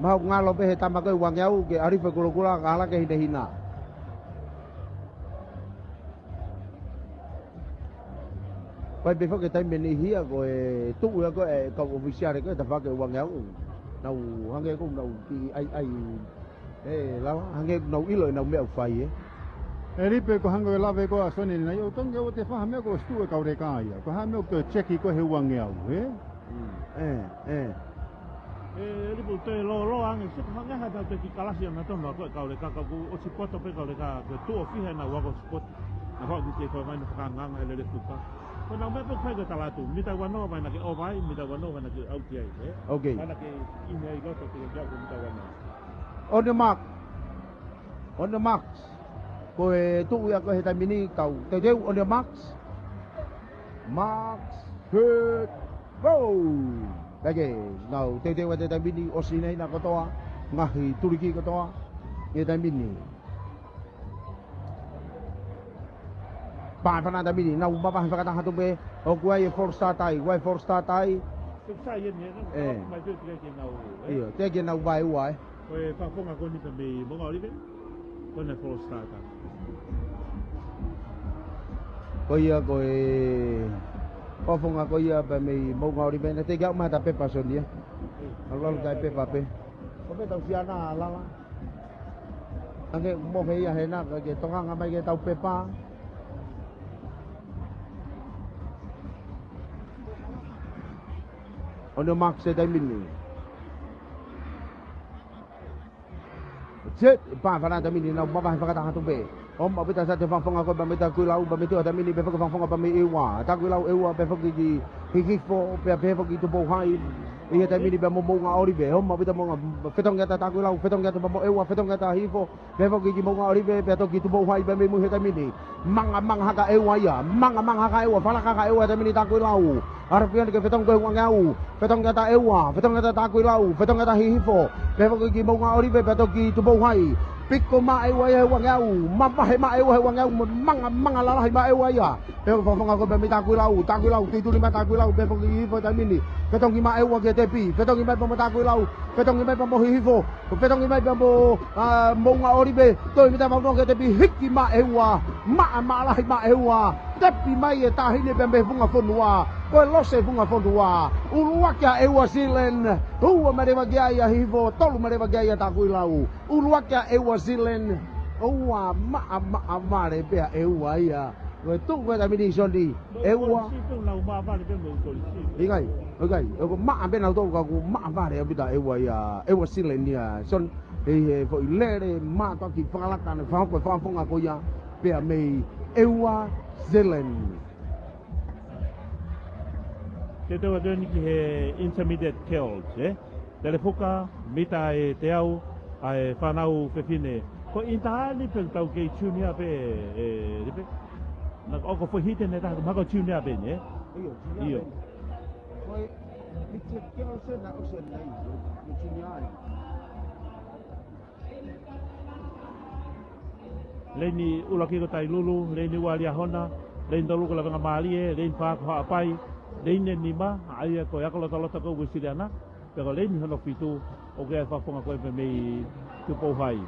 Mahalo ngalo pē he tama ko ē uangeau, ke ʻalu hifo e kulokula, ka hala ke hinehina. Ko e pehē foki e taimi ʻe niʻihi ia ko e tuʻu ia ko ē e kau ʻōfisiale ko ē tafaʻaki uangeau. Nau hangē ko ē nau kiʻi ʻaiʻai. Ē, lava, hangē nau ʻilo ʻenau meʻa ʻoku fai, ē. ʻE Lipe, ko e hangē ko e lave ko ē ʻa Soni ni, ʻoku tonu ke ʻoua te fai ha meʻa kuo ʻosi tuʻu e kau leka ia. Ko e hā e meʻa ʻoku toe check ko ē he uangeau, ē? Mm, ē, ē. ʻE, ʻe Lipe, toe lōloa ange, sio ko e hangē ha tau te kiʻi kalasi ʻa nautolu ko ē kau leka, ka kuo ʻosi poto pē kau leka, ko e tuʻo fiha ʻenau ako sport. Naʻa faʻu ki te koe mai na fakaangaanga e lele kuka. Ko ʻenau meʻa pē ʻoku fai ko e tala atu, mita ua noa vai naʻa ke ʻova ai, mita ua noa vai naʻa ke ʻauti ai, ē? Ok. Vai naʻa ke ʻi ai loto te ke au ko mita ua noa. On your mark. On your marks. Ko e tuʻu ia ko ē he taimi ni kau teuteu, on your marks. Marks, set, go! Kaikehe, nau teuteu atu he taimi ni, ʻosi hinehina kotoa, ngaahi tuliki kotoa, he taimi ni. Pae fana taimi ni, nau mavahe fakataha atu pē, ʻoku ʻi ai e false start ai, ʻoku ʻi ai e false start ai, Sai eni, ē, ʻe. Mai teu tika ke nau, ē? ʻIo, te ke nau vaeua, ē? Ko e fakafofonga ko eni pē mei Moʻunga ʻOlive, ko ena Full Starter. Ko ia, ko e fakafofonga ko ia pē mei Moʻunga ʻOlive, naʻe teʻeki ke aʻu mai ha pepa, Soni, ē? ʻIo. Alu alu tai pepa pē. Ko pē tau siana lala. Ange mo he ia hena, ka ke tokanga mai ke tau pepa. ʻOno Mark se taimi ni. Jet, pā fana taimi ni, nau mavahe fakataha atu pē. ʻOmai ʻaupito ʻa e fakafofonga ko ē pē mei Takuilau, pea mei tuʻa taimi ni pē foki fakafofonga pē mei ʻEua. Takuilau ʻEua, pea foki ki Hihifo, pea pehē foki ki Tupou Hai. ʻI he taimi ni pea mo Moʻunga ʻOlive, ʻomai ʻaupito Moʻunga, fetongi atu Takuilau, fetongi atu pea mo ʻEua, fetongi atu Hihifo, pea foki ki Moʻunga ʻOlive, pea toki Tupou Hai pea mei mui he taimi ni. Manga, manga hake ʻEua ia, manga, manga hake ʻEua, fakalaka hake ʻEua he taimi ni Takuilau. ʻAlu pē ʻo ne ke fetongi ko e uangeau, fetongi atu ʻEua, fetongi atu Takuilau, fetongi atu Hihifo, pea foki ki Moʻunga ʻOlive, pea toki Tupou Hai. Piko mai ʻEua ia he uangeau, mavahe mai ʻEua he uangeau, manga, manga lalahi mai ʻEua ia. Pea fakafofonga ko ē pē mei Takuilau, Takuilau, tuituli mai Takuilau, pea foki ki Hihifo he taimi ni. Fetongi mai ʻEua ki he tepi, fetongi mai pea mo Takuilau, fetongi mai pea mo Hihifo, fetongi mai pea mo, ʻa, Moʻunga ʻOlive, toe mita mau noa ki he tepi, hiki mai ʻEua, maʻa, maʻa lahi mai ʻEua, tepi mai e taʻahine pea mei he funga fonua, ko e lose funga fonua, ʻuluaki ʻa ʻEua Silen, ua mai leva ki ai ʻa Hihifo, tolu mai leva ki ai ʻa Takuilau, ʻuluaki ʻa ʻEua Silen, ua maʻa, maʻa vale pē ʻa ʻEua ia. Ko e tuʻu ko ē taimi ni Soni, ʻEua. ʻIkai, ʻikai, ʻoku maʻa pē nautolu ka ʻoku maʻa vale ʻaupito ʻEua ia, ʻEua Silen ia, Soni, ʻi he foʻi lele mātuʻaki fakalaka naʻe fakahoko ʻe he fakafofonga ko ia, pea mei ʻEua Silen. Te tau atu eni ki he intermediate girls, ē? Telefuka, mita ʻe teau, ʻa e fānau fefine. Ko e inter eni pē tau kei junior pē, ē, Lipe? Naʻa ko ʻoku foʻi hiti ʻe taha, mahalo ko e junior pē eni, ē? ʻIo, junior pē eni. Ko e, mita kilo se na o se nei, ko e junior eni. Leini ʻuluaki ko Tailulu, leini ua Liahona, leini tolu ko Lavengamālie, leini fā ko Haʻapai, leini nima, ʻa ia ko e ako lotoloto ko Uēsiliana, pea ko leini hono fitu, ʻoku ʻi ai e fakafofonga ko ē pē mei Tupou Hai.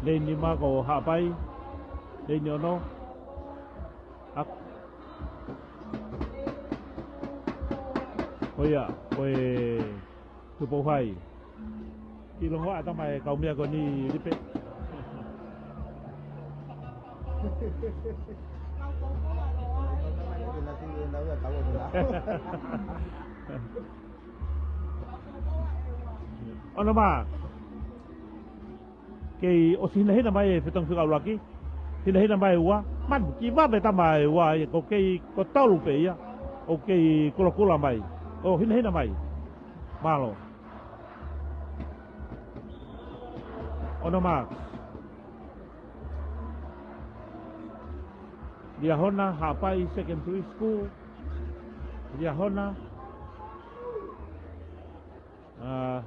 Leini nima ko Haʻapai, leini ono. Ak-, ko ia, ko e Tupou Hai. ʻIlonga ʻa e tama e kau meʻa ko eni Lipe. ʻOno Mark. Kei ʻosi hinahina mai e fetongi fika ʻuluaki. Hinahina mai ʻEua. Man, kiʻi vave tama ʻEua ia, ko kei ko tolu pē ia. ʻOku kei kulokula mai. ʻO hinahina mai. Mālō. ʻOno Mark. Liahona, Haʻapai Secondary School. Liahona. ʻA,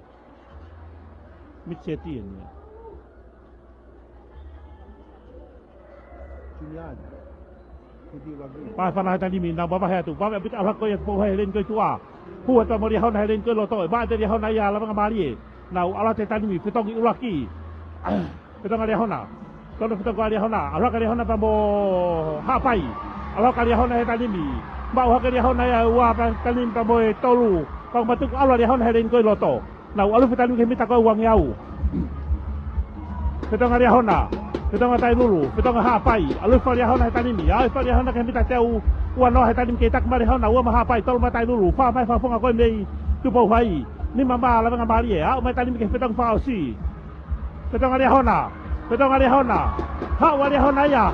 Mitseti eni. Junior. Pā fana he taimi ni, nau mavahe atu. Vave ʻaupito ʻalu hake ko ia Tupou Hai he leini ko ē tuʻa. Hū atu mo Liahona he leini ko ē loto. ʻE maʻa ʻe Liahona ia Lavengamālie. Nau ʻalu atu he taimi ni, fetongi ʻuluaki. Fetongi ʻa Liahona. Tonu fetongi ʻa Liahona. ʻAlu hake Liahona pea mo Haʻapai. ʻAlu hake Liahona he taimi ni. Maʻu hake Liahona ia ʻEua pea taimi ni pea mo e tolu. Pea matuku ʻalu ʻa Liahona he leini ko ē loto. Nau ʻalu he taimi ni ki he mita ko e uangeau. Fetongi ʻa Liahona. Fetongi ʻa Tailulu. Fetongi ʻa Haʻapai. ʻAlu hifo ʻa Liahona he taimi ni. Aʻu hifo ʻa Liahona ki he mita teau uanoa he taimi ni kei taki mai Liahona. Ua maʻa Haʻapai. Tolu maʻa Tailulu. Fā maʻa e fakafofonga ko ē mei Tupou Hai. Nima maʻa Lavengamālie. Aʻu mai taimi ni ki he fetongi fakaʻosi. Fetongi ʻa Liahona. Fetongi ʻa Liahona. Haʻu ʻa Liahona ia.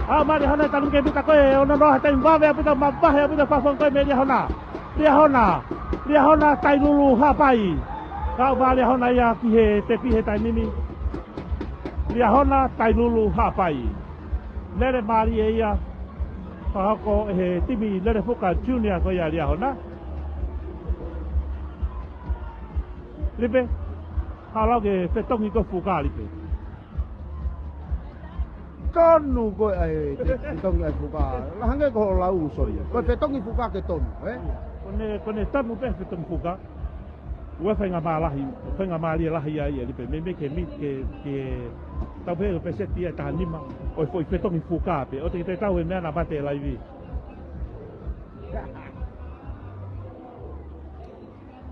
Haʻu maʻa Liahona he taimi ni ki he mita ko ē ono noa he taimi vave ʻaupito, mavahe ʻaupito e fakafofonga ko ē mei Liahona. Liahona. Liahona, Tailulu, Haʻapai. Haʻu maʻa Liahona ia ki he tepi he taimi ni. Liahona, Tailulu, Haʻapai. Lele mālie ia. Fakahoko ʻe he timi Lelefuka Junior ko ia Liahona. Lipe. Ka lau ke fetongi ko e fuka, Lipe. Tonu ko e ʻai, te, fetongi ʻa e fuka. La hangē ko hoʻo lau, Soni. Ko e fetongi fuka ke tonu, ē? Ko ʻene, ko ʻene tonu pē fetongi fuka. ʻOku faingamālie lahi, faingamālie lahi ai, Lipe. Meimei ke mi, ke, ke tau pē, pē seti ʻe taha nima. ʻO e foʻi fetongi fuka pē. ʻOua te ke tau he meʻa naʻa mate laivi.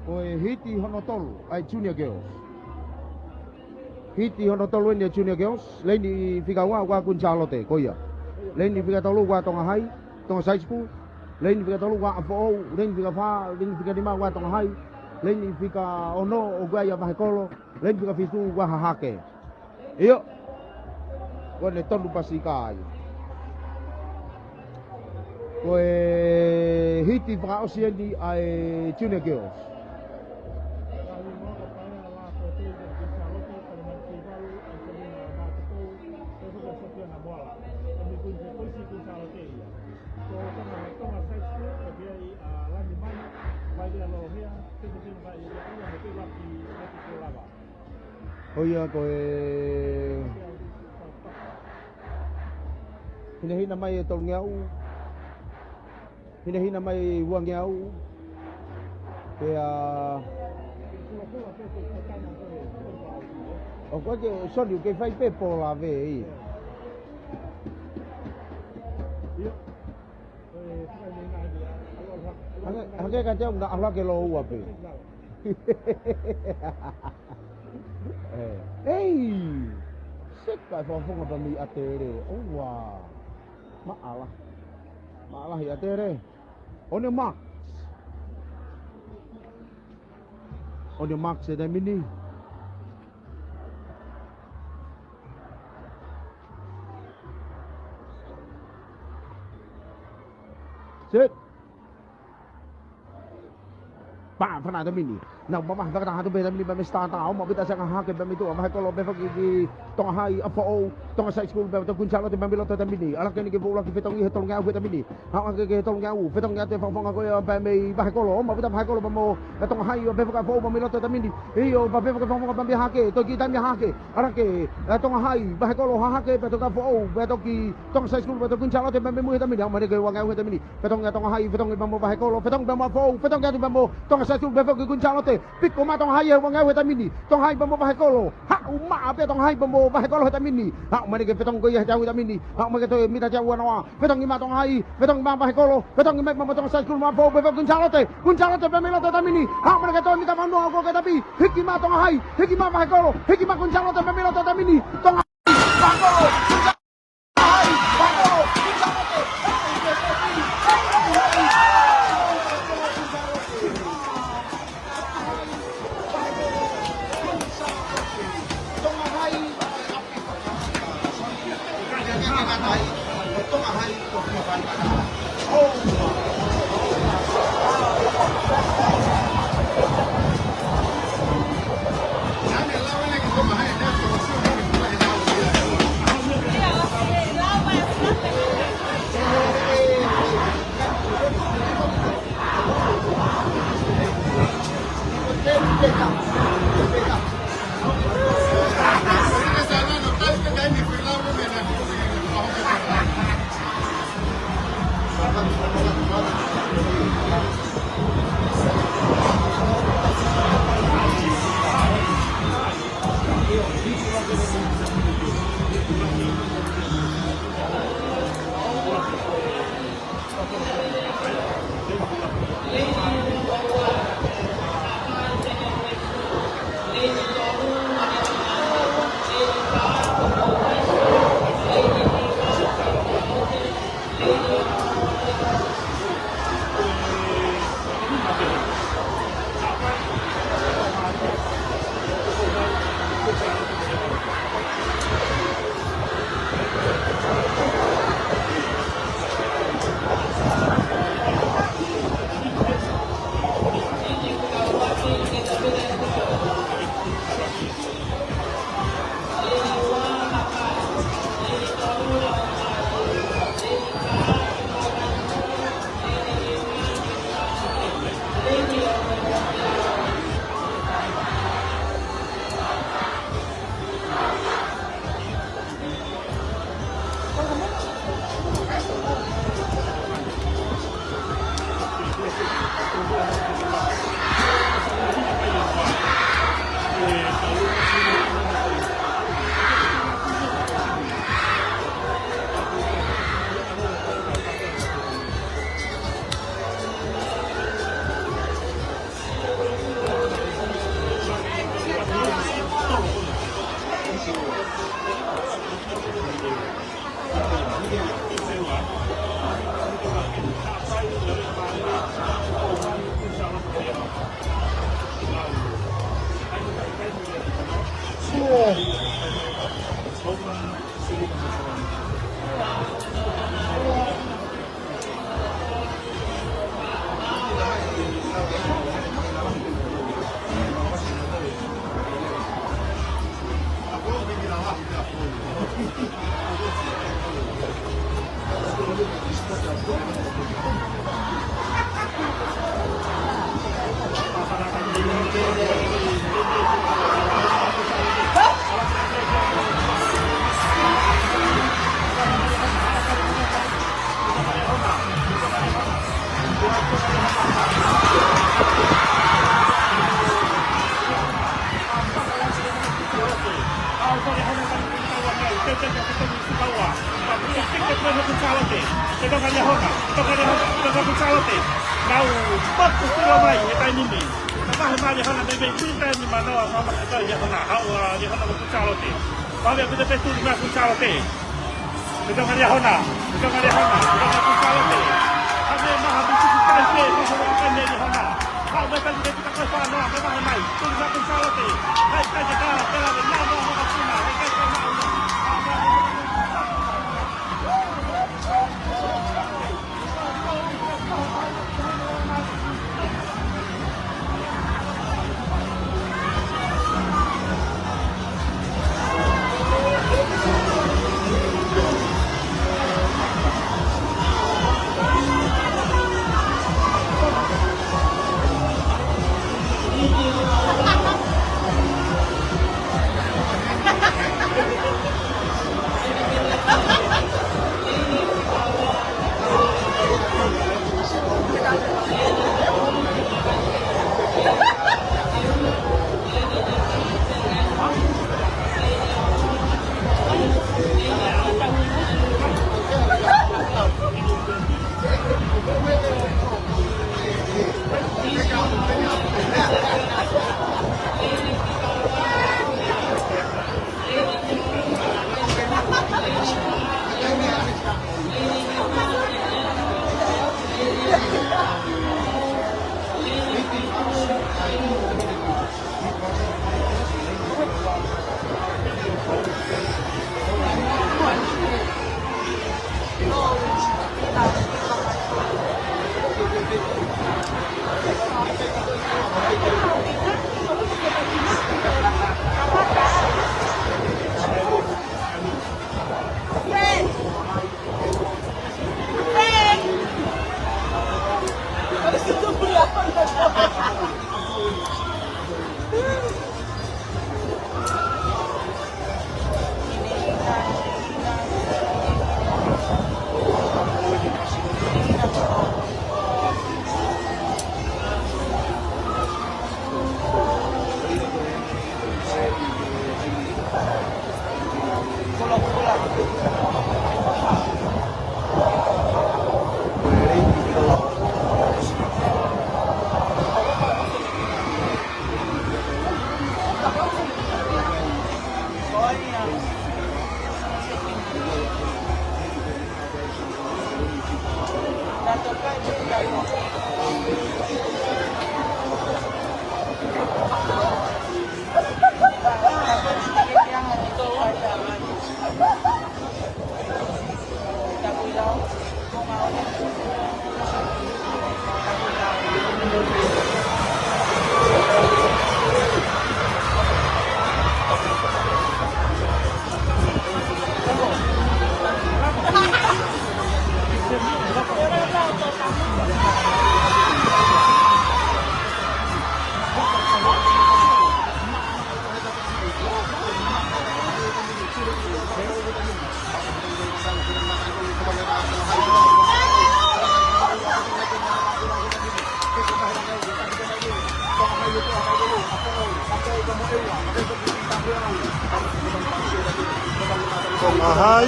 Ko e hiti hono tolu ʻa e Junior Girls. Hiti hono tolu eni ʻa e Junior Girls. Leini fika ua, ua Kuini Sālote, ko ia. Leini fika tolu, ua Tonga High, Tonga High School. Leini fika tolu, ua ʻApifoʻou. Leini fika fā, leini fika nima, ua Tonga High. Leini fika ono, ʻoku ʻi ai ʻa Vahekolo. Leini fika fitu, ua Hahake. ʻIo. Ko ʻene tonu pasika ia. Ko e hiti fakaʻosi eni ʻa e Junior Girls. Ko ia ko e hinehina mai e tolungeau. Hinehina mai e uangeau. Pea ʻoku ʻikai ke, Soni, ʻoku ke fai pē pō lave ē. Hangē, hangē ka te au na ala ke lo ua pē. Ē, ei! Seka e fakafofonga pē mei ʻAtele. ʻOua. Maʻala. Maʻala ʻi ʻAtele. On your marks. On your marks, e taimi ni. Set. Pā, fana taimi ni. Nau mamahi fakataha atu pē taimi ni pea mei Sitata, ʻo maʻu pē ʻa Tonga High pē mei tuʻa, Vahekolo pē foki ki Tonga High, ʻApifoʻou, Tonga High School pē, Kuini Sālote pē mei loto taimi ni. ʻAlā ke ne ke foʻu laki fetongi he tolungeau he taimi ni. Haʻu hake ki he tolungeau, fetongi atu e fakafofonga ko ia pē mei Vahekolo, ʻo maʻu pē ʻa Vahekolo pea mo, ʻa Tonga High, ʻo pē fakafoʻou pē mei loto taimi ni. ʻIo, pea pē fakafofonga pea mei Hahake, toki taimi Hahake. ʻAlā ke, ʻa Tonga High, Vahekolo Hahake, pea toki foʻou, pea toki Tonga High School, pea toki Kuini Sālote pea mei mui he taimi ni. Haʻu mai ke uangeau he taimi ni. Fetongi ʻa Tonga High, fetongi pea mo Vahekolo, fetongi pea mo ʻApifoʻou, fetongi atu pea mo Tonga High School, pea foki Kuini Sālote. Piko mai Tonga High he uangeau he taimi ni. Tonga High pea mo Vahekolo. Haʻu maʻa pē Tonga High pea mo Vahekolo he taimi ni. Haʻu mai ke fetongi ko ia he taimi ni. Haʻu mai ke toe mita teau noa. Fetongi mai Tonga High, fetongi mai Vahekolo, fetongi mai pea mo Tonga High School mo ʻApifoʻou, pea foki Kuini Sālote. Kuini Sālote pea mei loto taimi ni. Haʻu mai ke toe mita valu noa ko e taimi. Hiki mai Tonga High, hiki mai Vahekolo, hiki mai Kuini Sālote pea mei loto taimi ni. Tonga Nau paku sila mai he taimi ni. Ka mahe mai Liahona mei mei tui taimi manoa, ka mahe kai Liahona, haʻu ʻa Liahona mo Kuini Sālote. Mahe pita pe tuli mai Kuini Sālote. Pita mai Liahona, pita mai Liahona, pita mai Kuini Sālote. Hane maha mei tuku kai pe, maha wa kai mei Liahona. Haʻu mai kai mei pita kai fānoa, ka mahe mai. Tuli mai Kuini Sālote. Hai kai te ka, pela me nau, nau, nau, nau, nau, hai kai kai nau, nau. Hai.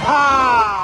Ha!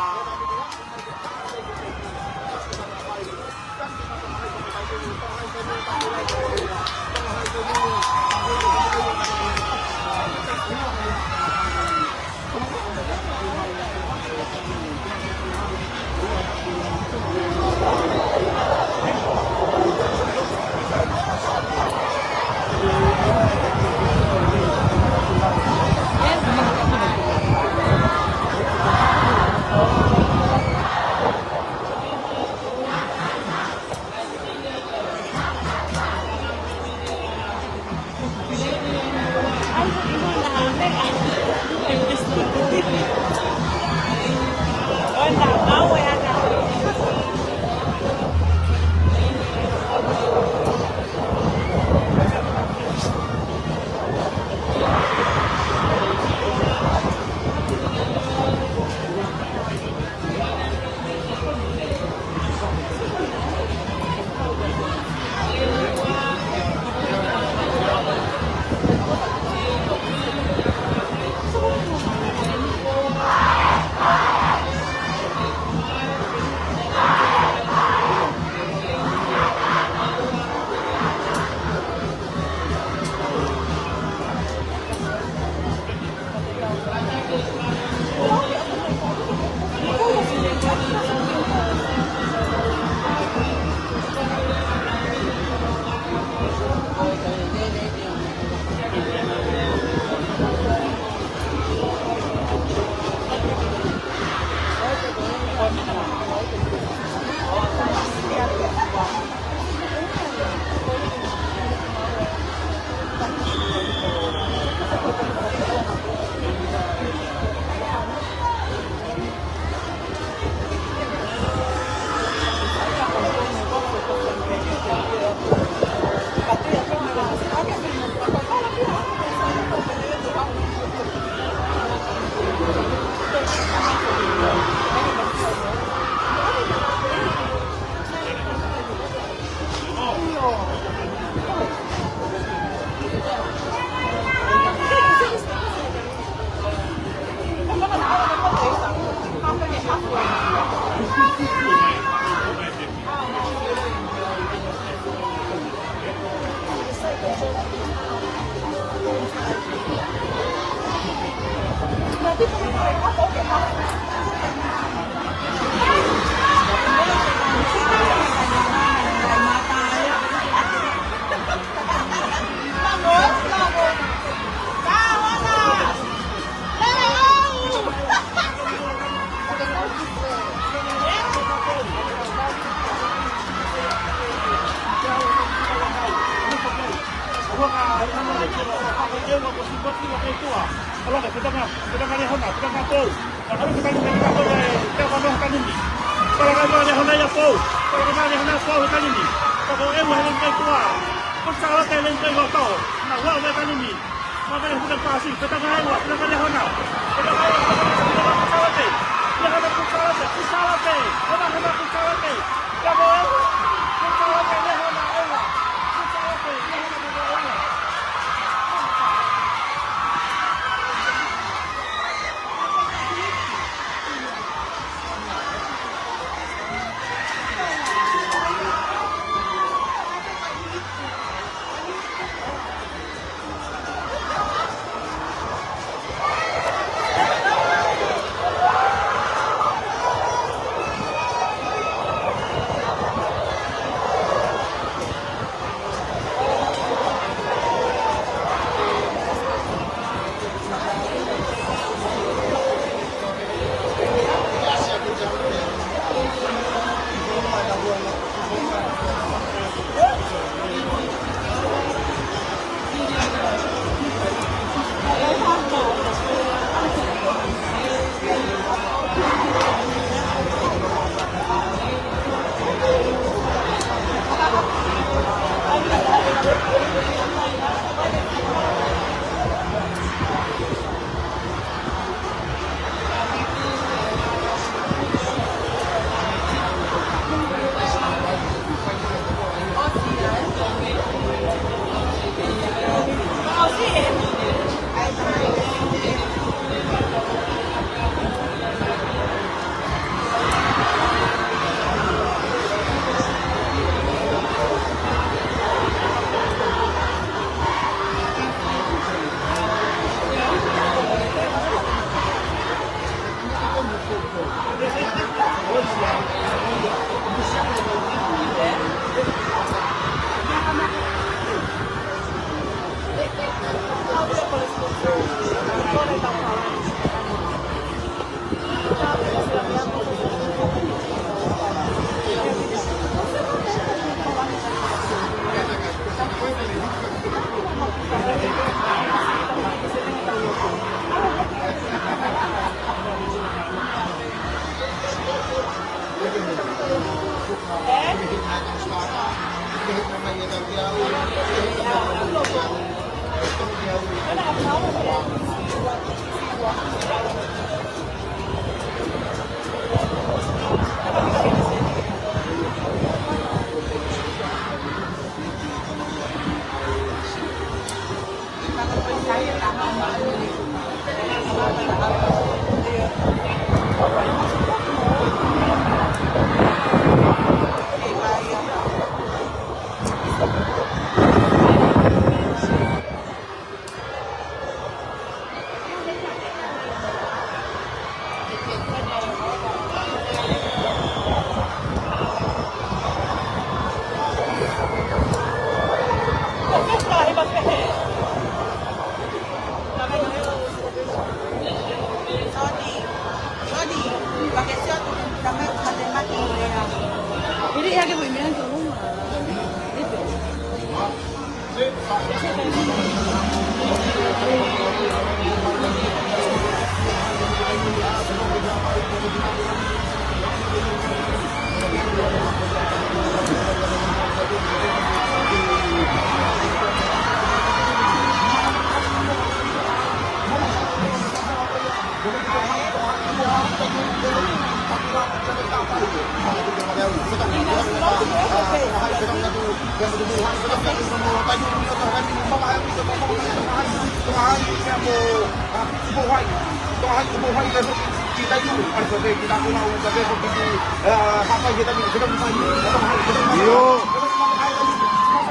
ʻIo.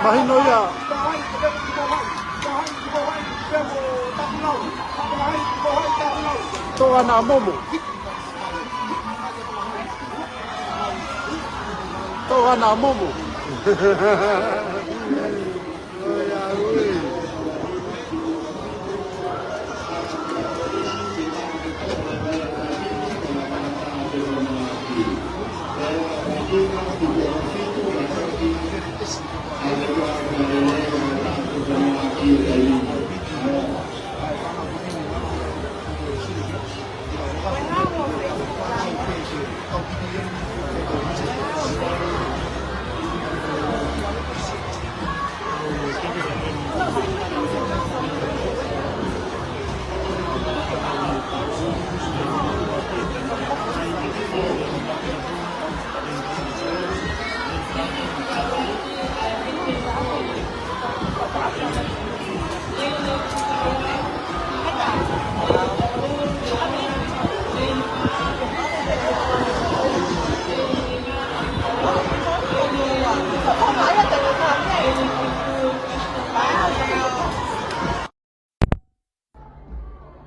Mahino ia. Tō ana momo. Tō ana momo.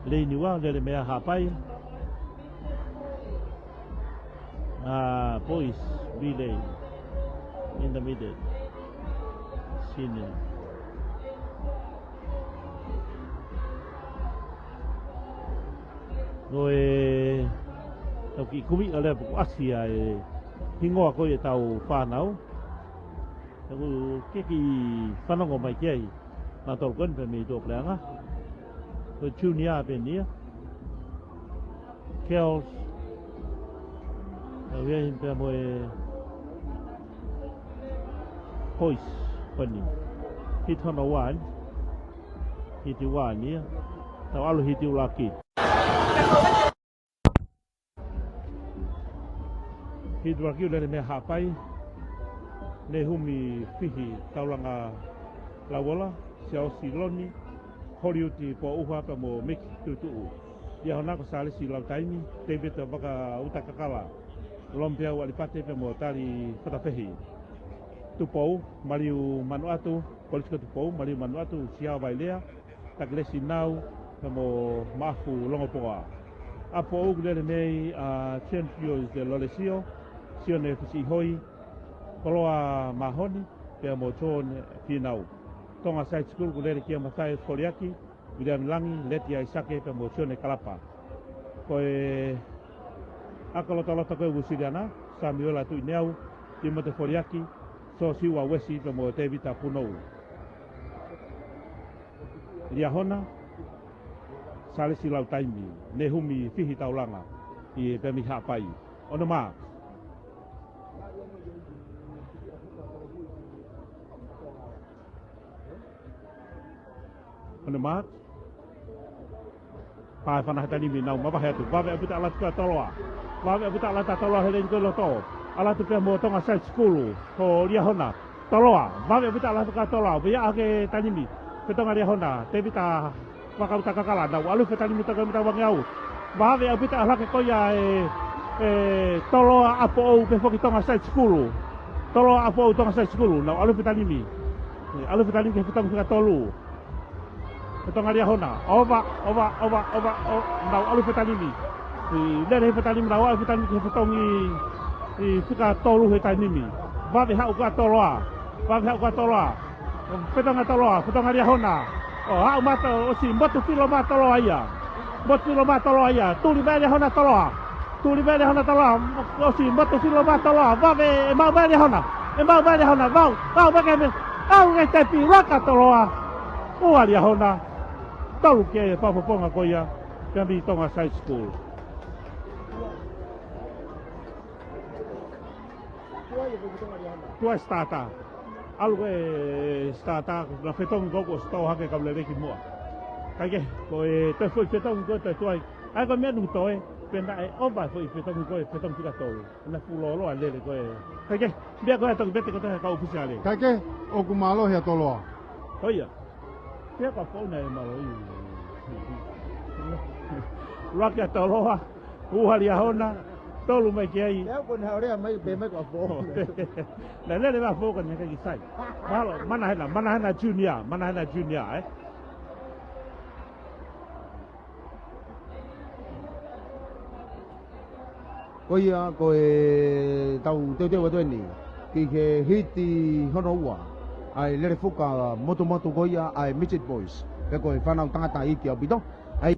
Lēnua, lele mei Haʻapai. Ah, boys, relay, intermediate, senior. Ko e tau kiʻi kumi ʻa lea puku ʻasi ʻa e hingoa ko ē ʻetau fānau. He ʻoku ke kiʻi fanongo mai ki ai. Nā tolu ko eni pē mei tuʻapuleʻanga. Ko e junior pē eni ia. Girls. Tau ia ʻi pea mo e boys ko eni. Hiti hono ua eni. Hiti ua eni ia. Tau ʻalu hiti ʻuluaki. Hiti ʻuluaki ʻoku lele mei Haʻapai, Nehumi Fihi Taulanga Lauola, Siaosi Loni, Holiuti Pōʻuha pea mo Miki Tutuʻu. Liahona ko Salesi Lautaimi, Tēvita Vakautakakala, Lomipeau ʻAlipate pea mo Tali Fatafehi. Tupou, Maliu Manuʻatu, Kolisi ko Tupou, Maliu Manuʻatu, Siaosi Vailea, Takilesi Nau, pea mo Maʻafu Longopoa. ʻApifoʻou ʻoku lele mei ʻa James Fios de Lolesio, Sione Fisiʻihoi, Koloa Mahoni, pea mo John Finau. Tonga Side School ʻoku lele kia Mathai Foliaki, Viliami Langi, Leti ʻAisake, pea mo Sione Kalapa. Ko e ʻAkalotaloto ko ē Uēsiliana, Samiuela Tuʻineau, Timote Foliaki, Sosiua Uesi, pea mo Tēvita Punou. Liahona, Salesi Lautaimi, Nehumi Fihi Taulanga, ʻi pē mei Haʻapai. On the mark. On the mark. Pā e fana he taimi ni nau mavahe atu. Vave ʻaupito ʻalu atu kia Toloa. Vave ʻaupito ʻalu atu kia Toloa he lēniti ko ē loto. ʻAlu atu pea mo Tonga Side School. Ko Liahona. Toloa. Vave ʻaupito ʻalu atu kia Toloa. Pea ʻa e taimi ni. Ko Tonga Liahona. Tēvita Vakautakakala. Nau ʻalu he taimi ni toko mita wangeau. Vave ʻaupito ʻalu hake ko ia ʻe, ʻe Toloa ʻApifoʻou pea foki Tonga Side School. Toloa ʻApifoʻou Tonga Side School. Nau ʻalu he taimi ni. ʻE, ʻalu he taimi ni ki he fetongi fika tolu. Fetongi Liahona. Ova, ova, ova, ova, ʻo, nau ʻalu he taimi ni. ʻE, lele he taimi ni, nau ʻalu he taimi ni ki he fetongi, ʻe, fika tolu he taimi ni. Vave haʻu kia Toloa. Vave haʻu kia Toloa. Fetongi Toloa, fetongi Liahona. ʻO, haʻu mai ʻo ʻosi motu filo mai Toloa ia. Motu filo mai Toloa ia. Tuli mai Liahona Toloa. Tuli mai Liahona Toloa, ʻosi motu filo mai Toloa, vave ʻe maʻu mai Liahona, ʻe maʻu mai Liahona, vau, vau mai ke me, au ke te pilaka Toloa, ua Liahona, tolu ke pau poponga ko ia, pea mei Tonga Side School. Tuai starter. ʻAlu ko e starter, na fetongi ko ē kuo ʻosi tō hake kau lele ki muʻa. Kae kehe, ko e toe foʻi fetongi ko ē toe tuai. ʻA ia ko e meʻa ʻoku toe, pea naʻe ova e foʻi fetongi ko ē, fetongi fika tolu. Na fuʻu lōloa e lele ko ē. Kae kehe, meʻa ko ē ʻa e toki vete ko ē he kau ʻōfisiale. Kae kehe, ʻoku mālohi ʻa Toloa. Ko ia. Pea ka fou na e mālohi. Lua kia Toloa. Ua Liahona, tolu mai ki ai. Pea ko ne haolea mai, pē mai ko Afo. Naʻe lele mai Afo ka ne ʻikai ke sai. Mahalo, Manahena, Manahena Junior, Manahena Junior, ē. Ko ia, ko e tau teuteu atu eni ki he hiti hono ua ʻa e lele fuka motumotu ko ia ʻa e Midget Boys. Pea ko e fānau tangata iiki ʻaupito. ʻAi.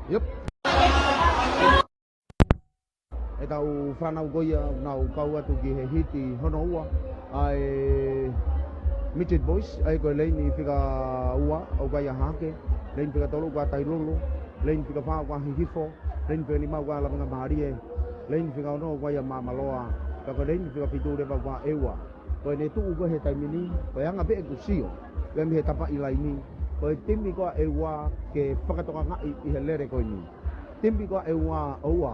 Yep. ʻEtau fānau ko ia, nau kau atu ki he hiti hono ua ʻa e Midget Boys, ʻa ia ko e leini fika ua ʻoku ʻia Hahake, leini fika tolu ʻoku ʻia Tailulu, leini fika fā ʻoku ʻia Hihifo, leini fika nima ʻoku ʻia Lavengamālie, leini fika ono ʻoku ʻia Māmāloa, pea ko e leini fika fitu leva ʻoku ʻia ʻEua. Ko ʻene tuʻu ko ē he taimi ni, ko e anga pē ʻeku sio, pea mei he tapaʻi laini, ko e timi ko ia ʻa ʻEua ke fakatokangaʻi ʻi he lele ko eni. Timi ko ia ʻa ʻEua ʻoua,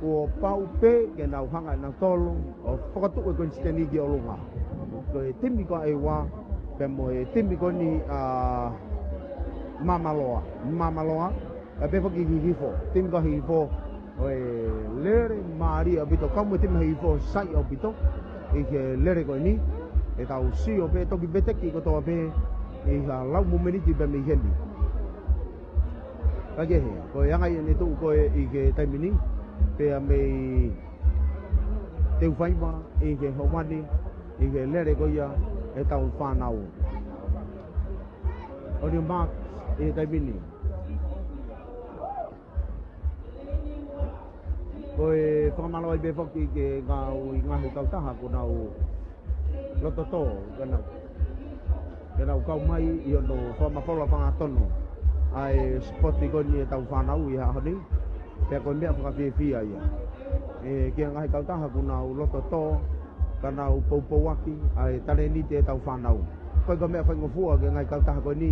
kuo pau pē ke nau hanga ʻe nautolu ʻo fakatuʻu e Kuini Siteni ki ʻolunga. Ko e timi ko ia ʻa ʻEua, pea mo e timi ko eni ʻa Māmāloa, Māmāloa, ʻa pē foki Hihifo, timi ko ia ʻa Hihifo, ʻoku lele mālie ʻaupito, kau mo e timi ʻa Hihifo sai ʻaupito ʻi he lele ko eni, ʻetau sio pē toki veteki kotoa pē ʻi ha lau momeniti pē mei heni. Ka kehe, ko e anga ia ʻene tuʻu ko ē ʻi he taimi ni, pea mei Teufaiva ʻi he ʻaho ni, ʻi he lele ko ia ʻetau fānau. On your marks, ʻi he taimi ni. Ko e fakamālō ai pē foki ki he ngaahi, ngaahi kautaha kuo nau loto tō, ke nau, ke nau kau mai ʻi hono fakamafola fakatonu ʻa e sipoti ko eni ʻetau fānau ʻi he ʻaho ni, pea ko e meʻa fakafiefia ia. ʻE, ki he ngaahi kautaha kuo nau loto tō, ka nau poupouaki ʻa e talēniti ʻetau fānau. Ko e, ko e meʻa faingofua ki he ngaahi kautaha ko eni,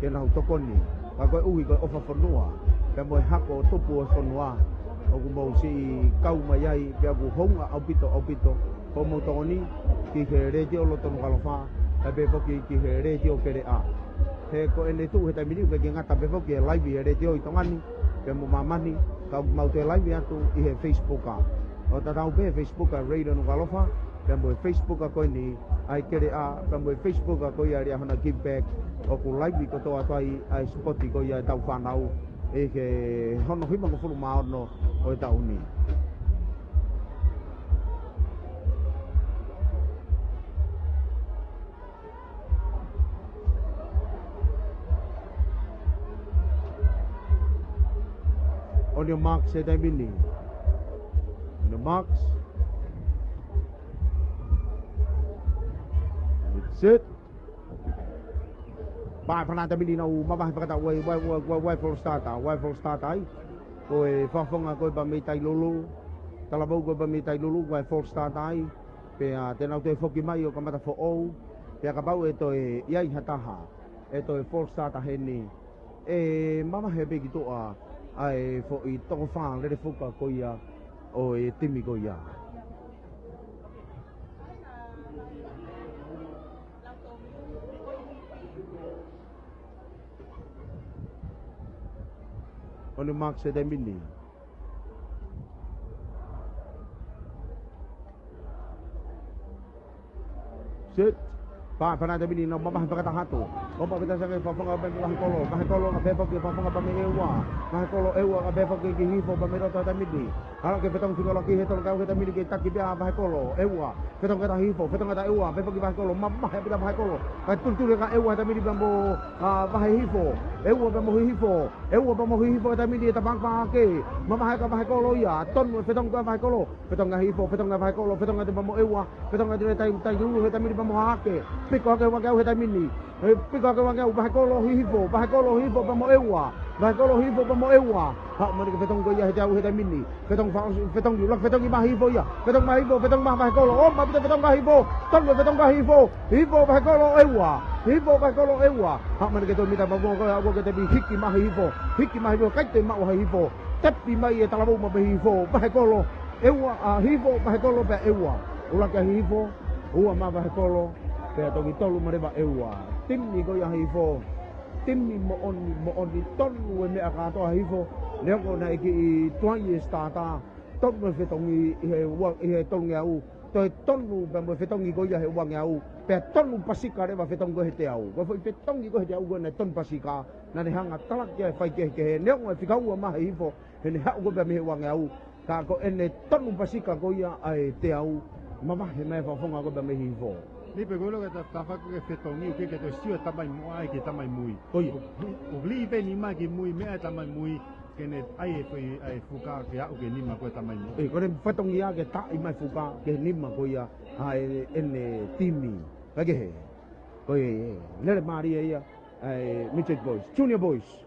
ke nau tokoni. Ka koeʻuhi ko e ʻofa fonua, pea mo e hako tupu ʻo e fonua, ʻoku mou siʻi kau mai ai, pea ʻoku hounga ʻaupito, ʻaupito, ko hoʻomou tokoni ki he Letiō loto Nukuʻalofa, kae pehē foki ki he Letiō Peleʻa. He ko ʻene tuʻu he taimi ni, ʻoku ʻikai ke ngata pē foki he laivi he letiō ʻi Tonga ni, pea mo māmani, ka ʻoku mau toe laivi atu ʻi he Facebook. ʻOku tatau pē he Facebook ʻa e Radio Nukuʻalofa, pea mo e Facebook ko eni ʻa e Keleʻa, pea mo e Facebook ko ia ʻa e Liahona Give Back, ʻoku laivi kotoa atu ai ʻa e sipoti ko ia ʻetau fānau, ʻi he hono hivangofulu mā ono ʻo e taʻu ni. On your marks, he taimi ni. On your marks. Set. Pea fana taimi ni nau mavahe fakataha ʻa e, ʻa e, ʻa e, ʻa e, ʻa e false starter, ʻa e false starter ai. Ko e fakafofonga ko ē pea mei Tailulu, talavou ko ē pea mei Tailulu, ʻa e false starter ai. Pea te nau toe foki mai ʻo kamata foʻou. Pea kapau ʻe toe ʻi ai ha taha ʻe toe false starter heni, ʻe mavahe pē ki tuʻa ʻa e foʻi toko fā lele fuka ko ia ʻo e timi ko ia. On your marks, he taimi ni. Set. Pea fana taimi ni nau mavahe fakataha atu. ʻOmai pē taha siʻi fakafofonga pea mei Vahekolo. Vahekolo kae pehē foki fakafofonga pea mei ʻEua. Vahekolo, ʻEua kae pehē foki ki Hihifo pea mei loto he taimi ni. Hala ke fetongi fika ʻuluaki he tolu kae ʻuhi he taimi ni ke taki pē ʻa Vahekolo, ʻEua. Fetongi atu ʻa Hihifo, fetongi atu ʻa ʻEua, pehē foki Vahekolo, mavahe pē ʻa Vahekolo. Kae tulituli ʻa ʻEua he taimi ni pea mo, ʻa, Vahehihifo. ʻEua pea mo Hihifo. ʻEua pea mo Hihifo he taimi ni ʻe tapanga pē hake. Mavahe ʻa Vahekolo ia. Tonu e fetongi ʻa Vahekolo. Fetongi ʻa Hihifo, fetongi ʻa Vahekolo, fetongi atu pea mo ʻEua. Fetongi atu e Tai, Tailulu he taimi ni pea mo Hahake. Piko hake Vaheau he taimi ni. ʻE, piko hake Vaheau, Vahekolo Hihifo, Vahekolo Hihifo pea mo ʻEua. Vahekolo Hifo pea mo ʻEua. Haʻu mai eni ke fetongi ko ia he teau he taimi ni. Fetongi fa-, fetongi, ʻuluaki fetongi mai Hifo ia. Fetongi mai Hifo, fetongi mai Vahekolo. ʻOmai pē taha fetongi ʻa Hifo. Tonu e fetongi ʻa Hifo. Hifo Vahekolo ʻEua. Hifo Vahekolo ʻEua. Haʻu mai eni ke toe mita pea mo ko ia ʻoku ke tepi hiki mai Hifo. Hiki mai Hifo, ʻikai toe maʻu ʻa Hifo. Tepi mai e talavou maʻu pē Hifo. Vahekolo. ʻEua, ʻa, Hifo, Vahekolo pea ʻEua. ʻUluaki ʻa Hifo. Ua mā vahe kolo, pea toki tolu mā leva ʻEua. Timi ko ia Hihifo. Timi moʻoni, moʻoni tonu e meʻa kātoa Hihifo. Neongo naʻe kiʻi tuai e sitata. Tonu e fetongi ʻi he ua, ʻi he tolungeau. Toe tonu pea mo e fetongi ko ia he uangeau. Pea tonu pasika leva fetongi ko ē he teau. Ko e foʻi fetongi ko ē he teau ko ē naʻe tonu pasika. Naʻa ne hanga talaki ai e faikehekehe. Neongo e fika ua mā Hihifo. He ne haʻu ko ē pea mei he uangeau. Ka ko ʻene tonu pasika ko ia ʻa e teau, mavahe mai e fakafofonga ko ē pea mei Hihifo. Ni pe ko lo ke ta, ta faka ke fetongi, ke ke to sio tamai mo ai ke tamai mui. Ko ia. ʻO, ʻo lī pē nima ki mui, meʻa e tamai mui, ke ne ʻai e foʻi, ʻai e fuka ke aʻu ki he nima ko ē tamai mui. ʻE, ko ʻene fetongi ia ke taʻi mai fuka ki he nima ko ia ʻa e, ʻene timi. Ka ke he. Ko e, lele mālie ia, ʻa e Midget Boys, Junior Boys.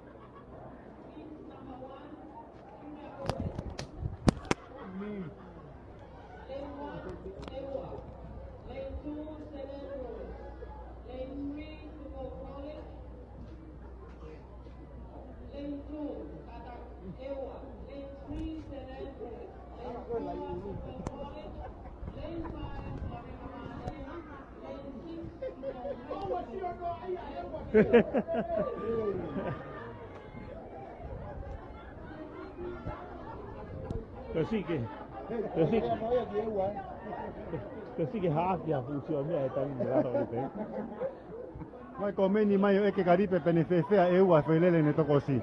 Kasi ke, kasi, kasi ke haʻaki a fusi o mea e tangi mera o te. Mai ko meni mai ʻo ʻeke ka Lipe pe ne fēfē ʻEua e foʻi lele ne tokosi.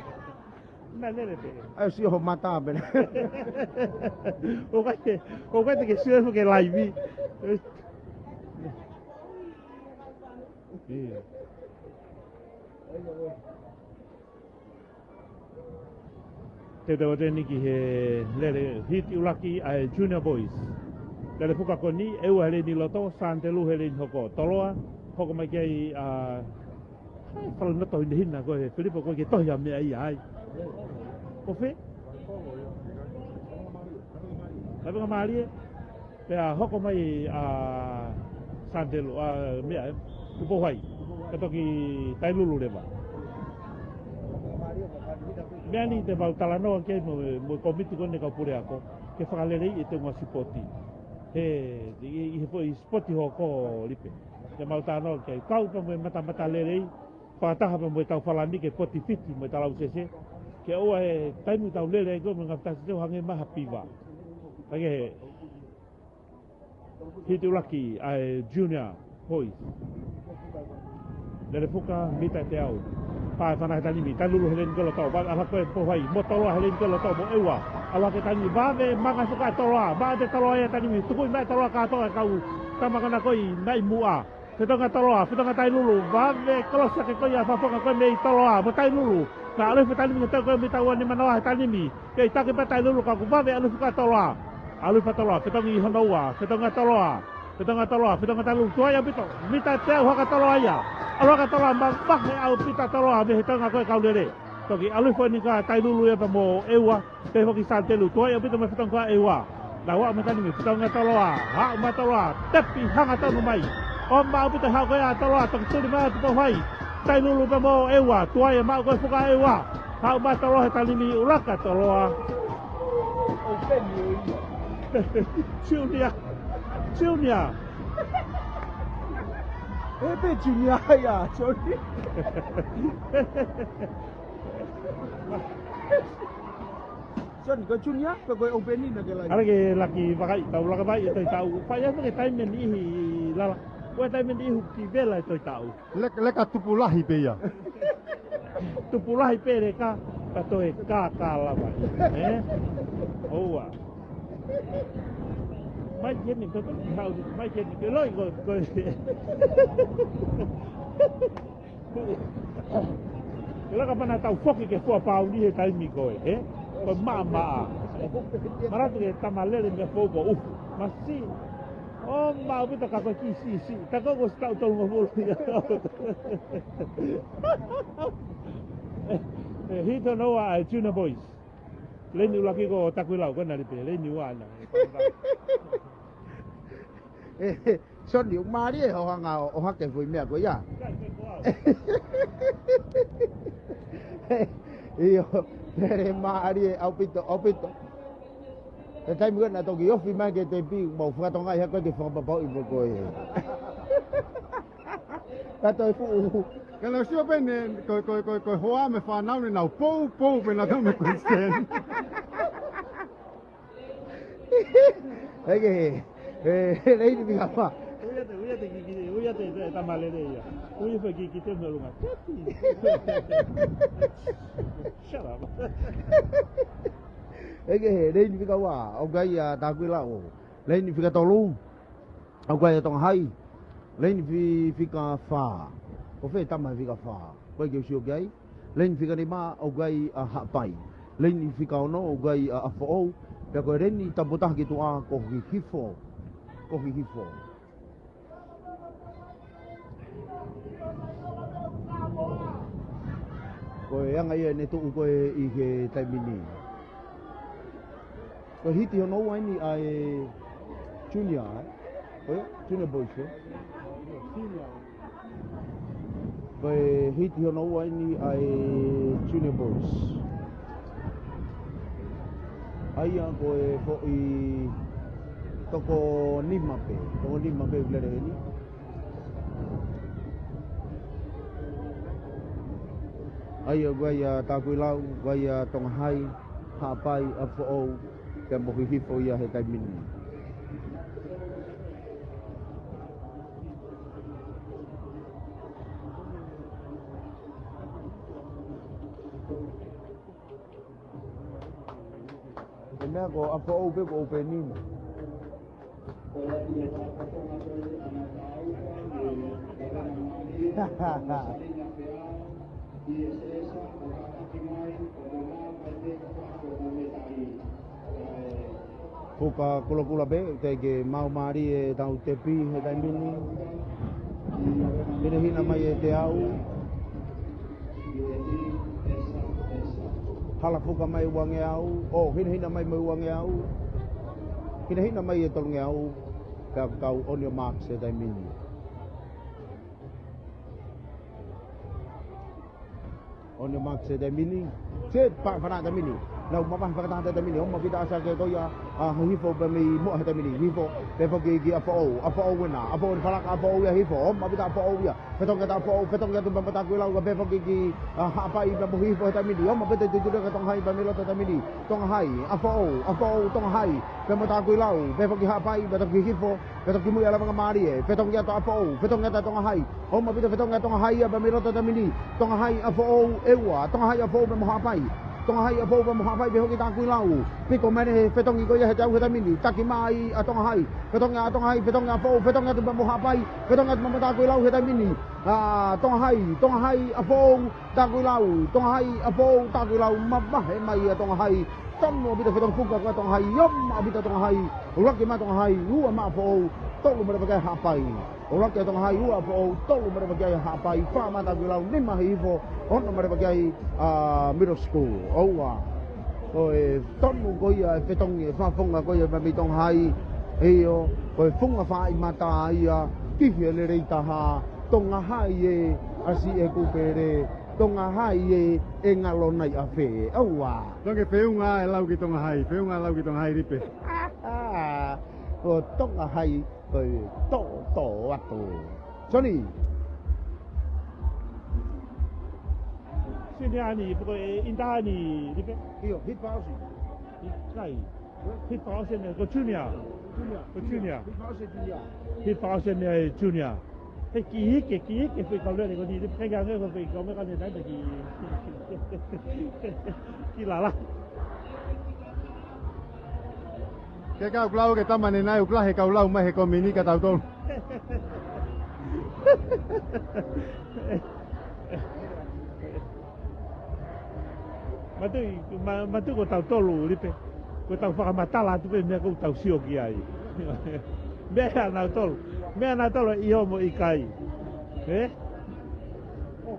Na lele pē. ʻAi ʻo sio ho mata pē. ʻOku ʻikai ke, ʻoku ʻikai te ke sio e fuʻu ke laivi. Ia. Te te ʻoatu eni ki he lele hiti ʻuluaki ʻa e Junior Boys. Lele fuka ko eni, ʻEua he leini loto, Santelu he leini hoko. Toloa, hoko mai ki ai ʻa, ʻa e fale noto hinehina ko ē Filipo ko ē ke tohi ʻa e meʻa ia ai. Ko fē? Lavengamālie. Pea hoko mai ʻa Santelu, ʻa meʻa, ē, Tupou Hai. Ka toki Tailulu leva. Meʻa ni te mau talanoa ki ai mo, mo e kōmiti ko eni kau puleako. Ke fakaleleiʻi e teunga sipoti. He, ʻi, ʻi he foʻi sipoti hoko Lipe. Te mau talanoa ki ai. Kau pē mo e matamata lelei. Fakataha pē mo e tau falani ke poti fiti mo e talau sese. Ke ʻoua e taimi tau lele ai ko ē mo e ngaahi tasi teu hangē mai ha piva. Ka ke he Hiti ʻuluaki ʻa e Junior Boys. Lele fuka mita ʻe teau. Pā e fana he tanimi, Tailulu he leini ko ē loto, vave ʻalu hake ko ē Tupou Hai, mo Toloa he leini ko ē loto, mo ʻEua. ʻAlu hake tanimi, vave manga fuka ʻe Toloa, maʻu ʻe Toloa ia tanimi, tukui mai ʻe Toloa kātoa e kau tama ko ena ko ē naʻe ʻi muʻa. Fetongi ʻa Toloa, fetongi ʻa Tailulu, vave kolosi hake ko ia fakafofonga ko ē mei Toloa, mo Tailulu. Ka ʻalu e fē tanimi ke tau ko ē mita ua nima noa he tanimi. Kei taki pē Tailulu ka kuo vave ʻalu fuka ʻa Toloa. ʻAlu pē ʻa Toloa, fetongi hono ua, fetongi ʻa Toloa, fetongi ʻa Toloa, fetongi ʻa Tailulu, tuai ʻaupito, mita ʻe teau hake ʻa Toloa ia. ʻAlu hake ʻa Toloa, mavahe ʻaupito ʻa Toloa mei he teunga ko ē kau lele. Toki ʻalu foki eni kia Tailulu ia pea mo ʻEua, pea foki Santelu, tuai ʻaupito mo e fetongi ko ē ʻa ʻEua. Naʻa nau aʻu mai he tanimi, fetongi ʻa Toloa, aʻu mai ʻa Toloa, tepi hangatonu mai. ʻOmai ʻaupito e haʻu ko ia ʻa Toloa, toki tuli mai ʻa Tupou Hai. Tailulu pea mo ʻEua, tuai e maʻu ko ē fuka ʻa ʻEua. Haʻu mai ʻa Toloa he tanimi, ʻuluaki ʻa Toloa. Junior. Junior. ʻE pē Junior ia, sorry. Sorry, ko Junior, pe ko e ʻoupeni naʻa ke laivi. ʻAlu ke laki vakai, tau laka vai, e toi tau. Fai atu ke taimi ʻe niʻihi lala. Ko e taimi ʻe niʻihi ki vela e toi tau. Leka, leka tupu lahi pē ia. Tupu lahi pē leka, ka toe kākā lava. Ē? ʻOua. Mai ki heni, ko, ko, hau, mai ki heni, ke loi, ko, ko. Ke laka mana tau foki ke fua pauni he taimi ko ē, ē? Ko e maʻamaʻa. Manatu ke tama lele mei he fou ko ʻufu. Masi. ʻOmai ʻaupito ka ko e kiʻi siʻisiʻi. Ta ko ko si taʻu tolungofulu ia. ʻE, hiti hono ua ʻa e Junior Boys. Leini ʻuluaki ko Takuilau, ko ena Lipe, leini ua ena. ʻE, Soni, ʻoku mālie hoʻo hanga ʻo, ʻo ʻohake foʻi meʻa ko ia. ʻIo, lele mālie ʻaupito, ʻaupito. He taimi ko ē naʻa toki ofi mai ki he tepi, mau fakatonga ia ko e ke fakapapauʻi mo koe. Ka toe fuʻu. Ka naʻa ku sio pē ne, ko, ko, ko, ko e hoa mo e fānau ne nau pou, pou pē naʻa tau mo e Christian. Eke, e, e, Leini Fika Fā. Uia te, uia te ki, ki, uia te, te, tamalele ia. Uia fai ki, ki te meʻa lunga. Shut up. Eke, Leini Fika Ua, ʻoku ʻi ai ʻa Takuilau. Leini Fika Tolu, ʻoku ʻi ai ʻa Tonga Hai. Leini Fi-, Fika Fā. Ko fē tama Fika Fā? Ko e ke u sio ki ai. Leini Fika Nima, ʻoku ʻi ai ʻa Haʻapai. Leini Fika Ono, ʻoku ʻi ai ʻa ʻApifoʻou. Pea ko e leini tapu taha ki tuʻa ko Hihifo. Ko Hihifo. Ko e anga ia ʻene tuʻu ko ē ʻi he taimi ni. Ko e hiti hono ua eni ʻa e Junior, ē? Ko e Junior Boys, ē? Ko e hiti hono ua eni ʻa e Junior Boys. ʻA ia ko e foʻi toko nima pē, toko nima pē ʻoku lele heni. ʻA ia, ʻoku ʻi ai ʻa Takuilau, ʻoku ʻi ai ʻa Tonga Hai, Haʻapai, ʻApifoʻou, pea mo Hihifo ia he taimi ni. Ko e meʻa ko ʻApifoʻou pē ko e opening. Fuka kulokula pē, teʻeki ke maumālie ʻetau tepi he taimi ni. Hinehina mai ʻe Teau. Hala fuka mai uangeau, ʻo hinehina mai mo e uangeau. Hinehina mai ʻe Tolungeau, pea kau on your marks he taimi ni. On your marks he taimi ni. Set, pā fana taimi ni. Nau mavahe fakataha he taimi ni. Homa pita ʻa Sake ko ia, ʻa Hihifo pea mei muʻa he taimi ni. Hihifo, pea foki ki ʻApifoʻou. ʻApifoʻou ena. ʻApifoʻou ena falaka ʻApifoʻou ia Hihifo. Homa pita ʻApifoʻou ia. Fetongi atu ʻApifoʻou, fetongi atu pea mo Takuilau, ka pea foki ki, ʻa, Haʻapai pea mo Hihifo he taimi ni. Homa pita tuitui leka Tonga Hai pea mei loto he taimi ni. Tonga Hai, ʻApifoʻou, ʻApifoʻou, Tonga Hai. Pea mo Takuilau, pea foki Haʻapai, pea toki Hihifo, pea toki muʻa ʻa e lavanga mālie. Fetongi atu ʻApifoʻou, fetongi atu Tonga Hai. Homa pita fetongi ʻa Tonga Hai ia pea mei loto he taimi ni. Tonga Hai ʻApifoʻou ʻe ua. Tonga Hai ʻApifoʻou pea mo Haʻapai. Tonga Hai ʻApifoʻou pea mo Haʻapai pea foki Takuilau. Piko mai eni he fetongi ko ia he teau he taimi ni. Taki mai ʻa Tonga Hai. Fetongi ʻa Tonga Hai, fetongi ʻApifoʻou, fetongi atu pea mo Haʻapai. Fetongi atu pea mo Takuilau he taimi ni. ʻA, Tonga Hai, Tonga Hai ʻApifoʻou, Takuilau. Tonga Hai ʻApifoʻou, Takuilau. Mavahe mai ʻa Tonga Hai. Tonu ʻaupito fetongi fuka ko ia ʻa Tonga Hai. Homa ʻaupito ʻa Tonga Hai. ʻUluaki mai ʻa Tonga Hai. Ua maʻa ʻApifoʻou. Tolu mai leva ki ai Haʻapai. ʻUluaki ʻa Tonga Hai, ua ʻApifoʻou, tolu mai leva ki ai Haʻapai, fā mai ʻa Takuilau, nima Hihifo, ono mai leva ki ai, ʻa, Middle School. ʻOua. Ko e tonu ko ia e fetongi, e fakafofonga ko ia mei Tonga Hai. ʻIo, ko e funga fai mata ia, ki he lelei taha, Tonga Hai ē, ʻasi e kupele, Tonga Hai ē, ʻe ngalo nai ʻafē. ʻOua. Tonga feʻunga e lau ki Tonga Hai, feʻunga e lau ki Tonga Hai Lipe. Ko Tonga Hai, ko e tō, tō atu. Soni. Sini ani, ko e inda ani, Lipe? ʻIo, hit paosi. Kai. Hit paosi ne, ko Junior. Junior. Ko Junior. Hit paosi Junior. Hit paosi ne, Junior. He ki hike, ki hike, fai kau lele ko ni, Lipe, kai ange ko fai kau me ka ne tai ki, ki lala. Ke kau kulau ke tama ne nai ukla he kau lau mai he komini ka tautolu. Matu, ma-, matu ko tautolu Lipe. Ko tau fakamatala atu pē meʻa ko tau sio ki ai. Meʻa nautolu. Meʻa nautolu ʻi homo ʻikai. Ē?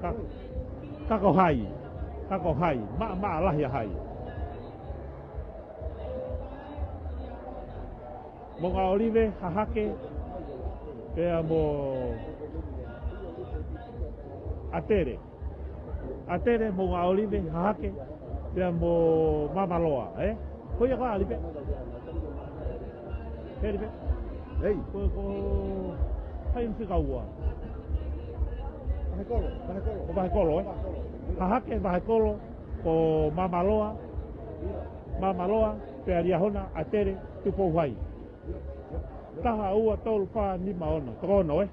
Ka, ka ko Hai. Ka ko Hai. Ma, ma lahi ʻa Hai. Moʻunga ʻŌlive, Hahake, pea mo ʻAtele. ʻAtele, Moʻunga ʻŌlive, Hahake, pea mo Mamaloa, ē? Ko ia ko ʻAlipe. Heli pē. Ei. Ko, ko, hai ʻoku fika ua? Vahekolo, Vahekolo. Ko Vahekolo, ē? Vahekolo. Hahake, Vahekolo, ko Māmaloa, Māmaloa, pea Liahona, ʻAtele, Tupou Hai. Taha, ua, tolu, fā, nima, ono. Toko ono, ē?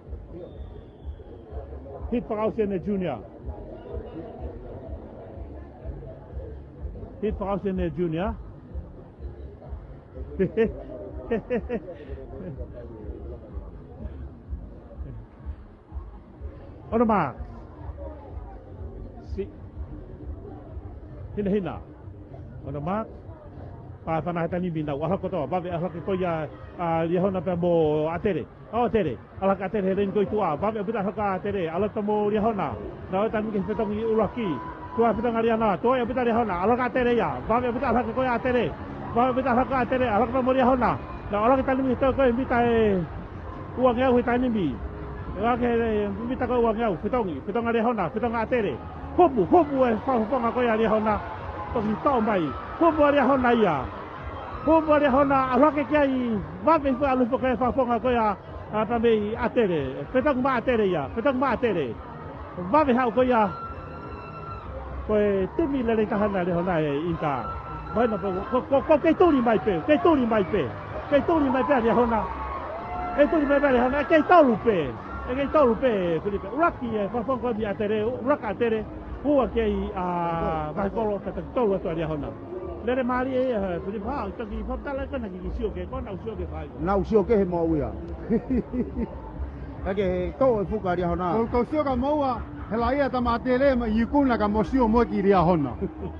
Hit fakaʻosi ʻeni Junior. Hit fakaʻosi ʻeni Junior. Ono mā. Si. Hina hina. Ono mā. Pā fana he taimi ni nau ʻalu hake kotoa. Vave ʻalu hake ko ia ʻa Liahona pea mo ʻAtele. ʻO ʻAtele. ʻAlu hake ʻAtele he leini ko ē ʻi tuʻa. Vave ʻaupito ʻalu hake ʻAtele. ʻAlu hake mo Liahona. Naʻe ʻi ai e taimi ke fetongi ʻuluaki. Tuʻa fetongi ʻa Liahona. Tuʻa ʻaupito ʻa Liahona. ʻAlu hake ʻAtele ia. Vave ʻaupito ʻalu hake ko ia ʻAtele. Vave ʻaupito ʻalu hake ʻAtele. ʻAlu hake mo Liahona. Naʻe ʻalu hake taimi ni he toe ko e mita ʻe uangeau he taimi ni. ʻAlu hake he mita ko e uangeau. Fetongi. Fetongi ʻa Liahona. Fetongi ʻa ʻAtele. Hupu. Hupu e fakafofonga ko ia ʻa Liahona. Toki tau mai. Hupu ʻa Liahona ia. Hupu ʻa Liahona, ʻalu hake ki ai, vave hifo ʻalu hifo ki he fakafofonga ko ia, ʻa, pea mei ʻAtele. Fetongi maʻa ʻAtele ia, fetongi maʻa ʻAtele. Vave haʻu ko ia, ko e timi lelei taha ʻena Liahona ʻe ʻIta. Vai na pē, ko, ko, ko, kei tuli mai pē, kei tuli mai pē. Kei tuli mai pē ʻa Liahona. Kei tuli mai pē ʻa Liahona, ʻe kei tolu pē. ʻE kei tolu pē, Filipe. ʻUluaki e fakafofonga ko ia mei ʻAtele, ʻuluaki ʻAtele. Ua ki ai ʻa Vahekolo, pea toki tolu atu ʻa Liahona. Lele mālie ia, ē, Filipe, ha, toki fakatala ko ena ki, ki sio kehe, ko ena ʻoku sio kehe fai. Naʻa ku sio kehe mo au ia. Kae kehe, tō e fuka ʻa Liahona. Ko, ko sio ka mo au, he lahi ʻa e tama ʻAtele, mo e ikuna ka mo sio mo e ki Liahona.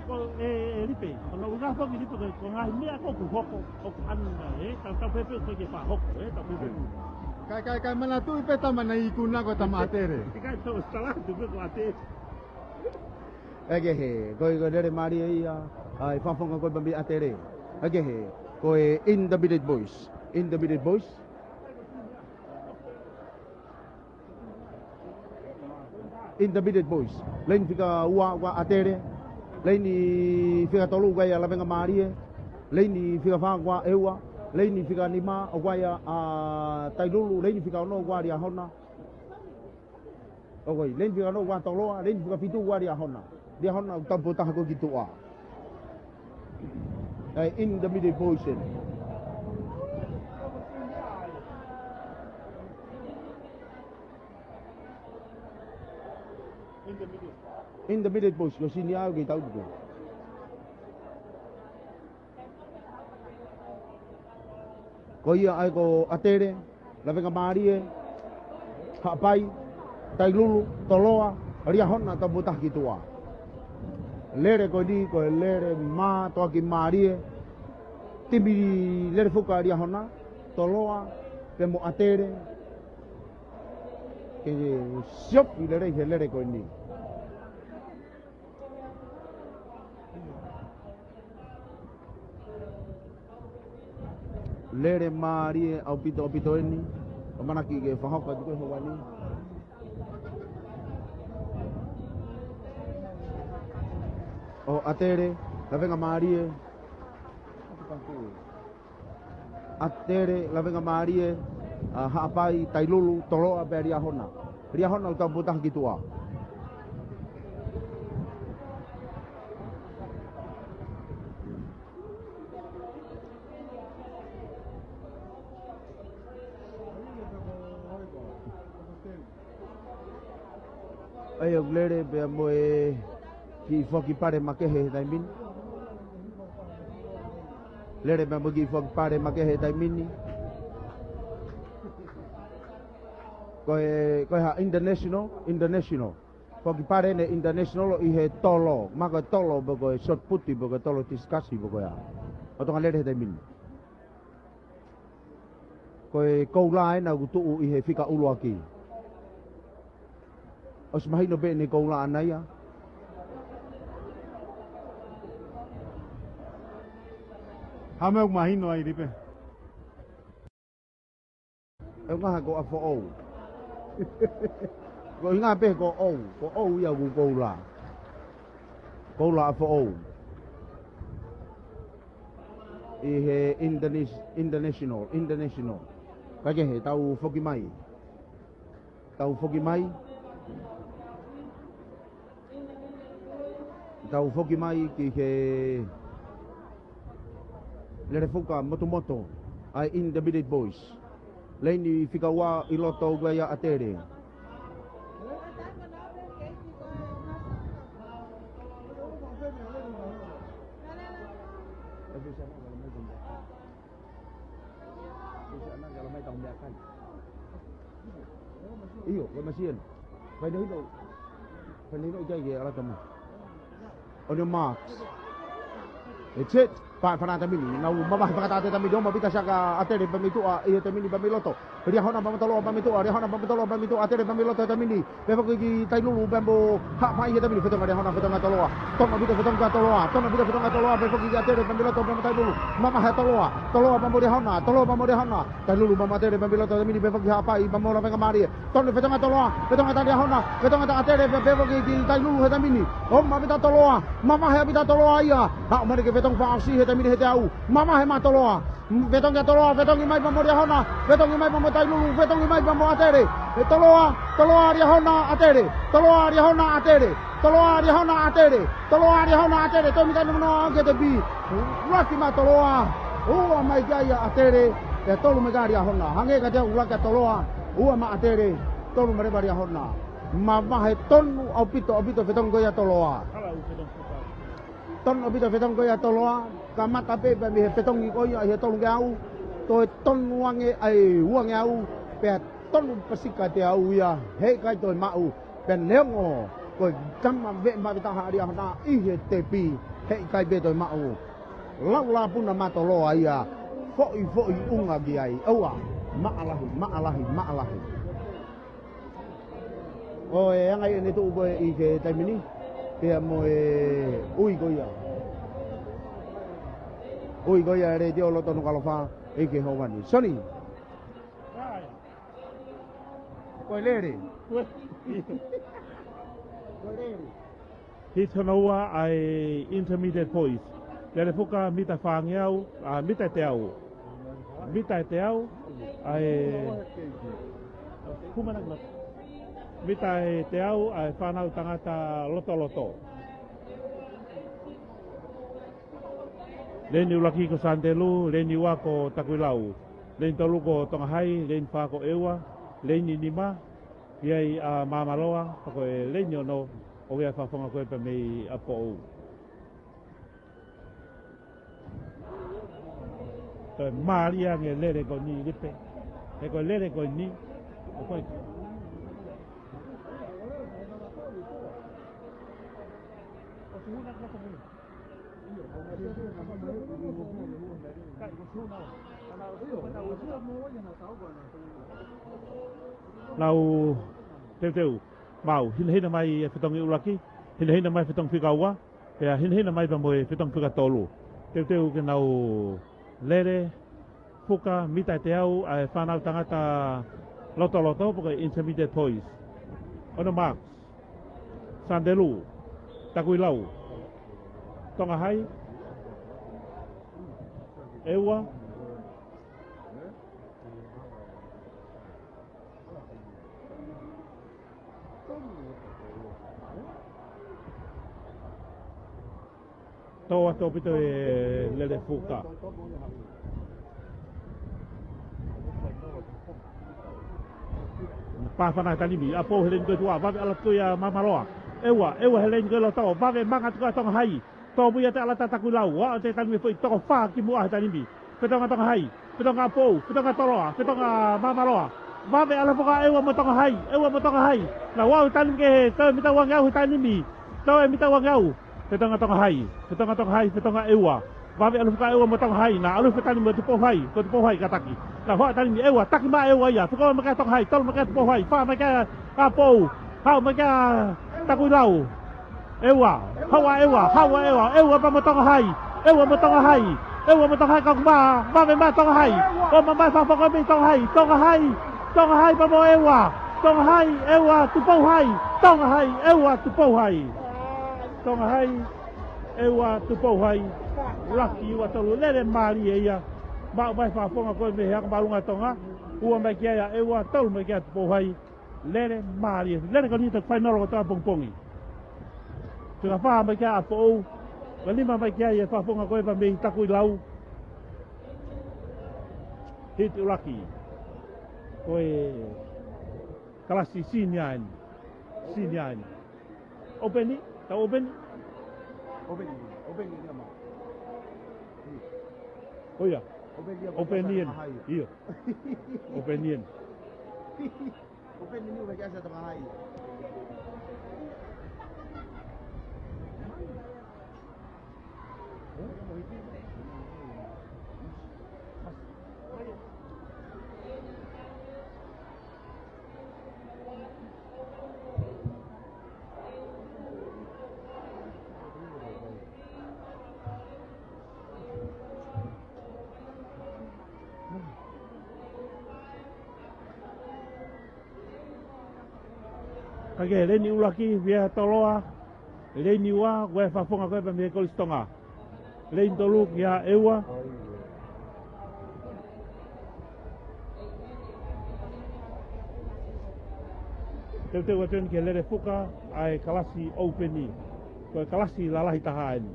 Ko e, ʻe Lipe, ko ena ʻoku ngaahi foki Lipe, ko, ko e ngaahi meʻa ko ē ʻoku hoko, ʻoku ʻanu na, ē, tau, tau pehē pē ko e ke fakahoko, ē, tau pehē pē. Kae, kae, kae manatuʻi pē tama naʻe ikuna ko e tama ʻAtele. Kae tau salatu pē ko ʻAtele. ʻE kehe, ko e, ko e lele mālie ia, ʻa e fakafofonga ko ia mei ʻAtele. ʻE kehe, ko e Intermediate Boys. Intermediate Boys. Intermediate Boys. Leini fika ua ko ia ʻAtele. Leini fika tolu ko ia Lavengamālie. Leini fika fā ko ia ʻEua. Leini fika nima ko ia ʻa Tailulu. Leini fika ono ko ia Liahona. ʻOku ʻi ai, leini fika ono ko ia Toloa, leini fika fitu ko ia Liahona. Liahona ʻoku tau pō taha ko ē ki tuʻa. ʻA e Intermediate Boys eni. Intermediate Boys, ko e senior ʻoku kei tau tuku. Ko ia ai ko ʻAtele, Lavengamālie, Haʻapai, Tailulu, Toloa, Liahona, tau pō taha ki tuʻa. Lele ko eni, ko e lele mātuʻaki mālie. Timi lele fuka ʻa Liahona, Toloa, pea mo ʻAtele. Ke siofi lelei he lele ko eni. Lele mālie ʻaupito ʻaupito eni. ʻOku ʻamanaki ke fakahoko atu ko e houa ni. ʻO ʻAtele, Lavengamālie. ʻAtele, Lavengamālie, ʻa Haʻapai, Tailulu, Toloa, pea Liahona. Liahona ʻoku tau pō taha ki tuʻa. ʻA ia ʻoku lele pea mo e kiʻi foaki pale makehe he taimi ni. Lele pea mo e kiʻi foaki pale makehe he taimi ni. Ko e, ko e hā international, international. Foaki pale ʻeni international ʻi he tolo. Mahalo ko e tolo pe ko e shot put pe ko e tolo tisikasi pe ko e hā. ʻOku tau lele he taimi ni. Ko e koula ʻena ʻoku tuʻu ʻi he fika ʻuluaki. ʻOsi mahino pē ʻene koula ʻana ia. Hā e meʻa ʻoku mahino ai, Lipe? ʻE ngaha ko ʻAfoʻou. Ko e ʻuhinga pē ko ʻou, ko ʻou ia ʻoku koula. Koula ʻAfoʻou. ʻi he internis-, international, international. Kae kehe, tau foki mai. Tau foki mai. Tau foki mai ki he Lelefuka Motomoto ʻa e Intermediate Boys. Leini fika ua ʻi loto ʻoku ʻi ai ʻa ʻAtele. ʻIo, ko e masiana. Fainahino. Fainahino ʻikai ke ala tama. On your marks. That's it. Pea fana tamini. Nau mamahi fakataha ʻa e tamini. ʻOma pita siaka ʻAtele pea mei tuʻa ʻi he tamini pea mei loto. Liahona pea mo Toloa pea mei tuʻa. Liahona pea mo Toloa pea mei tuʻa. ʻAtele pea mei loto he tamini. Pea foki ki Tailulu pea mo Haʻapai he tamini. Fetongi Liahona, fetongi Toloa. Tono pita fetongi kia Toloa. Tono pita fetongi kia Toloa. Pea foki ki ʻAtele pea mei loto pea mo Tailulu. Mamahi ʻa Toloa. Toloa pea mo Liahona. Toloa pea mo Liahona. Tailulu pea mo ʻAtele pea mei loto tamini pea foki Haʻapai pea mo Lavengamālie. Tono fetongi Toloa, fetongi ʻa Liahona, fetongi ʻa ʻAtele pea foki ki Tailulu he tamini. ʻOma pita Toloa, mamahi pita Toloa ia. Haʻu mai ke fetongi fakaʻosi he tamini he teau. Mamahi mai Toloa. Fetongi ʻa Toloa, fetongi mai pea mo Liahona, fetongi mai pea mo Tailulu, fetongi mai pea mo ʻAtele. ʻE Toloa, Toloa Liahona ʻAtele, Toloa Liahona ʻAtele, Toloa Liahona ʻAtele. Toloa Liahona ʻAtele, toe mita noa noa ki he tepi. Laki mai Toloa. Ua mai ki ai ʻa ʻAtele. Pea tolu mai ki ai Liahona. Hangē ka te u laki ʻa Toloa. Ua mai ʻAtele. Tolu mai leva Liahona. Mavahe tonu ʻaupito, ʻaupito fetongi ko ia ʻa Toloa. Tonu ʻaupito fetongi ko ia ʻa Toloa. Kamata pē pea mei he fetongi ko ia ʻi he tolungeau. Toe tonu ange ai uangeau. Pea tonu pasika teau ia. Heʻikai toe maʻu. Pea neongo ko e tama veʻe mavetaha ʻa Liahona ʻi he tepi, heʻikai pē toe maʻu. Lau lapuna mai Toloa ia, foʻi foʻi ʻunga ki ai. ʻOua, maʻalahi, maʻalahi, maʻalahi. ʻO e anga ʻi heʻene tuʻu ko ē ʻi he taimi ni, pea mo e ui ko ia. Ui ko ia ʻa e Letiō loto Nukuʻalofa, ʻEiki Hēvani. Soni. Ko e lele. Ko e lele. Hit hono ua ʻa e Intermediate Boys. Lele fuka mita fāngeau, ʻa, mita ʻe teau. Mita ʻe teau, ʻa e, humanaki mata. Mita ʻe teau, ʻa e fānau tangata lotoloto. Leini ʻuluaki ko Santelu, leini ua ko Takuilau, leini tolu ko Tongahai, leini fā ko ʻEua, leini nima, ʻi ai ʻa Māmaloa, pea ko e leini ono, ʻoku ʻi ai e fakafofonga ko ē pea mei ʻApifoʻou. Toe mālie ange lele ko eni Lipe. He ko e lele ko eni, ʻoku ʻikai Nau teuteu, mau, hinehina mai e fetongi ʻuluaki, hinehina mai e fetongi fika ua, pea hinehina mai pea mo e fetongi fika tolu. Teuteu ke nau lele fuka mita ʻe teau ʻa e fānau tangata lotoloto, pe ko e Intermediate Boys. On your marks. Santelu, Takuilau, Tongahai, ʻEua. Tō atu ʻaupito e lele fuka. Pā fana he taimi ni, ʻApifoʻou he leini ko ē tuʻa, vave ʻalu atu ia Māmaloa. ʻEua, ʻEua he leini ko ē loto, vave manga atu kia Tongahai. Tōmui atu e ʻalu atu ʻa Takuilau, ʻa, ʻo e taimi ni foʻi toko fā ki muʻa he taimi ni. Fetongi ʻa Tongahai, fetongi ʻa ʻApifoʻou, fetongi ʻa Toloa, fetongi ʻa Māmaloa. Vave ʻalu fuka ʻEua mo Tongahai, ʻEua mo Tongahai. Naʻa ʻoku ʻi ai e taimi ke toe mita uangeau he taimi ni. Toe mita uangeau. Fetongi ʻa Tongahai, fetongi ʻa Tongahai, fetongi ʻa ʻEua. Vave ʻalu fuka ʻEua mo Tongahai, naʻa ʻalu he taimi ni mo Tupouhai, ko Tupouhai kātaki. Naʻa ʻoku ʻi ai e taimi ni ʻEua, taki mai ʻEua ia, fuka mai kia Tongahai, tolu mai kia Tupouhai, fā mai kia ʻApifoʻou, haʻu mai kia Takuilau. ʻEua, haʻu ʻa ʻEua, haʻu ʻa ʻEua, ʻEua pea mo Tongahai, ʻEua mo Tongahai, ʻEua mo Tongahai, ka ʻoku mā, vave mai Tongahai, ʻoku mamae fakafofonga mei Tongahai, Tongahai, Tongahai pea mo ʻEua, Tongahai, ʻEua, Tupouhai, Tongahai, ʻEua, Tupouhai, Tongahai, ʻEua, Tupouhai, ʻUluaki ua tolu, lele mālie ia. Maʻu mai fakafofonga ko ē mei he ako māʻolunga Tonga. Ua mai ki ai ʻa ʻEua, tolu mai ki ai ʻa Tupou Hai. Lele mālie. Lele ko eni ʻetau fainolo ko ē ʻo e pongipongi. Fika fā mai ki ai ʻa Foʻou. Fika nima mai ki ai ʻa e fakafofonga ko ē pea mei Takuilau. Hiti ʻuluaki. Ko e kalasi senior eni. Senior eni. Open ē? Tau open ē? Open ē, open ē, ia ma. ʻIo. ʻOia. Open ē, open ē. Open ē. Open ē. Open ē, ʻikai ke ʻasi ʻa Tonga Hai. Ka ke leni ʻuluaki, Vea Toloa, leni ua, ko e fakafofonga ko ē pea mei he Kolisi Tonga. Leni tolu, kia ʻEua. Teuteu atu eni ki he lele fuka, ʻa e kalasi open ē. Ko e kalasi lalahi taha eni.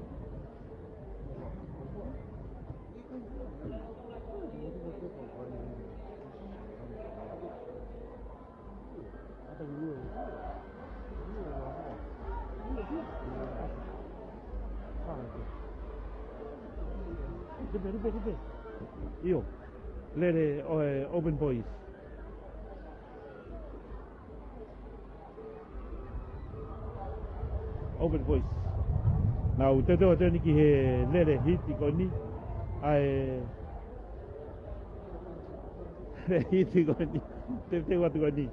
ʻIo, lele ʻo e Open Boys. Open Boys. Naʻa ku teuteu atu eni ki he lele hiti ko eni. ʻA e hiti ko eni. Teuteu atu ko eni.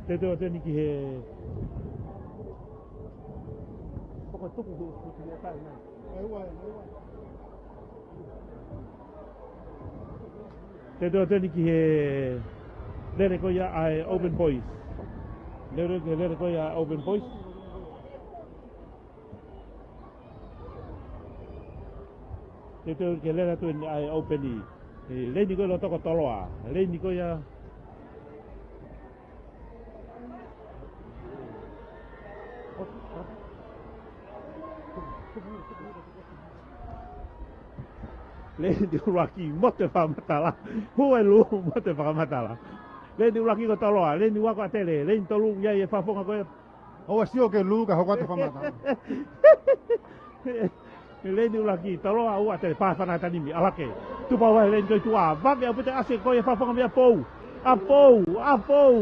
Teuteu atu eni ki he Teuteu atu eni ki he lele ko ia ʻa e Open Boys. Lele ki he lele ko ia ʻa e Open Boys. Teuteu ki he lele atu eni ʻa e Open ē. ʻE, leni ko ē loto ko Toloa. Leni ko ia. Leni ʻuluaki, motu e fakamatala. Hū e lū, motu e fakamatala. Leni ʻuluaki ko Toloa, leni ua ko ʻAtele, leni tolu ia ʻi he fakafofonga ko ē. ʻOua sio ke lū ka hoko atu e fakamatala. Leni ʻuluaki, Toloa, ua ʻAtele, pā fana taimi ni, ʻalu hake. Tupou Hai leni ko ē tuʻa, vave ʻaupito ʻa e ʻasi ko ē fakafofonga mei ʻApou. ʻApou, ʻApou.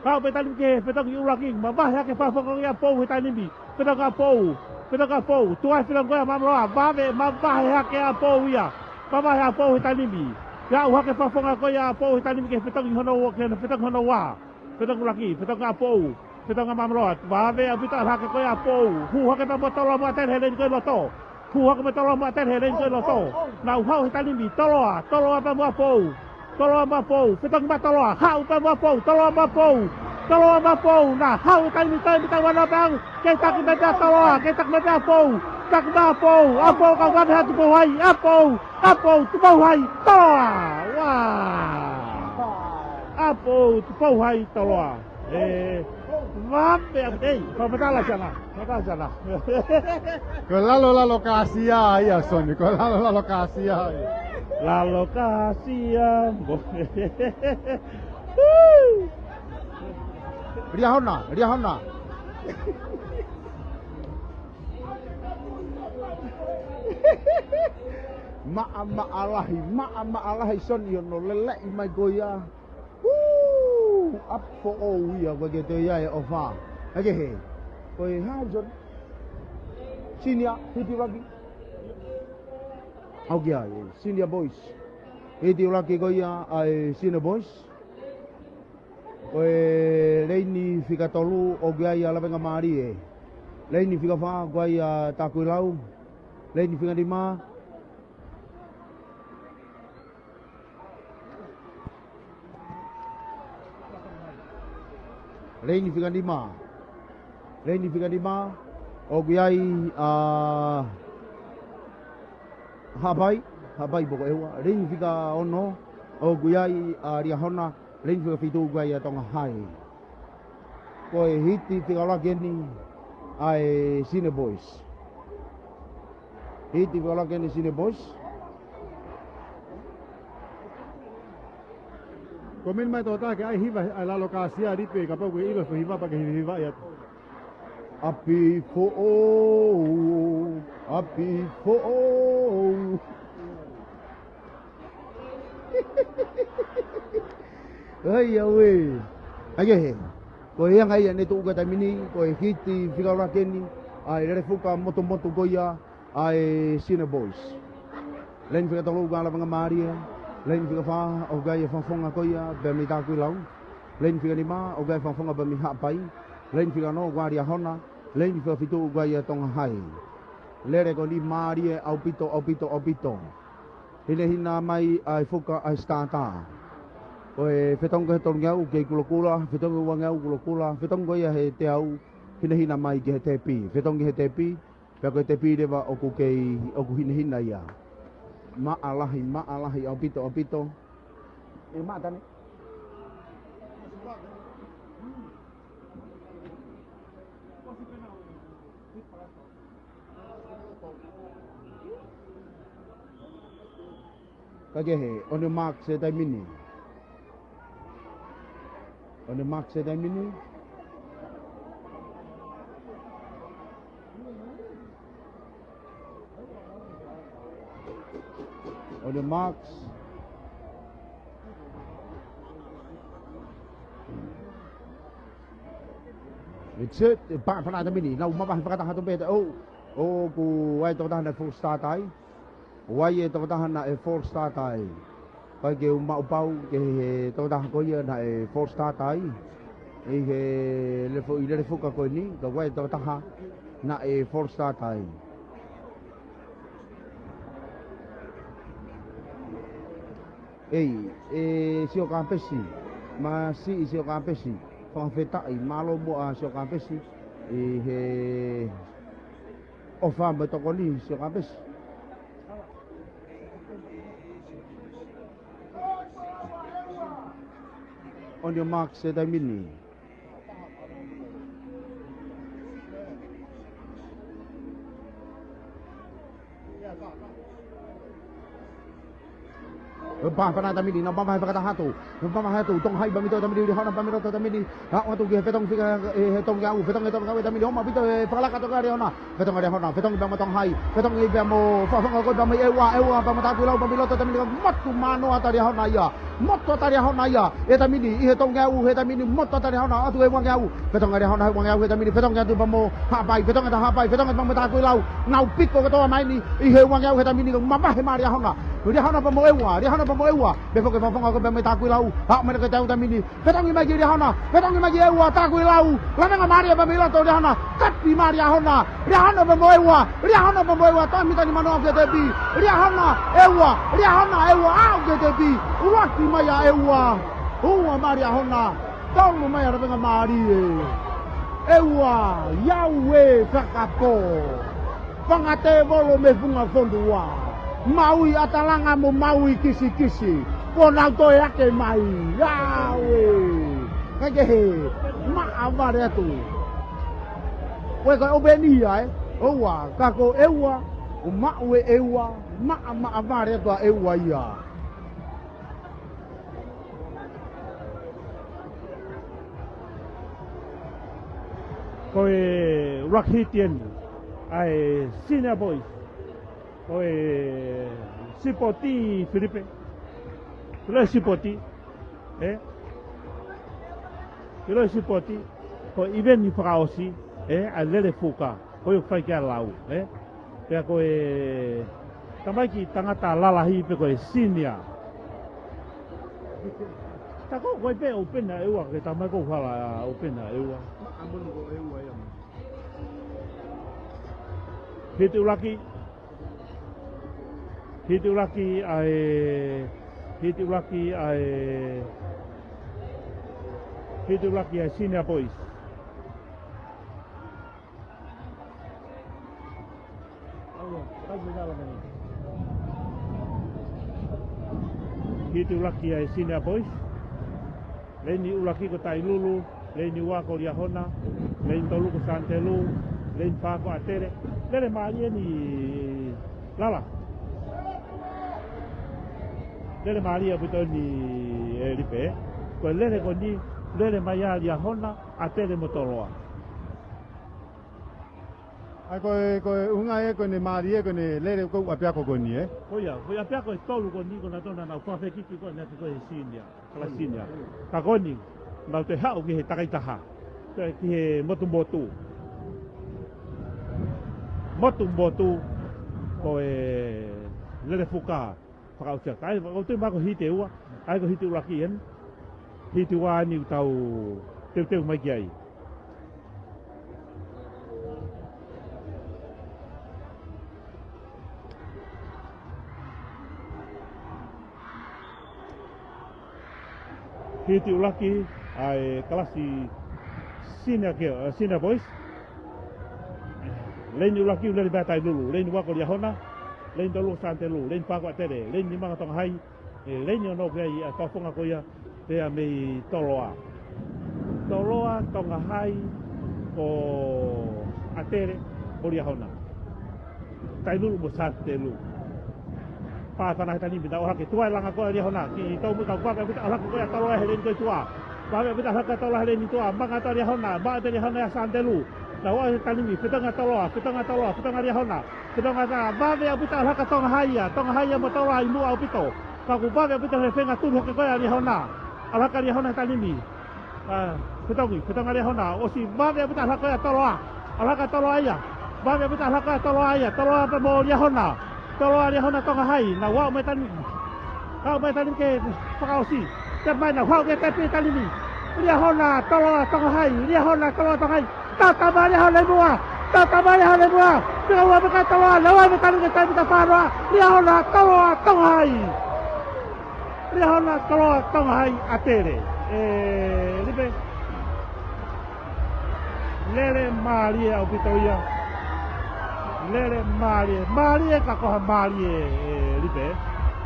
Haʻu pē taimi ni ki he fetongi ʻuluaki, mavahe hake fakafofonga ʻApou he taimi ni. Fetongi ʻApou, fetongi ʻApou. Tuʻa e fetongi ko ē ʻa Māmaloa, vave, mavahe hake ʻApou ia. Mavahe ʻApou he taimi ni. Haʻu hake fakafofonga ko ē ʻApou he taimi ni ki he fetongi hono ua, ki he fetongi hono ua. Fetongi ʻuluaki, fetongi ʻApou, fetongi Māmaloa, vave ʻaupito ʻalu hake ko ē ʻApou, hū hake pea mo Toloa mo ʻAtele he leni ko ē loto. Hū hake mo Toloa mo ʻAtele he leni ko ē loto. Naʻa nau haʻu he taimi ni, Toloa, Toloa pea mo ʻApou, Toloa mo ʻApou, fetongi mo Toloa, haʻu pea mo ʻApou, Toloa mo ʻApou, Toloa mo ʻApou, naʻa nau haʻu he taimi ni, taimi ni, taimi ni, pea kei taki mai pē ʻa Toloa, kei taki mai pē ʻa ʻApou, taki mai ʻa ʻApou, ʻApou ka vave hake Tupou Hai, ʻApou, ʻApou, Tupou Hai, Toloa. Wow. ʻApou, Tupou Hai, Toloa. ʻE, vave, ʻei, fakamatala siana, fakamatala siana. Ko e lalo, lalo kāsia ia, Soni, ko e lalo, lalo kāsia ia. Lalo kāsia, mo. Liahona, Liahona. Maʻamaʻa lahi, maʻamaʻa lahi Soni ʻi hono leleʻi mai ko ia. Hū, ʻApou ia, ko e ke toe ia e ʻofa. Hake he. Ko e hā Soni. Senior, hiti ʻuluaki. Au ki ai, Senior Boys. Hiti ʻuluaki ko ia ʻa e Senior Boys. Ko e leini fika tolu ʻoku ʻi ai ʻa Lavengamālie. Leini fika fā ʻoku ʻi ai ʻa Takuilau. Leini fika nima. Leini fika nima. Leini fika nima, ʻoku ʻi ai ʻa Haʻapai, Haʻapai pē ko ʻEua. Leini fika ono, ʻoku ʻi ai ʻa Liahona. Leini fika fitu ʻoku ʻi ai ʻa Tonga High. Ko e hiti fika ʻuluaki eni ʻa e Senior Boys. Hiti fika ʻuluaki eni Senior Boys. Ko mini mai tō tāke ai hiva ʻa e lalo kāsia ripe kapau ko e ʻilo fo hiva pea ke hiva hiva ia. ʻApi foʻou, ʻapi foʻou. ʻAi, ʻauē. ʻAi, ʻe he. Ko e anga ia ne tuʻu ka taimi ni, ko e hiti fika ʻuluaki eni ʻa e Lelefuka motumotu ko ia ʻa e Senior Boys. Leini fika tolu ʻoku ʻi ai ʻa Lavengamālie. Leini fika fā ʻoku ʻi ai ʻa e Fakafofonga ko ia pea mei Takuilau. Leini fika nima ʻoku ʻi ai ʻa e Fakafofonga pea mei Haʻapai. Leini fika ono ʻoku ʻi ai ʻa Liahona. Leini fika fitu ʻoku ʻi ai ʻa Tonga High. Lele ko eni mālie ʻaupito, ʻaupito, ʻaupito. Hinehina mai ʻa e fuka ʻa e Starter. Ko e fetongi ko ē he tolungeau kei kulokula, fetongi uangeau kulokula, fetongi ko ia he teau, hinehina mai ki he tepi. Fetongi he tepi, pea ko e tepi leva ʻoku kei, ʻoku hinehina ia. Maʻa lahi, maʻa lahi, ʻaupito, ʻaupito. ʻE maʻa tane. Ka kehe, on your marks he taimi ni. On your marks he taimi ni. On your marks. It's it. Pā fana taimi ni. Nau mavahe fakataha atu pē te. ʻOku ʻi ai e tokotaha naʻe false start ai. ʻOku ʻi ai e tokotaha naʻe false start ai. Kae ke u maʻu pau ki he tokotaha ko ia naʻe false start ai. ʻI he Lelefu-, ʻi Lelefuka ko eni, ka ʻoku ʻi ai e tokotaha naʻe false start ai. ʻEi, ʻe Siokapesi, masiʻi Siokapesi, fakafetaʻi, mālō muʻa Siokapesi, ʻi he ʻofa mo e tokoni Siokapesi. On your marks he taimi ni. Pā fana taimi ni, nau mavahe fakataha atu. Nau mavahe atu, Tonga High pea mei loto taimi ni, Liahona pea mei loto taimi ni. Aʻu atu ki he fetongi fika, ʻe, he tolungeau, fetongi he tolungeau he taimi ni, ʻomai ʻaupito e fakalaka atu kia Liahona. Fetongi Liahona, fetongi pea mo Tonga High, fetongi pea mo Fakafofonga ko ē pea mei ʻEua, ʻEua pea mo Takuilau pea mei loto taimi ni, motu mano ʻa Liahona ia. Motu ʻa Liahona ia. He taimi ni, ʻi he tolungeau, he taimi ni, motu ʻa Liahona, atu he uangeau. Fetongi Liahona he uangeau, he taimi ni, fetongi atu pea mo Haʻapai, fetongi atu Haʻapai, fetongi pea mo Takuilau. Nau piko kotoa mai eni, ʻi he uangeau, he taimi ni, mavahe mai Liahona. Liahona pea mo ʻEua, Liahona pea mo ʻEua. Pea foki Fakafofonga ko ē pea mei Takuilau. Haʻu mai ki he teau taimi ni. Fetongi mai ki Liahona, fetongi mai ki ʻEua, Takuilau. Lavengamālie pea mei loto Liahona. Kapi mai Liahona. Liahona pea mo ʻEua, Liahona pea mo ʻEua, toe mita ni mano aʻu ki he tepi. Liahona, ʻEua, Liahona, ʻEua, aʻu ki he tepi. ʻUluaki mai ʻa ʻEua. Ua mai Liahona, tolu mai ʻa Lavengamālie. ʻEua, ʻiauē fakapō. Fanga tēvolo mei he funga fonua. Maui ʻAtalanga mo Maui Kisikisi. Kuo nau toe ake mai. ʻIauē. Kae kehe, maʻa vale atu. Ko e ka ʻo peni ia, ē? ʻOua, ka ko ʻEua, ʻoku maʻu ʻe ʻEua, maʻa, maʻa vale atu ʻa ʻEua ia. Ko e ʻuluaki hiti eni ʻa e Senior Boys. Ko e sipoti Filipe. Ko e sipoti. Ē? Ko e sipoti. Ko e ʻiveni fakaʻosi, ē? ʻA e Lelefuka. Ko e fai ki ai e lau, ē? Pea ko e tamaiki tangata lalahi pē ko e senior. Ta ko koe pē ʻoupena ʻEua, ke tamaiki ʻoku hala ʻoupena ʻEua. Hiti ʻuluaki, hiti ʻuluaki ʻa e, hiti ʻuluaki ʻa e, hiti ʻuluaki ʻa e Senior Boys. Hiti ʻuluaki ʻa e Senior Boys. Leini ʻuluaki ko Tailulu, leini ua ko Liahona, leini tolu ko Santelu, leini fā ko ʻAtele. Lele mālie eni Lala. Lele mālie ʻaupito eni ē Lipe. Ko e lele ko eni, lele mai ʻa Liahona, ʻAtele mo Toloa. ʻA ia ko e, ko e ʻuhinga ē ko ʻene mālie ko ʻene lele ko e ʻū ʻapiako ko eni ē. Ko ia, ko e ʻapiako ʻe tolu ko eni ko nautolu naʻa nau fakafekiki ko eni ʻaki ko e senior, kalasi senior. Ka ko eni, nau toe haʻu ki he takai taha. Toe ki he motu motu. Motu motu ko e Lelefuka. Fakaʻosi atu. ʻA ia, ʻoku ou tui mai ko e hiti ʻe ua. ʻA ia ko e hiti ʻuluaki eni. Hiti ua eni ʻoku tau teuteu mai ki ai. Hiti ʻuluaki ʻa e kalasi senior girl, ē, Senior Boys. Leini ʻuluaki ʻoku lele mai ʻa Tailulu, leini ua ko Liahona, leini tolu ko Santelu, leini fā ko ʻAtele, leini nima ko Tongahai, ē, leini ono pē ia ʻa e fakafofonga ko ia, pea mei Toloa. Toloa, Tongahai, ko ʻAtele, mo Liahona. Tailulu mo Santelu. Pā fana he taimi ni, nau ʻalu hake, tuai langa ko ē ʻa Liahona, ki tau mo tau vave ʻaupito ʻalu hake ko ē ʻa Toloa he leini ko ē tuʻa. Vave ʻaupito ʻalu hake ʻa Toloa he leini tuʻa, manga ʻa Liahona, manga ʻa Liahona ʻia Santelu. Nau ʻalu he taimi ni, fetongi ʻa Toloa, fetongi ʻa Toloa, fetongi ʻa Liahona, fetongi ʻa Toloa, vave ʻaupito ʻalu hake ʻa Tongahai ia, Tongahai ia mo Toloa ʻi muʻa ʻaupito. Ka ʻoku vave ʻaupito he feinga tuli hake ko ē ʻa Liahona. ʻAlu hake ʻa Liahona he taimi ni. ʻA, fetongi, fetongi ʻa Liahona, ʻosi vave ʻaupito ʻalu hake ko ē ʻa Toloa. ʻAlu hake ʻa Toloa ia. Vave ʻaupito ʻalu hake ko ē ʻa Toloa ia. Toloa pea mo Liahona. Toloa Liahona Tongahai. Nau aʻu mai taimi ni. Aʻu mai taimi ni ke fakaʻosi. Tepi mai nau haʻu ke tepi taimi ni. Liahona, Toloa, Tongahai. Liahona, Toloa, Tongahai. Tata mai Liahona ʻi muʻa. Tata mai Liahona ʻi muʻa. Fika ua mei ka Toloa. Nau aʻu mai taimi ni ke tepi ta fānoa. Liahona, Toloa, Tongahai. Liahona, Toloa, Tongahai, ʻAtele. ʻE, Lipe. Lele mālie ʻaupito ia. Lele mālie. Mālie ka ko ha mālie, ʻe, Lipe.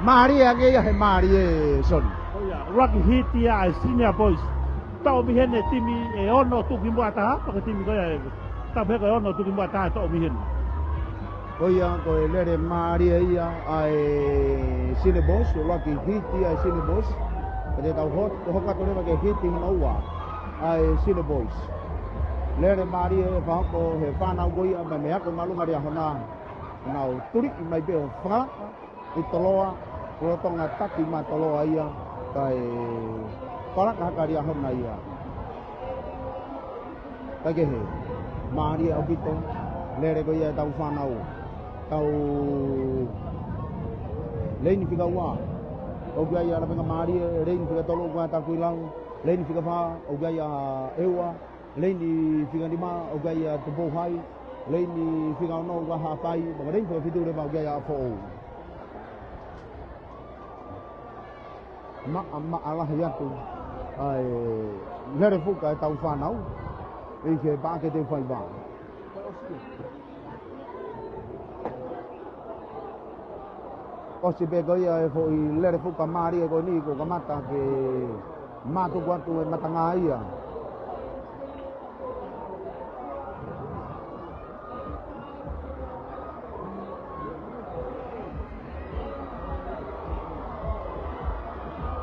Mālie ange ia he mālie, Soni. Ko ia, ʻuluaki hiti ia ʻa e Senior Boys. Toʻo mei heni e timi ʻe ono tuʻukimuʻa taha, pea ko e timi ko ia ʻe, tapu he ko e ono tuʻukimuʻa taha toʻo mei heni. Ko ia ko e lele mālie ia ʻa e Senior Boys, ʻuluaki hiti ia ʻa e Senior Boys. Pea te tau hot-, hoko atu leva ki he hiti hono ua ʻa e Senior Boys. Lele mālie ʻe fakahoko he fānau ko ia mei he ako māʻolunga Liahona. Nau tuliʻi mai pē ʻo fakalaka ʻi Toloa, lolotonga taki mai Toloa ia, kae fakalaka hake ʻa Liahona ia. Kae kehe, mālie ʻaupito, lele ko ia ʻetau fānau. Tau leini fika ua, ʻoku ʻi ai ʻa Lavengamālie, leini fika tolu ʻoku ʻi ai ʻa Takuilau, leini fika fā, ʻoku ʻi ai ʻa ʻEua, leini fika nima, ʻoku ʻi ai ʻa Tupouhai, leini fika ono, ʻoku ʻi ai ʻa Haʻapai, pea ko e leini fika fitu leva, ʻoku ʻi ai ʻa ʻApifoʻou. Maʻamaʻa lahi atu ʻa e Lelefuka ʻetau fānau ʻi he paʻake ʻe faiva. ʻOsi pē ko ia e foʻi Lelefuka mālie ko eni kuo kamata ke mātuku atu e matangā ia.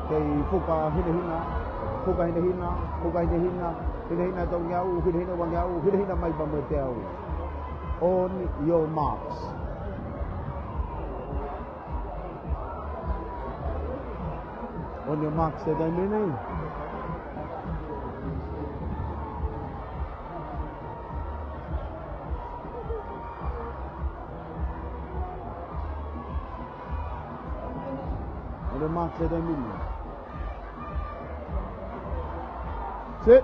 Kei fuka hinehina, fuka hinehina, fuka hinehina, hinehina tau ngeau, hinehina ua ngeau, hinehina mai pea mo e teau. On your marks. On your marks, ʻe taimi ni. On your marks, ʻe taimi ni. Set.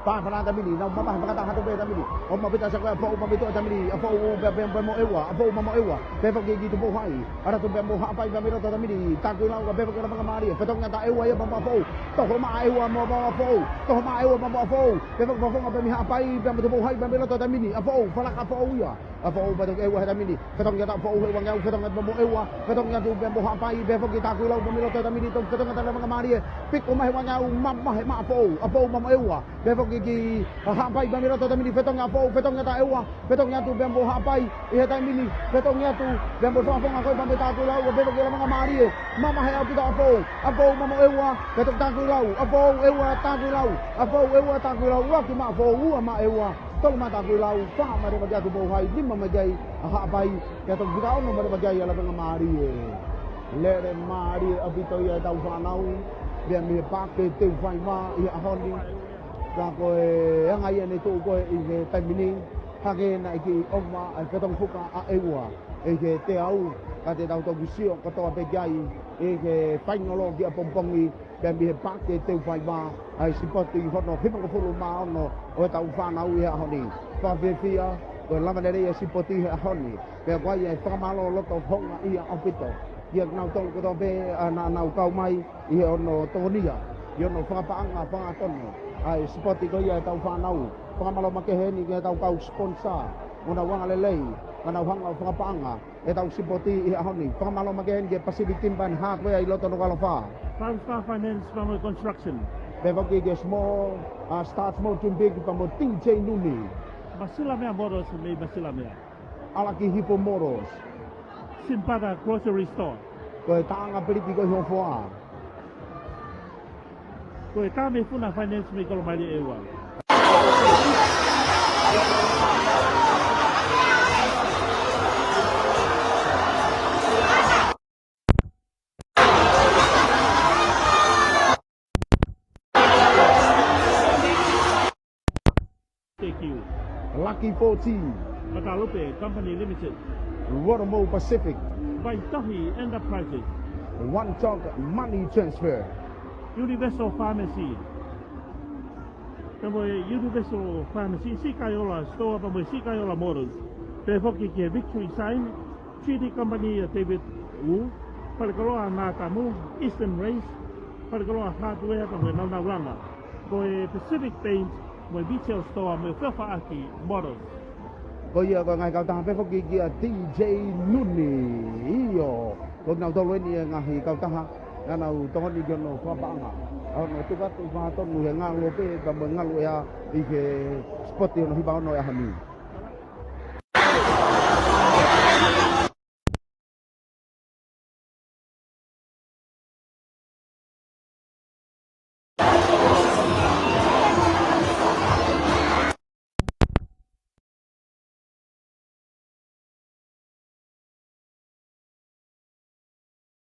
Pā fana taimi ni, nau mamahi fakataha atu pē taimi ni. ʻOmai ʻaupito ʻa Sakoe, ʻApifoʻou ʻomai ʻaupito taimi ni, ʻApifoʻou pea, pea, pea mo ʻEua, ʻApifoʻou pea mo ʻEua. Pea foki ki Tupouhai, ʻalu atu pea mo Haʻapai pea mei loto taimi ni, Takuilau pea foki ʻa Lavengamālie. Fetongi atu ʻa ʻEua ia pea mo ʻApifoʻou. Toho mai ʻa ʻEua mo, mo ʻApifoʻou. Toho mai ʻa ʻEua pea mo ʻApifoʻou. Pea foki fakafofonga pea mei Haʻapai pea mo Tupouhai pea mei loto taimi ni, ʻApifoʻou, fakalaka ʻApifoʻou ia. ʻApifoʻou pea toki ʻEua he taimi ni. Fetongi atu ʻApifoʻou he uangeau, fetongi atu pea mo ʻEua, fetongi atu pea mo Haʻapai, pea foki Tākuilau pea mei loto he taimi ni, toki fetongi atu ʻa Lavengamalie, piko mai he uangeau, mamahi ʻe Maʻafoʻou, ʻApifoʻou pea mo ʻEua, pea foki ki Haʻapai pea mei loto he taimi ni, fetongi ʻApifoʻou, fetongi atu ʻEua, fetongi atu pea mo Haʻapai, ʻi he taimi ni, fetongi atu pea mo Soafonga ko ē pea mo Tākuilau, pea foki Lavengamalie, mamahi ʻaupito ʻApifoʻou, ʻApifoʻou pea mo ʻEua, pea toki Tākuilau, ʻApifoʻou, ʻEua, Tākuilau, ʻApifoʻou, ʻEua, Tākuilau, ua ki Maʻafoʻou, ua maʻa ʻEua, tolu maʻa Tākuilau, fā maʻa Levaki atu Pouhai, nima maʻa Haʻapai, pea toki fika ono maʻa Levaki ʻa Lavengamalie. Lele mālie ʻaupito ia ʻetau fānau, pea mei he Paʻake Teufaiva ʻi he ʻaho ni. Ka ko e anga ia ne tuʻu ko ē ʻi he taimi ni, hangē naʻe kiʻi ʻova ʻa e fetongi fuka ʻa ʻEua ʻi he teau, ka te tau toki sio kotoa pē ki ai ʻi he fainolo ki ʻapongipongi, pea mei he Paʻake Teufaiva, ʻa e sipoti hono hivangofulu mā ono ʻo ʻetau fānau ʻi he ʻaho ni. Fakafiefia, ko e lava lelei ʻa e sipoti he ʻaho ni. Pea ko ia ʻa e fakamālō loto houngaʻia ʻaupito kiate kinautolu kotoa pē naʻa nau kau mai ʻi he ʻono tokonia, ʻi hono fakapaʻanga fakatonu ʻa e sipoti ko ia ʻetau fānau. Fakamālō makehe eni ki heʻetau kau sponsor, mo nau anga lelei, ka nau hanga ʻo fakapaʻanga ʻetau sipoti ʻi he ʻaho ni. Fakamālō makehe eni ki he Pacific Timber and Hardware ʻi loto Nukuʻalofa. Five Star Finance pea mo e Construction. Pea foki ki he Small, uh, Start Small Dream Big pea mo T J Nuni. Masilamea Motors mei Masilamea. ʻAlakihifo Motors. Simpata Grocery Store. Ko e taʻanga peleti ko ē ʻi Hofoa. Ko e Tāmefuna Finance mei Kolomalie ʻEua. Thank you. Lucky fourteen. Matalupe Company Limited. Rotomo Pacific. Vaitohi Enterprises. One Talk Money Transfer. Universal Pharmacy. Pea mo e Universal Pharmacy, Sikaiola Store, pea mo e Sikaiola Motors. Pea foki ki he Victory Sign, Treaty Company ʻa David Wu, Falekoloa Natamu, Eastern Race, Falekoloa Hardware, pea mo e Naunaulanga. Ko e Pacific Paint, mo e Retail Store, mo e Feofaʻaki Motors. Ko ia ko e ngaahi kautaha pē foki kia T J Nuni. ʻIo, ko kinautolu eni e ngaahi kautaha naʻa nau tokoni ki hono fakapaʻanga ʻa hono tuku atu fakatonu he ngaluope pea mo e ngaluʻea ʻi he sipoti hono hiva ono ʻo e ʻaho ni.